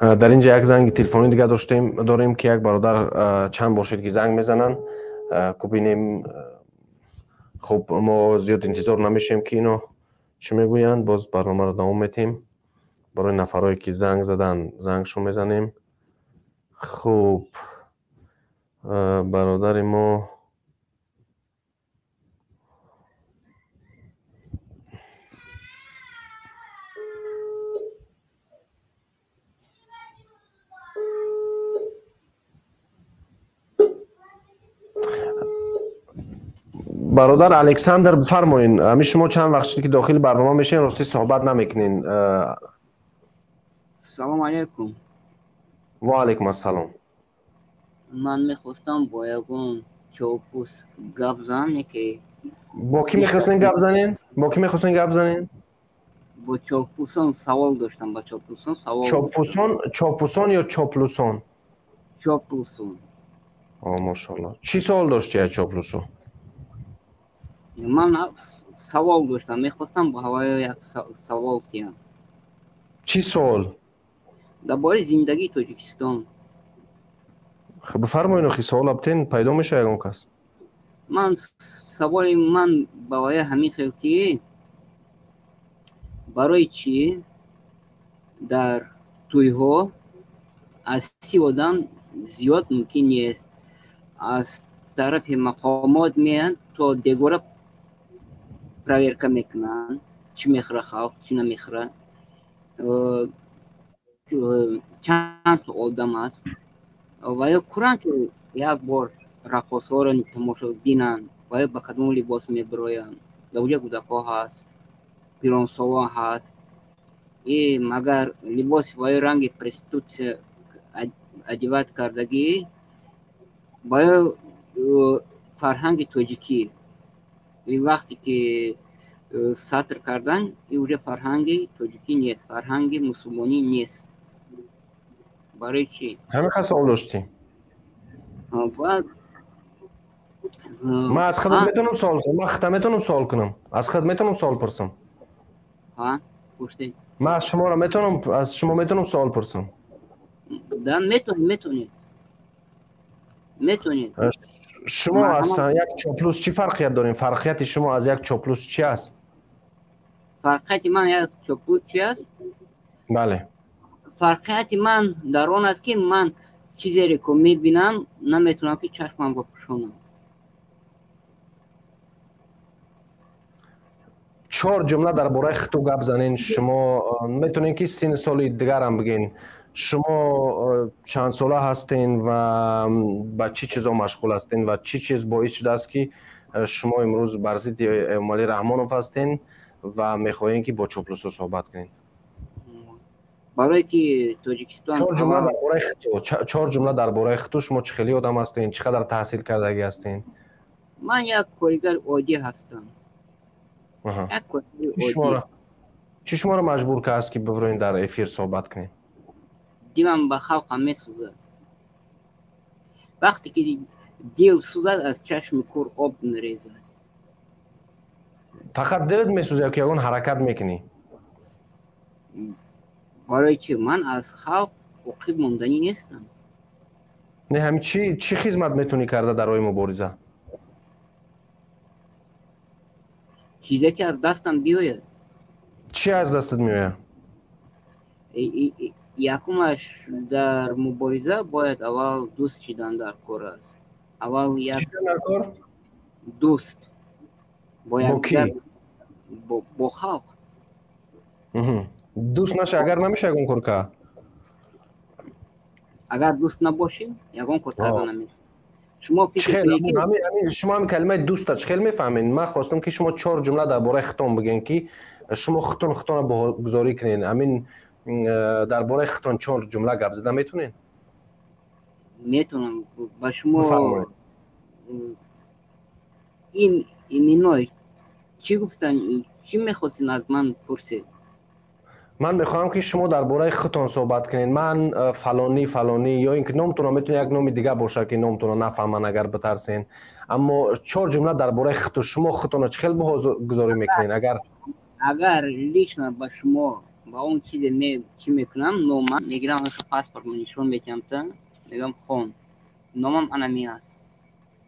дар ин ҷа як занги телефонӣ дигар доштем, дорем, ки як бародар чанд бошед, ки занг мезананд, кубинем. Хуб, мо зиёд интизор намешем, ки ино чӣ мегӯянд. Боз барномаро давом метиҳем. Барои нафарое, ки занг задан, зангшо мезанем. Хуб, бародари мо. Бародар Александр, бифармоен. Ҳамин шумо чанд вақт шуд, ки дохили барнома мешавен, ростӣ суҳбат намекунен. Салому алайкум. Ва алайкум ассалом. Ман мехостам бо ягон чопус гап занам, ки Бо кӣ мехостен гап занен? Бо кӣ мехостен гап занен? Бо чопусон савол доштам, ба чопусон савол. Чопусон, чопусон ё чоплусон? Чоплусон. О, мошалло, чӣ савол дошти аз чоплусо? Ман савол доштам, мехостам бо ҳавои як савол диҳам. Чӣ суол? Дар бораи зиндагии Тоҷикистон. Бифармоед, охи савол абтен пайдо мешава ягон кас. Ман саволи ман ба вая ҳамин хел, ки барои чӣ дар тӯйҳо аз 30 одам зиёд мумкин нест? Аз тарафи мақомот меянд, то дегора проверка мекунанд, чӣ мехӯра халқ, чӣ намехӯра. Чанд одам аст ва ё куранд, ки як бор раққосҳоро тамошо бинанд, ва ё ба кадом либос мебироянд. Дар оҷа кӯдакҳо ҳаст, пиронсолон ҳаст. И магар либоси ва ё ранги проституция одевать кардагӣ, ва ё фарҳанги тоҷикӣ, и вақте ки сатр кардан, и уже фарҳанги тоҷикӣ нест, фарҳанги мусулмонӣ нест. Барои чӣ? Ҳамин қадр савол доштӣ? Ман аз худат метавонам савол кунам? Ман худам метавонам савол кунам? Аз худ метавонам савол пурсам? Ман аз шуморо метавонам, аз шумо метавонам савол пурсам? Да, метавонед, метавонед, метавонед. Шумо аз як чоплус чӣ фарқият дорем? Фарқияти шумо аз як чоплус чӣ аст? Фарқияти ман як чоплус чӣ аст? Бале. Фарқияти ман дар он аст, ки ман чизере ки мебинам, наметавонам ки чашмамро пӯшонам. Чор ҷумла дар бораи хиту гап занен. Шумо метавонед, ки синни соли дигарам бигӯен. Шумо чанд сола ҳастен ва ба чӣ чизо машғул ҳастен ва чӣ чиз боис шудааст, ки шумо имрӯз бар зидди Эмомалӣ Раҳмонов ҳастен ва мехоҳем, ки бо чоплусо суҳбат кунед? Барое ки Тоҷикистон Чор ҷумла дар бораи хиту, чор ҷумла дар бораи хиту. Шумо чӣ хели одам ҳастен, чӣ қадар таҳсил кардагӣ ҳастен? Ман як коригари оддӣ ҳастам. Як коригари оддӣ. Чӣ шуморо маҷбур кард, ки бивроен дар эфир суҳбат кунед? Дилам ба халқам месӯзад. Вақте ки дил сӯзад, аз чашми кур об мерезад. Фақат дилат месӯзад ё ки ягон ҳаракат мекунӣ? Барои чи ман аз халқ оқиб монданӣ нестам. Не, ҳамин чӣ хизмат метавонӣ карда дар роҳи мубориза? Чизе ки аз дастам биёяд. Чӣ аз дастат меояд? Якумаш, дар мубориза бояд аввал дӯст шидан дар кор аст. Аввал як дӯст бояд бо халқ. Дӯст наша, агар намеша ягон кор кард? Агар дӯст набошем, ягон кор карда намешавад. Шумо фикр кунед, ки шумо ҳамин калимаи дӯста чӣ хел мефаҳмед? Ман хостам, ки шумо чор ҷумла дар бораи хитон бигӯен, ки шумо хитон хитонро баҳогузорӣ кунед. Ҳамин дар бораи хитон чор ҷумла гап зада метавонед? Метавонам ба шумо. Ин именно чӣ гуфтан, чӣ мехостед аз ман пурсед? Ман мехоҳам, ки шумо дар бораи худтон суҳбат кунед. Ман фалонӣ фалонӣ, ё ин ки номтонро метавонед, як номи дигар бошад, ки номтонро нафаҳманд, агар битарсен. Аммо чор ҷумла дар бораи худтон. Шумо худтонро чӣ хел баҳогузорӣ мекунед, агар Агар лично ба шумо, ба он чизе чӣ мекунам, номам мегирам, паспортмо нишон метиҳам, та мегӯям: хон, номам анами аст.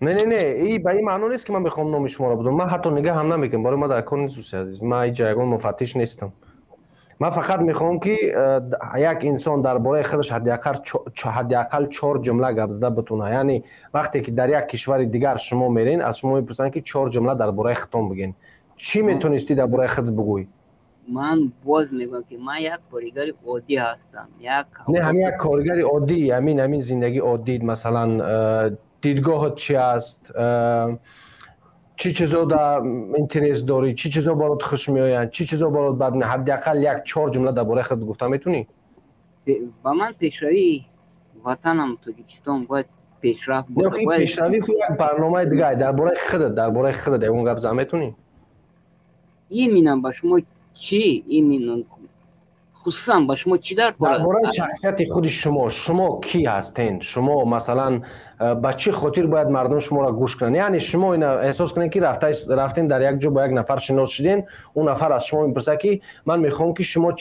Не, не, не, и ба ин маъно нест, ки ман мехоҳам номи шуморо бидонам. Ман ҳатто нигаҳ ҳам намекунам, барои ман дар кор нест, дӯсти азиз. Ман ҳеҷ ягон муфаттиш нестам. Ман фақат мехоҳам, ки як инсон дар бораи худаш ҳадди ақал чор ҷумла гап зада битонад. Яъне вақте ки дар як кишвари дигар шумо мерен, аз шумо мепурсанд, ки чор ҷумла дар бораи худтон бигӯен. Чӣ метонистӣ дар бораи худ бигӯӣ? Ман боз мегӯям, ки ман як коригари оддӣ ҳастам, як Не, ҳамин як коригари оддӣ, ҳамин зиндагии оддӣ, масалан, дидгоҳат чи аст, чӣ чизо да интерес дорӣ, чӣ чизо барот хуш меоянд, чӣ чизо барот бад? Ҳадди ақал як чор ҷумла дар бораи худ гуфта метавонӣ? Ба ман пешравии ватанам Тоҷикистон бояд пешрафт. Пешравӣ ху як барномаи дигар. Дар бораи худат, дар бораи худат ягон гап зан метавонӣ? Именно ба шумо чӣ, именно хусусан ба шумо чӣ дар Дар бораи шахсияти худи шумо. Шумо кӣ ҳастен? Шумо, масалан, ба чӣ хотир бояд мардум шуморо гӯш кунанд? Яъне шумо ина эҳсос кунед, ки рафтен дар як ҷо, бо як нафар шинос шуден, ӯ нафар аз шумо мепурсад, ки ман мехоҳам, ки шумо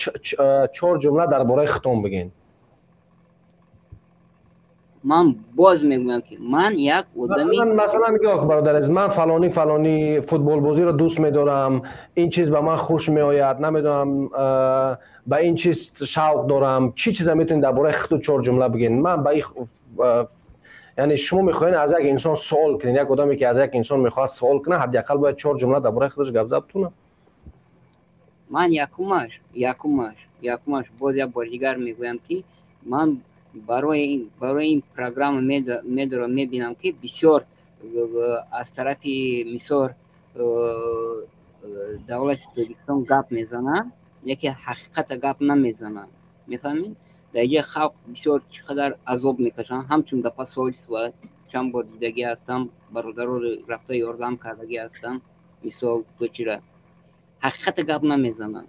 чор ҷумла дар бораи худтон бигӯен. Ман боз мегӯям, ки ман як одами Масалан, нигоҳ, бародар азиз, ман фалонӣ фалонӣ, футболбозиро дӯст медорам, ин чиз ба ман хуш меояд, намедонам, ба ин чиз шавқ дорам. Чӣ чиза метавонед дар бораи худу чор ҷумла бигӯед? Ман ба яъне шумо мехоҳед аз як инсон суол кунед. Як одаме, ки аз як инсон мехоҳад суол кунад, ҳадди ақал бояд чор ҷумла дар бораи худаш гап зад битонад. Ман якумаш Якумаш боз як бори дигар мегӯям, ки ман барои ин программа медорам, мебинам, ки бисёр аз тарафи мисол давлати Тоҷикистон гап мезананд, яке ҳақиқата гап намезананд. Мефаҳмед, дар инҷа халқ бисёр чӣ қадар азоб мекашанд. Ҳамчун дар посольство чанд бор дидагӣ ҳастам, бародароро рафта ёрдам кардагӣ ҳастам. Мисол, чира ҳақиқата гап намезананд?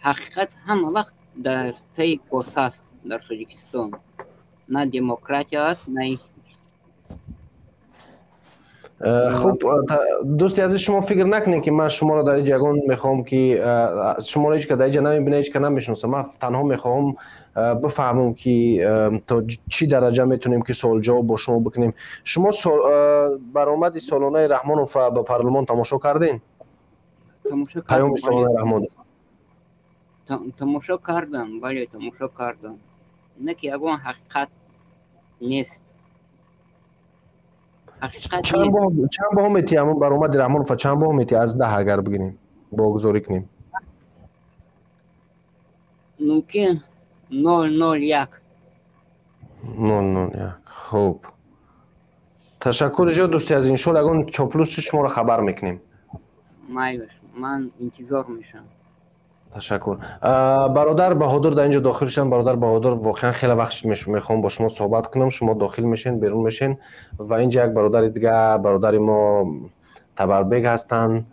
Ҳақиқат ҳама вақт дар таи коса аст. Дар Тоҷикистон на демократия аст, на Хуб, дӯсти азиз, шумо фикр накунед, ки ман шуморо дар инҷа ягон мехоҳам, ки шуморо ҳеҷ ка дар инҷа намебинам, ҳеҷ ка намешиносам. Ман танҳо мехоҳам бифаҳмам, ки то чӣ дараҷа метавонем, ки суолҷавоб бо шумо бикунем. Шумо баромади солонаи Раҳмонов ба парлумон тамошо кардем? Паёми солонаи Раҳмонов. Тамошо кардам, бале, тамошо кардам. Не ки ягон ҳақиқат нест. Чанд баҳо метиҳӣ ҳамон баромади Раҳмонова? Чанд баҳо метиҳӣ аз 10, агар бигирем, богузорӣ кунем? Мумкин 0,01. 0,01. Хуб, ташаккури зиёд, дӯсти азиз. Иншоалло, ягон чоплус шуд, шуморо хабар мекунем. Майлаш, ман интизор мешавам. Ташаккур. Бародар Баҳодур дар инҷо дохил шуданд. Бародар Баҳодур, воқеан хеле вақт мехоҳам бо шумо суҳбат кунам. Шумо дохил мешен, берун мешен. Ва инҷа як бародари дига, бародари мо Табарбек ҳастанд.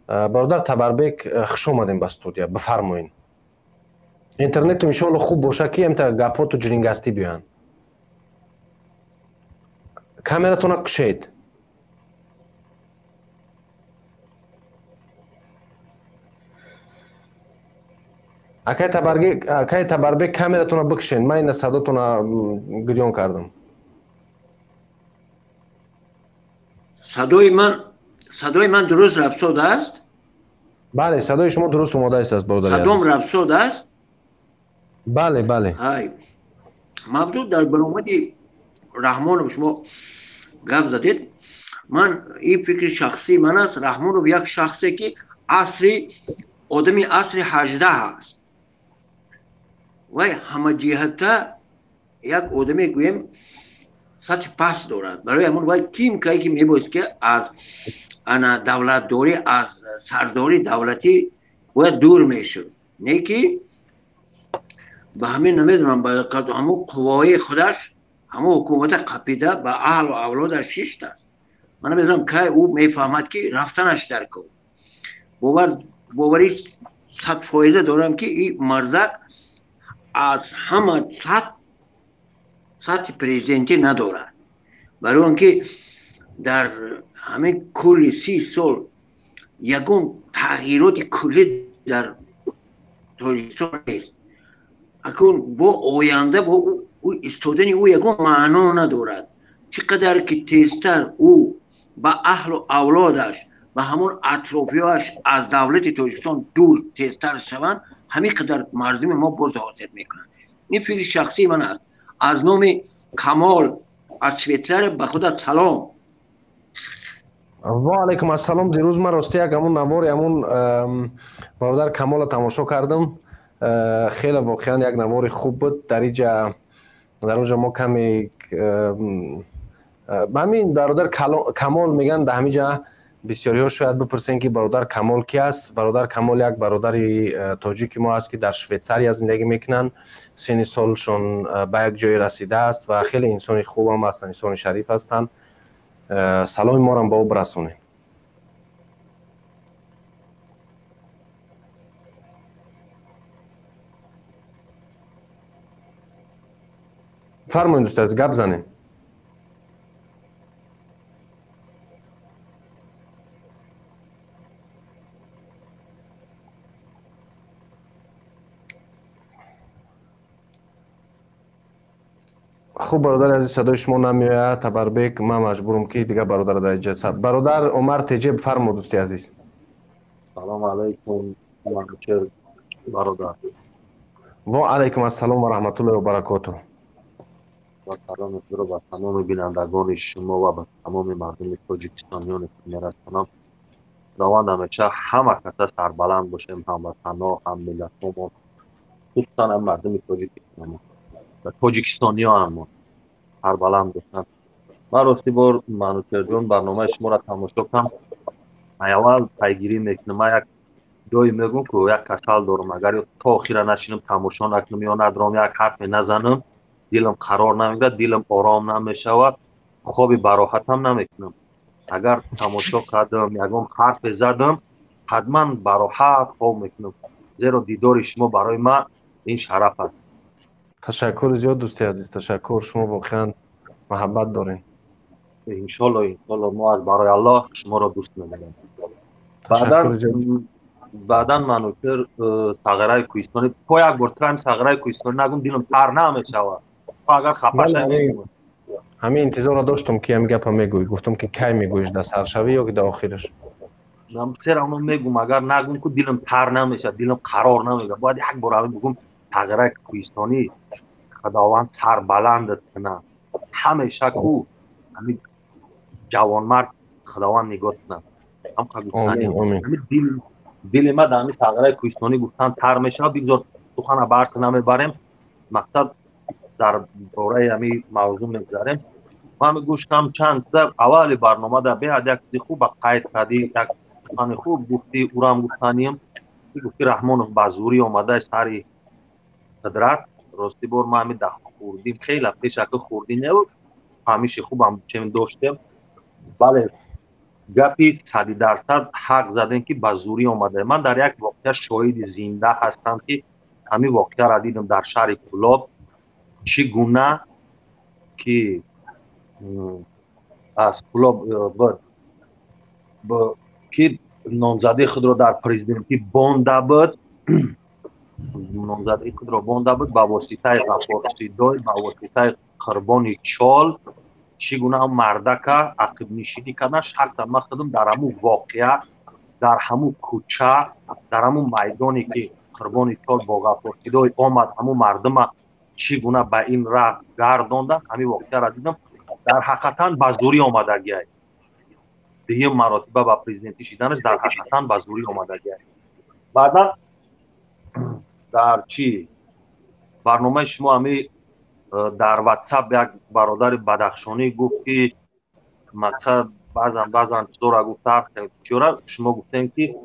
Бародар Табарбек, хуш омадем ба студия, бифармоед. Интернету иншоалло хуб боша, ки амта гапҳоту ҷирингастӣ биёянд. Камератона кушед. Акай Табарбек, камератона бикушен. Ман ина садотона гирён кардам. Садои ман дуруст рафсод аст? Бале, садои шумо дуруст омода аст, бародари. Садом рафсод аст? Бале. Ҳай, мавзӯъ дар баромади Раҳмонов шумо гап задед. Ман, ин фикри шахсии ман аст, Раҳмонов як шахсе, ки асри одами асри 18 аст. Вай ҳамаҷиҳата як одаме, гӯем, сатҳи паст дорад. Барои ҳамон вай ким кае ки мебоист, ки аз ана давлатдорӣ, аз сардории давлатӣ бояд дур мешуд. Не ки ба ҳамин, намедонам, ба ҳамун қуввои худаш ҳамун ҳукумата қапида, ба аҳлу авлодаш шиштааст. Ман намедонам, кай ӯ мефаҳмад, ки рафтанаш дар кор. Боварӣ 100% дорам, ки ин марзак аз ҳама сатҳи президентӣ надорад, барои он ки дар ҳамин кулли 30 сол ягон тағйироти куллӣ дар Тоҷикистон нест. Акун бо оянда бо ӯ истодани ӯ ягон маъно надорад. Чӣ қадар ки тезтар ӯ ба аҳлу авлодаш, ба ҳамон атрофиёаш аз давлати Тоҷикистон дур тезтар шаванд, ҳамин қадар мардуми мо бурд ҳосил мекунанд. Ин фикри шахсии ман аст. Аз номи Камол аз Швейтсария ба худат салом. Ва алайкум ассалом. Дирӯз ман рости як ҳамун навори ҳамун бародар Камола тамошо кардам. Хеле воқеан як навори хуб буд. Дар иҷа, дар онҷо мо каме ба ҳамин бародар Камол мегӯянд. Дар ҳамин ҷа бисёриҳо шояд бипурсен, ки бародар Камол ки аст. Бародар Камол як бародари тоҷики мо аст, ки дар Швейтсария зиндагӣ мекунанд. Синни солшон ба як ҷое расидааст ва хеле инсони хубам ҳастанд, инсони шариф ҳастанд. Саломи морам ба ӯ бирасонем. Фармоед, дӯст азиз, гап занем. Хуб, бародари азиз, садои шумо намеояд, Табарбек. Ман маҷбурам, ки дигар бародарро дар инҷа. Бародар Умар Теҷеб, фармо, дӯсти азиз. Салому алайкум, Манучер бародар. Ва алайкум ассалом ва раҳматуллоҳи ва баракотуҳ. Ва саломи худро ба тамоми бинандагони шумо ва ба тамоми мардуми тоҷикистониёне ки мерасонам. Худованд ҳамеша ҳама каса сарбаланд бошем, ҳамватанҳо, ҳам миллатҳомон. Хусусан ҳам мардуми тоҷикистон ва тоҷикистониё ҳам сарбаланд бошанд. Ман рости бор, Манучерҷон, барномаи шуморо тамошо кардам, аввал пайгирӣ мекунам. Ман як ҷое мегӯм, ку як касал дорам, агар то охира нашинам, тамошо накунам ё надром, як ҳарфе назанам, дилам қарор намегирад, дилам ором намешавад, хоби бароҳатам намекунам. Агар тамошо кардам, ягон ҳарфе задам, ҳатман бароҳат хоб мекунам, зеро дидори шумо барои ман ин шараф аст. Ташаккури зиёд, дӯсти азиз, ташаккур. Шумо воқеан маҳаббат дорем. Иншолло, иншолло, мо аз барои Аллоҳ шуморо дӯст медорем. Баъдан, Манучер, сағираи кӯҳистонӣ, то як бор тираем сағираи кӯҳистонӣ нагум, дилам тар намешавад. Агар хафа Ҳамин интизорро доштам, ки ҳамин гапа мегӯӣ. Гуфтам, ки кай мегӯиш, дар саршавӣ ё ки дар охираш. Сера оно мегум, агар нагум ку, дилам тар намешавад, дилам қарор намегирад. Бояд як бор ҳамин бигум: тағираи кӯҳистонӣ, Худованд сарбаландат кунад ҳамеша, ку ҳамин ҷавонмард Худованд нигоҳ кунад. Дили ма дар ҳамин тағираи кӯҳистонӣ гуфтан тар мешавад. Бигзор сухана барқ намебарем, мақсад дар бораи ҳамин мавзӯъ мегузарем. Ман гӯштам чанд аввали барномада беҳад як чизи хуб қайд кардӣ, як сухани хуб гуфтӣ, урам гуфтанем. Гуфти Раҳмонов ба зӯрӣ омадаи сари қудрат. Рости бор, ман ҳамин дар хурдим, хеле пешаки хурдӣ небуд, фаҳмиши хубам чем доштем. Бале, гапи 100% ҳақ задем, ки ба зӯрӣ омада. Ман дар як воқеа шоҳиди зинда ҳастам, ки ҳамин воқеаро дидам дар шаҳри Кӯлоб, чӣ гуна ки аз Кӯлоб буд, ки номзадии худро дар президентӣ бонда буд, номзадии худро бонда буд ба воситаи Ғаффор Сидой, ба воситаи Қурбони Чол. Чӣ гуна мардака ақибнишинӣ кардан, шахсан ман худам дар ҳамун воқеа, дар ҳамун кӯча, дар ҳамун майдоне, ки Қурбони Чол бо Ғаффор Сидой омад, ҳамун мардума чӣ гуна ба ин раҳ гардондан, ҳамин воқеаро дидам. Дар ҳақиқатан ба зӯрӣ омадагиай. Дуюм маротиба ба президентӣ шиданаш дар ҳақиқатан ба зӯрӣ омадагиай. Баъдан дар чӣ барномаи шумо, ҳами дар Ватсап як бародари бадахшонӣ гуфт, ки мақсад баъзан чизора гуфта, чора шумо гуфтем, ки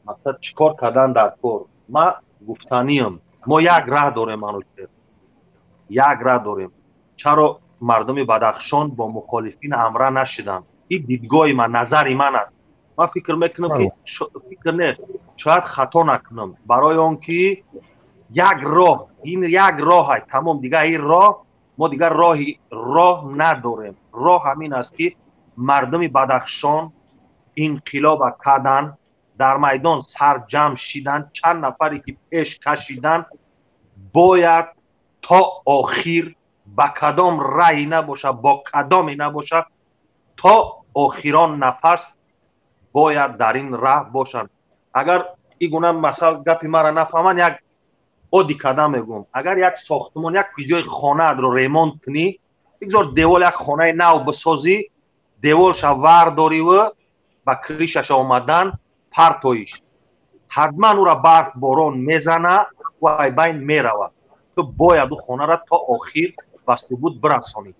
мақсад чӣ кор кардан дар кор. Ма гуфтаниям, мо як раҳ дорем, Манучер, як раҳ дорем. Чаро мардуми Бадахшон бо мухолифин ҳамраҳ нашуданд? Ин дидгоҳи ман, назари ман аст. Ман фикр мекунам, ки фикр не, шояд хато накунам, барои он ки як роҳ, ин як роҳ, тамом. Дигар ин роҳ, мо дигар роҳ надорем. Роҳ ҳамин аст, ки мардуми Бадахшон инқилоба карданд, дар майдон сарҷамъ шиданд, чанд нафаре ки пеш кашиданд, бояд то охир ба кадом раъй набошад, бо кадоме набошад, то охирон нафас бояд дар ин раҳ бошанд. Агар ин гуна масал гапи маро нафаҳманд, як оддӣ карда мегӯм: агар як сохтмон, як ҷои хонаатро ремонт кунӣ, бигзор девол, як хонаи нав бисозӣ, деволша вардориву ба крышаша омадан партоиш, ҳатман ӯра барф, борон мезана ва ай байн меравад. Ту бояд ӯ хонаро то охир ба субут бирасонӣ,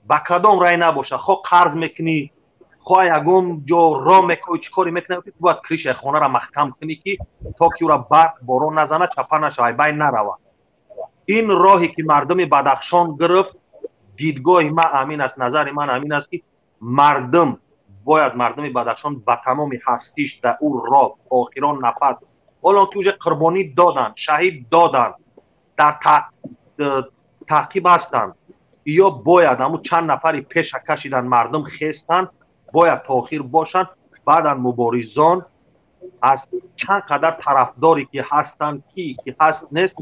ба кадом рай набошад, хо қарз мекунӣ, хо ягон ҷо роҳ мекунӣ, чӣ коре мекунӣ, ту бояд крышаи хонаро маҳкам кунӣ, ки то ки ӯра барф, борон назана, чапа нашава, байн нарава. Ин роҳе ки мардуми Бадахшон гирифт, дидгоҳи ман ҳамин аст, назари ман ҳамин аст, ки мардум бояд, мардуми Бадахшон ба тамоми ҳастиш дар ӯ роҳ охирон нафас, ҳолон ки уже қурбонӣ доданд, шаҳид доданд, дар таъқиб ҳастанд, ё бояд ҳамун чанд нафари пеша кашиданд, мардум хестанд, бояд то охир бошанд. Баъдан муборизон аз чанд қадар тарафдоре ки ҳастанд, ки ҳаст, нест,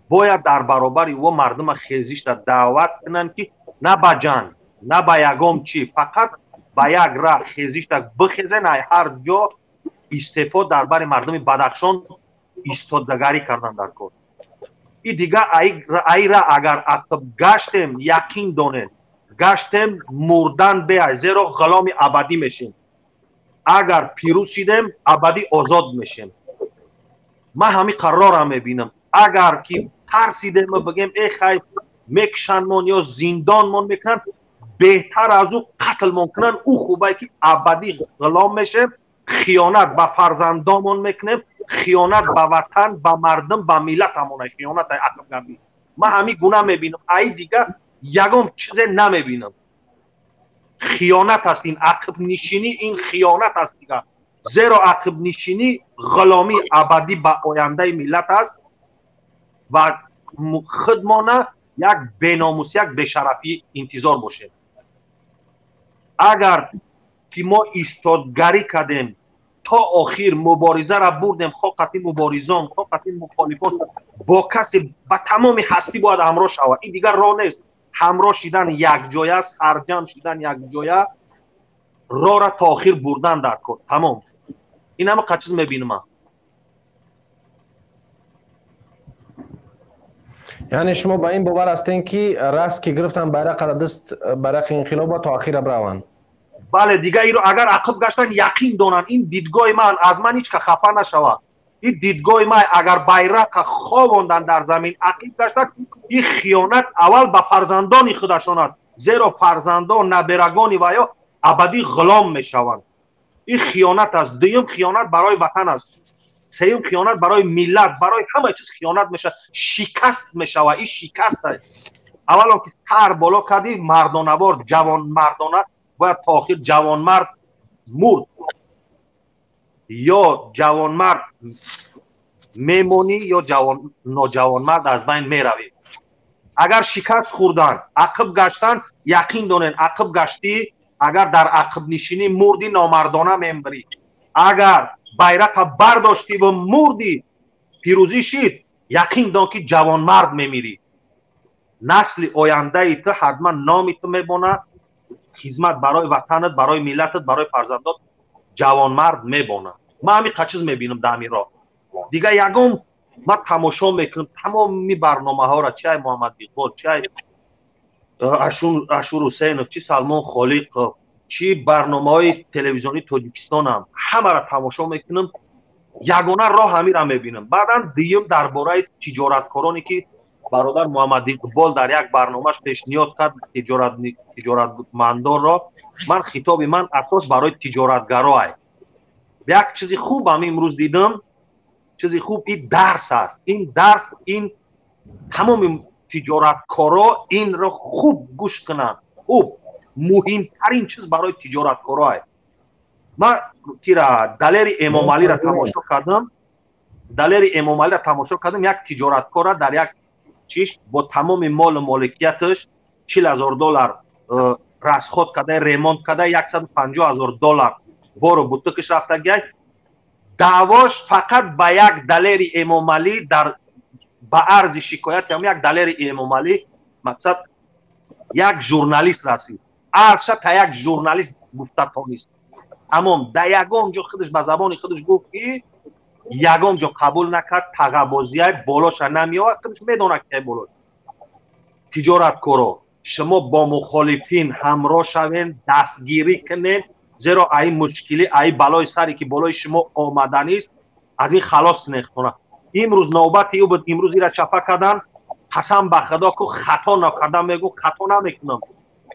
бояд дар баробари ӯ мардума хезишда даъват кунанд, ки на ба ҷанг, на ба ягон чӣ, фақат ба як раҳ хезишда бихезен, ай ҳар ҷо истеъфо дар бари мардуми Бадахшон истодагарӣ кардан дар кор. И дигар ай ра агар ақиб гаштем, яқин донед, гаштем, мурдан беай, зеро ғуломи абадӣ мешем. Агар пирӯз шидем, абадӣ озод мешем. Ман ҳамин қарорам мебинам. Агар ки тарсидем бигем э хай мекушандмон ё зиндонмон мекунанд, беҳтар аз ӯ қатлмон кунанд, ӯ хубае ки абадӣ ғулом мешем, хиёнат ба фарзандомон мекунем, хиёнат ба ватан, ба мардум, ба миллатамон, хиёнат ай ақибгардӣ. Ман ҳамин гуна мебинам, ай дигар ягон чизе намебинам. Хиёнат аст ин ақибнишинӣ, ин хиёнат аст дигар. Зеро ақибнишинӣ ғуломии абадӣ ба ояндаи миллат аст ва худмона як беномусӣ, як бешарафӣ интизор бошем. Агар ки мо истодгарӣ кардем, то охир муборизаро бурдем, хо қатъи муборизон, хо қатъи мухолифон, бо касе ба тамоми ҳастӣ бояд ҳамроҳ шавад. Ин дигар роҳ нест. Ҳамроҳ шидан якҷоя, сарҷамъ шидан якҷоя, роҳра то охир бурдан дар кор. Тамом. Ин ҳама чиз мебинам ман. Яъне шумо ба ин бовар ҳастем ки раст ки гирифтан байрақа даст, байрақи инқилоба то охира бираванд? Бале, дигар иро агар ақиб гаштан яқин донанд, ин дидгоҳи ман, аз ман ҳеч ка хафа нашавад. Ин дидгоҳи ман, агар байрақа ховондан дар замин ақиб гаштан, ин хиёнат аввал ба фарзандони худашон аст, зеро фарзандон, наберагони ва ё абадӣ ғулом мешаванд. Ин хиёнат аст. Дуюм хиёнат барои ватан аст. Сеюм хиёнат барои миллат, барои ҳама чиз хиёнат мешавад, шикаст мешавад. Ин шикаст аст. Аввалон ки сар боло кардӣ, мардонавор, ҷавонмардона бояд то охир ҷавонмард мурд. Ё ҷавонмард мемонӣ, ё ноҷавонмард аз байн меравӣ. Агар шикаст хӯрдан, ақиб гаштан, яқин донед, ақиб гаштӣ, агар дар ақибнишинӣ мурдӣ, номардона мемирӣ. Агар байрақа бардоштӣ ва мурдӣ, пирӯзӣ шид, яқин дон ки ҷавонмард мемирӣ. Насли ояндаи ту ҳатман номи ту мебонад, хизмат барои ватанат, барои миллатат, барои фарзандот ҷавонмард мебонад. Ман ҳамин чиз мебинам дар ҳамин роҳ. Дигар ягон ман тамошо мекунам тамоми барномаҳоро, чи ай Муҳаммад Иқбол, чи ай Ашур Ҳусейнов, чи Салмон Холиқов, чи барномаҳои телевизионии Тоҷикистонам, ҳамаро тамошо мекунам, ягона роҳ ҳаминро мебинам. Баъдан дуюм дар бораи тиҷораткороне ки бародар Муҳаммад Иқбол дар як барномааш пешниҳод кард тиҷоратмандонро, ман хитоби ман асос барои тиҷоратгароай. Як чизи хуб ҳам имрӯз дидам, чизи хуб ин дарс аст. Ин дарс, ин тамоми тиҷораткоро инро хуб гӯш кунанд. Хуб, муҳимтарин чиз барои тиҷораткороай. Ман кира Далери Эмомалиро тамошо кардам, Далери Эмомалиро тамошо кардам, як тиҷораткора дар як чиш бо тамоми молу моликияташ $40,000 расход карда, ремонт карда, $150,000 бору бутукаш рафтагиай. Даъвош фақат ба як Далери Эмомалӣ дар ба арзи шикояти ҳам як Далери Эмомалӣ, мақсад як журналист расид. Арзша та як журналист гуфта тонист. Тамом, дар ягон ҷо худаш ба забони худаш гуфт ки ягон ҷо қабул накард, тағабозиай болоша намеовард, худаш медонад ки болош. Тиҷораткоро шумо бо мухолифин ҳамроҳ шавен, дастгирӣ кунед, зеро ай мушкилӣ, ай балои саре ки болои шумо омаданист, аз ин халос кунед хона. Имрӯз навбати ӯ буд, имрӯз ира чапа кардан, қасам ба худо ку хато накардам, мегӯ хато намекунам.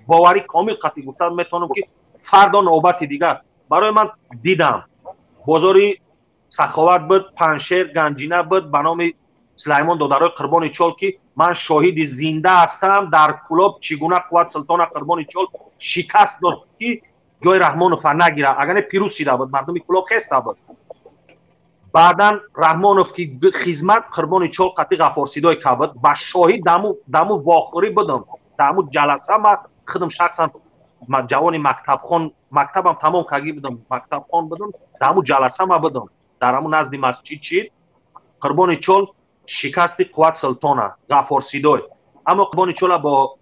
Боварӣ комил қатъӣ гуфтан метавонам ки фардо навбати дигар. Барои ман дидам бозори Саховат буд, Паншер, Ганҷина буд ба номи Сулаймон додарои Қурбони Чол ки ман шоҳиди зинда ҳастам дар Кулоб чӣ гуна Қувват Султона Қурбони Чол шикаст дод ки ҷои Раҳмонова нагирад. Агар не пирӯз шида буд, мардуми Кулоб хеста буд. Баъдан Раҳмонов ки хизмат Қурбони Чол қатъи Ғафорсидой кард, ба шоҳид даму вохӯрӣ будам. Даму ҷаласа ман худам шахсан ҷавони мактабхон, мактабам тамом карда будам, мактабхон будам, даму ҷаласа ман будам. Дар ҳамун назди масҷид шид Қурбони Чол шикасти Қувват Султона Ғафорсидой. Аммо Қурбони Чола бо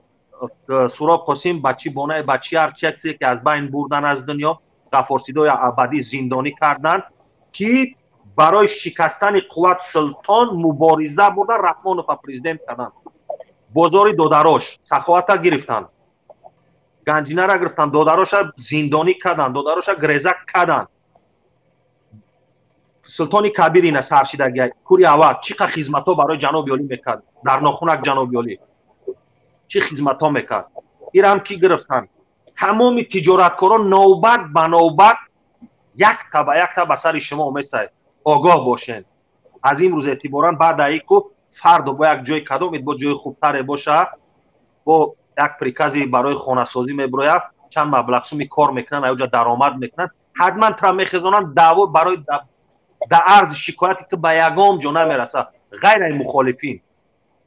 Суроб Қосим бачи бонаи бачи ҳар чизе ки аз байн бурдан аз дунё, Ғафорсидой абадӣ зиндонӣ карданд ки барои шикастани Қувват Султон мубориза бурдан, Раҳмонова президент карданд. Бозори додарош Саховата гирифтанд, Ганҷинара гирифтанд, додароша зиндонӣ карданд, додароша греза карданд. Султони Кабир ина саршидагия кури аввал чӣ қа хизматҳо барои ҷаноби олӣ мекард, дар нохунак ҷаноби олӣ чӣ хизматҳо мекард, ирам ки гирифтанд. Тамоми тиҷораткорон навбат ба навбат якта ба якта ба сари шумо омесай. Огоҳ бошед, аз имрӯз эътиборан баъд аику фардо бо як ҷои кадомед бо ҷои хубтаре боша, бо як прикази барои хонасозӣ мебирояд, чанд маблағ суми кор мекунанд, аёҷа даромад мекунанд, ҳатман тура мехезонанд, даъво барои да арзи шикояти ту ба ягон ҷо намерасад, ғайр аз мухолифин.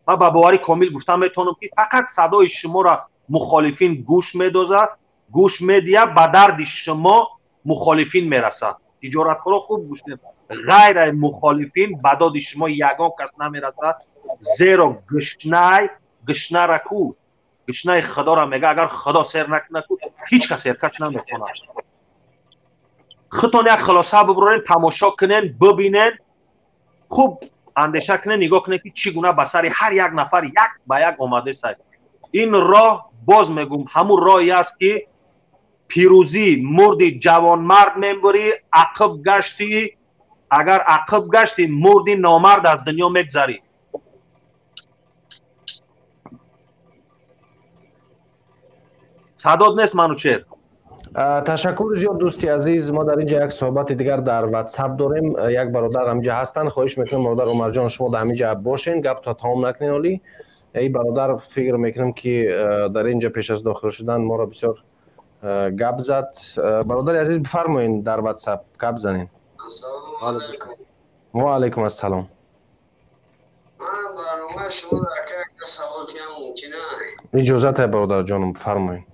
Ман ба боварӣ комил гуфта метавонам, ки фақат садои шуморо мухолифин гӯш медозад, гӯш медиҳад, ба дарди шумо мухолифин мерасад. Тиҷораткоро хуб гӯш кунед, ғайр аз мухолифин ба доди шумо ягон кас намерасад, зеро гушнай гушнара ку гушнаи худоро мега, агар худо сер накунад ку ҳеҷ кас серкаш наметавонад. Худтон як хулоса бибурорен, тамошо кунен, бибинен, хуб андеша кунен, нигоҳ кунен, ки чӣ гуна ба сари ҳар як нафар як ба як омадесай. Ин роҳ, боз мегӯм, ҳамун роҳе аст, ки пирӯзӣ мурди ҷавонмард мебурӣ, ақиб гаштӣ, агар ақиб гаштӣ, мурди номард аз дунё мегзарӣ. Садот нест, Манучер. Ташаккур зиёд, дӯсти азиз. Мо дар инҷа як суҳбати дигар дар ватсап дорем. Як бародар ҳаминҷа ҳастанд. Хоҳиш мекунам, бародар Умарҷон, шумо дар ҳаминҷа бошен, гапто тамом накунен. Оли ин бародар, фикр мекунам, ки дар инҷа пеш аз дохил шудан моро бисёр гап зад. Бародари азиз, бифармоен, дар ватсап гап занен. Ва алайкум ассалом. Иҷозат, бародарҷонум, бифармоен.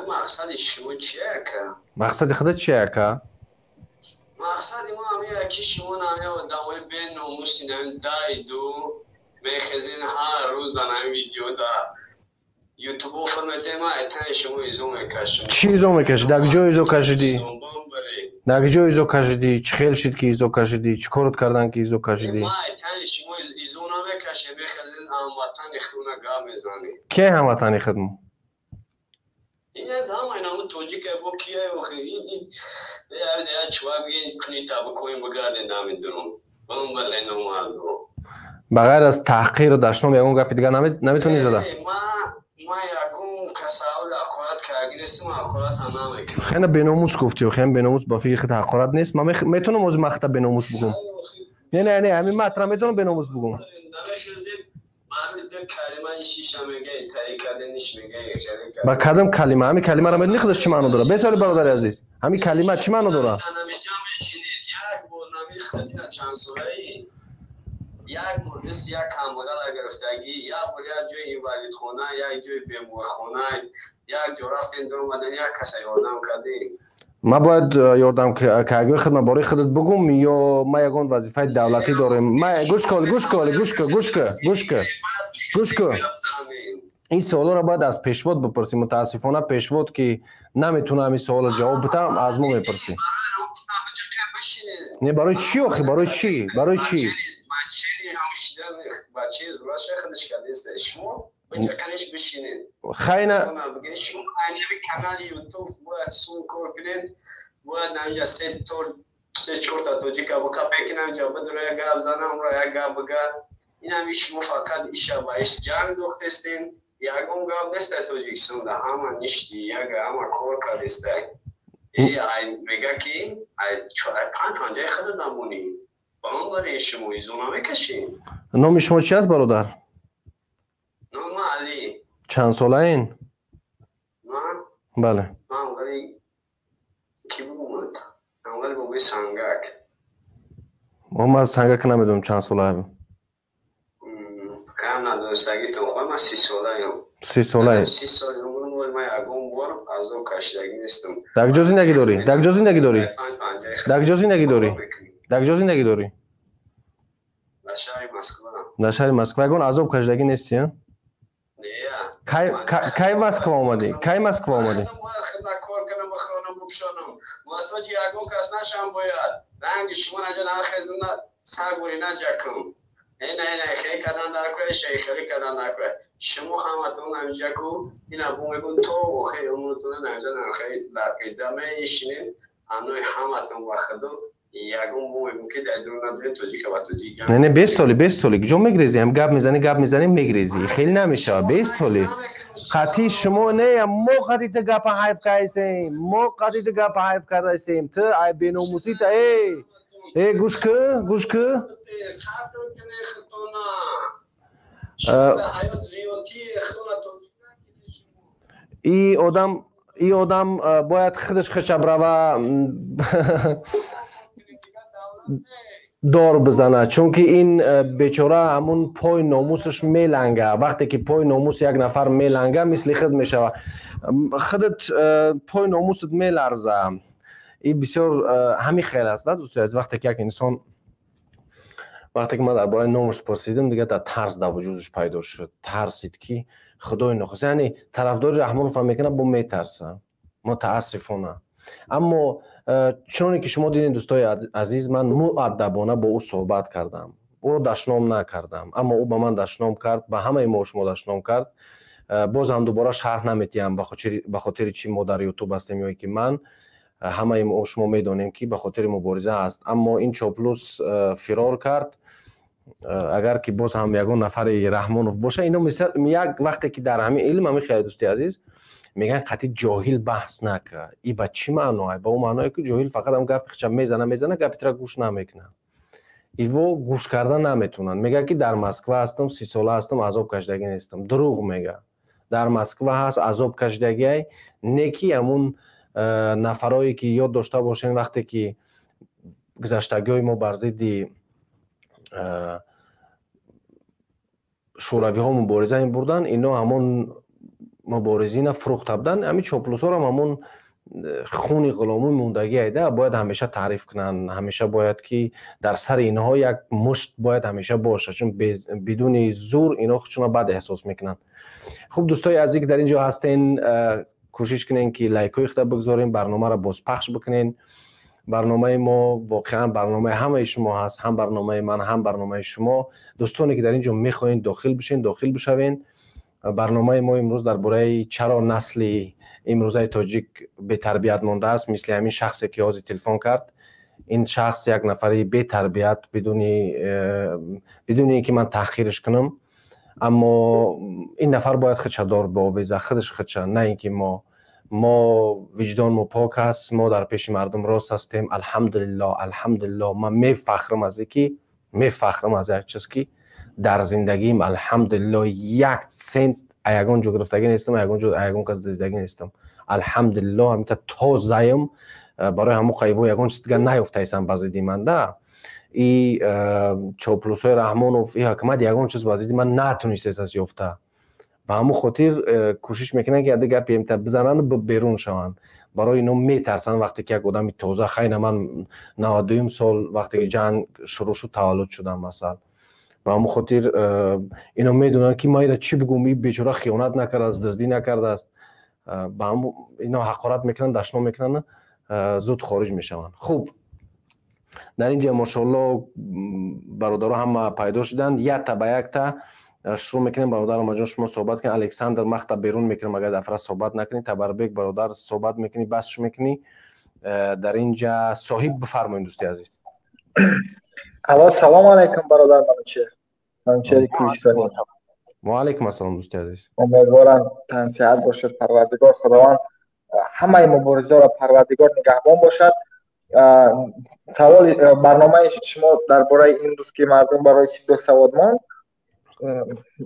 Мақсади шумо чия, ака? Мақсади худа чия, ака? Мақсади мо ҳамин, ки шумо нами одамои беномуси, нами дайду мехезен, ҳар рӯз дар нами видео дар ютуб офар метем, ма этани шумо изо мекашам. Чӣ изо мекашӣ? Дар куҷо изо кашидӣ? Дар куҷо изо кашидӣ? Чӣ хел шид, ки изо кашидӣ? Чӣ корот кардан, ки изо кашидӣ? Ма этани шумо изо намекашем, мехезен, ҳамватани худна гап мезанем. Ке ҳамватани худмо? Ина ҳама инаму тоҷика бо кия охи я чувак кунита бикоем, бигарден намедурум бамбале номарду. Ба ғайр аз таҳқиру дашном ягон гапи дигар наметавонӣ зада? Ма ягон касавли ҳақорат каргирестим, ҳақората намекунам. Хена беномус гуфтӣ, хен беномус ба фикри худ ҳақорат нест. Ман метавонам ҳозир махта беномус бугум? Не, не, не, ҳамин матра метавонам беномус бугум? Ба кадом калима? Ҳамин калимаро медонӣ худаш чӣ маъно дорад? Бесоли, бародари азиз, ҳамин калима чӣ маъно дорад? Як бор даст як камбағала гирифтагӣ, як бор як ҷои инвалидхона, як ҷои беморхона, як ҷо рафтем, дуромадан, як каса ёрдам кардем. Ман бояд ёрдам кардагиҳои худма бораи худат бугум ё ман ягон вазифаи давлатӣ дорем? Гӯш кун, гӯш кун, гӯш кун, гӯш кун, гӯш кун, гӯш кун. Ин суолоро бояд аз пешвод бипурсӣ. Мутаассифона, пешвод ки наметавона ҳамин суолро ҷавоб бидам, аз мо мепурсӣ. Не, барои чӣ охи? Барои чӣ? Барои чӣ? Хайна канали ютуб бояд сум кор кунед, бояд намҷа се тор се чорта тоҷика бикапекинам, ҷа бидро як гап занам, ро як гап бига. Инами шумо фақат иша ба иш ҷанг дохтестен, ягон гап неста. Тоҷикистонда ҳама ништи як, ҳама кор кардеста. Мега ки ай панҷ панҷаи худа намонӣ, ба он барои шумо изо намекашем. Номи шумо чи аст, бародар? Номи Али. Чанд солаин? Бале. Ман вали ки бугумад, вали бобои Сангак. Ман Сангак намедонам чанд солаам. Кам надонистагитон хоҳ, ман 30 солаем. 30 солаем. 30 соли умрам, ман ягон бор азоб кашидагӣ нестам. Дар куҷо зиндагӣ дорӣ? Дар куҷо зиндагӣ дорӣ? Дар куҷо зиндагӣ дорӣ? Дар куҷо зиндагӣ дорӣ? Дар шаҳри Москва. Дар шаҳри Москва ягон азоб кашидагӣ нестӣ? Кай Москва омадӣ? Кай Москва омадӣ? Кор кунам, бихонам, бипӯшонам, муҳтоҷи ягон кас нашам. Бояд ранги шумо наҷа нахезм, сарбори наҷакам. Ина ина хеле кардан дар кӯра, хеле кардан дар кӯра. Шумо ҳаматон ҳаминҷа ку ина бу мегӯн, то охири умртон ҳаминҷа дар қида мешинед, анои ҳаматон ба худо. Ягон мо мумкин дар дурун надорем, тоҷика ба тоҷика. Не, не, бестоли, бестоли, куҷо мегрезӣ? Ҳам гап мезанӣ, гап мезанӣ, мегрезӣ. Хеле намешавад, бестоли. Қатъи шумо не, мо қатъи ту гапа ҳайф кардасем. Мо қатъи ту гапа ҳайф кардасем. Ту ай беномусӣ та э э гӯш кӣ, гӯш кӣ. И одам, и одам бояд худаш худша брава дор бизанад, чунки ин бечора ҳамун пой номусаш меланга. Вақте ки пой номус як нафар меланга, мисли худ мешавад. Худат пой номусат меларза. И бисёр ҳамин хел аст, дӯстои азиз. Вақте ки як инсон, вақте ки ман дар бораи номаш пурсидам, дигар дар тарс дар вуҷудаш пайдо шуд. Тарсид ки худои нохост, яъне тарафдори Раҳмонов ҳам мекунад, бо метарса, мутаассифона. Аммо чуноне ки шумо дидед, дӯстои азиз, ман муаддабона бо ӯ суҳбат кардам, ӯро дашном накардам, аммо ӯ ба ман дашном кард, ба ҳамаи мо шумо дашном кард. Боз ҳам дубора шарҳ наметиҳам ба хотири чӣ мо дар ютуб ҳастем ё ки ман, ҳамаи мо шумо медонем ки ба хотири мубориза аст. Аммо ин чоплус фирор кард. Агар ки боз ҳам ягон нафари Раҳмонов боша, ино як вақте ки дар ҳамин илм, ҳамин хеле дӯсти азиз, мегӯянд қатъи ҷоҳил баҳс нака. И ба чӣ маъное? Ба он маъное ки ҷоҳил фақат ҳам гапи хича мезана, мезана, гапи тира гӯш намекунад. Иво гӯш карда наметавонанд. Мегӯяд ки дар Москва ҳастам, 30 сола ҳастам, азоб кашидагӣ нестам. Дурӯғ мегӯяд. Дар Москва ҳаст, азоб кашидагиай, не ки ҳамун нафарое ки ёд дошта бошен, вақте ки гузаштагиҳои мо бар зидди шӯравиҳо мубориза мебурданд, ино ҳамон муборизина фурӯхта буданд. Ҳамин чоплусҳоро ҳамон хуни ғуломӣ мондагӣ айда бояд ҳамеша таъриф кунанд, ҳамеша бояд ки дар сари инҳо як мушт бояд ҳамеша бошад, чун бидуни зур ино худшонро бад эҳсос мекунанд. Хуб, дӯстои азиз, ки дар ин ҷо ҳастен, кӯшиш кунен ки лайкҳои худа бигзорен, барномаро бозпахш бикунен. Барномаи мо воқеан барномаи ҳамаи шумо ҳаст, ҳам барномаи ман, ҳам барномаи шумо. Дӯстоне ки дар ин ҷо мехоҳед дохил бишен, дохил бишавен. Барномаи мо имрӯз дар бораи чаро насли имрӯзаи тоҷик бетарбият мондааст, мисли ҳамин шахсе ки ҳозир телефон кард. Ин шахс як нафари бетарбият, бидуни ин ки ман таҳқирш кунам, аммо ин нафар бояд худша дор биовеза, худаш худша, на ин ки мо виҷдонмо пок аст, мо дар пеши мардум рост ҳастем. Алҳамдулиллоҳ, алҳамдулиллоҳ, ман мефахрам аз ин ки, мефахрам аз як чиз ки дар зиндагиим алҳамдулиллоҳ як сент ягон ҷо гирифтагӣ нестам, ягон ҷо ягон кас дуздидагӣ нестам. Алҳамдулиллоҳ, ҳамита тозаем, барои ҳамон қайво ягон чиз дигар наёфтаисам ба зидди ман да. И чоплусҳои Раҳмонов, и ҳукумат ягон чиз ба зидди ман натунистааст ёфта. Ба ҳамон хотир кӯшиш мекунанд ки яде гапи имта бизананд, берун шаванд. Барои ино метарсанд вақте ки як одами тоза, хайна ман 92 сол вақте ки ҷанг шурӯъ шуд таваллуд шудам масал. Ба ҳамон хотир ино медонанд ки ман ира чӣ бигӯм, ин бечора хиёнат накардааст, дуздӣ накардааст. Ба ҳамон ино ҳақорат мекунанд, дашном мекунанд, зуд хориҷ мешаванд. Хуб, дар ин ҷо мошоалло бародаро ҳама пайдо шуданд, якта ба якта шурӯъ мекунем. Бародар Омаҷон, шумо суҳбат кунед. Александр махта берун мекунем, агар дафра суҳбат накунӣ. Табарбек бародар суҳбат мекунӣ, басш мекунӣ. Дар ин ҷа соҳиб бифармоед, дӯсти азиз. Алло, салому алайкум бародар Манучер. Манучери Кӯҳистонӣ. Ва алайкум ассалом дӯсти азиз. Умедворам тансиҳат бошад. Парвардигор Худованд ҳамаи муборизаро Парвардигор нигаҳбон бошад. Саволи барномаи шумо дар бораи ин буд ки мардум барои чӣ бесавод монд.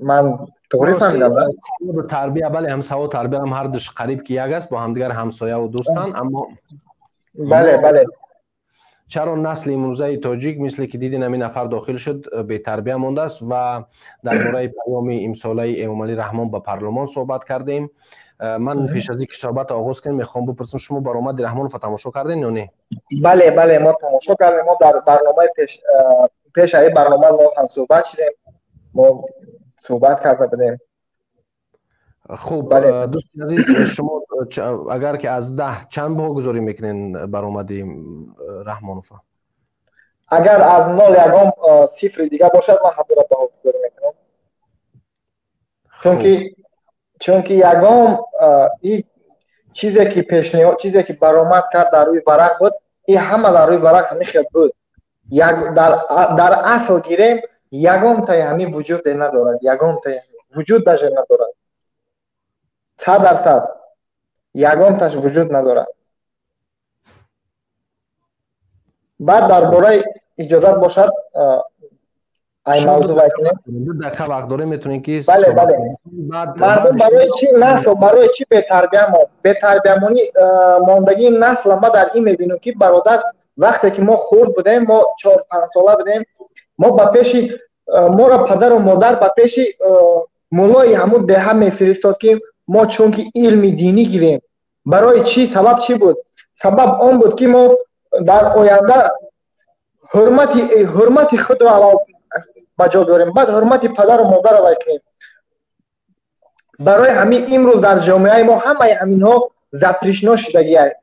Ман тоғри фаҳмидам, да? Саводу тарбия, бале, ҳам савод тарбия ҳам ҳар душ қариб ки як аст, бо ҳамдигар ҳамсояву дӯстанд, аммо бале, бале. Чаро насли имрӯзаи тоҷик, мисле ки дидин ҳамин нафар дохил шуд, бетарбия мондааст? Ва дар бораи паёми имсолаи Эмомалӣ Раҳмон ба парлумон суҳбат кардем. Ман пеш аз ин ки суҳбатро оғоз кунем, мехоҳам бипурсам, шумо баромади Раҳмонова тамошо кардем ё не? Бале, бале, мо тамошо кардем. Мо дар барномаи пеш аз ин барнома мо ҳам суҳбат шудем, мо суҳбат карда будем. Хуб, дӯсти азиз, шумо агар ки аз 10 чанд баҳогузорӣ мекунен баромади Раҳмонова? Агар аз 0 ягон сифри дига бошад, ман ҳамонро баҳогузорӣ мекунам. Чунки ягон чизе ки пешниҳод, чизе ки баромад кард дар рӯи варақ буд, Ин ҳама дар рӯи варақ ҳамин хел буд. Дар асл гирем, ягонтаи ҳамин вуҷуде надорад, ягонтаи вуҷуд даже надорад. 100% ягонташ вуҷуд надорад. Баъд дар бораи иҷозат бошад, ай мавзӯъ вай кунем. 2 дақиқа вақт дорем, метавонем ки бале, бале. Мардум барои чӣ насл, барои чӣ бетарбия монд? Бетарбиямонӣ мондагии насла ма дар ин мебинем, ки бародар, вақте ки мо хурд будем, мо 4-5 сола будем, мо ба пеши моро падару модар ба пеши муллои ҳамун деҳа мефиристод, ки мо чунки илми динӣ гирем. Барои чӣ? Сабаб чӣ буд? Сабаб он буд, ки мо дар оянда ҳурмати худро аввал ба ҷо биёрем, баъд ҳурмати падару модарро вай кунем. Барои ҳамин имрӯз дар ҷомеаи мо ҳамаи ҳаминҳо запрещено шудагианд,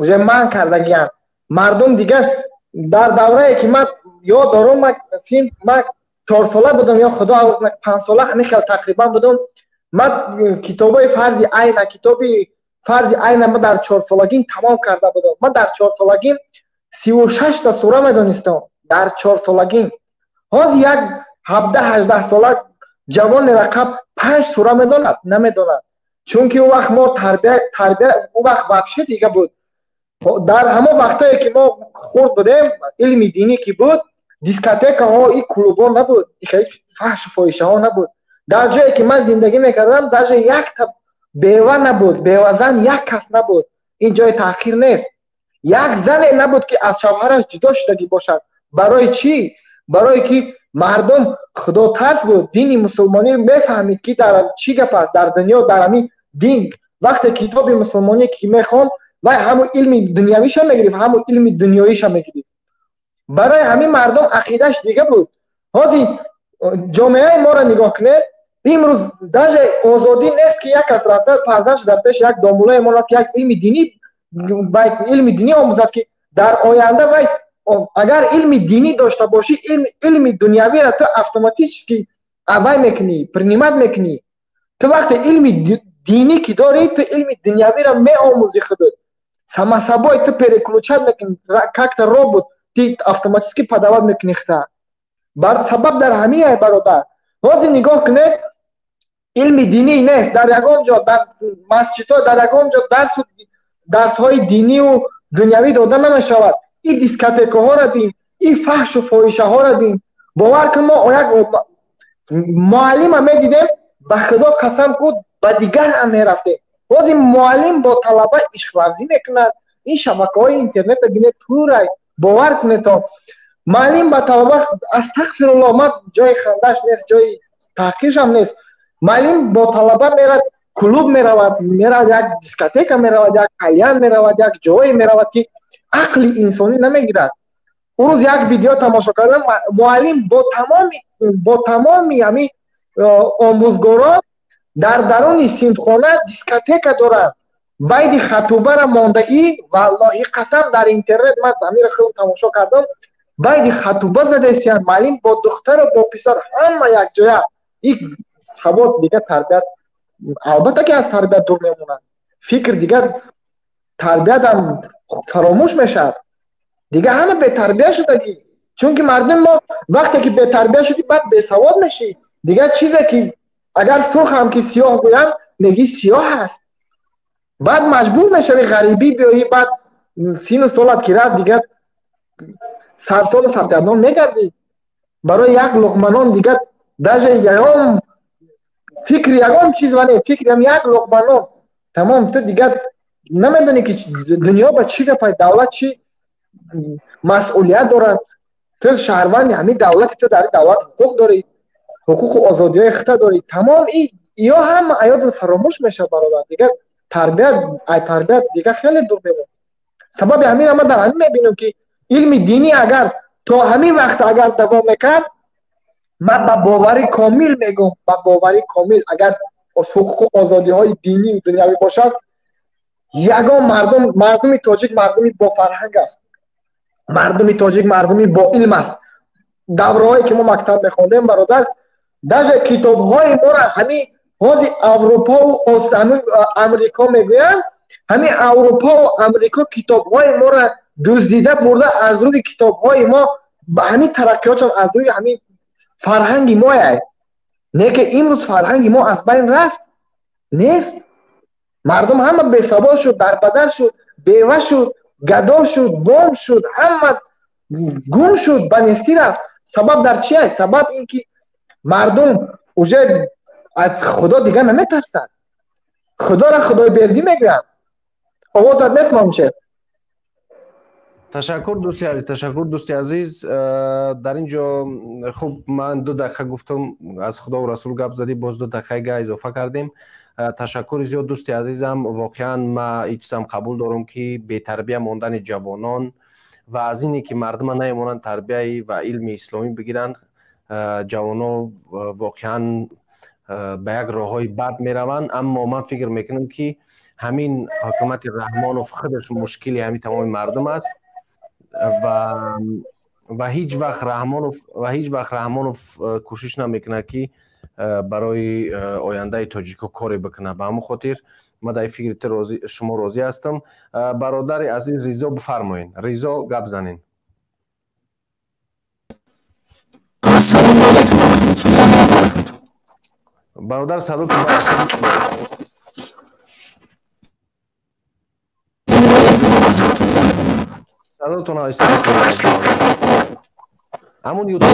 уже манъ кардагианд. Мардум дигар дар даврае ки ман ёд дорам, ман 4 сола будам ё худо 5 сола ҳамин хел тақрибан будам, ман китобҳои фарзи айна, китоби фарзи айна ман дар 4 солагим тамом карда будам. Ман дар 4 солагим 36 та сура медонистам. Дар 4 солагим. Ҳозир як 17-18 сола ҷавони рақаб 5 сура медонад? Намедонад. Чунки ӯ вақт мо тарбия ӯ вақт вообще дига буд. Дар ҳамон вақтое ки мо хурд будем, илми динӣ ки буд, дискотекаҳо и клубҳо набуд, фаҳшу фоҳишаҳо набуд. Дар ҷое ки ман зиндагӣ мекардам, даже якта бева набуд, бевазан як кас набуд. Ин ҷои таҳқир нест. Як зане набуд, ки аз шавҳараш ҷудо шудагӣ бошад. Барои чӣ? Барое ки мардум худотарс буд, дини мусулмонӣ мефаҳмид, ки дар чӣ гап аст дар дунё, дар ҳамин дин. Вақте китоби мусулмонӣ ки мехонд, вай ҳамун илми дунявиша мегирифт, ҳамун илми дунёиша мегирифт. Барои ҳамин мардум ақидааш дига буд. Ҳозир ҷомеаи моро нигоҳ кунед, имрӯз даже озодӣ нест, ки як кас рафта фарзандаш дар пеши як домуллое монад, ки як илми динӣ омӯзад, ки дар оянда вай агар илми динӣ дошта бошӣ, илми дунявиро ту автоматически вай мекунӣ, принимать мекунӣ. Ту вақте илми динӣ ки дорӣ, ту илми дунявиро меомӯзӣ худат. Само собой ту переключать мекунӣ, как-то робот, ты автоматически подавать мекунӣ худта. Сабаб дар ҳамин ай, бародар. Ҳозир нигоҳ кунед, илми динӣ нест дар ягон ҷо, дар масҷидҳо дар ягон ҷо дарсҳои динию дунявӣ дода намешавад. Ин дискотекаҳоро бин, ин фаҳшу фоҳишаҳоро бин. Бовар кун, мо як муаллима медидем, ба худо қасам ку, ба дигар ҳам мерафтем. Ҳозир муаллим бо талаба ишқварзӣ мекунад. Ин шабакаҳои интернетро бинед, пурай. Бовар кунед, то муаллим ба талаба, астағфируллоҳ, ман ҷои хандаш нест, ҷои таҳқиршам нест. Муаллим бо талаба мерад, клуб меравад, меравад як дискотека меравад, як кальян меравад, як ҷое меравад, ки ақли инсонӣ намегирад. Ӯ рӯз як видео тамошо кардам, муаллим бо тамоми ҳамин омӯзгорон дар даруни синфхона дискотека доранд. Байди хатубара мондагӣ, валлоҳи қасам, дар интернет ман ҳаминро худам тамошо кардам, байди хатуба задесиянд, муаллим бо духтару бо писар ҳама якҷоя. Ин савод дига тарбият, албатта ки аз тарбият дур мемонад. Фикр дигар тарбиятам фаромӯш мешавад. Дига ҳама бетарбия шудагӣ. Чунки мардум мо вақте ки бетарбия шудӣ, баъд бесавод мешӣ. Дигар чизе ки агар сурхам ки сиёҳ гӯям, мегӣ сиёҳ аст. Баъд маҷбур мешавӣ ғарибӣ биёӣ, баъд сину солат ки рафт, дигар сарсону саргардон мегардӣ. Барои як луқма нон дигар даже ягон фикр, ягон чиз ва не, фикрам як луқма нон. Тамом, ту дигар намедонӣ, ки дунё ба чӣ гапай, давлат чӣ масъулият дорад. Ту шаҳрванди ҳамин давлати, ту дар ин давлат ҳуқуқ дорӣ, ҳуқуқу озодиҳои худта дорӣ. Тамом, иё ҳама аёдат фаромӯш мешавад, бародар. Дигар тарбият, ай тарбият дигар хеле дур мемонад. Сабаби ҳаминро ман дар ҳамин мебинам, ки илми динӣ агар то ҳамин вақт агар давом мекард, ман ба бовари комил мегӯм, ба бовари комил, агар ҳуқуқу озодиҳои динию дунявӣ бошад, ягон мардуми тоҷик мардуми бофарҳанг аст, мардуми тоҷик мардуми боилм аст. Давраҳое ки мо мактаб мехондем, бародар, даже китобҳои моро ҳамин ҳозир Аврупову Амрико мегӯянд, ҳамин Аврупову Амрико китобҳои моро дуздида бурда аз рӯи китобҳои мо, ба ҳамин тараққиётшон аз рӯи ҳамин фарҳанги мояй. Не ки имрӯз фарҳанги мо аз байн рафт, нест. Мардум ҳама бесавод шуд, дарбадар шуд, бева шуд, гадо шуд, бом шуд, ҳама гум шуд, ба нестӣ рафт. Сабаб дар чи аст? Сабаб ин ки мардум уже аз Худо дигар наметарсад. Худоро Худои бердӣ мегӯянд. Овозат нест, Мамчер. Ташаккур, дӯсти азиз, ташаккур, дӯсти азиз. Дар ин ҷо хуб ман 2 дақиқа гуфтам, аз Худову Расул гап задӣ, боз 2 дақиқага изофа кардем. Ташаккури зиёд, дӯсти азизам. Воқеан ма ин чизам қабул дорам, ки бетарбия мондани ҷавонон ва аз ине ки мардума наемонанд тарбияи ва илми исломӣ бигиранд, ҷавонон воқеан ба як роҳҳои бад мераванд. Аммо ман фикр мекунам, ки ҳамин ҳукумати Раҳмонов худаш мушкили ҳамин тамоми мардум аст ва ҳеҷ вақт Раҳмонов ва ҳеҷ вақт Раҳмонов кӯшиш намекунад, ки барои ояндаи тоҷико коре бикунад. Ба ҳамон хотир ман дар фикри ту розӣ, шумо розӣ ҳастам. Бародари азиз Ризо, бифармоед. Ризо, гап занен. Ассалому алайкум ва раҳматуллоҳи ва баракатуҳ. Бародар, садо садотон оҳиста. Ҳамун Ютуб,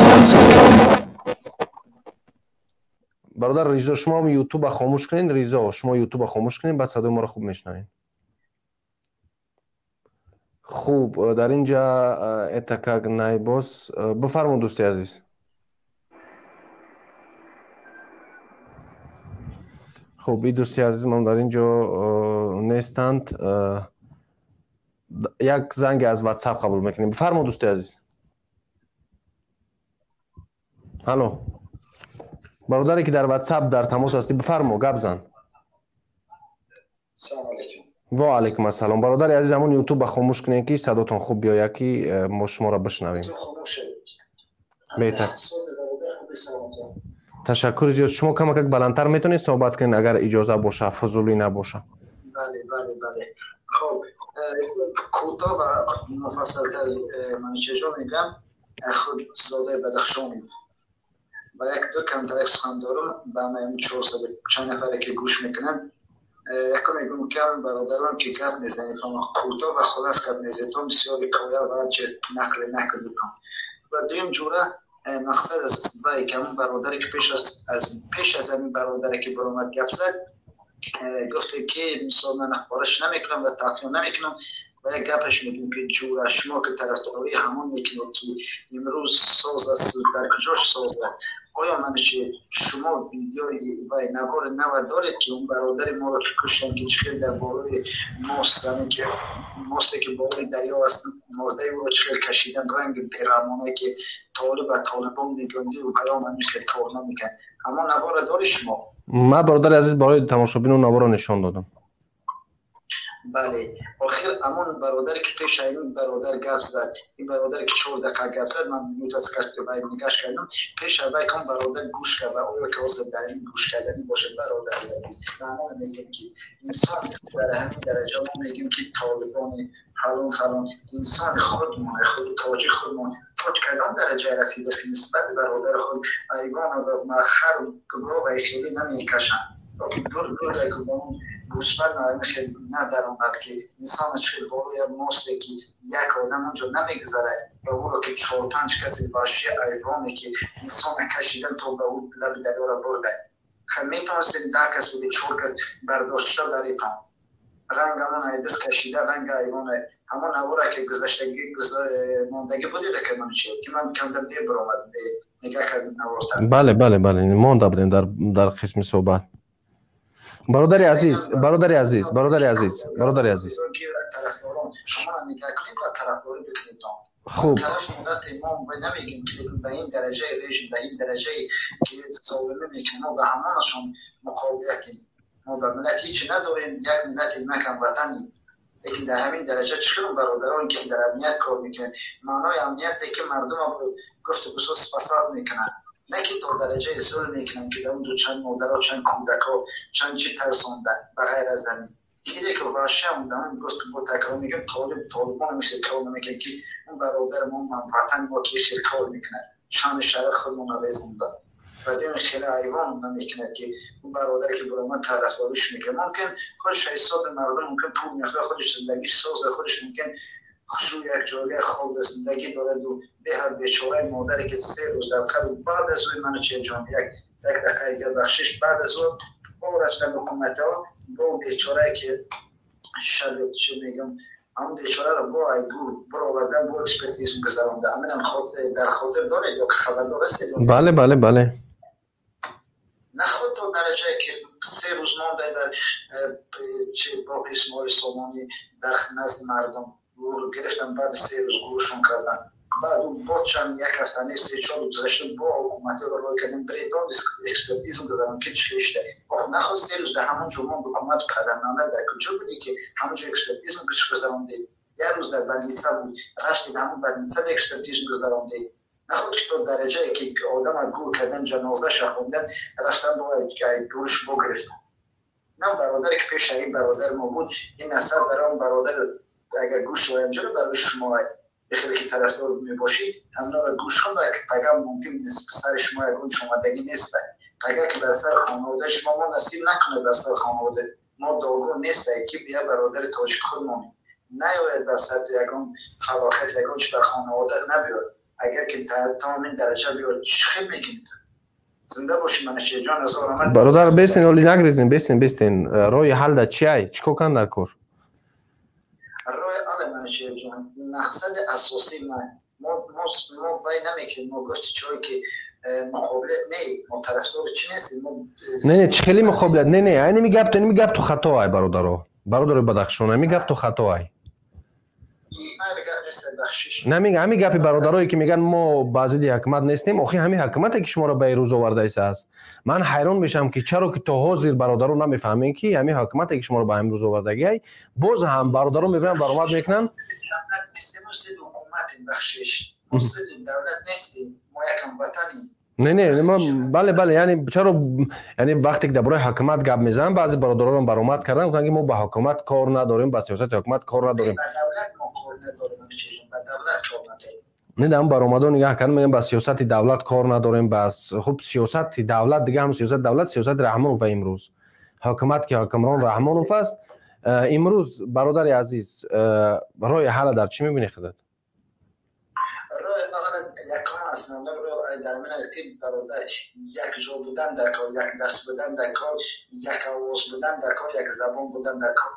бародар Ризо, шумо ҳам Ютуба хомӯш кунед. Ризо, шумо Ютуба хомӯш кунед, баъд садои моро хуб мешунавед. Хуб, дар ин ҷа это как найбос. Бифармо, дӯсти азиз. Хуб, и дӯсти азизмон дар ин ҷо нестанд. Як занге аз WhatsApp қабул мекунем. Бифармо, дӯсти азиз. Ҳало, бародаре ки дар WhatsApp дар тамос ҳастӣ, бифармо, гап зан. Салом алейкум. Ва алейкум ассалом. Бародари азиз, ҳамон Ютуба хомӯш кунед, ки садотон хуб биёяд, ки мо шуморо бишнавем беҳтар. Ташаккури зиёд. Шумо камакак баландтар метавонед суҳбат кунед, агар иҷоза боша, фузулӣ набоша. Бале, бале, бале. Хоб, кӯтоҳ ва муфассалтар Манучеҷон мегӯям. Худ зодаи Бадахшонем ва як ду камтарак сухан дорам ба ҳамин 400 чанд нафаре ки гӯш мекунанд. Якум мегӯям, ки ҳамин бародарон ки гап мезанедтон, кӯтоҳ ва холас гап мезанедтон, бисёр ҳикоя ва ҳарчи нақле накунедтон. Ва дуюм ҷура мақсад аз вай ки ҳамон бародаре ки пеш аз ҳамин бародаре ки баромад гап зад, гуфте ки мисол ман ахбораш намекунам ва таҳқиқ намекунам, ва як гапаш мегӯем, ки ҷура шумо ки тарафдории ҳамон мекунед, ки имрӯз соз аст, дар куҷош соз аст? Оё манчи шумо видеои ва навори нава доред, ки он бародари моро ки куштанд, ки чӣ хел дар болои мост, яъне ки мосте ки болои дарё аст, мордаи ӯро чӣ хел кашидан, ранги бераҳмоне ки толиб ба толибон мегӯянд, паём ҳамин хел кор намекунад. Ҳамон навора доред шумо? Ман, бародари азиз, барои тамошобинон наворо нишон додам. Бале, охир ҳамон бародаре ки пеш аз ин бародар гап зад, ин бародаре ки 4 дақиқа гап зад, ман минута нигаш кардам, пеш аз вай он бародар гӯш кард ва оё ки ҳозир дар ин гӯш кардани бошад, бародари азиз, ба ҳамон мегӯем, ки инсон дар ҳамин дараҷа, мо мегӯем, ки толибони фалон фалон, инсони худмон, худи тоҷик худмон то кадом дараҷа расидааст, ки нисбати бародари худ айвона ва хару гова хеле намекашанд, гург ки ба он гӯсфанд хел надаромад, ки инсон чӣ болои мосте ки як одам онҷо намегузарад ва ӯро ки чор панҷ каси ваҳши айвоне ки инсона кашидан то ба ӯ лаби дарёра бурданд. Метавонистед 10 кас буди, чор кас бардошта баритон, ранг ҳамон айдис кашида, ранги айвоне ҳамон навора ки гузаштагӣ мондагӣ будед, ки ман чи ки ман камтар дер баромад, нигоҳ кардем наворта. Бале, бале, бале, монда будем дар қисми суҳбат. Бародари азиз, бародари азиз, бародари азиз, бародари азиз, тарафдорон шумо нигоҳ кунед ва тарафдорӣ бикунед. Хуб, тараф миллати мо намегӯем, ки ба ин дараҷаи режим, ба ин дараҷаи ки золимӣ мекунем, мо ба ҳамонашон муқобилатем. Мо ба миллат ҳеҷ надорем, як миллати макам ватанем, лекин дар ҳамин дараҷа чӣ хел бародарон ки дар амният кор мекунанд, маънои амнияте ки мардум гуфту гусус фасад мекунанд, не ки то дараҷаи зулм мекунанд, ки дар онҷо чанд модаро, чанд кӯдако, чанд чӣ тарсонда. Ба ғайр аз ҳамин Чизе ки ваҳшиам будам, боз бо такрор мегӯям, толиб толибон мисли кор намекунад, ки он бародари мо, ватани мо, ки хел кор мекунад, шаъну шараф худмонро резонда ва дим хеле айвон намекунад, ки он бародаре ки баромад тарафдориш мекунад, мумкин худаш ҳисоби мардум, мумкин пул мехоҳад, худаш зиндагиш соза, худаш мумкин хушрӯ як ҷойгоҳ хоб зиндагӣ дорад. У беҳад бечораи модаре ки 3 рӯз дар қабр баъд аз ӯ, Манучеҳрҷон, як дақиқа дигар бахшиш, баъд аз ӯ бо рафтан ҳукуматҳо бо бечорае ки шаб чӣ мегӯям, ҳамон бечораро бо гур баровардан, бо экспертизм гузаронда. Аминам дар хотир доред ё ки хабардор ҳастед? Бале, бале, бале. Наход то дараҷае ки 3 рӯз монда дар чи боғи Исмоили Сомонӣ дар назди мардум гур гирифтан, баъди 3 рӯз гуршон кардан. Баъд бо чанд як ҳафта ним, 3-4 рӯз гузашта, бо ҳукуматиро рой кардем, бретон экспертизм гузарон, ки чӣ шуда. Ох, нахост 3 рӯз дар ҳамон ҷо монд. Ҳукумат падарнама дар куҷо будӣ, ки ҳамон ҷо экспертизм гузарондед? Як рӯз дар больница буд, рафтед ҳамон больница экспертизм гузарондед. Наход ки то дараҷае ки одама гур кардан, ҷанозаша хондан, рафтан бо гурш бо гирифтан. На бародаре ки пеша ин бародар мо буд, ин насаб барои он бародар, агар гӯш оям ҷаро барои шумо хеле ки тарафдор мебошед, ҳамнаро гӯш кун. Пага мумкин сари шумо ягон чомадагӣ нест, пага ки бар сари хонаводаи шумо, мо насиб накунад, бар сари хонавода мо догӯ нест, ки бия бародари тоҷик худмонем, наёяд бар сар ягон фалокат, ягон чи бар хонаводат набиёд. Агар ки то ҳамин дараҷа биёд, чӣ хел мекунед? Зинда бошед, Манучеҳрҷон, азор омад. Бародар, бестен, оли нагрезен, бестен, бестен. Роҳи ҳал дар чи ай? Чӣ кор кан дар кор? Роҳи ҳал, Манучеҳрҷон, мақсади асосии ман, мо вай намекунем, мо гуфти чое ки муқобилат не, мо тарафдори чӣ нестем. Не, не, чӣ хели муқобилат? Не, не, айнами гап, инами гап ту хато ай, бародаро, бародарои Бадахшон, ами гап ту хато ай. Намега ҳамин гапи бародарое ки мегӯянд мо ба зидди ҳакумат нестем. Охи ҳамин ҳакумате ки шуморо ба ин рӯз овардаист. Ман ҳайрон мешавам, ки чаро ки то ҳозир бародаро намефаҳмем, ки ҳамин ҳакумате ки шуморо ба ҳамин рӯз овардагиай. Боз ҳам бародаро мебинам, баромад мекунанд. Не, не, бале, бале, яъне чаро, яъне вақте ки дар бораи ҳукумат гап мезанам, баъзе бародаронам баромад кардан, гуфтанд ки мо ба ҳукумат кор надорем, ба сиёсати ҳукумат кор надорем. Не, дар баромадо нигаҳ кардам, мегӯям ба сиёсати давлат кор надорем. Бас хуб, сиёсати давлат дига ҳам сиёсати давлат, сиёсати Раҳмонов. Имрӯз ҳукумат ки ҳукмрон Раҳмонов аст имрӯз. Бародари азиз, роҳи ҳалла дар чӣ мебинӣ худат? Роҳи якум основной роҳ дар ман аст, ки бародар, якҷо будан дар кор, як даст будан дар кор, як овоз будан дар кор, як забон будан дар кор.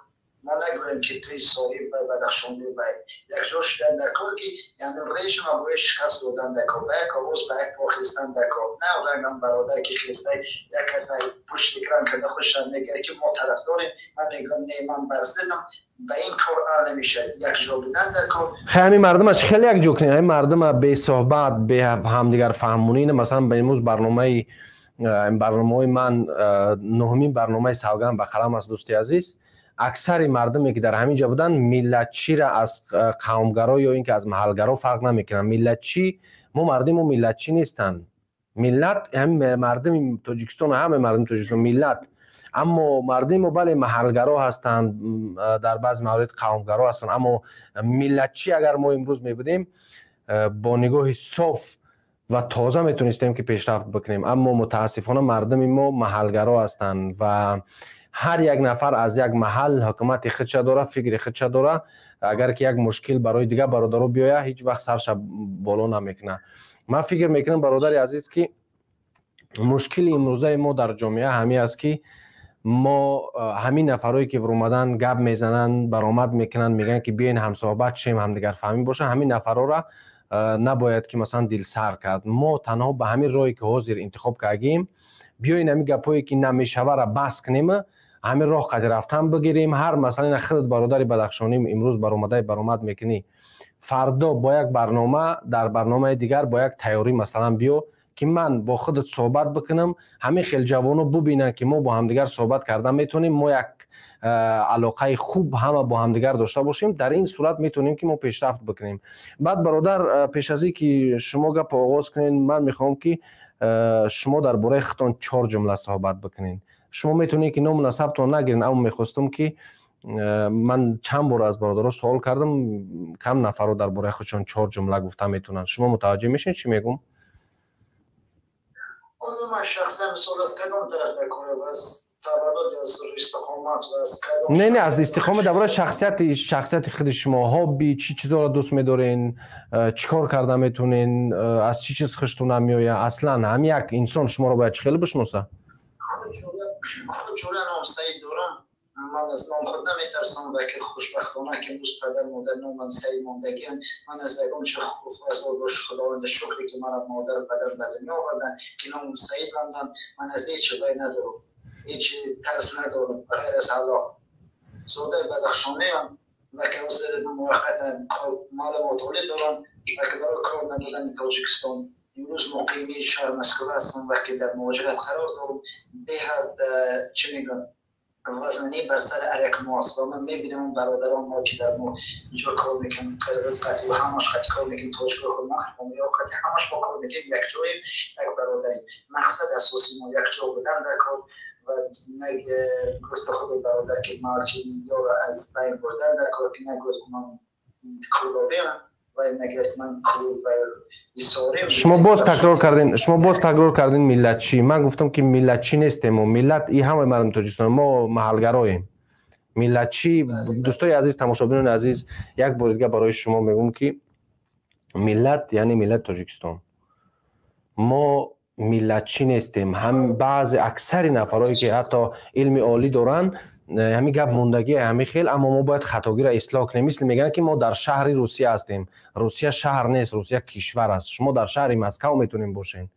Мо нагӯем ки туи соҳиб ба Бадахшонӣ, бай якҷо шудан дар кор, ки яъне режима бояд шикаст додан дар кор, ба як овоз, ба як по хестан дар кор. На рангам бародар ки хестай, як каса пушти экран карда худшам мегӯяд ки мо тарафдорем, ман мегӯям не, ман бар зиддам. Ба ин кор ар намешавад. Якҷо будан дар кор. Хе, ҳамин мардума чӣ хеле якҷо кунем? Ҳамин мардума бесоҳбат, бе ҳамдигар фаҳмонӣ. Масалан, ба имрӯз барномаҳои ман, нуҳумин барномаи савганд ба қалам аст, дӯсти азиз. Аксари мардуме ки дар ҳамин ҷо буданд, миллатчиро аз қавмгаро ё ин ки аз маҳалгаро фарқ намекунанд. Миллатчӣ мо, мардуми мо миллатчӣ нестанд. Миллат ҳамин мардуми Тоҷикистон, ҳама мардуми Тоҷикистон миллат, аммо мардуми мо, бале, маҳалгаро ҳастанд, дар баъзе маврид қавмгаро ҳастанд, аммо миллатчӣ агар мо имрӯз мебудем, бо нигоҳи соф ва тоза метонистем ки пешрафт бикунем. Аммо мутаассифона мардуми мо маҳалгаро ҳастанд ва ҳар як нафар аз як маҳал ҳукумати худша дора, фикри худша дора. Агар ки як мушкил барои дигар бародаро биёя, ҳеҷ вақт сарша боло намекунад. Ман фикр мекунам, бародари азиз, ки мушкили имрӯзаи мо дар ҷомеа ҳамин аст, ки мо ҳамин нафарое ки омадан гап мезананд, баромад мекунанд, мегӯянд ки биёен ҳамсоҳбат шем, ҳамдигарфаҳмӣ бошанд, ҳамин нафарора набояд ки масалан дилсар кард. Мо танҳо ба ҳамин роҳе ки ҳозир интихоб кардагием, биёен ҳамин гапҳое ки намешавара бас кунем, ҳамин роҳ қади рафтан бигирем. Ҳар масъала ина худат, бародари бадахшонӣ, имрӯз баромадаи баромад мекунӣ, фардо бо як барнома, дар барномаи дигар бо як тайёрӣ масалан биё, ки ман бо худат суҳбат бикунам. Ҳамин хел ҷавоно бубинанд, ки мо бо ҳамдигар суҳбат кардан метавонем, мо як алоқаи хуб ҳама бо ҳамдигар дошта бошем. Дар ин сурат метавонем ки мо пешрафт бикунем. Баъд, бародар, пеш аз ин ки шумо гап оғоз кунед, ман мехоҳам ки шумо дар бораи худтон чор ҷумла суҳбат бикунед. Шумо метавонед ки ному насабтон нагиред, аммо мехостам ки Ман чанд бор аз бародаро суол кардам, кам нафарро дар бораи худшон чор ҷумла гуфта метавонанд. Шумо мутаваҷҷеҳ мешавед, чӣ мегӯм? Умуман шахсан мисол аз кадом тараф дар кор, аз таваллуд, аз истиқомат ва аз кадом? Не, аз истиқомат, дар бораи шахсияти худи шумо, хобби, чӣ чизоро дӯст медорен, чӣ кор карда метавонен, аз чӣ чиз хуштон намеояд. Аслан ҳам як инсон шуморо бояд чӣ хеле бишноса? Худҷура ном Саид дорам. Ман аз ном худ наметарсам ва ки хушбахтона ки имрӯз падар модар номам Саид мондагианд. Ман аз ягон чӣ аз бош Худованда шукре, ки маро модару падарам ба дунё оварданд, ки номам Саид монданд. Ман аз ҳеҷ вай надорам, ҳеҷ тарс надорам ғайр аз Аллоҳ. Зодаи Бадахшониам ва ки ҳозир муваққатан маълумоти олӣ дорам ва ки барои кор набудани Тоҷикистон имрӯз муқими шаҳри Москва ҳастам ва ки дар муҳоҷират қарор дорам. Беҳад, чӣ мегӯям, вазнинӣ бар сари ҳар як мо аст ва ман мебинам бародарон мо, ки дар мо инҷо кор мекунем, қирғиз қатъи ва ҳамаш қатъи кор мекунем, тоҷикои худ ё қатъи ҳамаш мо кор мекунем, якҷоем, як бародарем. Мақсад асоси мо якҷо будан дар кор ва гуфта худи бародар, ки марчини ёро аз байн бурдан дар кор, ки нагӯяд ман кӯлобиам ва нагӯяд ман Шумо боз такрор кардин, шумо боз такрор кардин миллатчӣ. Ман гуфтам, ки миллатчӣ нестем мо. Миллат и ҳамаи мардуми Тоҷикистон, мо маҳалгароем. Миллатчӣ, дӯстои азиз, тамошобинони азиз, як бори дига барои шумо мегӯм, ки миллат яъне миллати Тоҷикистон. Мо миллатчӣ нестем. Ҳам баъзе, аксари нафарое, ки ҳатто илми олӣ доранд, ҳамин гап мондагӣ ҳамин хел, аммо мо бояд хатогиро ислоҳ кунем. Мисли мегӯянд, ки мо дар шаҳри Русия ҳастем. Русия шаҳр нест, Русия кишвар аст. Шумо дар шаҳри Москав метавонем бошед,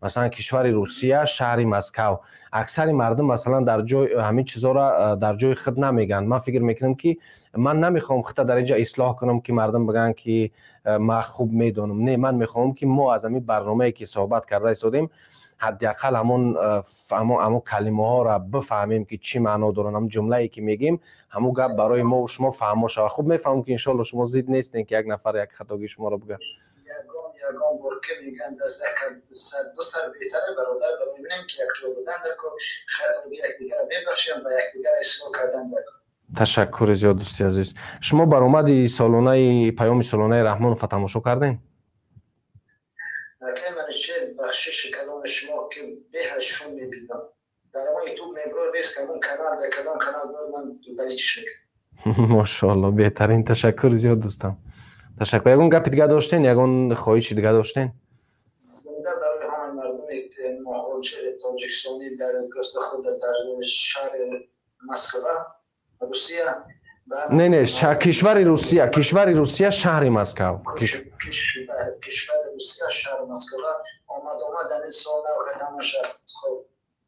масалан, кишвари Русия, шаҳри Москав. Аксари мардум, масалан, дар ҷой ҳамин чизоро дар ҷои худ намегӯянд. Ман фикр мекунам, ки ман намехоҳам худта дар инҷа ислоҳ кунам, ки мардум бигӯянд, ки ман хуб медонам. Не, ман мехоҳам, ки мо аз ҳамин барномае, ки суҳбат карда истодем, ҳадди ақал ҳамон калимаҳоро бифаҳмем, ки чӣ маъно доранд. Ҳамон ҷумлае, ки мегӯем, ҳамон гап барои мо шумо фаҳмо шавад. Хуб мефаҳмам, ки иншоалло шумо зид нестем, ки як нафар як хатогии шуморо бигӯяд. Ягон бор ки мегӯянд, аз як ду сар беҳтаре, бародар, ва мебинем, ки якҷо будан дар кор, хатогии якдигарро мебахшем ва якдигарро ислоҳ кардан дар кор. Ташаккури зиёд, дӯсти азиз. Шумо баромади солонаи, паёми солонаи Раҳмонова тамошо кардем? Акай Манучер, бахшиши каломи шумо, ки беҳад шум мебинам. Дар ҳамон Ютуб мебро нест, ҳамон канал, дар кадом канал буд, ман удалить мекунам. Мошоалло, беҳтарин. Ташаккури зиёд, дӯстам, ташаккур. Ягон гапи дига доштен, ягон хоҳиши дига доштен? Зинда барои ҳамаи мардуми муҳоҷири тоҷикистонӣ дар гуфта худ дар шаҳри Москва, Русия. Не, кишвари Русия, кишвари Русия, шаҳри Москав. Кишвари Русия, шаҳри Москва. Омад омад дар ин сол нав ҳамаша хоб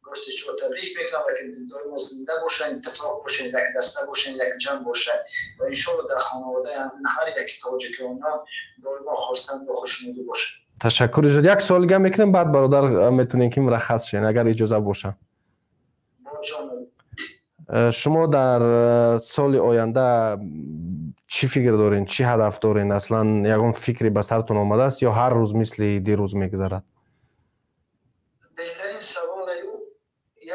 гуфти чо табрик мекунам ва ки доимо зинда бошанд, иттифоқ бошанд, як даста бошанд, як ҷамъ бошанд ва иншоалло дар хонаводаи ҳар яки тоҷикиёнон доимо хурсанду хушнудӣ бошанд. Ташаккури зиёд. Як суол дига мекунем, баъд, бародар, метавонем, ки мураххас шавем, агар иҷоза боша. Шумо дар соли оянда чӣ фикр дорен, чӣ ҳадаф дорен? Аслан ягон фикре ба сартон омадааст ё ҳар рӯз мисли дирӯз мегузарад? Беҳтарин саволе, ӯ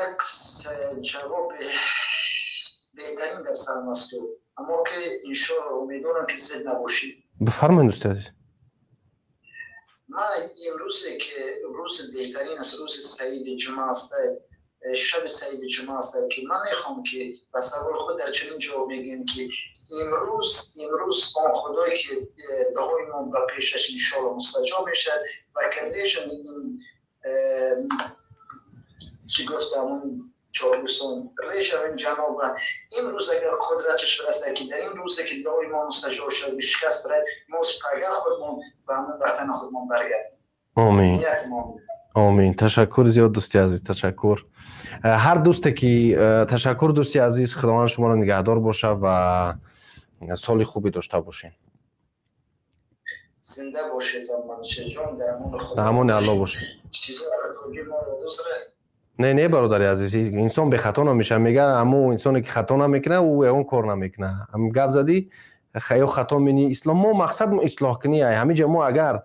як ҷавоби беҳтарин дар сарам аст, аммо ки иншоалло умедворам, ки зид набошӣ. Бифармоед, дӯсти азиз. Ман имрӯзе, ки рӯзи беҳтарин аст, рӯзи саиди ҷумъа аст, шаби саиди ҷумъа аст, ки ман мехоҳам, ки ба саволи худ дар чунин ҷавоб мегӯем, ки имрӯз он худое, ки дуои мо ба пешаш иншоалло мустаҷоб мешавад ва ки решам ин чӣ гуфтам, он чоргусон решам ин ҷаноба имрӯз агар қудраташ расад, ки дар ин рӯзе, ки дуои мо мустаҷоб шавад, шикаст барад, мо пага худмон ба ҳамон ватани худмон баргардем. Омин, омин. Ташаккур зиёд, дӯсти азиз, ташаккур. Ҳар дӯсте ки, ташаккур, дӯсти азиз, Худованд шуморо нигаҳдор боша ва соли хубе дошта бошед. Зинда бошед, Манучерҷон, дар амони Худо. Дар амони Аллоҳ бошед. Не, бародари азиз, инсон бехато намешавад. Мега, ҳамун инсоне, ки хато намекунад, ӯ ягон кор намекунад. Гап задӣ ё хато мени ислоҳ. Мо мақсад ислоҳкунӣ. Ҳамин ҷо мо агар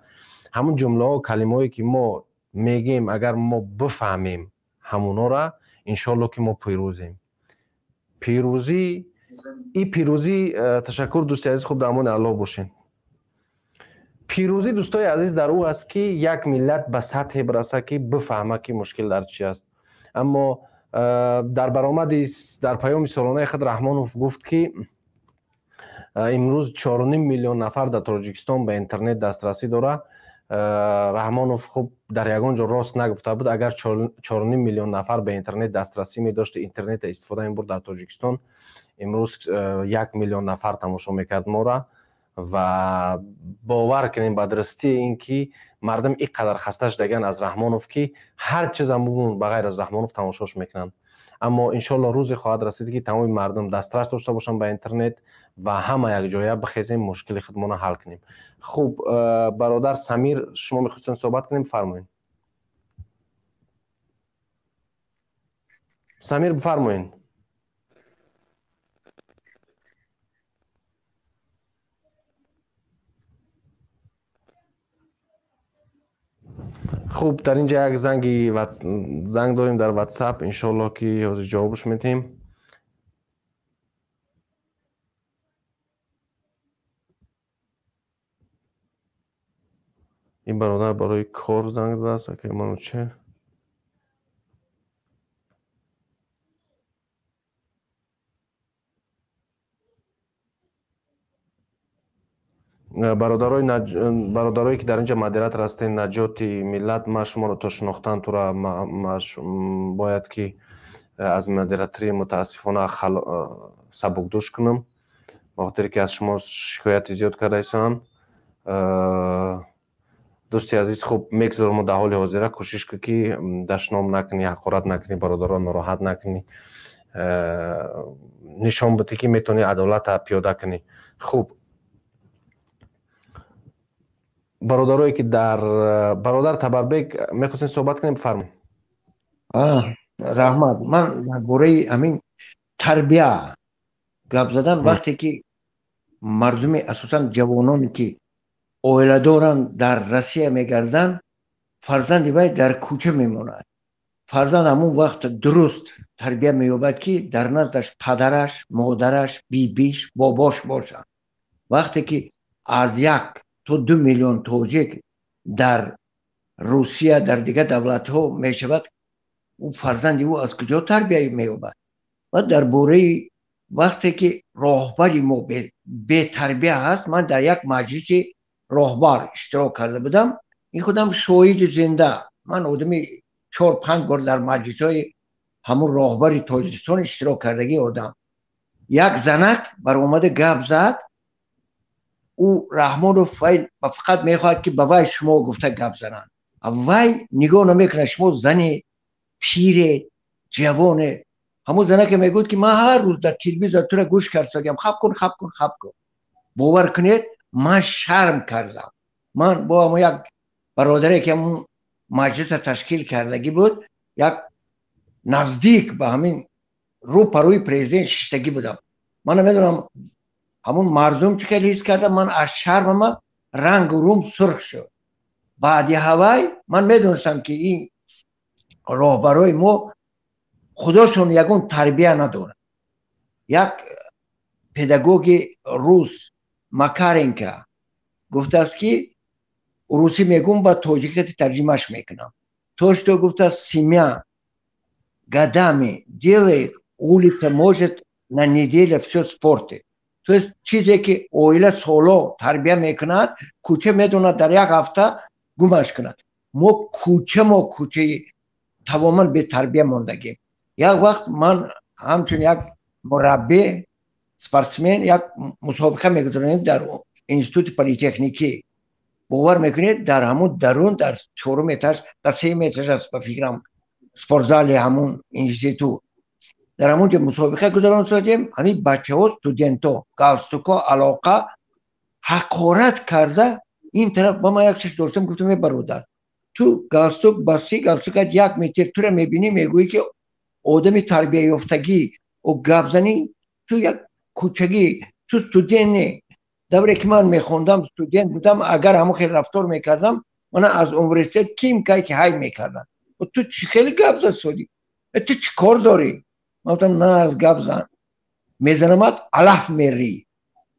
ҳамун ҷумлаҳо, калимаҳое, ки мо мегем, агар мо бифаҳмем ҳамунора, иншоалло, ки мо пирӯзем. Пирӯзӣ И пирӯзӣ, ташаккур, дӯсти азиз, хуб, дар амони Аллоҳ бошед. Пирӯзӣ, дӯстои азиз, дар ӯ аст, ки як миллат ба сатҳе бираса, ки бифаҳма, ки мушкил дар чи аст. Аммо дар баромади, дар паёми солонаи худ Раҳмонов гуфт, ки имрӯз 4,5 миллион нафар дар Тоҷикистон ба интернет дастрасӣ дорад. Раҳмонов хуб дар ягон ҷо рост нагуфта буд. Агар 4,5 миллион нафар ба интернет дастрасӣ медошт, интернета истифода мебурд, дар Тоҷикистон имрӯз 1 миллион нафар тамошо мекард мора. Ва бовар кунем ба дурустии ин ки мардум ин қадар хаста шудаган аз Раҳмонов, ки ҳар чизам бугун, ба ғайр аз Раҳмонов, тамошош мекунанд. Аммо иншоалло рӯзе хоҳад расид, ки тамоми мардум дастрас дошта бошанд ба интернет ва ҳама якҷоя бихезем, мушкили худмонро ҳал кунем. Хуб, бародар Самир, шумо мехостем суҳбат кунем, бифармоед. Самир, бифармоед. Хуб, дар ин ҷа як занг дорем дар Ватсап, иншоалло ки ҳозир ҷавобш медиҳем. Ин бародар барои кор занг задааст. Акай Манучер, бародарое ки дар ин ҷа модератор ҳастем, Наҷоти миллат, ман шуморо то шинохтан тура бояд ки аз модераторӣ мутаассифона сабукдӯш кунам, ба хотире ки аз шумо шикояти зиёд кардаисанд, дӯсти азиз. Хуб, мегзорам дар ҳоли ҳозира. Кӯшиш кун, ки дашном накунӣ, ҳақорат накунӣ, бародарро нороҳат накунӣ, нишон бидӣ, ки метавонӣ адолата пиёда кунӣ. Хуб, бародарое ки дар, бародар Табарбек, мехостем суҳбат кунем, бифармоед. Раҳмат. Ман дар бораи ҳамин тарбия гап задан. Вақте ки мардуми, асосан ҷавононе ки оиладоранд, дар Россия мегарданд, фарзанди вай дар кӯча мемонад. Фарзанд ҳамон вақт дуруст тарбия меёбад, ки дар наздаш падараш, модараш, бибиш, бобош бошанд. Вақте ки аз 1 то 2 миллион тоҷик дар Русия, дар дигар давлатҳо мешавад, ӯ фарзанди ӯ аз куҷо тарбия меёбад? Ва дар бораи вақте ки роҳбари мо бетарбия ҳаст, ман дар як маҷлиси роҳбар иштирок карда будам, ин худам шоҳиди зинда. Ман одами чор панҷ бор дар маҷлисҳои ҳамун роҳбари Тоҷикистон иштирок кардагии одам. Як занак баромада гап зад. Ӯ Раҳмонов вай фақат мехоҳад, ки ба вай шумо гуфта гап зананд. Вай нигоҳ намекунад, шумо зане, пире, ҷавоне. Ҳамун занаке мегӯяд, ки ман ҳар рӯз дар телевизор тура гӯш кардагиам, хаб кун, хаб кун, хаб кун. Бовар кунед, ман шарм кардам. Ман бо ҳамон як бародаре, ки ҳамун маҷлиса ташкил кардагӣ буд, як наздик ба ҳамин рӯ па рӯи президент шиштагӣ будам. Ман намедонам, ҳамун мардум чӣ хел ҳис кардам. Ман аз шармама рангу рум сурх шуд. Баъди ҳавай ман медонистам, ки ин роҳбарои мо худошон ягон тарбия надорад. Як педагоги рус Макаренко гуфтааст, ки русӣ мегӯм, ба тоҷикати тарҷимаш мекунам, то что, гуфтааст, семья годами делает, улица может на неделю все испортить. То есть чизе ки оила соло тарбия мекунад, кӯча медонад дар як ҳафта гумаш кунад. Мо кӯча, мо кӯчаи тамоман бетарбия мондагем. Як вақт ман ҳамчун як мураббӣ, спортсмен, як мусобиқа мегузаронем дар институти политехникӣ. Бовар мекунед, дар ҳамун дарун, дар чорум этаж, дар сеюм этаж аст, ба фикрам, спортзали ҳамун институт, дар ҳамун ҷо мусобиқа гузаронсодем. Ҳамин бачаҳо, студентҳо, галстукҳо алоқа ҳақорат карда ин тараф ба ман як чиз доштам. Гуфтам: «Е бародар, ту галстук басти, галстукат 1 метр, тура мебинӣ, мегӯӣ, ки одами тарбияёфтагӣ о гапзанӣ. Ту як кӯчагӣ, ту студент не. Давре ки ман мехондам, студент будам, агар ҳамон хел рафтор мекардам, мана аз университет ким кай ки ҳай мекардам. Ту чӣ хеле гап засодӣ? Ту чӣ кор дорӣ?» Ман гуфтам: «На, аз гап зан. Мезанамад, алаф мерӣ.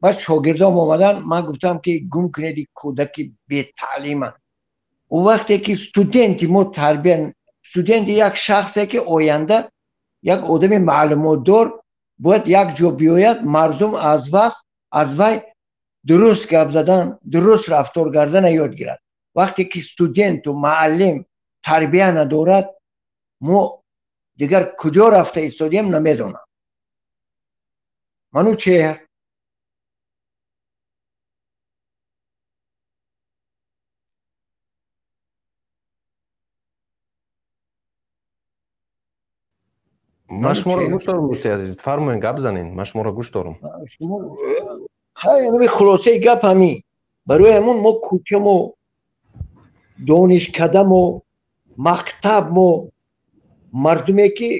Баъд шогирдом омадан, ман гуфтам ки гум кунед ин кӯдаки бетаълима. Ӯ вақте ки студенти мо тарбия, студенти як шахсе ки оянда як одами маълумотдор бояд як ҷо биёяд, мардум аз вай дуруст гап задан, дуруст рафтор кардана ёд гирад. Вақте ки студенту муаллим тарбия надорад, мо дигар куҷо рафта истодем, намедонам. Манучеҳр. Ман шуморо гӯш дорам, дӯсти азиз, фармоед, гап занед, ман шуморо гӯш дорам. Ҳай, хулосаи гап ҳамин. Барои ҳамон мо кӯчамо, донишкадамо, мактабмо, мардуме ки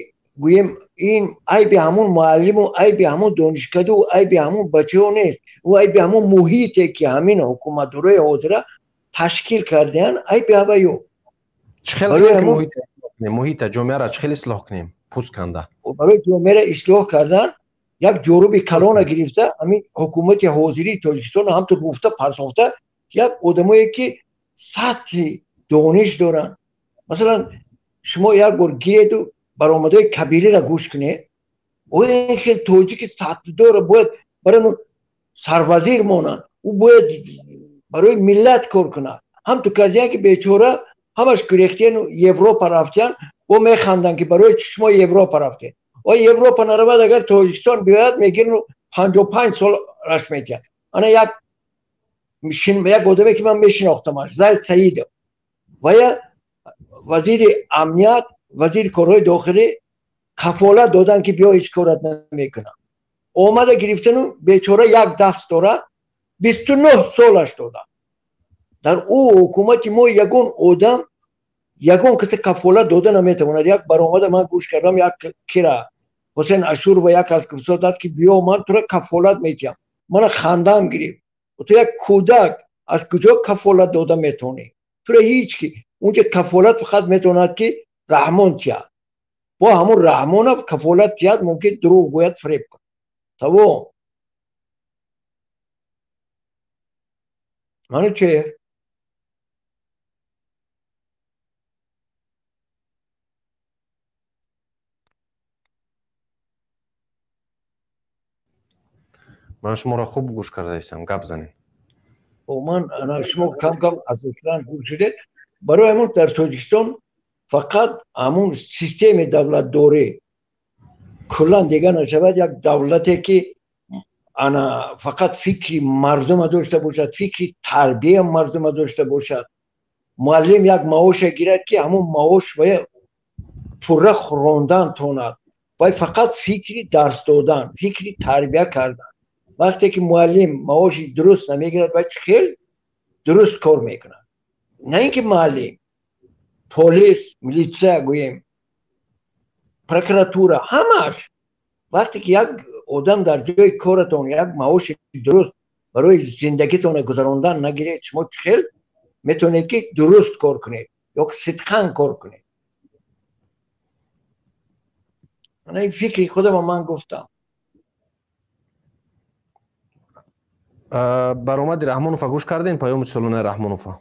гӯем ин айби ҳамон муаллиму айби ҳамон донишкаду айби ҳамон бачаҳо нест, ӯ айби ҳамон муҳите ки ҳамин ҳукуматдорои ҳозира ташкил кардаанд, айби ҳаваю. Чӣ хел муҳита ҷомеаро чӣ хел ислоҳ кунем? Пӯст канда. Барои ҷомеаро ислоҳ кардан як ҷоруби калона гирифта ҳамин ҳукумати ҳозирии Тоҷикистон ҳамтур гуфта партофта, як одамое ки сатҳи дониш доранд. Масалан, шумо як бор гиреду баромадҳои кабириро гӯш кунед, ӯ ин хел тоҷики сатҳдора бояд барои сарвазир монанд, ӯ бояд барои миллат кор кунад. Ҳамту кардиян ки бечора ҳамаш гурехтияну Европа рафтиян, бо механданд ки барои чӣ шумо Европа рафтед. О Европа наравад, агар Тоҷикистон биёяд, мегирну 55 сол раш метиҳад. Ана як одаме ки ман мешинохтамаш, Зайд Саидов, вая вазири амният, вазири корҳои дохилӣ кафолат доданд ки биё ҳеҷ корат намекунам. Омада гирифтану бечора як даст дорад, 29 солаш доданд. Дар ӯ ҳукумати мо ягон одам ягон касе кафолат дода наметавонад. Як баромада ман гӯш кардам, як кира Ҳусен Ашурова як аз гуфтод аст ки биё ман туро кафолат метиҳам. Мана хандаам гирифт. Ту як кӯдак аз куҷо кафолат дода метавонӣ? Туро ҳеҷ ки унҷа кафолат фақат метавонад ки Раҳмон тиҳад. Бо ҳамон Раҳмонов кафолат тиҳад, мумкин дурӯғ гӯяд, фиреб кунад. Тамом. Манучеҳр. Ман шуморо хуб гӯш кардаистам, гап занед. Ман шумо кам-кам аз экран гӯш шудед. Барои ҳамон дар Тоҷикистон фақат ҳамон системаи давлатдорӣ куллан дигар нашавад, як давлате ки ана фақат фикри мардума дошта бошад, фикри тарбия мардума дошта бошад. Муаллим як маоша гирад ки ҳамон маош вая пурра хӯрондан тонад, вай фақат фикри дарс додан, фикри тарбия кардан. Вақте ки муаллим маоши дуруст намегирад, вай чӣ хел дуруст кор мекунад? На ин ки муаллим, полис, милитсия гӯем, прокуратура, ҳамаш. Вақте ки як одам дар ҷои коратон як маоши дуруст барои зиндагитон гузарондан нагиред, шумо чӣ хел метавонед ки дуруст кор кунед ё сидқан кор кунед? Ана ин фикри худама ман гуфтам. Баромади Раҳмонова гӯш кардем, паёми солонаи Раҳмонова?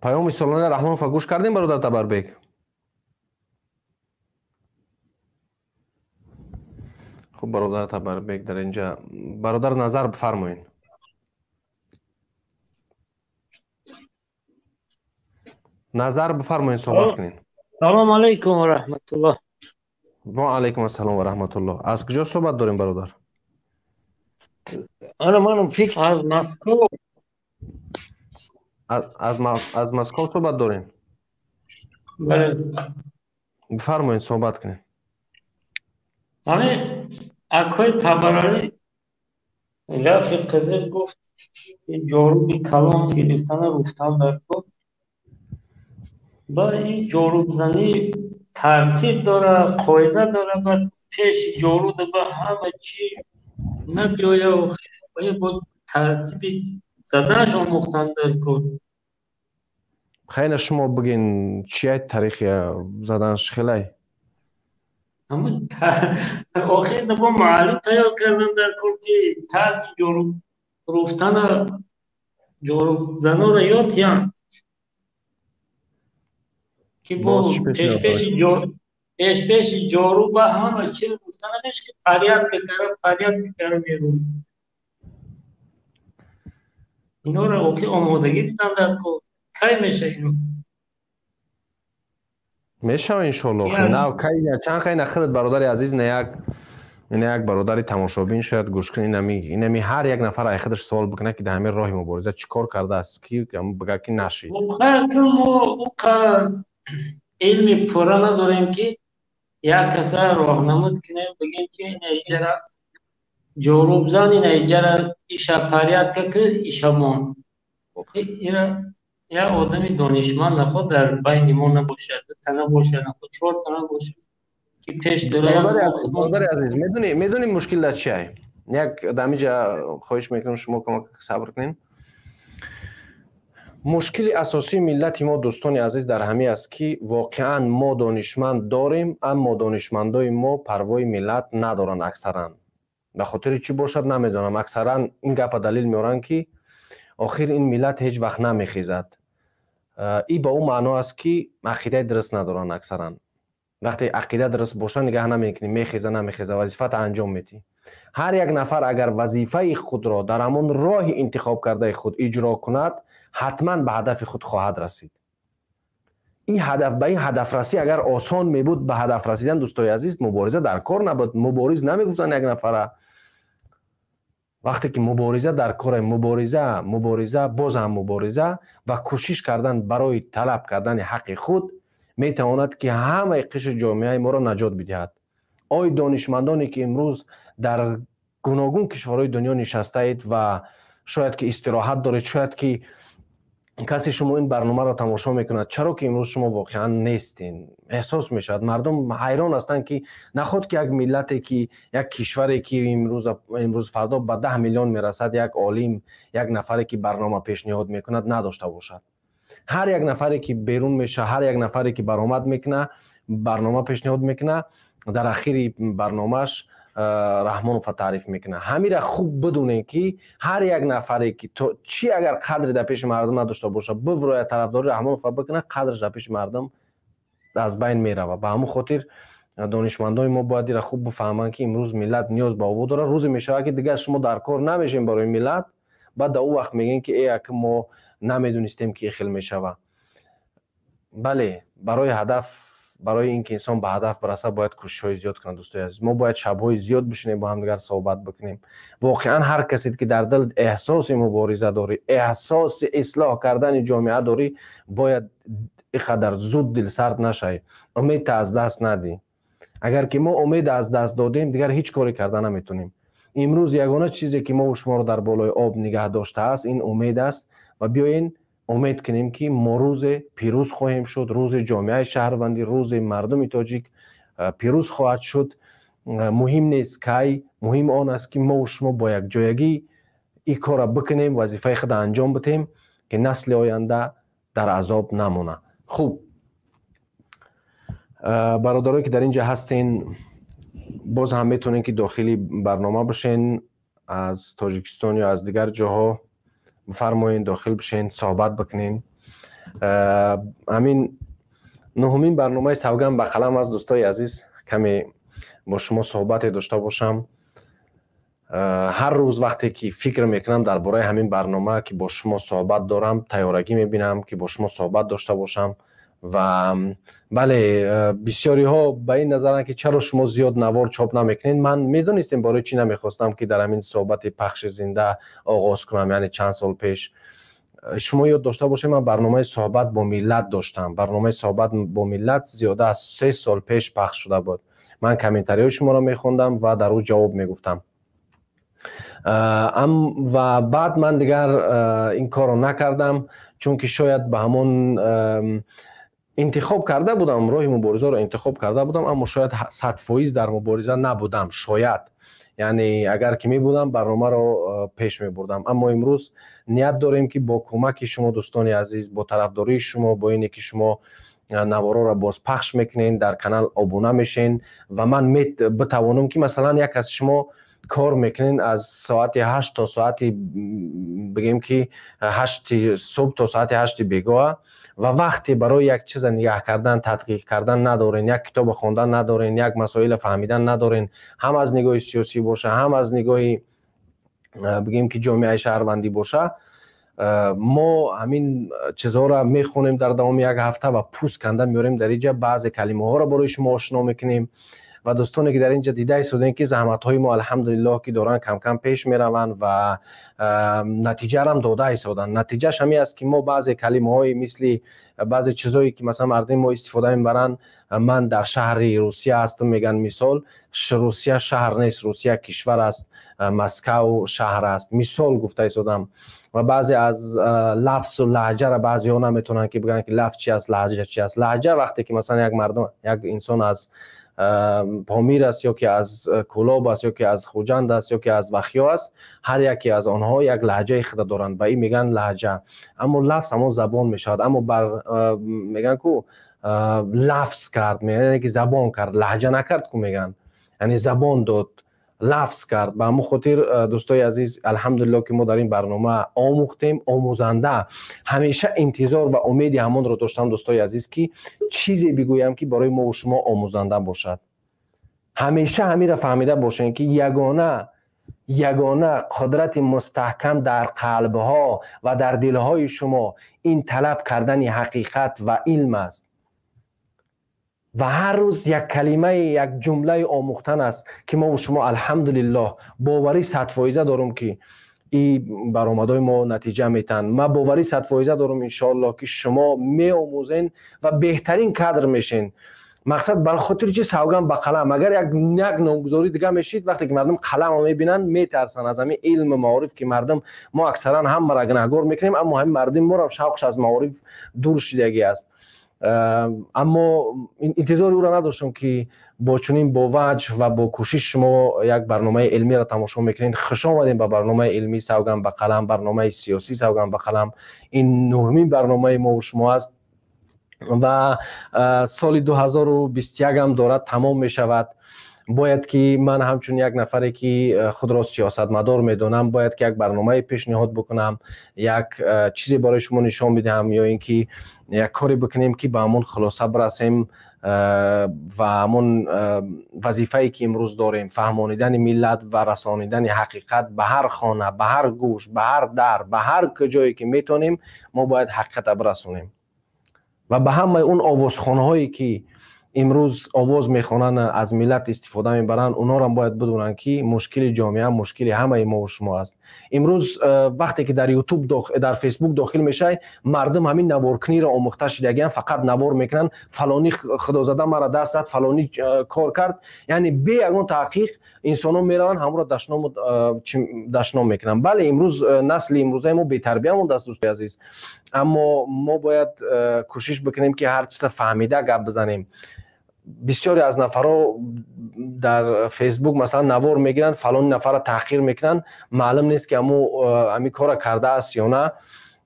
Паёми солонаи Раҳмонова гӯш кардем, бародар Табарбек? Хуб, бародар Табарбек дар инҷа. Бародар Назар, бифармоед. Назар, бифармоед, суҳбат кунед. Салом алайкум ва раҳматуллоҳ. Ва алайкум ассалом ва раҳматуллоҳ. Аз куҷо суҳбат дорем, бародар? Ана манам фикр аз Москва. Аз Москва суҳбат дорем? Бале. Бифармоед, суҳбат кунед. Ҳамин акои Табаралӣ гапи қизиқ гуфт, ин ҷоруби калон гирифтана гуфтан дар кор. Баъд ин ҷорубзанӣ тартиб дора, қоида дора, баъд пеши ҷоруда ба ҳама чӣ набиёя, бо тартиби заданаш омӯхтан дар кор. Хайна шумо бигин, чия таърихи заданаш хелай? Ҳамун охир бо муаллим тайёр кардан дар кор, ки тарзи ҷоруб руфтана ҷорубзанора ёд тиям, ки бо пешпеши ҷоруба ҳама чи гуфта намеш, ки порядка кара, порядка кара мерӯ. Инора охир омодагӣ дидан дар кор. Кай меша ино? Мешава, иншоалло. На кай, чанд хай на худат, бародари азиз, на як, ина як бародари тамошобин шояд гӯш кун. Инами ҳар як нафар ай худаш суол бикунад, ки дар ҳамин роҳи мубориза чӣ кор кардааст, ки бигӯяд, ки нашид. Мо илми пурра надорем, ки як каса роҳнамуд кунем, бигем, ки ина иҷара ҷорубзан, ина иҷара иша порядка ки иша мон. Ира як одами донишманд наход дар байни мо набошад, дута набошад, наход чорта набошад, ки пеш. Бародари азиз, медонӣ мушкил дар чиай? Як дамиҷа хоҳиш мекунам, шумо кӯмак, сабр кунед. Мушкили асосии миллати мо, дӯстони азиз, дар ҳамин аст, ки воқеан мо донишманд дорем, аммо донишмандои мо парвои миллат надоранд аксаран. Ба хотири чӣ бошад, намедонам. Аксаран ин гапа далил меоранд, ки охир ин миллат ҳеҷ вақт намехезад. И ба ӯ маъно аст, ки ақидаи дуруст надоранд аксаран. Вақте ақида дуруст боша, нигаҳ намекунӣ, мехеза, намехеза, вазифата анҷом медиҳӣ. Ҳар як нафар агар вазифаи худро дар ҳамон роҳи интихоб кардаи худ иҷро кунад, ҳатман ба ҳадафи худ хоҳад расид. Ин ҳадаф, ба ин ҳадафрасӣ агар осон мебуд, ба ҳадаф расидан, дӯстои азиз, мубориза дар кор набуд, мубориз намегуфтанд як нафара. Вақте ки мубориза дар кора, мубориза, мубориза, боз ҳам мубориза ва кӯшиш кардан барои талаб кардани ҳаққи худ метавонад, ки ҳамаи қишри ҷомеаи моро наҷот бидиҳад. Ой донишмандоне, ки имрӯз дар гуногун кишварҳои дунё нишастаед ва шояд ки истироҳат доред, шояд ки касе шумо ин барномаро тамошо мекунад, чаро ки имрӯз шумо воқеан нестен? Эҳсос мешавад, мардум ҳайрон ҳастанд, ки наход ки як миллате, ки як кишваре, ки имрӯз фардо ба 10 миллион мерасад, як олим, як нафаре, ки барнома пешниҳод мекунад, надошта бошад. Ҳар як нафаре, ки берун мешавад, ҳар як нафаре, ки баромад мекунад, барнома пешниҳод мекунад, дар ахири барномааш Раҳмонова таъриф мекунад. Ҳамира хуб бидонем, ки ҳар як нафаре, ки то чӣ агар қадре дар пеши мардум надошта бошад, биврояд, тарафдори Раҳмонова бикунад, қадраш дар пеши мардум аз байн меравад. Ба ҳамон хотир донишмандои мо бояд ира хуб бифаҳманд, ки имрӯз миллат ниёз ба ово дорад. Рӯзе мешавад, ки дигар шумо дар кор намешем барои миллат. Баъд дар ӯ вақт мегӯем, ки э, ака, мо намедонистем, ки хел мешавад. Бале, барои ҳадаф, барои ин ки инсон ба ҳадаф бирасад, бояд кӯшишҳои зиёд кунад. Дӯстои азиз, мо бояд шабҳои зиёд бишинем, бо ҳамдигар суҳбат бикунем. Воқеан ҳар касе, ки дар дил эҳсоси мубориза дорӣ, эҳсоси ислоҳ кардани ҷомеа дорӣ, бояд ин қадар зуд дилсард нашавӣ, умедта аз даст надиҳӣ. Агар ки мо умед аз даст додем, дигар ҳеҷ коре карда наметонем. Имрӯз ягона чизе, ки мо шуморо дар болои об нигаҳ доштааст, ин умед аст. Ва биёен умед кунем, ки мо рӯзе пирӯз хоҳем шуд, рӯзи ҷомеаи шаҳрвандӣ, рӯзи мардуми тоҷик пирӯз хоҳад шуд. Муҳим нест кай, муҳим он аст, ки мо шумо бо якҷоягӣ ин корро бикунем, вазифаи худро анҷом бидиҳем, ки насли оянда дар азоб намонад. Хуб, бародарое, ки дар ин ҷа ҳастен, боз ҳам метавонед, ки дохили барнома бошен. Аз Тоҷикистон ё аз дигар ҷоҳо бифармоед, дохил бишен, суҳбат бикунем. Ҳамин нуҳумин барномаи «Савган ба қалам» аст, дӯстои азиз. Каме бо шумо суҳбате дошта бошам. Ҳар рӯз вақте ки фикр мекунам дар бораи ҳамин барнома, ки бо шумо суҳбат дорам, тайёрагӣ мебинам, ки бо шумо суҳбат дошта бошам. Ва бале, бисёриҳо ба ин назаранд, ки чаро шумо зиёд навор чоп намекунед. Ман медонистем, барои чӣ намехостам, ки дар ҳамин суҳбати пахши зинда оғоз кунам. Яъне чанд сол пеш, шумо ёд дошта бошед, ман барномаи «Суҳбат бо миллат» доштам. Барномаи «Суҳбат бо миллат» зиёда аз 3 сол пеш пахш шуда буд. Ман комментариҳои шуморо мехондам ва дар ӯ ҷавоб мегуфтам. Ва баъд ман дигар ин корро накардам, чунки шояд ба ҳамон интихоб карда будам, роҳи муборизаро интихоб карда будам, аммо шояд 100% дар мубориза набудам. Шояд, яъне агар ки мебудам, барномаро пеш мебурдам. Аммо имрӯз ният дорем, ки бо кӯмаки шумо, дӯстони азиз, бо тарафдории шумо, бо ине ки шумо Навороро бозпахш мекунен, дар канал обуна мешен ва ман битавонам, ки масалан як аз шумо кор мекунен аз соати 8 то соати, бигем ки, 8-и субҳ то соати 8-и бегоҳа ва вақте барои як чиза нигаҳ кардан, тадқиқ кардан надорен, як китоба хондан надорен, як масоила фаҳмидан надорен, ҳам аз нигоҳи сиёсӣ боша, ҳам аз нигоҳи, бигем ки, ҷомеаи шаҳрвандӣ боша. Мо ҳамин чизҳоро мехонем дар давоми як ҳафта ва пӯст канда меорем дар инҷа, баъзе калимаҳоро барои шумо ошно мекунем. Ва дӯстоне ки дар инҷа дида истодем, ки заҳматҳои мо, алҳамдулиллоҳ, ки доранд камкам пеш мераванд ва натиҷарам дода истоданд. Натиҷаш ҳамин аст, ки мо баъзе калимаҳои, мисли баъзе чизҳое ки масалан мардуми мо истифода мебаранд, ман дар шаҳри Русия ҳастам мегӯянд, мисол. Русия шаҳр нест, Русия кишвар аст, Москав шаҳр аст, мисол гуфта истодам. Ва баъзе аз лафзу лаҳҷара баъзеҳо наметавонанд ки бигӯянд, ки лафз чи аст, лаҳҷа чи аст. Лаҳҷа вақте ки масалан як мардум, як инсон аз Помир аст ё ки аз Кӯлоб аст ё ки аз Хуҷанд аст ё ки аз Вахё аст, ҳар яке аз онҳо як лаҳҷаи худа доранд, ба ин мегӯянд лаҳҷа. Аммо лафз ҳамон забон мешавад. Аммо бар мегӯянд ку лафз кард, яъне ки забон кард, лаҳҷа накард ку мегӯянд, яъне забон дод, лафз кард. Ба ҳамон хотир, дӯстои азиз, алҳамдулилло, ки мо дар ин барнома омӯхтем, омӯзанда. Ҳамеша интизор ва умеди ҳамонро доштам, дӯстои азиз, ки чизе бигӯям, ки барои мову шумо омӯзанда бошад. Ҳамеша ҳаминро фаҳмида бошем, ки ягона қудрати мустаҳкам дар қалбҳо ва дар дилҳои шумо ин талаб кардани ҳақиқат ва илм аст ва ҳар рӯз як калимаи, як ҷумлаи омӯхтан аст, ки мову шумо, алҳамдулиллоҳ, боварӣ 100% дорум, ки ин баромадҳои мо натиҷа метаҳанд. Ман боварӣ 100% дорум, иншоаллоҳ, ки шумо меомӯзен ва беҳтарин кадр мешен. Мақсад бар хотири чи савган ба қалам? Агар як номгузорӣ дига мешид, вақте ки мардум қаламро мебинанд, метарсанд аз ҳамин илму маориф, ки мардум мо аксаран ҳамаро гунаҳгор мекунем, аммо ҳамин мардуми моро шавқш аз маориф дур шидагӣ аст. Аммо интизори ӯро надоштам, ки бо чунин бо ваҷҳ ва бо кӯшиш шумо як барномаи илмиро тамошо мекунед. Хуш омадем ба барномаи илмии «Савган ба қалам», барномаи сиёсӣ «Савган ба қалам». Ин нуҳумин барномаи мову шумо аст ва соли 2021-ам дорад тамом мешавад. Бояд ки ман ҳамчун як нафаре, ки худро сиёсатмадор медонам, бояд ки як барномае пешниҳод бикунам, як чизе барои шумо нишон бидиҳам ё ин ки як коре бикунем, ки ба ҳамон хулоса бирасем ва ҳамон вазифае, ки имрӯз дорем, фаҳмонидани миллат ва расонидани ҳақиқат ба ҳар хона, ба ҳар гӯш, ба ҳар дар, ба ҳар куҷое ки метавонем, мо бояд ҳақиқата бирасонем. Ва ба ҳамаи он овозхонҳое, ки имрӯз овоз мехонанд, аз миллат истифода мебаранд, онҳоро бояд бидонанд, ки мушкили ҷомеа мушкили ҳамаи мову шумо аст. Имрӯз вақте ки дар Ютуб, дар Фейсбук дохил мешавӣ, мардум ҳамин наворкуниро омӯхта шидагианд, фақат навор мекунанд: фалонӣ худозада маро даст зад, фалонӣ кор кард. Яъне бе ягон таҳқиқ инсонҳо мераванд, ҳамонро дашном мекунанд. Бале, имрӯз насли имрӯзаи мо бетарбия мондааст, дӯстои азиз, аммо мо бояд кӯшиш бикунем, ки ҳар чиза фаҳмида гап бизанем. Бисёре аз нафарҳо дар Фейсбук масалан навор мегиранд, фалони нафарро таҳқир мекунанд, маълум нест, ки ҳамин корро кардааст ё на.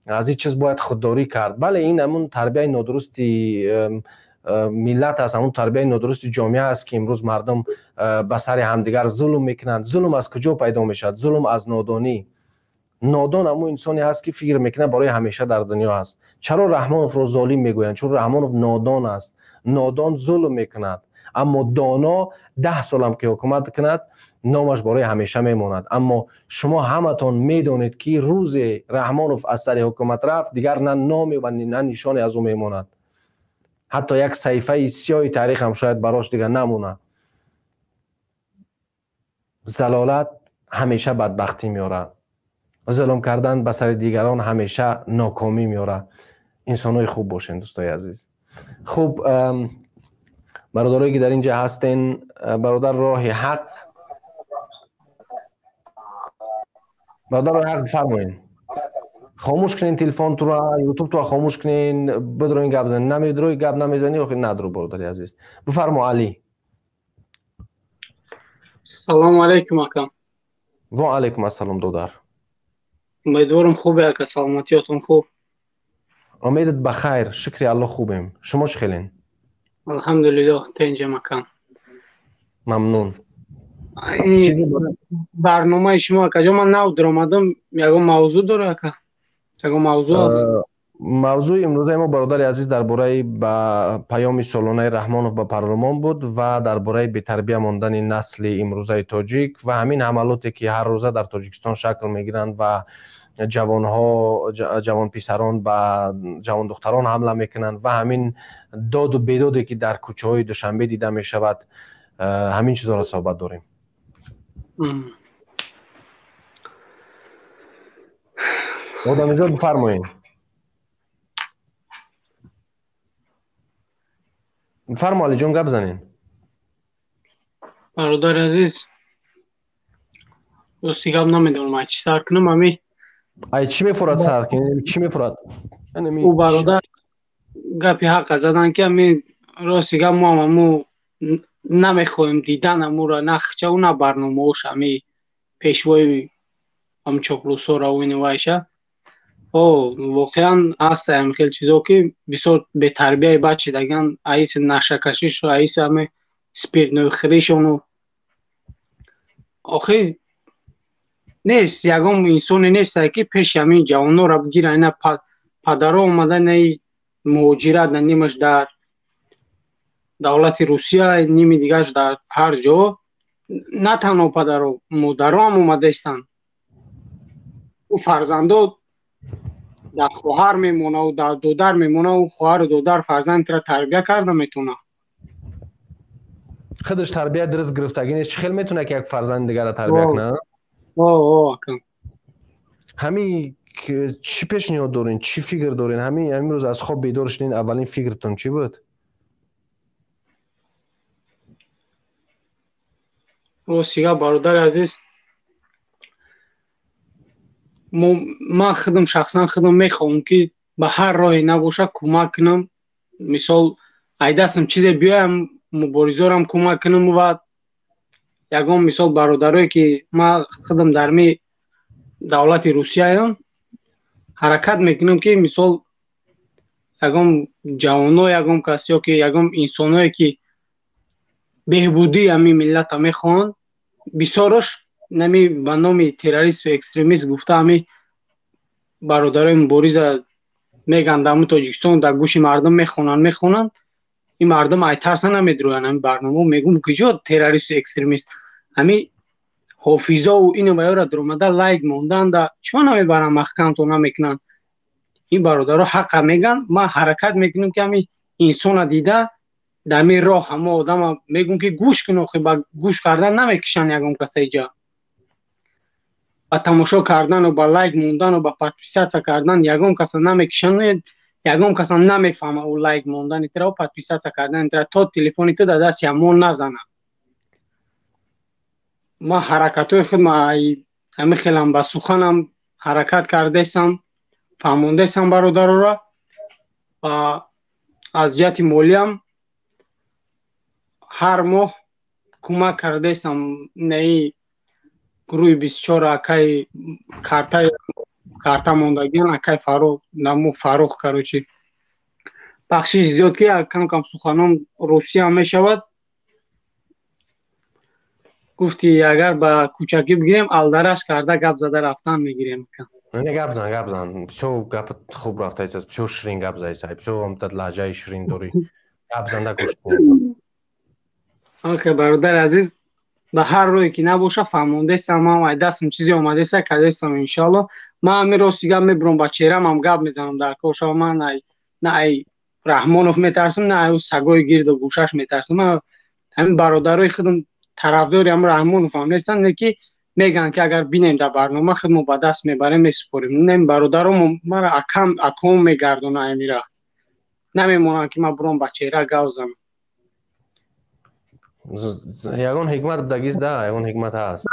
Аз ин чиз бояд худдорӣ кард. Бале, ин ҳамун тарбияи нодурусти миллат аст, ҳамун тарбияи нодурусти ҷомеа аст, ки имрӯз мардум ба сари ҳамдигар зулм мекунанд. Зулм аз куҷо пайдо мешавад? Зулм аз нодонӣ. Нодон ҳамун инсоне ҳаст, ки фикр мекунад, барои ҳамеша дар дунё аст. Чаро Раҳмоновро золим мегӯянд? Чун Раҳмонов нодон аст. Нодон зулм мекунад, аммо доно 10 солам ки ҳукумат кунад, номаш барои ҳамеша мемонад. Аммо шумо ҳаматон медонед, ки рӯзе Раҳмонов аз сари ҳукумат рафт, дигар на номе ва на нишоне аз ӯ мемонад, ҳатто як саҳифаи сиёҳи таърихам шояд барош дигар намонад. Залолат ҳамеша бадбахтӣ меорад, зулм кардан ба сари дигарон ҳамеша нокомӣ меорад. Инсонҳои хуб бошен, дӯстои азиз. Хуб, бародарое ки дар ин ҷа ҳастен, бародар Роҳи ҳақ, бародар Роҳи ҳақ, бифармоед. Хомӯш кунен телефонтуро, Ютубтуро хомӯш кунен, бидроин гап занед. Намедрои, гап намезанӣ, охир надру, бародари азиз. Бифармо, Алӣ. Салому алайкум, акам. Ва алайкум ассалом, додар. Умедворам, хубе, ака, саломатиётон хуб. Умедат ба хайр, шукри Аллоҳ, хубем. Шумо чӣ хелен? Алҳамдулиллоҳ, тенҷам, акам. Мамнун. Барномаи шумо, акаҷон, ман нав даромадам, ягон мавзӯъ дора, ака? Ягон мавзӯъ аст? Мавзӯи имрӯзаи мо, бародари азиз, дар бораи ба паёми солонаи Раҳмонов ба парлумон буд ва дар бораи бетарбия мондани насли имрӯзаи тоҷик ва ҳамин ҳамалоте, ки ҳар рӯза дар Тоҷикистон шакл мегиранд ва ҷавонҳо, ҷавонписарон ба ҷавондухтарон ҳамла мекунанд ва ҳамин доду бедоде, ки дар кӯчаҳои Душанбе дида мешавад, ҳамин чизҳоро суҳбат дорем. Одамизод, бифармоед. Бифармо, Алиҷон, гап занед. Бародари азиз, рости гап, намедонам, ай чӣ сар кунам ами. Ай чӣ мефурад сар кунем, чӣ мефурад? Ӯ бародар гапи ҳақа задан, ки ами рости гап, мо ҳам аму намехоҳем дидан амура, на хчаву на барномаош, ами пешвои ам чоплусора ини вайша. О, воқеан ҳастаям хел чизо, ки бисёр бетарбияи бад шидаган, аиси нашакашишу, аиси ами спиртнойхӯришону. Охир нест, ягон инсоне нестае, ки пеши ҳамин ҷавононро бигира. Ина падаро омада, инаи муҳоҷират, на нимаш дар давлати Русия, ними дигараш дар ҳар ҷо. На танҳо падаро, модаро ҳам омадаистанд. Ӯ фарзандо дар хоҳар мемонаву дар додар мемонаву хоҳару додар фарзандро тарбия карда метавонад. Худаш тарбия дуруст гирифтагӣ нест, чӣ хел метавонад, ки як фарзанди дигарро тарбия кунад? Ҳамин чӣ пешниҳод дорен, чӣ фикр дорен? Ҳамин рӯз аз хоб бедор шудин, аввалин фикртон чӣ буд? Рости гап, бародари азиз, ман худам, шахсан худам мехоҳам, ки ба ҳар роҳе набошад, кӯмак кунам. Мисол, ай дастам чизе биёям, муборизорам кӯмак кунам ва ягон мисол бародарое, ки ман худам дар ми давлати Русияям, ҳаракат мекунам, ки мисол ягон ҷавоно, ягон кас ё ки ягон инсоное, ки беҳбудии ҳамин миллата мехоҳанд. Бисёрош нами ба номи террористу экстремист гуфта, ҳами бародарои мубориза меган, дар Тоҷикистон дар гӯши мардум мехонанд. Ин мардум ай тарса намедироянд ҳами барномао. Мегӯм, куҷо террористу экстремист? Ҳами ҳофизову ину ваёра дуромада лайк монданда чима намебаранд, маҳкамто намекунанд? Ин бародаро ҳақа меган. Ман ҳаракат мекунам, ки ҳами инсона дида, дар ҳамин роҳ ҳамо одама мегӯм, ки гӯш кун. Охи ба гӯш кардан намекушанд ягон каса иҷа, ба тамошо кардану ба лайк мондану ба подписаться кардан ягон каса намекушанд. Ягон каса намефаҳма ӯ лайк мондани тира, подписаться кардани тира, то телефони ту дар дасти ҳамон назана. Ман ҳаракатҳои худ ҳамин хелам, ба суханам ҳаракат кардаистам, фаҳмондаистам бародарора ва аз ҷиҳати молиям ҳар моҳ кӯмак кардаистам. Наи гурӯҳи 24, акай карта мондагиан, акай Фаррух, намо Фаррух. Короче, бахшиш зиёд, ки кам кам суханон русиям мешавад. Гуфти, агар ба кӯчакӣ бигирем, алдараш карда гап зада рафтан мегирем. Не, гап зан, гап зан. Бисёр гапат хуб рафтаист, бисёр ширин гап заиса, бисёр лаҳҷаи ширин дорӣ. Гап занда гӯш. Охе, бародари азиз, ба ҳар роҳе ки набоша, фаҳмондаистам. Ман ай дастам чизе омадаиста, кардаистам, иншоалло. Ман ҳамин рости гап, мебурам, ба чеҳрамам гап мезанам дар кор шава. Ман на ай Раҳмонов метарсам, на ай сагои гирду гӯшаш метарсам. Ман ҳамин бародарои худам тарафдори ҳам Раҳмоновам нестанд, не ки мегӯянд, ки агар бинем дар барнома, худмо ба даст мебарем, месупорем. Не, бародаромо мара акам аком мегардона, амира намемонанд, ки ман бурам ба чеҳра гав занам. Ягон ҳикмат дагиз да, ягон ҳикмат ҳаст.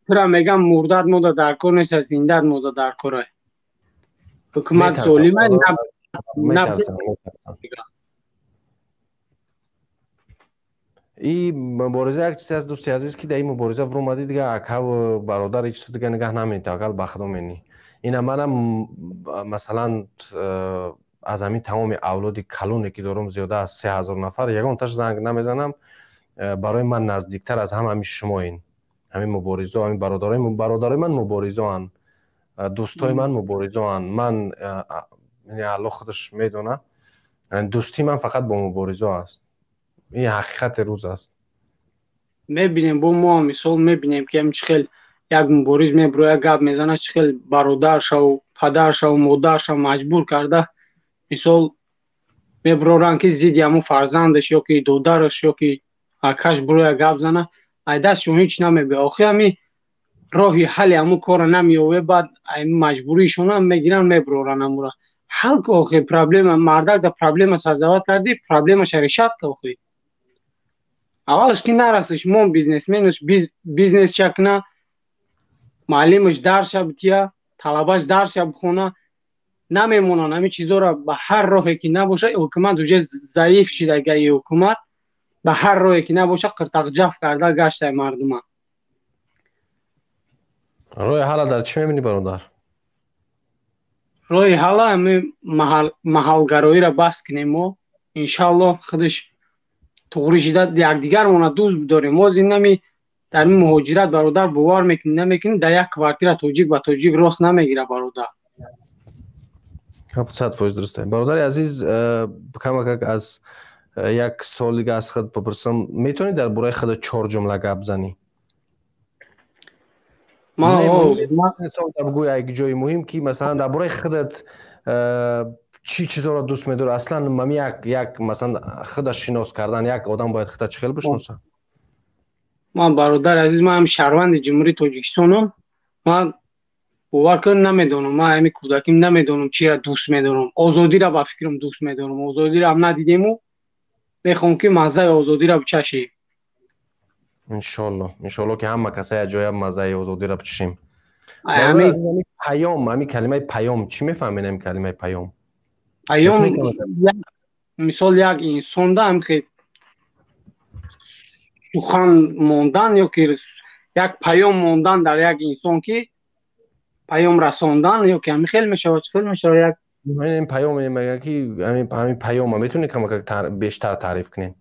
Тура мегам, мурдат мода дар кор нест, зиндат мода дар кора. Ҳукумат золима. Метарсам. И мубориза як чиз аст, дӯсти азиз, ки дар ин мубориза вуромадӣ, дига акаву бародар ҳеҷ чизо дига нигаҳ намедиҳӣ, таваккал ба Худо менӣ. Ина манам, масалан, Аз ҳамин тамоми авлоди калоне ки дорам, зиёда аз 3000 нафар, ягонташ занг намезанам. Барои ман наздиктар аз ҳама ҳамин шумоин, ҳамин муборизо, ҳамин бародарои ман муборизоанд, дӯстои ман муборизоанд. Ман, Аллоҳ худаш медона, дӯстии ман фақат бо муборизо аст. Ин ҳақиқати рӯз аст. Мебинем, бо мо мисол мебинем, ки ҳам чӣ хел як мубориз мебирояд, гап мезанад, чӣ хел бародаршаву падаршаву модаршав маҷбур карда, мисол, мебироранд, ки зидди ҳамун фарзандаш ё ки додараш ё ки акаш бирояд, гап зана, ай дастшон ҳеҷ намебиёяд. Охи ҳами роҳи ҳалли ҳамун корро намеёбе, баъд маҷбуришонам мегиранд, мебироранд ҳамура. Ҳал ка охи проблема, мардак да проблема создавать кардӣ, проблемаша решать ка охи. Аввалаш ки нарасиш, мон бизнесменаш бизнесча куна, муаллимаш дарсша бития, талабаш дарсша бихона, намемонанд ҳамин чизоро. Ба ҳар роҳе ки набоша, ҳукумат уже заиф шидагаи, ҳукумат ба ҳар роҳе ки набоша қиртақҷаф карда гаштай мардума. Роҳи ҳалла дар чӣ мебинӣ, бародар? Роҳи ҳалла ҳами маҳалгароиро бас кунем мо, иншаллоҳ, худаш туғрӣ шида, якдигармона дӯст бидорем. Боз инами дар ин муҳоҷират, бародар, бовар мекунӣ, намекунӣ, дар як квартира тоҷик ба тоҷик рост намегирад, бародар. 100% дуруст, бародари азиз. Камакак аз як суол дига аз худ бипурсам: метавонӣ дар бораи худат чор ҷумла гап занӣ? Бигӯй як ҷои муҳим, ки масалан дар бораи худат чӣ чизоро дӯст медорӣ аслан. Мами як масалан худа шинос кардан, як одам бояд худа чӣ хел бишноса? Ман, бародари азиз, ман ҳам шаҳрванди Ҷумҳурии Тоҷикистонам. Ман, бовар кун, намедонам, ман ҳами кӯдаким, намедонам чиро дӯст медорам. Озодиро, ба фикрам, дӯст медорам. Озодиро ҳам надидему, мехоҳам, ки маззаи озодиро бичашем. Иншолло, иншолло, ки ҳама каса як ҷоя маззаи озодиро бичашем. Паём, ҳами калимаи паём, чӣ мефаҳмед ҳами калимаи паём? Паём, мисол, як инсонда ҳамхе сухан мондан ё ки як паём мондан дар як инсон, ки паём расондан ё ки ҳамин хел мешавад, чӣ хел мешавад як Ин паём мегӯяд, ки ҳамин паёма метавонӣ камакак бештар таъриф кунем?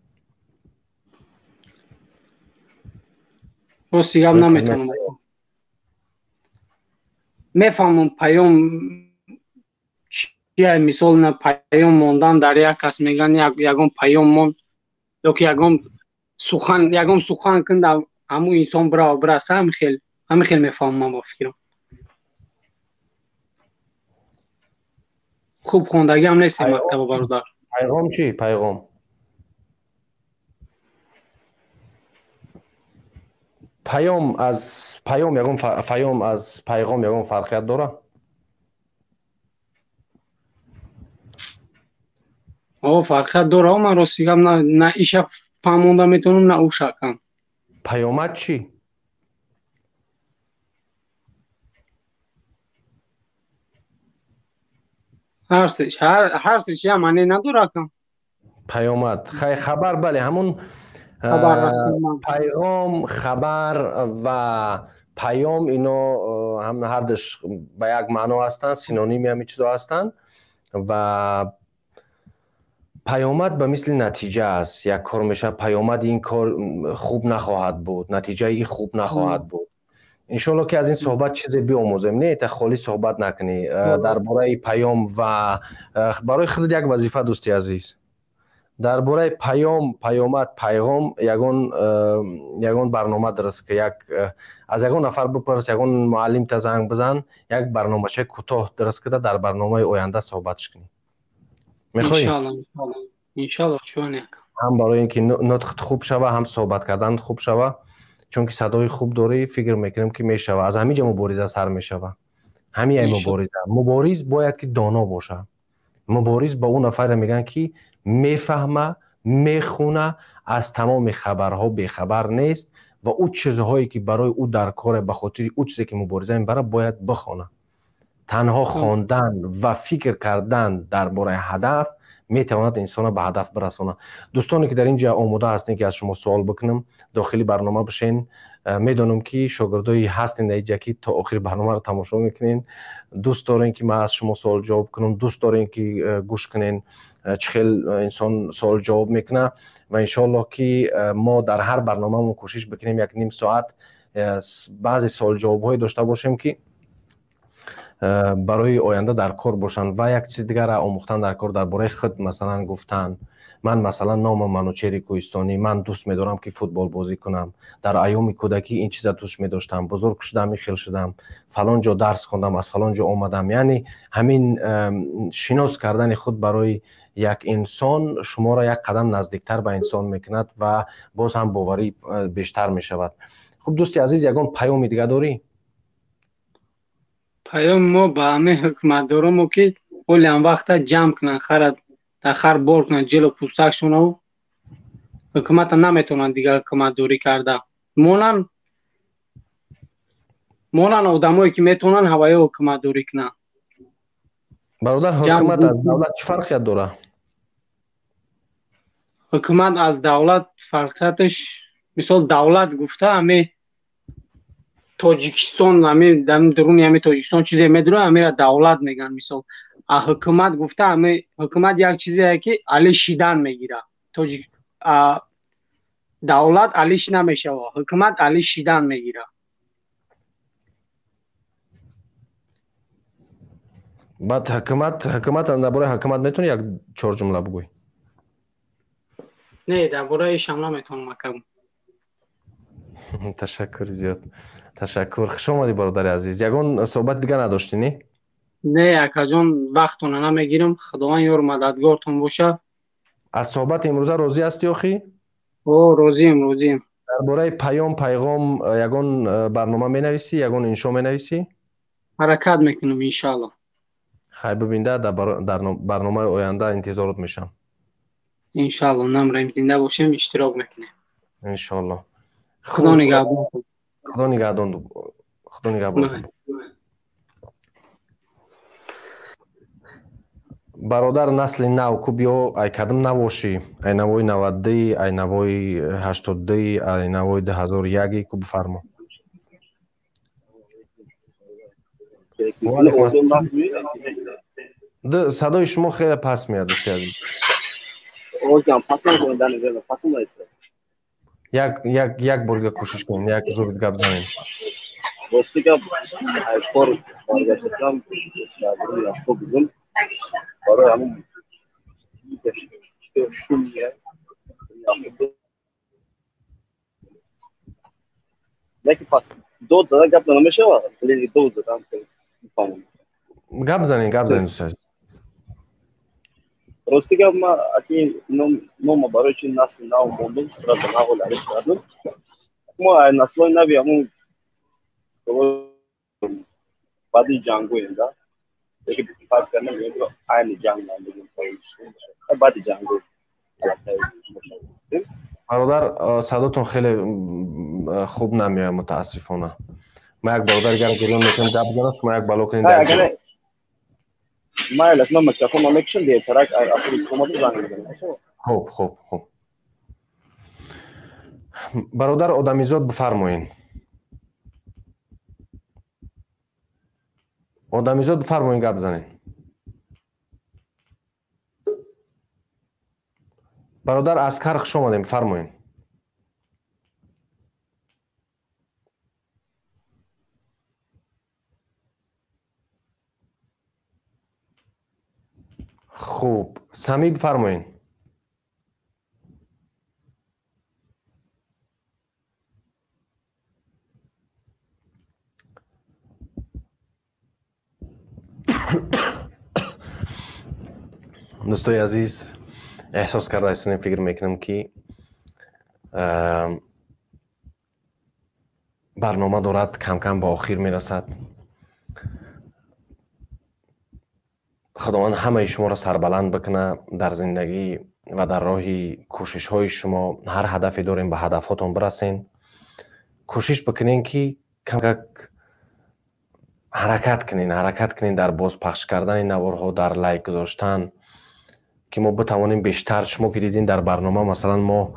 Рости гап, наметавонам. Мефаҳмам паём чия. Мисол, на паём мондан дар як кас, мегӯянд, ягон паём монд ё ки ягон сухан кун, ҳамун инсон бирава, бираса. Ҳамин хел мефаҳмам ман, ба фикрам. Хуб хондагиам нестем мактаба, бародар. Пайғом чӣ, пайғом? Паём аз паём ягон, паём аз пайғом ягон фарқият дорад? О, фарқият дора. Ман, рости гап, на иша фаҳмонда метавонам, на уша кам. Паёмад чӣ? Ҳар сеш я маъне надора, кам. Паёмад, хай, хабар, бале, ҳамун пайғом, хабар ва паём, ино ҳардуш ба як маъно ҳастанд, синоними ҳамин чизо ҳастанд. Ва паёмад ба мисли натиҷа аст. Як кор мешавад, паёмади ин кор хуб нахоҳад буд, натиҷаи ин хуб нахоҳад буд. Иншоалло, ки аз ин суҳбат чизе биомӯзем, не та холӣ суҳбат накунӣ дар бораи паём. Ва барои худат як вазифа, дӯсти азиз: дар бораи паём, паёмад, пайғом ягон барнома дуруст ки, як аз ягон нафар бипурс, ягон муаллимта занг бизан, як барномачаи кӯтоҳ дуруст кида, дар барномаи оянда суҳбатш кунӣ. Мехоҳӣ? Ҳам барои ин ки нутқат хуб шава, ҳам суҳбат кардан хуб шава, чунки садои хуб дорӣ. Фикр мекунем, ки мешава. Аз ҳамин ҷо мубориза сар мешава. Ҳамин мубориза, мубориз бояд ки доно бошад. Мубориз ба ӯ нафаре мегӯянд, ки мефаҳма, мехуна, аз тамоми хабарҳо бехабар нест ва ӯ чизҳое ки барои ӯ дар коре, ба хотири ӯ чизе ки мубориза мебарад, бояд бихонад. Танҳо хондан ва фикр кардан дар бораи ҳадаф Метавонад инсона ба ҳадаф бирасонад. Дӯстоне ки дар ин ҷа омода ҳастем, ки аз шумо суол бикунам, дохили барнома бишен. Медонам, ки шогирдои ҳастен дар инҷа, ки то охири барномаро тамошо мекунен. Дӯст дорем, ки ман аз шумо суол ҷавоб кунам, дӯст дорем, ки гӯш кунен, чӣ хел инсон суол ҷавоб мекунад. Ва иншоаллоҳ, ки мо дар ҳар барномаамон кӯшиш бикунем, як ним соат баъзе суол ҷавобҳое дошта бошем, ки барои оянда дар кор бошанд. Ва як чиз дигарро омӯхтан дар кор, дар бораи худ масалан гуфтан. Ман масалан номам Манучери Кӯҳистонӣ, ман дӯст медорам, ки футбол бозӣ кунам, дар айёми кӯдакӣ ин чиза дӯст медоштам, бузург шудам, ин хел шудам, фалон ҷо дарс хондам, аз фалон ҷо омадам. Яъне ҳамин шинос кардани худ барои як инсон шуморо як қадам наздиктар ба инсон мекунад ва боз ҳам боварӣ бештар мешавад. Хуб, дӯсти азиз, ягон паёми дига дорӣ? Паёми мо ба ҳамаи ҳукуматдоромо, ки ҳоли ҳам вақта ҷамъ кунанд, хара дар хар бор кунанд, ҷело пӯстакшонаву ҳукумата наметавонанд дигар ҳукуматдорӣ карда монанд. Монанд одамое, ки метавонанд ҳаваё ҳукуматдорӣ кунанд. Бародар, ҳукумат аз давлат чӣ фарқият дорад? Ҳукумат аз давлат фарқияташ, мисол, давлат гуфта ҳаме Тоҷикистон, ҳами дуруни ҳами Тоҷикистон чизе медурад, ҳамира давлат мегӯянд, мисол. А ҳукумат гуфта ҳами ҳукумат як чизе, ки али шидан мегирад. Тоҷик давлат алиш намешавад, ҳукумат али шидан мегирад. Баъд ҳукумат, дар бораи ҳукумат метавонӣ як чор ҷумла бигӯй? Не, дар бораи ишам наметавонам, ака. Ташаккур зиёд, ташаккур. Хуш омадӣ, бародари азиз. Ягон суҳбати дига надоштӣ, не? Не, акаҷон, вақтона намегирам. Худованд ёру мададгортон бошад. Аз суҳбати имрӯза розӣ ҳастӣ, охӣ? О, розием, розием. Дар бораи паём, пайғом ягон барнома менависӣ, ягон иншо менависӣ? Ҳаракат мекунам, иншаалло. Хай, бибинда, дар барномаи оянда интизорот мешавам. Иншаалло, намраем, зинда бошем, иштирок мекунем. Иншоалло. Худо нигаҳбон. Худо нигаҳдон, Худо нигаҳбон. Бародар, насли нав ку, биё, ай кадом навошӣ? Ай навои 90-ди, ай навои 80-ди, ай навои 2001-и? Ку, бифармо. Садои шумо хеле паст меяд, дӯсти азиз. Як бор дига кӯшиш кунем, як зуд гап занем. Рости гап, кор баргаштасам, автобусам, барои ҳамун шум. Яки пас дод зада гап намешавад, дод задам. Гап занем, гап занем, дӯсти азиз. Рости гап, ма аки нома барои чи насли нав мондум, сразу нав алиш кардум. Мо наслои нави ҳамун баъди ҷангоем да, яки фарз кардам, айни ҷанг набудем, баъди ҷанго. Бародар, садотон хеле хуб намеояд, мутаассифона. Ма як бародар дигар гирён мекунем, гап занад, шумо як бало кунед. Майлаш, ман микрофонро мекушам, дертарак автобус омаду занг мезанам. Хуб, хуб, хуб. Бародар Одамизод, бифармоед. Одамизод, бифармоед, гап занед. Бародар Аскар, хуш омадем, бифармоед. Хуб, Самӣ, бифармоед. Дӯстои азиз, эҳсос карда истодем, фикр мекунам, ки барнома дорад камкам ба охир мерасад. Худованд ҳамаи шуморо сарбаланд бикунад дар зиндагӣ ва дар роҳи кӯшишҳои шумо. Ҳар ҳадафе дорем, ба ҳадафҳотон бирасен. Кӯшиш бикунен, ки камкак ҳаракат кунен, ҳаракат кунен дар бозпахш кардани наворҳо, дар лайк гузоштан. Ки мо битавонем бештар, шумо ки дидин дар барнома, масалан, мо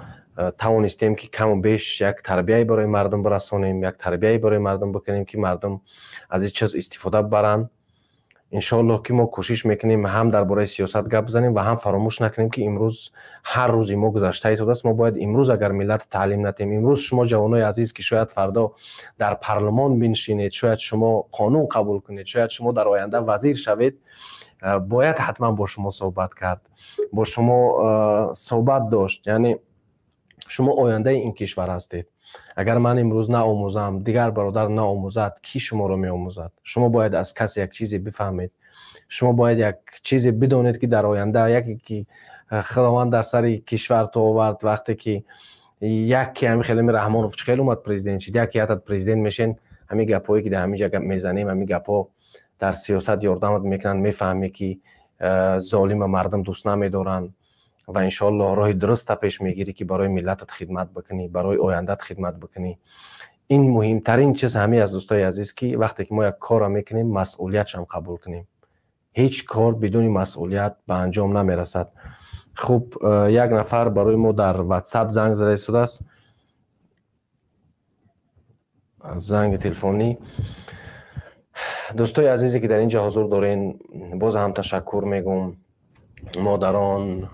тавонистем ки каму беш як тарбияе барои мардум бирасонем, як тарбияе барои мардум бикунем, ки мардум аз ин чиз истифода бибаранд. Иншоаллоҳ, ки мо кӯшиш мекунем, ҳам дар бораи сиёсат гап бизанем ва ҳам фаромӯш накунем, ки имрӯз ҳар рӯзи мо гузашта истодааст. Мо бояд имрӯз, агар миллат таълим натем, имрӯз шумо, ҷавонои азиз, ки шояд фардо дар парлумон биншинед, шояд шумо қонун қабул кунед, шояд шумо дар оянда вазир шавед, бояд ҳатман бо шумо суҳбат кард, бо шумо суҳбат дошт. Яъне шумо ояндаи ин кишвар ҳастед. Агар ман имрӯз наомӯзам, дигар бародар наомӯзад, кӣ шуморо меомӯзад? Шумо бояд аз касе як чизе бифаҳмед, шумо бояд як чизе бидонед, ки дар оянда яке ки Худованд дар сари кишвар то овард, вақте ки яке ҳами хеле Раҳмонов чӣ хел омад, президент шид, яке ятад президент мешен, ҳамин гапҳое ки дар ҳамин ҷа мезанем, ҳамин гапҳо дар сиёсат ёрдамат мекунанд. Мефаҳмӣ, ки золима мардум дӯст намедоранд ва иншоаллоҳ роҳи дуруста пеш мегирӣ, ки барои миллатат хидмат бикунӣ, барои ояндат хидмат бикунӣ. Ин муҳимтарин чиз ҳамин аст, дӯстои азиз, ки вақте ки мо як корро мекунем, масъулиятшам қабул кунем. Ҳеҷ кор бидуни масъулият ба анҷом намерасад. Хуб, як нафар барои мо дар Ватсап занг зада истодааст, занги телефонӣ. Дӯстои азизе, ки дар ин ҷо ҳузур дорен, боз ҳам ташаккур мегӯм. Модарон,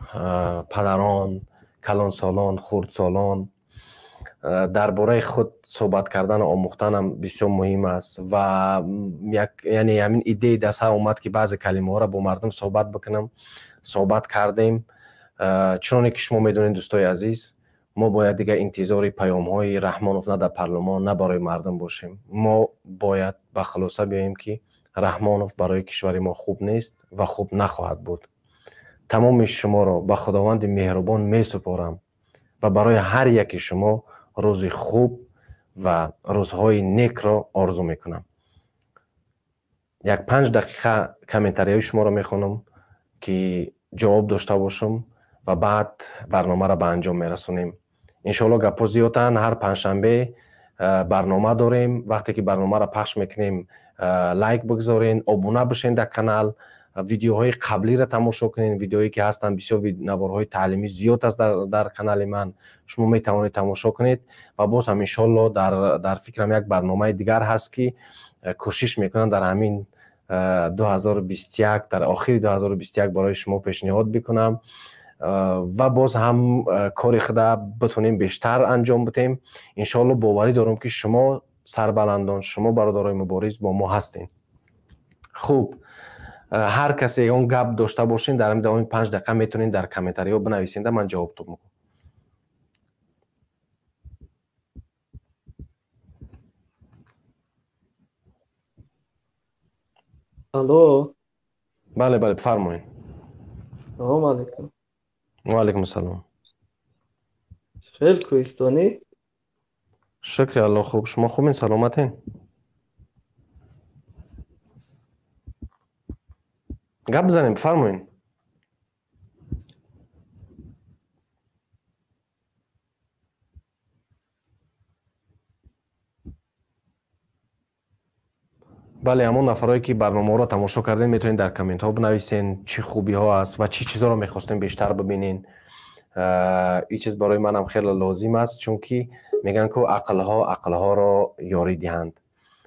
падарон, калонсолон, хурдсолон, дар бораи худ суҳбат кардану омӯхтанам бисёр муҳим аст. Ва яъне ҳамин идеи дастҳа омад, ки баъзе калимаҳоро бо мардум суҳбат бикунам. Суҳбат кардем. Чуноне ки шумо медонед, дӯстои азиз, мо бояд дигар интизори паёмҳои Раҳмонов на дар парлумон, на барои мардум бошем. Мо бояд ба хулоса биёем, ки Раҳмонов барои кишвари мо хуб нест ва хуб нахоҳад буд. Тамоми шуморо ба Худованди меҳрубон месупорам ва барои ҳар яки шумо рӯзи хуб ва рӯзҳои некро орзу мекунам. Як 5 дақиқа комментарияҳои шуморо мехонам, ки ҷавоб дошта бошам, ва баъд барномаро ба анҷом мерасонем. Иншоалло, гапҳо зиёданд. Ҳар панҷшанбе барнома дорем. Вақте ки барномаро пахш мекунем, лайк бигзорен, обуна бишен дар канал, видеоҳои қаблиро тамошо кунед. Видеоҳое ки ҳастанд, бисёр наворҳои таълимӣ зиёд аст дар канали ман, шумо метавонед тамошо кунед. Ва боз ҳам, иншоалло, дар фикрам як барномаи дигар ҳаст, ки кӯшиш мекунам дар ҳамин 2021, дар охири 2021 барои шумо пешниҳод бикунам ва боз ҳам кори худа битонем бештар анҷом бидем, иншоалло. Боварӣ дорам, ки шумо сарбаландон, шумо бародарои мубориз бо мо ҳастем. Хуб, ҳар касе ягон гап дошта бошен, дар ҳамин давоми 5 дақиқа метавонед дар комментариҳо бинависенда, ман ҷавоб мекунам. Алло. Бале, бифармоед. Салому алейкум. Ва алейкум ассалом. Хел, кӯҳистонӣ? Шукри Алло, хуб. Шумо хубен, саломатен? Гап бизанем, бифармоед. Бале, ҳамон нафарое, ки барномаҳоро тамошо кардем, метавонед дар комментҳо бинависен, чӣ хубиҳо аст ва чӣ чизҳоро мехостем бештар бибинен. Ин чиз барои манам хеле лозим аст, чунки мегӯянд, ку ақлҳо ақлҳоро ёрӣ диҳанд.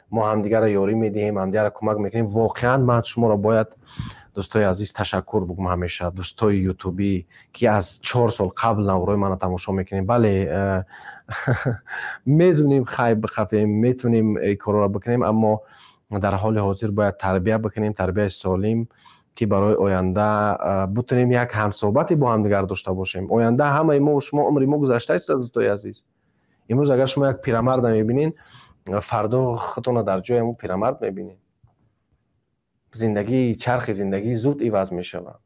Мо ҳамдигарро ёрӣ медиҳем, ҳамдигарро кӯмак мекунем. Воқеан ман шуморо бояд, дӯстои азиз, ташаккур бигӯм ҳамеша, дӯстои ютубӣ, ки аз 4 сол қабл наворҳои маро тамошо мекунем. Бале, медонем, хайб бихафем, метавонем корҳоро бикунем, аммо дар ҳоли ҳозир бояд тарбия бикунем, тарбияи солим, ки барои оянда бутунем як ҳамсӯҳбате бо ҳамдигар дошта бошем. Оянда ҳамаи мо шумо, умри мо гузашта истода, дӯстои азиз. Имрӯз агар шумо як пирамарда мебинед, фардо худтонро дар ҷои ҳамон пирамард мебинед. Зиндагӣ, чархи зиндагӣ зуд иваз мешавад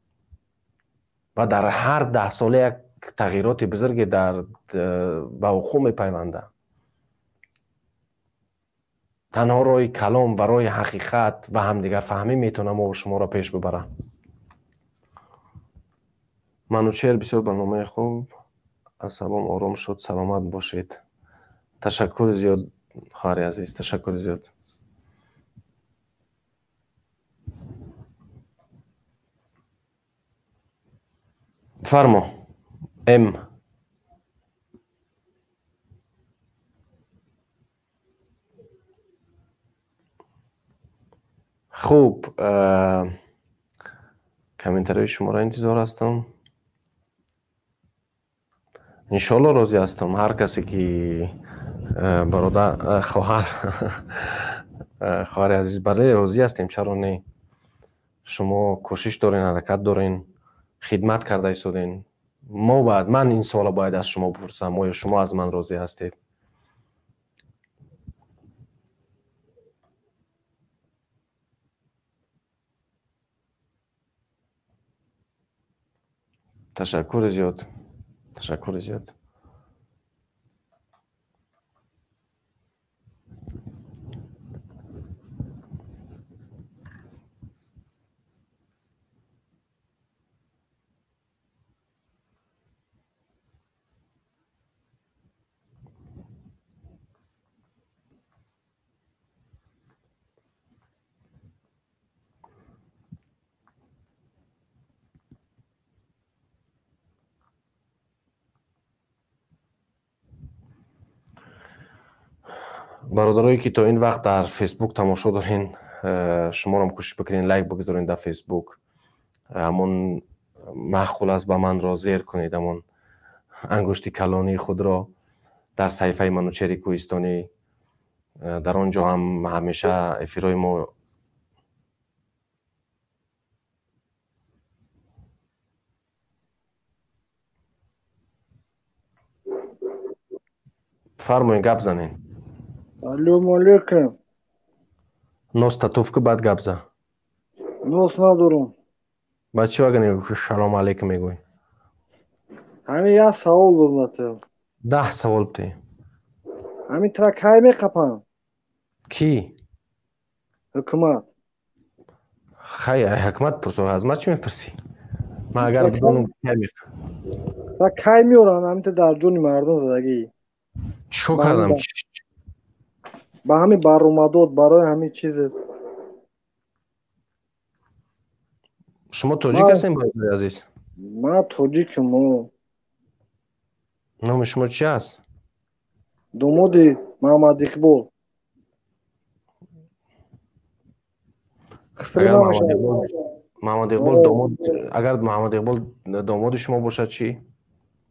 ва дар ҳар 10 сола як тағйироти бузурге дар ба вуқӯъ мепайвандад. Танҳо роҳи калом ва роҳи ҳақиқат ва ҳамдигарфаҳмӣ метавонад мо шуморо пеш бибарад. Манучер, бисёр барномаи хуб, асабом ором шуд, саломат бошед. Ташаккури зиёд, хоҳари азиз, ташаккури зиёд. Фармо, М. Хуб, комментарии шуморо интизор ҳастам. Иншоалло розӣ ҳастам. Ҳар касе ки бародар, хоҳар, хоҳари азиз, бале, розӣ ҳастем, чаро не? Шумо кӯшиш дорен, ҳаракат дорен, хидмат карда истоден. Мо бояд, ман ин суолро бояд аз шумо бипурсам, оё шумо аз ман розӣ ҳастед? Ташаккури зиёд, ташаккури зиёд. Бародарое ки то ин вақт дар Фейсбук тамошо дорен, шуморам кӯшиш бикунед лайк бигузоред дар Фейсбук. Ҳамон маъқул аст ба манро зер кунед, ҳамон ангушти калонии худро дар саҳифаи Манучери Кӯҳистонӣ. Дар он ҷо ҳам ҳамеша эфирҳои мо фармоед, гап занед. Салому алейкум. Нос татовка, баъд гап зан. Нос надорам. Баъд чӣ вагани шалому алейкум мегӯӣ? Ҳамин як савол дорам ба ту. 10 савол битӣ. Ҳамин тра кай меқапанд? Кӣ? Ҳукумат. Хай, ҳукумат пурсо, аз ман чӣ мепурсӣ? Ман агар бидонам кай меқапам. Тра кай меоранд ҳамин дар ҷони мардум задагӣ? Чӣ кор кардам? Ба ҳамин баромадот, барои ҳамин чизе. Шумо тоҷик ҳастем, бародари азиз? Ман тоҷикам. Номи шумо чи аст? Домоди Маҳаммад Иқбол. Маҳаммад Иқбол домод, агар Маҳаммад Иқбол домоди шумо бошад чӣ?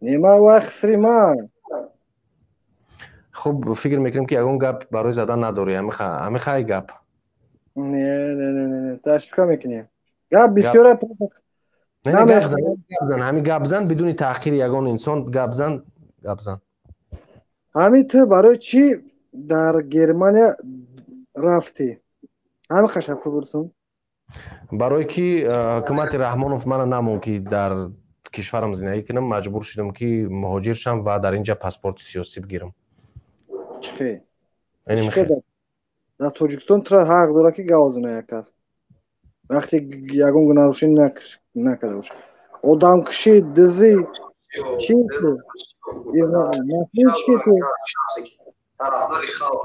Не, ман вай хисри ман. Хуб, фикр мекунем ки ягон гап барои задан надорӣ. Ҳамин хай гап. Не, не, не, не, ташвиқа мекунем. Гап бисёр. Не, гап зан, гап зан, ҳамин гап зан бидуни таъхири ягон инсон, гап зан, гап зан. Ҳамин ту барои чӣ дар Германия рафтӣ? Ҳамин қашаф бипурсам. Барое ки ҳукумати Раҳмонов мана намонд ки дар кишварам зиндагӣ кунам, маҷбур шудам ки муҳоҷир шам ва дар инҷа паспорти сиёсӣ бигирам. Чихе? Дар Тоҷикистон тура ҳақ дорад ки гап зана як кас. Вақте ягон нарушение накарда бошад. Одамкушӣ, дизӣ, чӣ ту? Чӣ ту? Тарафдори халқ.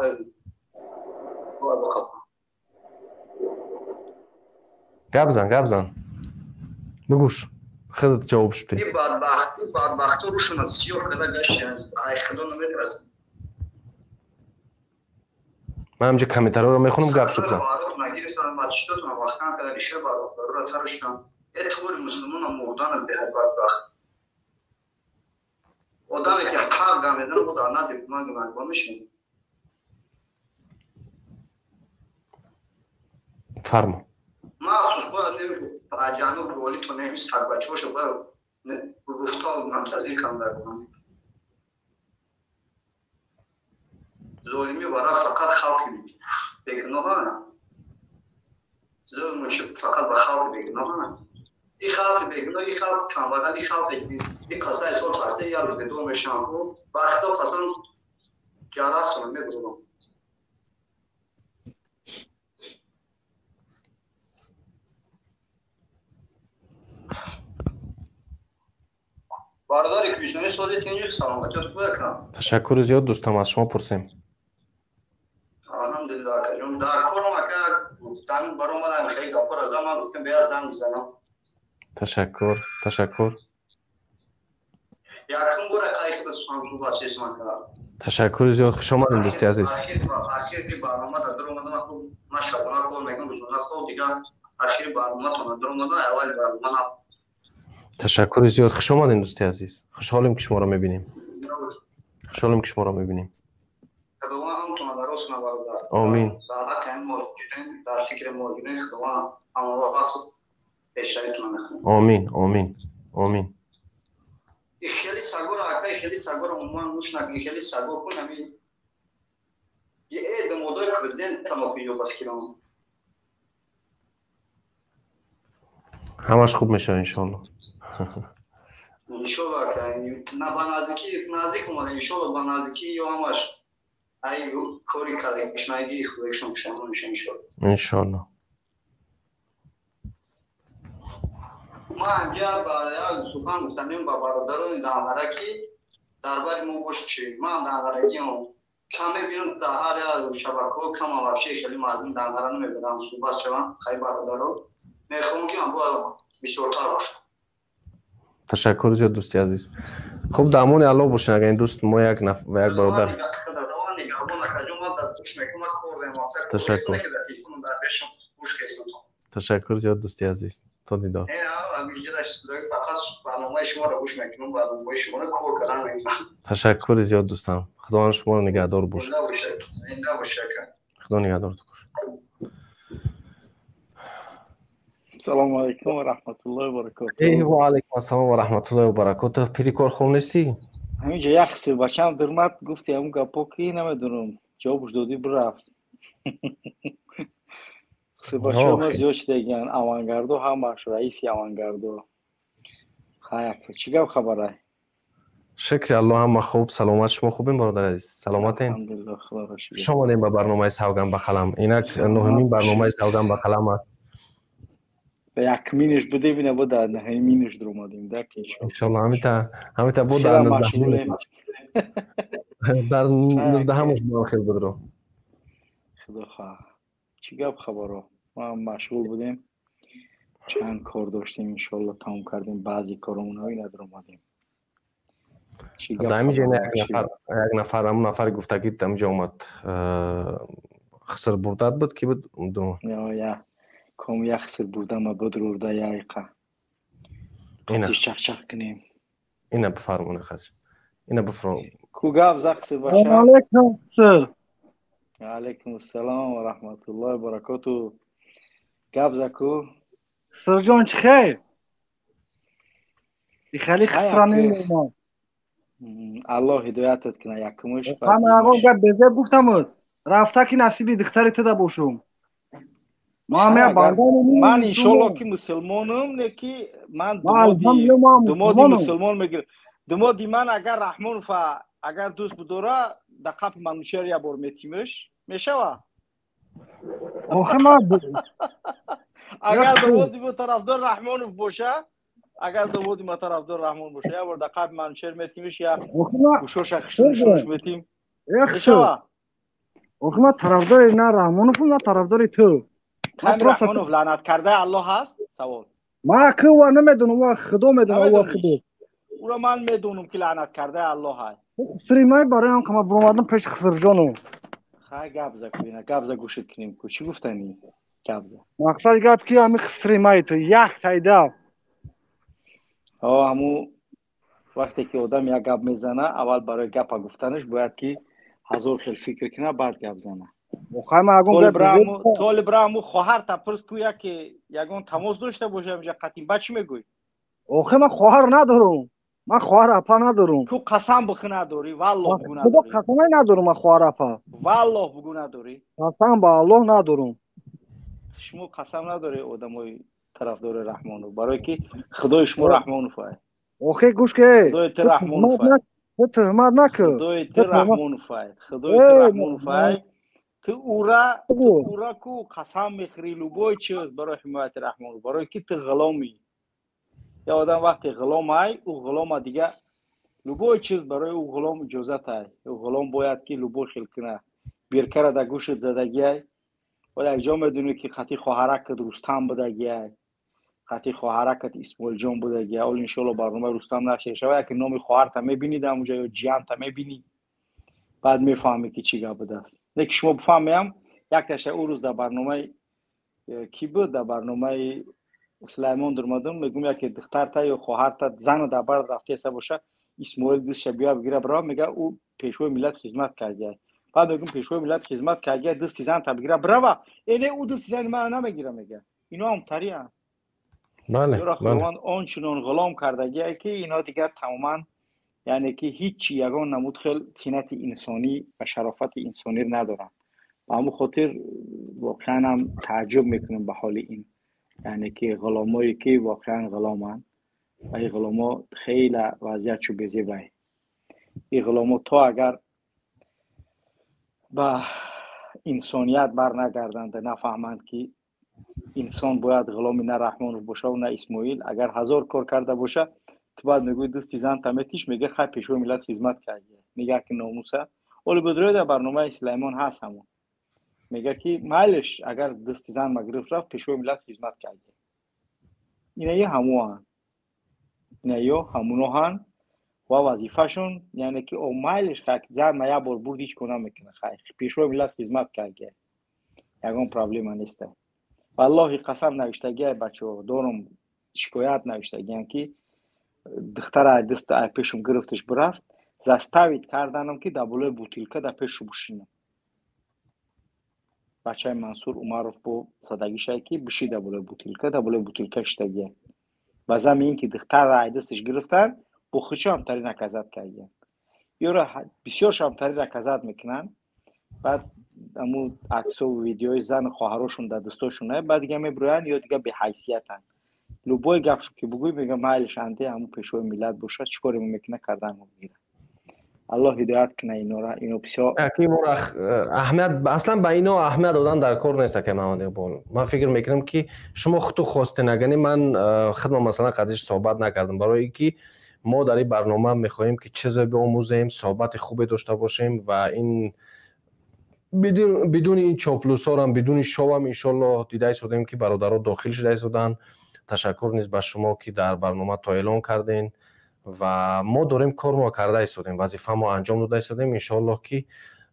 Гап зан, гап зан. Бигӯш. Худат ҷавоб шудӣ. Ин бадбахт, бадбахто рӯшона сиёҳ карда гаштанд. Ай худо наметарасад. Ман ҳамҷа комментариҳоро мехонам, гап шуд зан. Нагирифтан, бачитотона вақтан карда риша бародарро тарушдан. Э твори мусулмона мурдана беҳад бадбахт. Одаме ки ҳақ гап мезанад, бо дар назди ман гунаҳкор мешавад. Фармо. Махсус бояд ҷануб ролито неми сагбачаҳошо бояд гуфта мунтазир кам кунам. Золимӣ бара фақат халқи бегуноҳа. Зулму чӣ фақат ба халқи бегуноҳа. И халқи бегуноҳ, и халқи камбағал, и халқи и қасаи сол тарса як рӯз бедор мешаванд. Ба худо қасам ҷарасона мебурам. Бародари кӯҳистонӣ, сози тинҷи, саломатиёт хуб акам. Ташаккури зиёд, дӯстам, аз шумо пурсем. Алҳамдулиллаҳ, акаҷон. Дар корам ака гуфтан баромадам, хеле гапҳоро задам, ман гуфтам бея занг мезанам. Ташаккур, ташаккур. Якум бора қайқида сухан суҳбат шешман кард. Ташаккури зиёд, хуш омадем, дӯсти азиз. Ахири барнома дар омадам, ман шабона кор мекунам, рӯзона хоб, дигар ахири барноматон дар омадам, аввали барнома на. Ташаккури зиёд, хуш омадем, дӯсти азиз. Хушҳолем, ки шуморо мебинем. Хушҳолем, ки шуморо мебинем. Худованд ҳамтона дароз кунад, бародар. Омин. Дар ҳаққи ҳамин муҳоҷирин, дар фикри муҳоҷирин Худованд ҳама вақт пешравитона мехоҳад. Омин, омин, омин. Хеле сагора, акай, хеле сагора умуман гӯш накунӣ, хеле саго кун ҳамин дамодои президент тамоқи ё ба фикрам. Ҳамаш хуб мешавад, иншоалло. Иншоалло, акай, на ба наздикӣ наздик омада, иншоалло ба наздикӣ ё ҳамаш ай кори кардагишнаги худашон пушаймон мешавад, иншоалло. Иншоалло. Ман ҳамҷа ба як сухан гуфтанем ба бародарони данғара, ки дар бари мо бош чи ман данғарагиам кам мебинам, дар ҳар як шабакаҳо кама, вообще хеле мардум данғара намебинам суҳбат шаванд. Хай, бародаро, мехоҳам, ки ман бояд бисёртар бошам. Ташаккур зиёд, дӯсти азиз. Хуб, дар амони Аллоҳ бошед. Агар ин дӯст мо як як бародар. Ташаккур. Ташаккур зиёд, дӯсти азиз. То дидор. Ташаккури зиёд, дӯстам. Худованд шуморо нигаҳдор бошад. Худо нигаҳдор бошад. Салому алайкум ва раҳматуллоҳи ва баракотуҳ. Ва алайкум ассалом ва раҳматуллоҳи ва баракотуҳ. Пири кор хом нестӣ? Ҳаминҷо як хиср бачам дурмад, гуфти ҳамун гапо ки намедонам, ҷавобш додӣ, бирафт. Хисрбачаҳо ма зиёд шудагиян, авангардо ҳамаш, раиси авангардо. Хай, чӣ гап, хабарай? Шукри Аллоҳ, ҳама хуб, саломат. Шумо хубем, бародар азиз? Саломатен? Алҳамдулиллоҳ, худоро шукр. Хуш омадем ба барномаи Савган ба қалам. Инак нуҳумин барномаи Савган ба қалам аст. Ба якминаш будем, ина бо дар наҳиминаш дуромадем, да ки иншоалло ҳамита бо дар 19-ҳамаш бо хел будро. Худо хоҳ. Чӣ гап, хабаро? Ма машғул будем, чанд кор доштем, иншоалло тамом кардем баъзе коромона, ина дуромадем. Дар ҳамин ҷо як нафар, ҳамун нафаре гуфтагӣ ҳаминҷо омад, хиср бурдат буд, ки буд? Ком як хиср бурдама будрурда яйқа. Ина чақчақ кунем. Ина бифармона, хаз. Ина бифро. Ку гап за, хиср баша? Алейкум, хиср. Алейкум ассалом ва раҳматуллоҳи ва баракотуҳ. Гап за ку? Хисрҷон, чӣ хейр? Хеле хисра намемонам. Аллоҳ ҳидоятат кунад, якумш. Ҳама ягон гап безеб гуфтамуд. Рафта ки насиби духтари туда бошум. Ман иншолло ки мусулмонам, не ки ман думоди мусулмон мегирам. Думоди ман агар Раҳмонова агар дӯст будора, да қапи Манучер як бор метимш, мешава? Агар думоди мо тарафдор Раҳмонов боша, агар думоди мо тарафдор Раҳмон боша, як бор да қапи Манучер метимш, як гӯшоша хушуш метим. Мешава? Охи ман тарафдори на Раҳмоновам, на тарафдори ту. Ками Раҳмонов лаънат кардаи Аллоҳ ҳаст? Савол. Ман ки ва намедонам, ва Худо медонам, ва Худо. Уро ман медонам ки лаънат кардаи Аллоҳ ҳаст. Хисри май барои ҳам кама буромадам пеши Хисрҷону. Хай, гап за ку, ина гап за, гӯшит кунем ку, чӣ гуфтанӣ? Гап за. Мақсад гап ки ҳами хисри май ту як тайда. О, ҳаму вақте ки одам як гап мезана, аввал барои гапа гуфтанаш бояд ки ҳазор хел фикр кунад, баъд гап зана. Хай, ман ягон гап Толиб раҳму хоҳарта пурс ку, яке ягон тамос дошта боша инҷа қатим, ба чӣ мегӯй? Охе, ман хоҳар надорам. Ман хоҳар апа надорам. Ку қасам бихӯ, надорӣ, валлоҳ бугӯ надорӣ. Худо қасамай надорам ман хоҳар апа. Валлоҳ бугӯ надорӣ. Қасам ба Аллоҳ надорам. Шумо қасам надорӣ, одамои тарафдори Раҳмонов, барое ки худои шумо Раҳмонов ай. Охе, гӯш ке. Худои ту Раҳмонов ай. Ту туҳмат накун. Худои ту Раҳмонов ай. Худои ту Раҳмонов ай. Ту ура ку қасам мехӯрӣ любой чиз барои ҳимояти Раҳмонов, барое ки ту ғуломӣ. Я одам вақте ғулом ай, ӯ ғулома дига любой чиз барои ӯ ғулом иҷозат ай. Ӯ ғулом бояд ки любой хел куна. Биркара да гӯшат задагиай. Вале якҷо медонӣ ки хати хоҳаракат Рустам будагиай. Қати хоҳаракат Исмоилҷон будаги. Ҳол иншоалло барномаи Рустам нашр шава, яке номи хоҳарта мебинӣ дар онҷа ё ҷиянта мебинӣ, баъд мефаҳмӣ, ки чӣ гап будааст. Леки шумо бифаҳмеам, якташа ӯ рӯз дар барномаи кӣ буд, дар барномаи Сулаймон дурмадум, мегӯм, яке духтарта ё хоҳарта, зана дар бар рафтеса боша, Исмоил дастша бия бигира бирава, мега, ӯ пешвои миллат хизмат кардия. Баъд мегӯм, пешвои миллат хизмат кардия, дасти занта бигира бирава. Э, не, ӯ дасти зани мана намегира, мега. Ино ҳам тарианд. Худованд он чунон ғулом кардагие, ки ино дигар тамоман, яъне ки ҳичи ягон намуд хел тинати инсонӣ ва шарофати инсониро надоранд. Ба ҳамун хотир воқеан ҳам тааҷҷуб мекунам ба ҳоли ин, яъне ки ғуломое, ки воқеан ғуломанд, ва ин ғуломо хеле вазъиятшу безебай. Ин ғуломо то агар ба инсоният барнагарданд, нафаҳманд, ки инсон бояд ғуломи на Раҳмонов бошаву на Исмоил. Агар ҳазор кор карда боша, ту баъд мегӯи, дасти занта метиш, мега, хай, пешвои миллат хизмат кардия. Нигаҳ ки номуса оли будрои дар барномаи Сулаймон ҳаст, ҳамон мега, ки майлеш, агар дасти зан ма гирифт рафт, пешвои миллат хизмат кардия. Инаи ҳамоанд, инаё ҳамуноҳанд ва вазифашон, яъне ки о майлеш, хай, зан ма як бор бурд, ҳеҷ кор намекунад, хай, пешвои миллат хизмат кардия, ягон проблема неста. Валлоҳи қасам, навиштагиай бачаҳо дорум, шикоят навиштагиам, ки духтара даст ай пешум гирифташ бирафт, заставить карданам, ки дар болои бутылка дар пешу бишинам. Бачаи Мансур Умаров бо задагишае, ки биши дар болои бутылка, дар болои бутылка шиштагия. Ба зами ин ки духтарра ай дасташ гирифтан, бо худшо ҳамтари наказать кардиян. Ёро бисёр шамтари наказать мекунанд. Баъд аму аксову видеои зану хоҳарошон дар дастошон, баъд дига мебироянд ё дига беҳайсиятанд. Любой гапшо ки бугӯй, мега, майлиш, анде ҳамун пешвои миллат бошад, чӣ коре мекуна, кардан мегирад. Аллоҳ ҳидоят куна инора, ино бисёр. Аҳамият аслан ба ино аҳамият додан дар кор нест, ака Маҳмад Иқбол. Ман фикр мекунам, ки шумо худту хостен, агани ман худма масалан қадиш суҳбат накардам, барои ин ки мо дар ин барнома мехоҳем, ки чизе биомӯзем, суҳбати хубе дошта бошем ва ин бидуни ин чоплусорам, бидуни шовам, иншоллоҳ, дида истодем, ки бародаро дохил шуда истоданд. Ташаккур низ ба шумо, ки дар барнома то эълон карден ва мо дорем кормо карда истодем, вазифамо анҷом дода истодем. Иншоаллоҳ, ки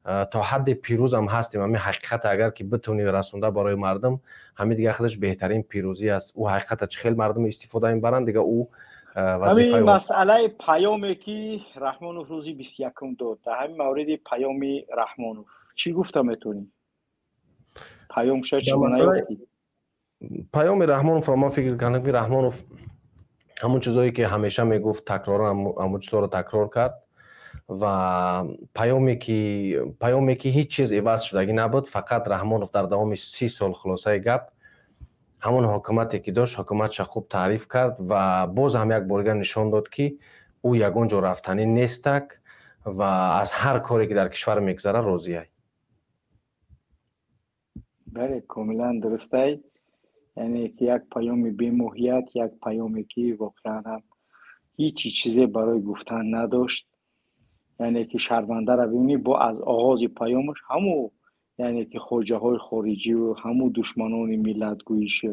то ҳадди пирӯзам ҳастем. Ҳамин ҳақиқата агар ки битавонӣ расонда барои мардум, ҳамин дига худаш беҳтарин пирӯзӣ аст. Ӯ ҳақиқата чӣ хел мардум истифода мебаранд, дига ӯ ҳамин масъалаи паёме, ки Раҳмонов рӯзи 21-ум дод, дар ҳамин мавриди паёми Раҳмонов чӣ гуфта метавонӣ? Паём шояд чӣ гуна ёфтӣ? Паёми Раҳмонов, ман фикр кардам, ки Раҳмонов ҳамон чизое, ки ҳамеша мегуфт, такроран ҳамон чизҳоро такрор кард ва паёме ки ҳеҷ чиз иваз шудагӣ набуд. Фақат Раҳмонов дар давоми 30 сол, хулосаи гап, ҳамон ҳокумате, ки дошт, ҳокуматша хуб таъриф кард ва боз ҳам як бор дигар нишон дод, ки ӯ ягон ҷо рафтанӣ нестак ва аз ҳар коре, ки дар кишвар мегузарад, розиай. Бале, комилан дурустай. Яъне ки як паёми бемоҳият, як паёме, ки воқеан ҳам ҳичи чизе барои гуфтан надошт. Яъне ки шармандара бибинӣ, бо аз оғози паёмаш ҳаму, яъне ки хоҷаҳои хориҷиву ҳаму душманони миллатгӯишу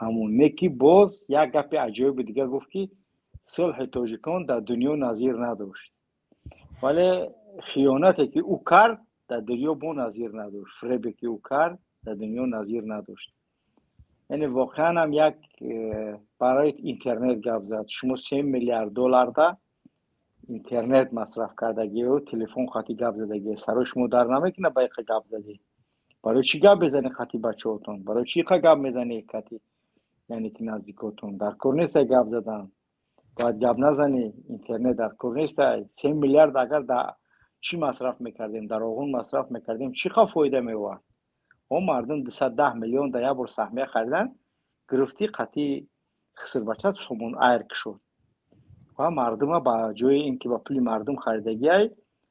ҳамун не, ки боз як гапи аҷоиби дигар гуфт, ки сулҳи тоҷикон дар дунё назир надошт, вале хиёнате, ки ӯ кард, дар дунё бо назир надошт, фиребе, ки ӯ кард, дар дунё назир надошт. Яъне воқеан ҳам як барои интернет гап зад. Шумо 3 миллиард долларда интернет масраф кардагиу телефон хати гап задагӣ, сарои шумо дар намекунад ба иқа гап задӣ? Барои чӣ гап мезанӣ хати бачаҳотон? Барои чӣ иқа гап мезанӣ хати, яъне ки наздикотон? Дар кор нестай гап задан, бояд гап назанӣ. Интернет дар кор нестай. 3 миллиард агар дар чӣ масраф мекардем, дар оғун масраф мекардем, чӣ қа фоида меовард? О, мардум 210 миллион дар як бор саҳмия харидан гирифтӣ, қати хисирбачат Сомон Айр кушод ва мардума ба ҷои ин ки ба пули мардум харидагиай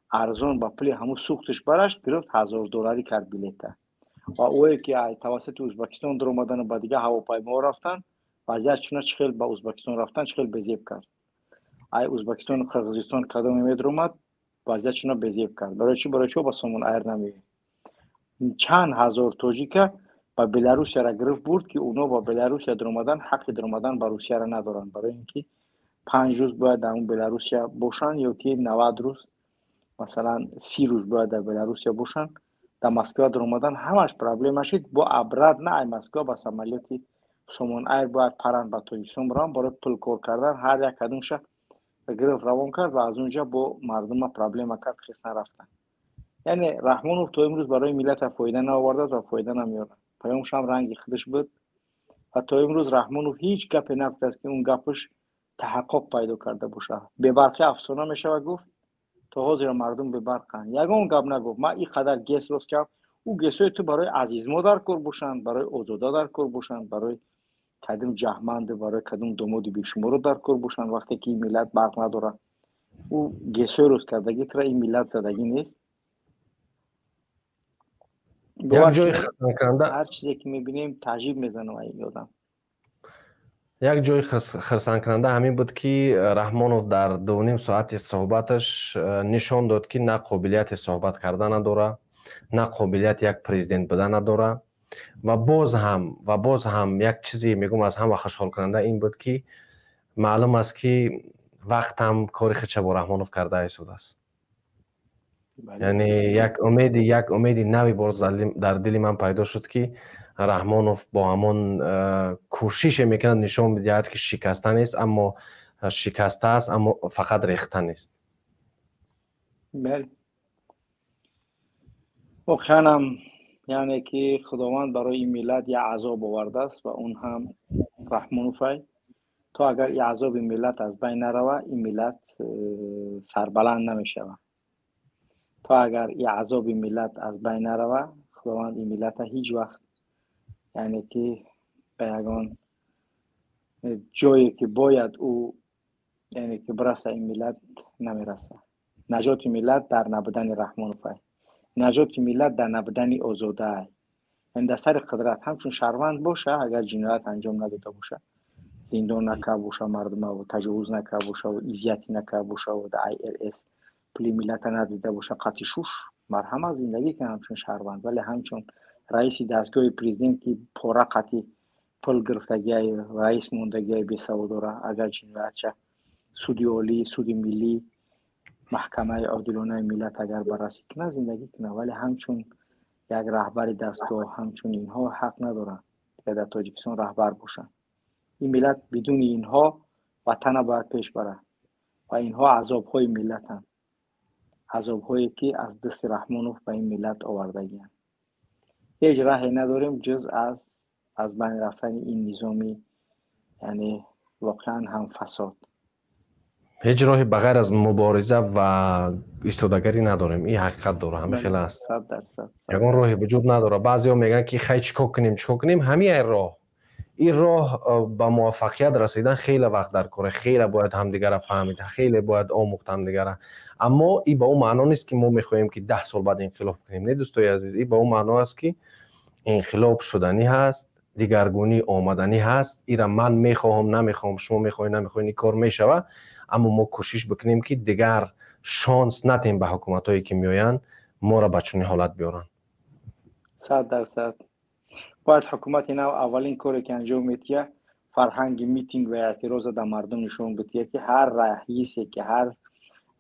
арзон, ба пули ҳамун сӯхтиш бараш гирифт, 1000 долларӣ кард билета. Ва ое ки тавассути Ӯзбекистон дуромадану ба дигар ҳавопаймоҳо рафтан, вазъият чуна чӣ хел ба Ӯзбекистон рафтан, чӣ хел безеб кард. Ай Ӯзбекистону Қирғизистон кадоме медуромад, вазъият чуна безеб кард. Барои чӣ? Барои чӣ ба Сомон Айр намеояд? Чанд ҳазор тоҷика Ба Беларусияро гирифт бурд, ки онҳо ба Беларусия даромадан ҳаққи даромадан ба Русияро надоранд, барои ин ки 5 рӯз бояд дар он Беларусия бошанд ё ки 90 рӯз, масалан, 30 рӯз бояд дар Беларусия бошанд. Дар Москва даромадан ҳамаш проблема шид. Бо обратно ай Москва ба самолёти Сомон Айр бояд паранд, ба Тоҷикистон бираванд барои пул кор кардан. Ҳар як кадомша гирифт, равон кард ва аз он ҷа бо мардума проблема кард, хестан рафтанд. Яъне Раҳмонов то имрӯз барои миллата фоида наовардааст ва фоида намеорад. Паёмшам ранги худаш буд ва то имрӯз Раҳмонов ҳеҷ гапе нагуфтааст, ки он гапаш таҳаққуқ пайдо карда бошад. Бебарқӣ афсона мешавад, гуфт, то ҳозира мардум бебарқанд. Ягон гап нагуфт. Ман ин қадар ГЭС рост кардам. Ӯ ГЭСҳои ту барои Азизмо дар кор бошанд, барои Озода дар кор бошанд, барои кадом ҷаҳманду барои кадом домоди бешуморо дар кор бошанд, вақте ки ин миллат барқ надорад. Ӯ ГЭСҳои рост кардагӣ тура ин миллат задагӣ нест. Як ҷои хурсандкунанда Ҳар чизе ки мебинем, таъҷиб мезанам ин одам. Як ҷои хурсандкунанда ҳамин буд, ки Раҳмонов дар 2,5 соати суҳбаташ нишон дод, ки на қобилияти суҳбат кардан надора, на қобилияти як президент будан надора. Ва боз ҳам як чизе мегӯм, аз ҳама хушҳолкунанда ин буд, ки маълум аст, ки вақтам кори худша бо Раҳмонов карда истодааст. Яъне як умеди нави боз дар дили ман пайдо шуд, ки Раҳмонов бо ҳамон кӯшише мекунад нишон бидиҳад, ки шикаста нест, аммо шикаста аст, аммо фақат рехта нест. Бале, воқеанам, яъне ки Худованд барои ин миллат як азоб овардааст ва он ҳам Раҳмоновай. То агар ин азоби миллат аз байн нарава, ин миллат сарбаланд намешавад. То агар ин азоби миллат аз байн нарава, Худованд ин миллата ҳеҷ вақт, яъне ки ба ягон ҷое ки бояд ӯ, яъне ки бираса, ин миллат намераса. Наҷоти миллат дар набудани Раҳмоновай, наҷоти миллат дар набудани Озодаай. Яъне дар сари қудрат ҳамчун шаҳрванд боша, агар ҷиноят анҷом надода боша, зиндон накарда боша, мардумаву таҷовуз накарда бошаву изиятӣ накарда бошаву дар IRS пули миллата надида боша, қатъи шуш, марҳамат, зиндагӣ кунад ҳамчун шаҳрванд. Вале ҳамчун раиси дастгоҳи президент, ки пора қатъи пул гирифтагиай, раис мондагиай, бесаводора, агар ҷиноятша суди олӣ, суди миллӣ, маҳкамаи одилонаи миллат агар баррасӣ кунад, зиндагӣ кунад. Вале ҳамчун як раҳбари дастгоҳ, ҳамчун инҳо ҳақ надоранд ки дар Тоҷикистон раҳбар бошанд. Ин миллат бидуни инҳо ватана бояд пеш барад ва инҳо азобҳои миллатанд, азобҳое ки аз дасти Раҳмонов ба ин миллат овардагианд. Ҳеҷ раҳе надорем, ҷуз аз байн рафтани ин низоми, яъне воқеан ҳам фасод. Ҳеҷ роҳе ба ғайр аз мубориза ва истодагарӣ надорем. Ин ҳақиқат дора, ҳамин хел аст. 100%. Ягон роҳе вуҷуд надорад. Баъзеҳо мегӯянд, ки хай, чӣ кор кунем, чӣ кор кунем? Ҳамин роҳ, ин роҳ ба муваффақият расидан хеле вақт дар кора, хеле бояд ҳамдигарра фаҳмид, хеле бояд омӯхт ҳамдигарра. Аммо ин ба он маъно нест, ки мо мехоҳем, ки 10 сол баъд инқилоб кунем. Не, дӯстои азиз, ин ба он маъно аст, ки инқилоб шуданӣ ҳаст, дигаргунӣ омаданӣ ҳаст. Ира ман мехоҳам, намехоҳам, шумо мехоҳед, намехоҳед, ин кор мешавад. Аммо мо кӯшиш бикунем, ки дигар шонс натем ба ҳукуматҳое, ки меоянд, моро ба чунин ҳолат биёранд. 100%. Бояд ҳукумати нав аввалин коре ки анҷом медиҳад, фарҳанги митинг ва эътироза дар мардум нишон бидиҳад, ки ҳар раисе, ки ҳар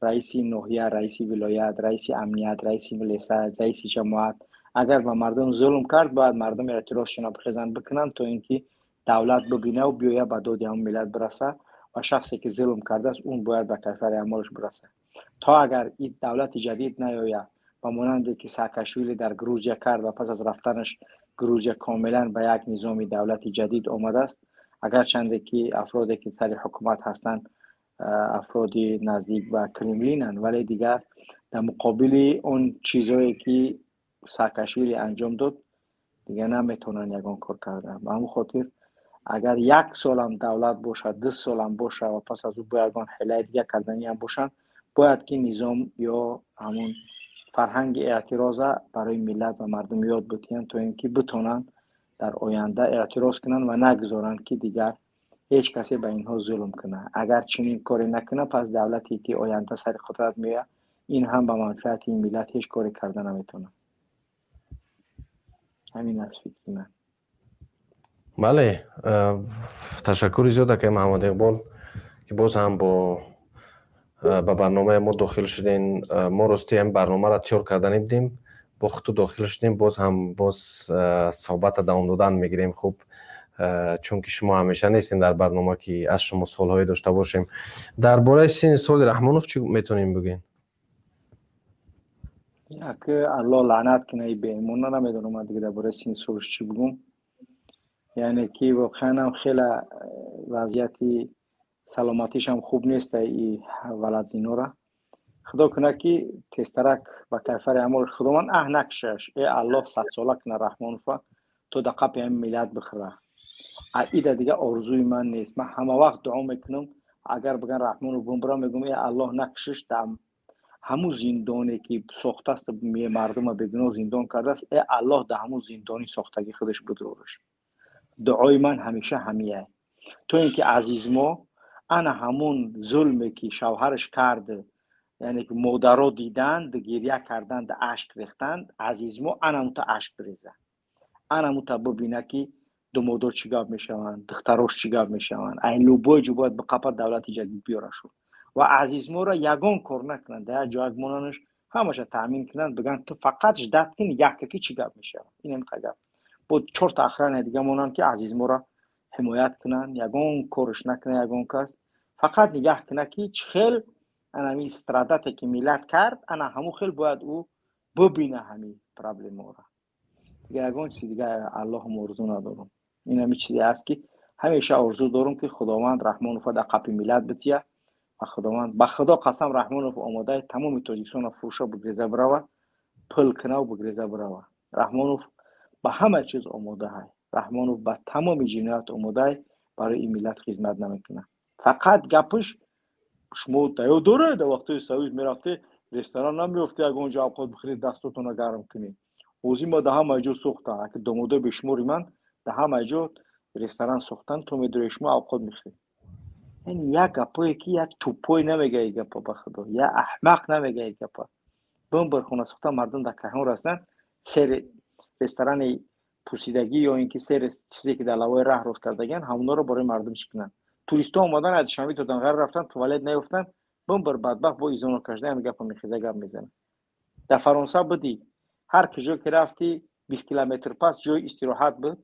раиси ноҳия, раиси вилоят, раиси амният, раиси милиса, раиси ҷамоат агар ба мардум зулм кард, бояд мардум эътирозшона бихезанд, бикунанд, то ин ки давлат бибинаву биёяд, ба доди ҳамон миллат бираса ва шахсе ки зулм кардааст, он бояд ба кайфари аъмолаш бирасад. То агар ин давлати ҷадид наёяд, ба монанде ки Саакашвили дар Грузия кард ва пас аз рафтанаш Грузия комилан ба як низоми давлати ҷадид омадааст, агарчанде ки афроде ки сари ҳукумат ҳастанд, афроди наздик ба Кремлинанд, вале дигар дар муқобили он чизое ки Саакашвили анҷом дод, дигар наметавонанд ягон кор кардан. Ба ҳамон хотир, агар як солам давлат бошад, 2 солам бошад ва пас аз ӯ бо ягон ҳилаи дигар карданиам бошанд, бояд ки низом ё ҳамон фарҳанги эътироза барои миллат ва мардум ёд бикунанд, то ин ки битонанд дар оянда эътироз кунанд ва нагузоранд, ки дигар ҳеҷ касе ба инҳо зулм кунад. Агар чунин коре накунад, пас давлате ки оянда сари қудрат меояд, ин ҳам ба манфиати ин миллат ҳеҷ коре карда наметавонад. Ҳамин аст фикри ман. Бале, ташаккури зиёд, акай Маҳаммад Иқбол, ки боз ҳам бо ба барномаи мо дохил шуден. Мо рости ҳам барномаро тайёр карданӣ будем, бо худту дохил шудем, боз ҳам боз суҳбатро давом додан мегирем. Хуб, чунки шумо ҳамеша нестем дар барнома, ки аз шумо суолҳое дошта бошем. Дар бораи синни соли Раҳмонов чӣ метавонем бигӯем? Як Аллоҳ лаънат кунад и беимона. Намедонам ман дига дар бораи синни солш чӣ бигӯм. Яъне ки воқеан ҳам хеле вазъияти саломатишам хуб нест и валадзинора. Худо кунад, ки тезтарак ба кайфари амол Худованд аҳ накушаш. Э Аллоҳ, садсола кунад Раҳмонова, то да қапи ҳамин миллат бихӯра. А ида дига орзуи ман нест. Ман ҳама вақт дуо мекунам, агар биган Раҳмонов бумбура, мегӯм: э Аллоҳ, накушиш, дар ҳамун зиндоне ки сохтааст, мардума бегуноҳ зиндон кардааст, э Аллоҳ, дар ҳамун зиндони сохтагӣ худаш бидораш. Дуои ман ҳамеша ҳамия, то ин ки азизмо ана ҳамун зулме ки шавҳараш кард, яъне ки модаро диданд, гиря карданд, ашк рехтанд, азизмо ана ҳамута ашк биреза, ана ҳамута бибина, ки думодо чӣ гап мешаванд, духтарош чӣ гап мешаванд. Ай любой ҷо бояд биқапа давлати ҷадид биёрашу ва азизморо ягон кор накунанд, дар як ҷояк монанаш, ҳамаша таъмин кунанд, бигӯянд: ту фақат ждать кун, яке ки чӣ гап мешавад. Инам гап бо чорта охрана дига монанд, ки азизморо ҳимоят кунанд, ягон корш накунад ягон кас, фақат нигаҳ кунад, ки чӣ хел анами страдать е ки миллат кард, ана ҳамун хел бояд ӯ бибина ҳами проблемаро. Дига ягон чизи дига Аллоҳум орзу надорам. Ин ҳами чизе аст, ки ҳамеша орзу дорам, ки Худованд Раҳмонова дар қапи миллат бития. Ва Худованд, ба Худо қасам, Раҳмонов омодаи тамоми Тоҷикистонро фурӯша, бигреза бирава, пул кунаву бигреза бирава. Раҳмонов ба ҳама чиз омодаҳай, Раҳмонов ба тамоми ҷиноят омодаи, барои ин миллат хизмат намекунад. Фақат гапаш шумо даё доред, дар вақтҳои союз мерафте, ресторан намеёфте, ягон ҷо авқот бихӯред, дастотонро гарм кунед. Ҳозир ма дар ҳамаи ҷо сохтан, аки домодои бешумори ман дар ҳамаи ҷо ресторан сохтан, то медоред шумо авқот мехӯред. Яъне як гапое ки як тупой намега и гапа, ба Худо, як аҳмақ намега и гапа. Бумбар хона сохтан, мардум дар кайҳон растанд, сери ресторани пусидагӣ ё ин ки сери чизе ки дар лавои раҳ рост кардагиан, ҳамоноро барои мардум чӣ кунанд? Туристҳо омадан, аз Душанбе то Данғара рафтан, туалет наёфтанд. Бумбар бадбахт бо изоно кашида ҳами гапа мехеза, гап мезанад. Дар Фаронса будӣ, ҳар куҷо ки рафтӣ, 20 километр пас ҷои истироҳат буд,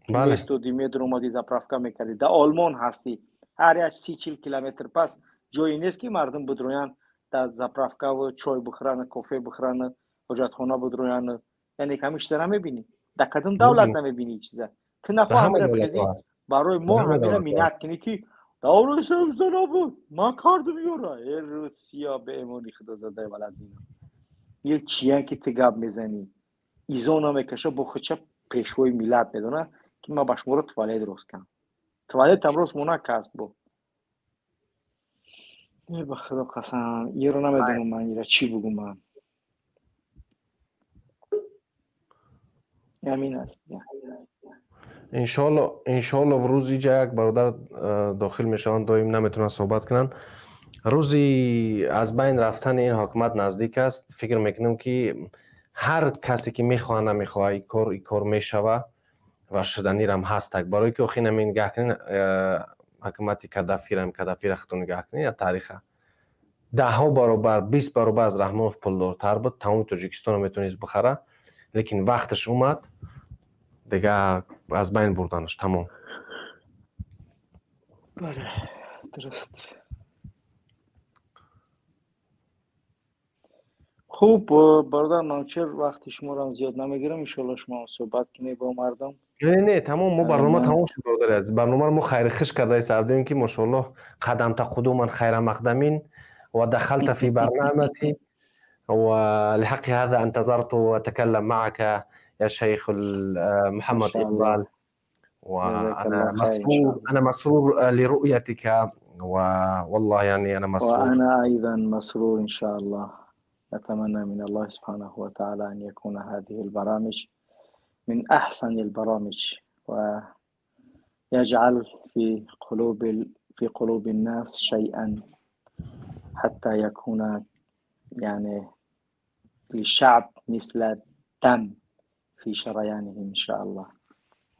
меистоди, медуромадӣ, заправка мекардӣ. Дар Олмон ҳастӣ, ҳар як 30-40 километр пас ҷое нест, ки мардум бидроянд, дар заправкаву чой бихӯранд, кофе бихӯранд, ҳоҷатхона бидроянд. Яъне ҳамин чиза намебинӣ, дар кадом давлат намебинӣ чиза. Ту нахоҳ ҳамира бихезӣ, барои мо ҳамира миннат кунӣ, ки давраи союзда набуд, ман кардам ёра. Э русия, беэмони худозадаи валазина, ё чиян, ки ту гап мезанӣ, изо намекаша, бо худша пешвои миллат медонад, ки ман ба шуморо туалет рост кардам, туалетам рост мона касб бо. Э ба Худо қасам, иро намедонам ман ира чӣ бугум ман. Ҳамин аст. Иншоалло, иншоалло, рӯзи иҷа як бародар дохил мешаванд, доим наметавонанд суҳбат кунанд. Рӯзи аз байн рафтани ин ҳокимият наздик аст. Фикр мекунам, ки ҳар касе ки мехоҳад, намехоҳад, ин кор мешава ва шуданирам ҳастак, барое ки охир нами нигаҳ кунед, ҳукумати Кадафирам, Кадафира худтон нигаҳ кунед, я тариха даҳҳо баробар, 20 баробар аз Раҳмонов пулдортар буд, тамоми Тоҷикистонро метавонист бихара, лекин вақташ омад, дига аз байн бурданаш, тамом. Бале, дуруст. Хуб, бародар Манучер, вақти шуморо зиёд намегирам. Иншоалло, шумо суҳбат кунед бо мардум. Не, не, тамом, мо барнома тамом шуд, бародари азиз. Барномаро мо хайрихиш карда истардем, ки мошоаллоҳ, қадамта қудуман хайра мақдамин ва дахалта фи барнамати ولحق هذا انتظرت واتكلم معك يا شيخ محمد اقبال. وانا مسرور، انا مسرور لرؤيتك، والله يعني انا مسرور. وانا ايضا مسرور ان شاء الله. اتمنى من الله سبحانه وتعالى ان يكون هذه البرامج من احسن البرامج، ويجعل في قلوب الناس شيئا حتى يكون يعني للشعب مثل الدم في شريانهم إن شاء الله.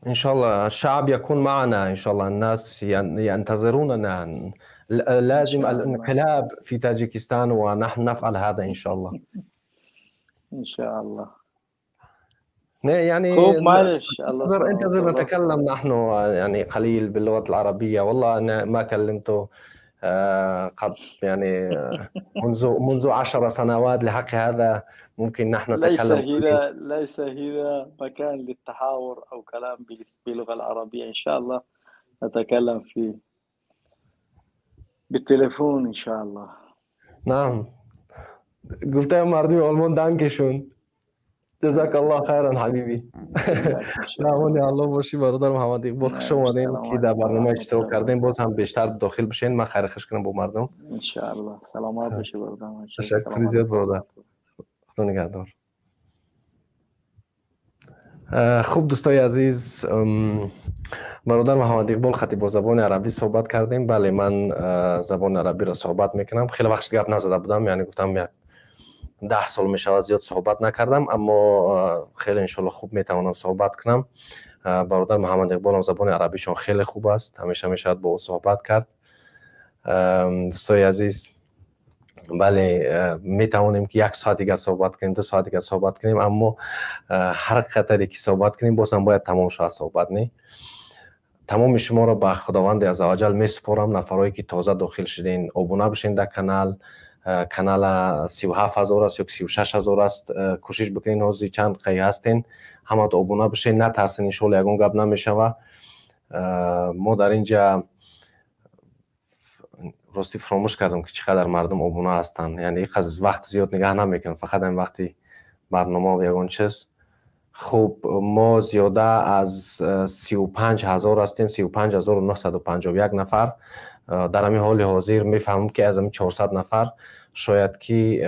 إن شاء الله الشعب يكون معنا، إن شاء الله الناس ينتظروننا، لازم الانقلاب في تاجيكستان ونحن نفعل هذا إن شاء الله. إن شاء الله. يعني معلش انتظر انتظر نتكلم نحن يعني قليل باللغة العربية. والله أنا ما كلمته قبل يعني منذ 10 سنوات، لحق هذا ممكن نحن نتكلم. ليس هنا مكان للتحاور أو كلام باللغة العربية، إن شاء الله نتكلم فيه بالتليفون إن شاء الله. نعم گفتم مردم آلمان danke جزاک الله خیرا حبیبی. رحمان الله باشی برادر محمد اقبال، خوش اومدین که در برنامه اشتراک کردین. باز هم بیشتر داخل بشین، من خیر خوش کنم با مردم ان شاء الله. سلامت باشی برادر. تشکر زیاد برادر، خدا نگهدار. خوب دوستای عزیز، برادر محمد اقبال خطی با زبان عربی صحبت کردیم. بله من زبان عربی را صحبت میکنم، خیلی وقت گپ نزده بودم، یعنی گفتم 10 сол мешавад зиёд суҳбат накардам, аммо хеле иншоалло хуб метавонам суҳбат кунам. Бародар Муҳаммад Иқболам забони арабишон хеле хуб аст, ҳамеша мешавад бо ӯ суҳбат кард. Дӯстои азиз, бале метавонем ки 1 соат дигар суҳбат кунем, 2 соат дигар суҳбат кунем, аммо ҳар қадаре ки суҳбат кунем боз ҳам бояд тамом шавад суҳбат, не? Тамоми шуморо ба Худованди аззаваҷал месупорам. Нафарое ки тоза дохил шуден, обуна бишен дар канал. Канала 37,000 аст ё 36,000 аст. Кӯшиш бикунед, ҳозир чанд қай ҳастен, ҳамат обуна бишен, натарсен, иншоалло ягон гап намешава. Мо дар инҷа ростӣ фаромӯш кардам ки чӣ қадар мардум обуна ҳастанд, яъне ин қадр вақт зиёд нигаҳ намекунам, фақат ҳамин вақти барнома ва ягон чиз. Хуб, мо зиёда аз 35,000 ҳастем, 35,951 нафар. Дар ҳамин ҳоли ҳозир мефаҳмам ки аз ҳамин 400 нафар шояд ки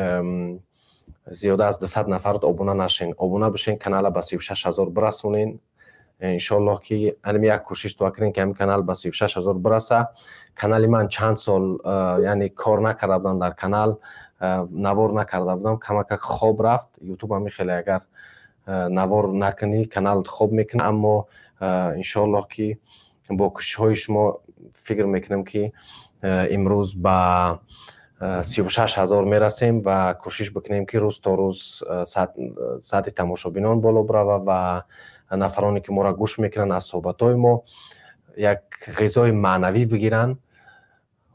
зиёда аз 200 нафар обуна нашен. Обуна бишен, канала ба 36,000 бирасонен. Иншоаллоҳ ки ҳамин як кӯшиш то кунем ки ҳамин канал ба 36,000 бираса. Канали ман чанд сол яъне кор накарда будам дар канал, навор накарда будам, камакак хоб рафт. Ютуб ҳамин хеле агар навор накунӣ каналат хоб мекунад, аммо иншоаллоҳ ки бо кӯшишҳои шумо фикр мекунам ки имрӯз ба 36,000 мерасем ва кӯшиш бикунем ки рӯз то рӯз сатҳи тамошобинон боло бирава ва нафароне ки моро гӯш мекунанд аз суҳбатҳои мо як ғизои маънавӣ бигиранд.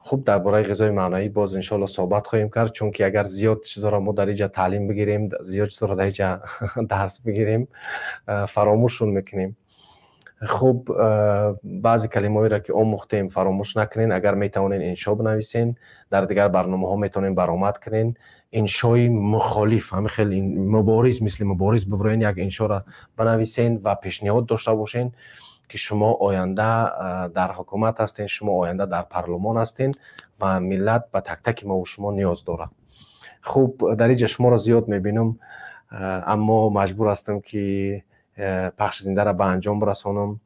Хуб, дар бораи ғизои маънавӣ боз иншоалло суҳбат хоҳем кард, чунки агар зиёд чизҳоро мо дар инҷа таълим бигирем, зиёд чизҳоро дар инҷа дарс бигирем, фаромӯшшон мекунем. Хуб, баъзе калимаҳоеро ки омӯхтем фаромӯш накунен. Агар метавонен иншо бинависен, дар дигар барномаҳо метавонен баромад кунен. Иншои мухолиф, ҳамин хел мубориз, мисли мубориз бибуроен, як иншоро бинависен ва пешниҳод дошта бошен ки шумо оянда дар ҳукумат ҳастен, шумо оянда дар парлумон ҳастен ва миллат ба тактаки мову шумо ниёз дорад. Хуб, дар инҷа шуморо зиёд мебинам, аммо маҷбур ҳастам ки пахши зиндаро ба анҷом расонам.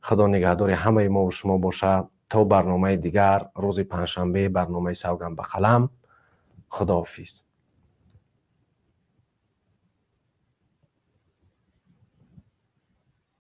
Худо нигаҳдори ҳамаи мову шумо боша. То барномаи дигар, рӯзи панҷшанбе, барномаи савганд ба қалам. Худоҳофиз.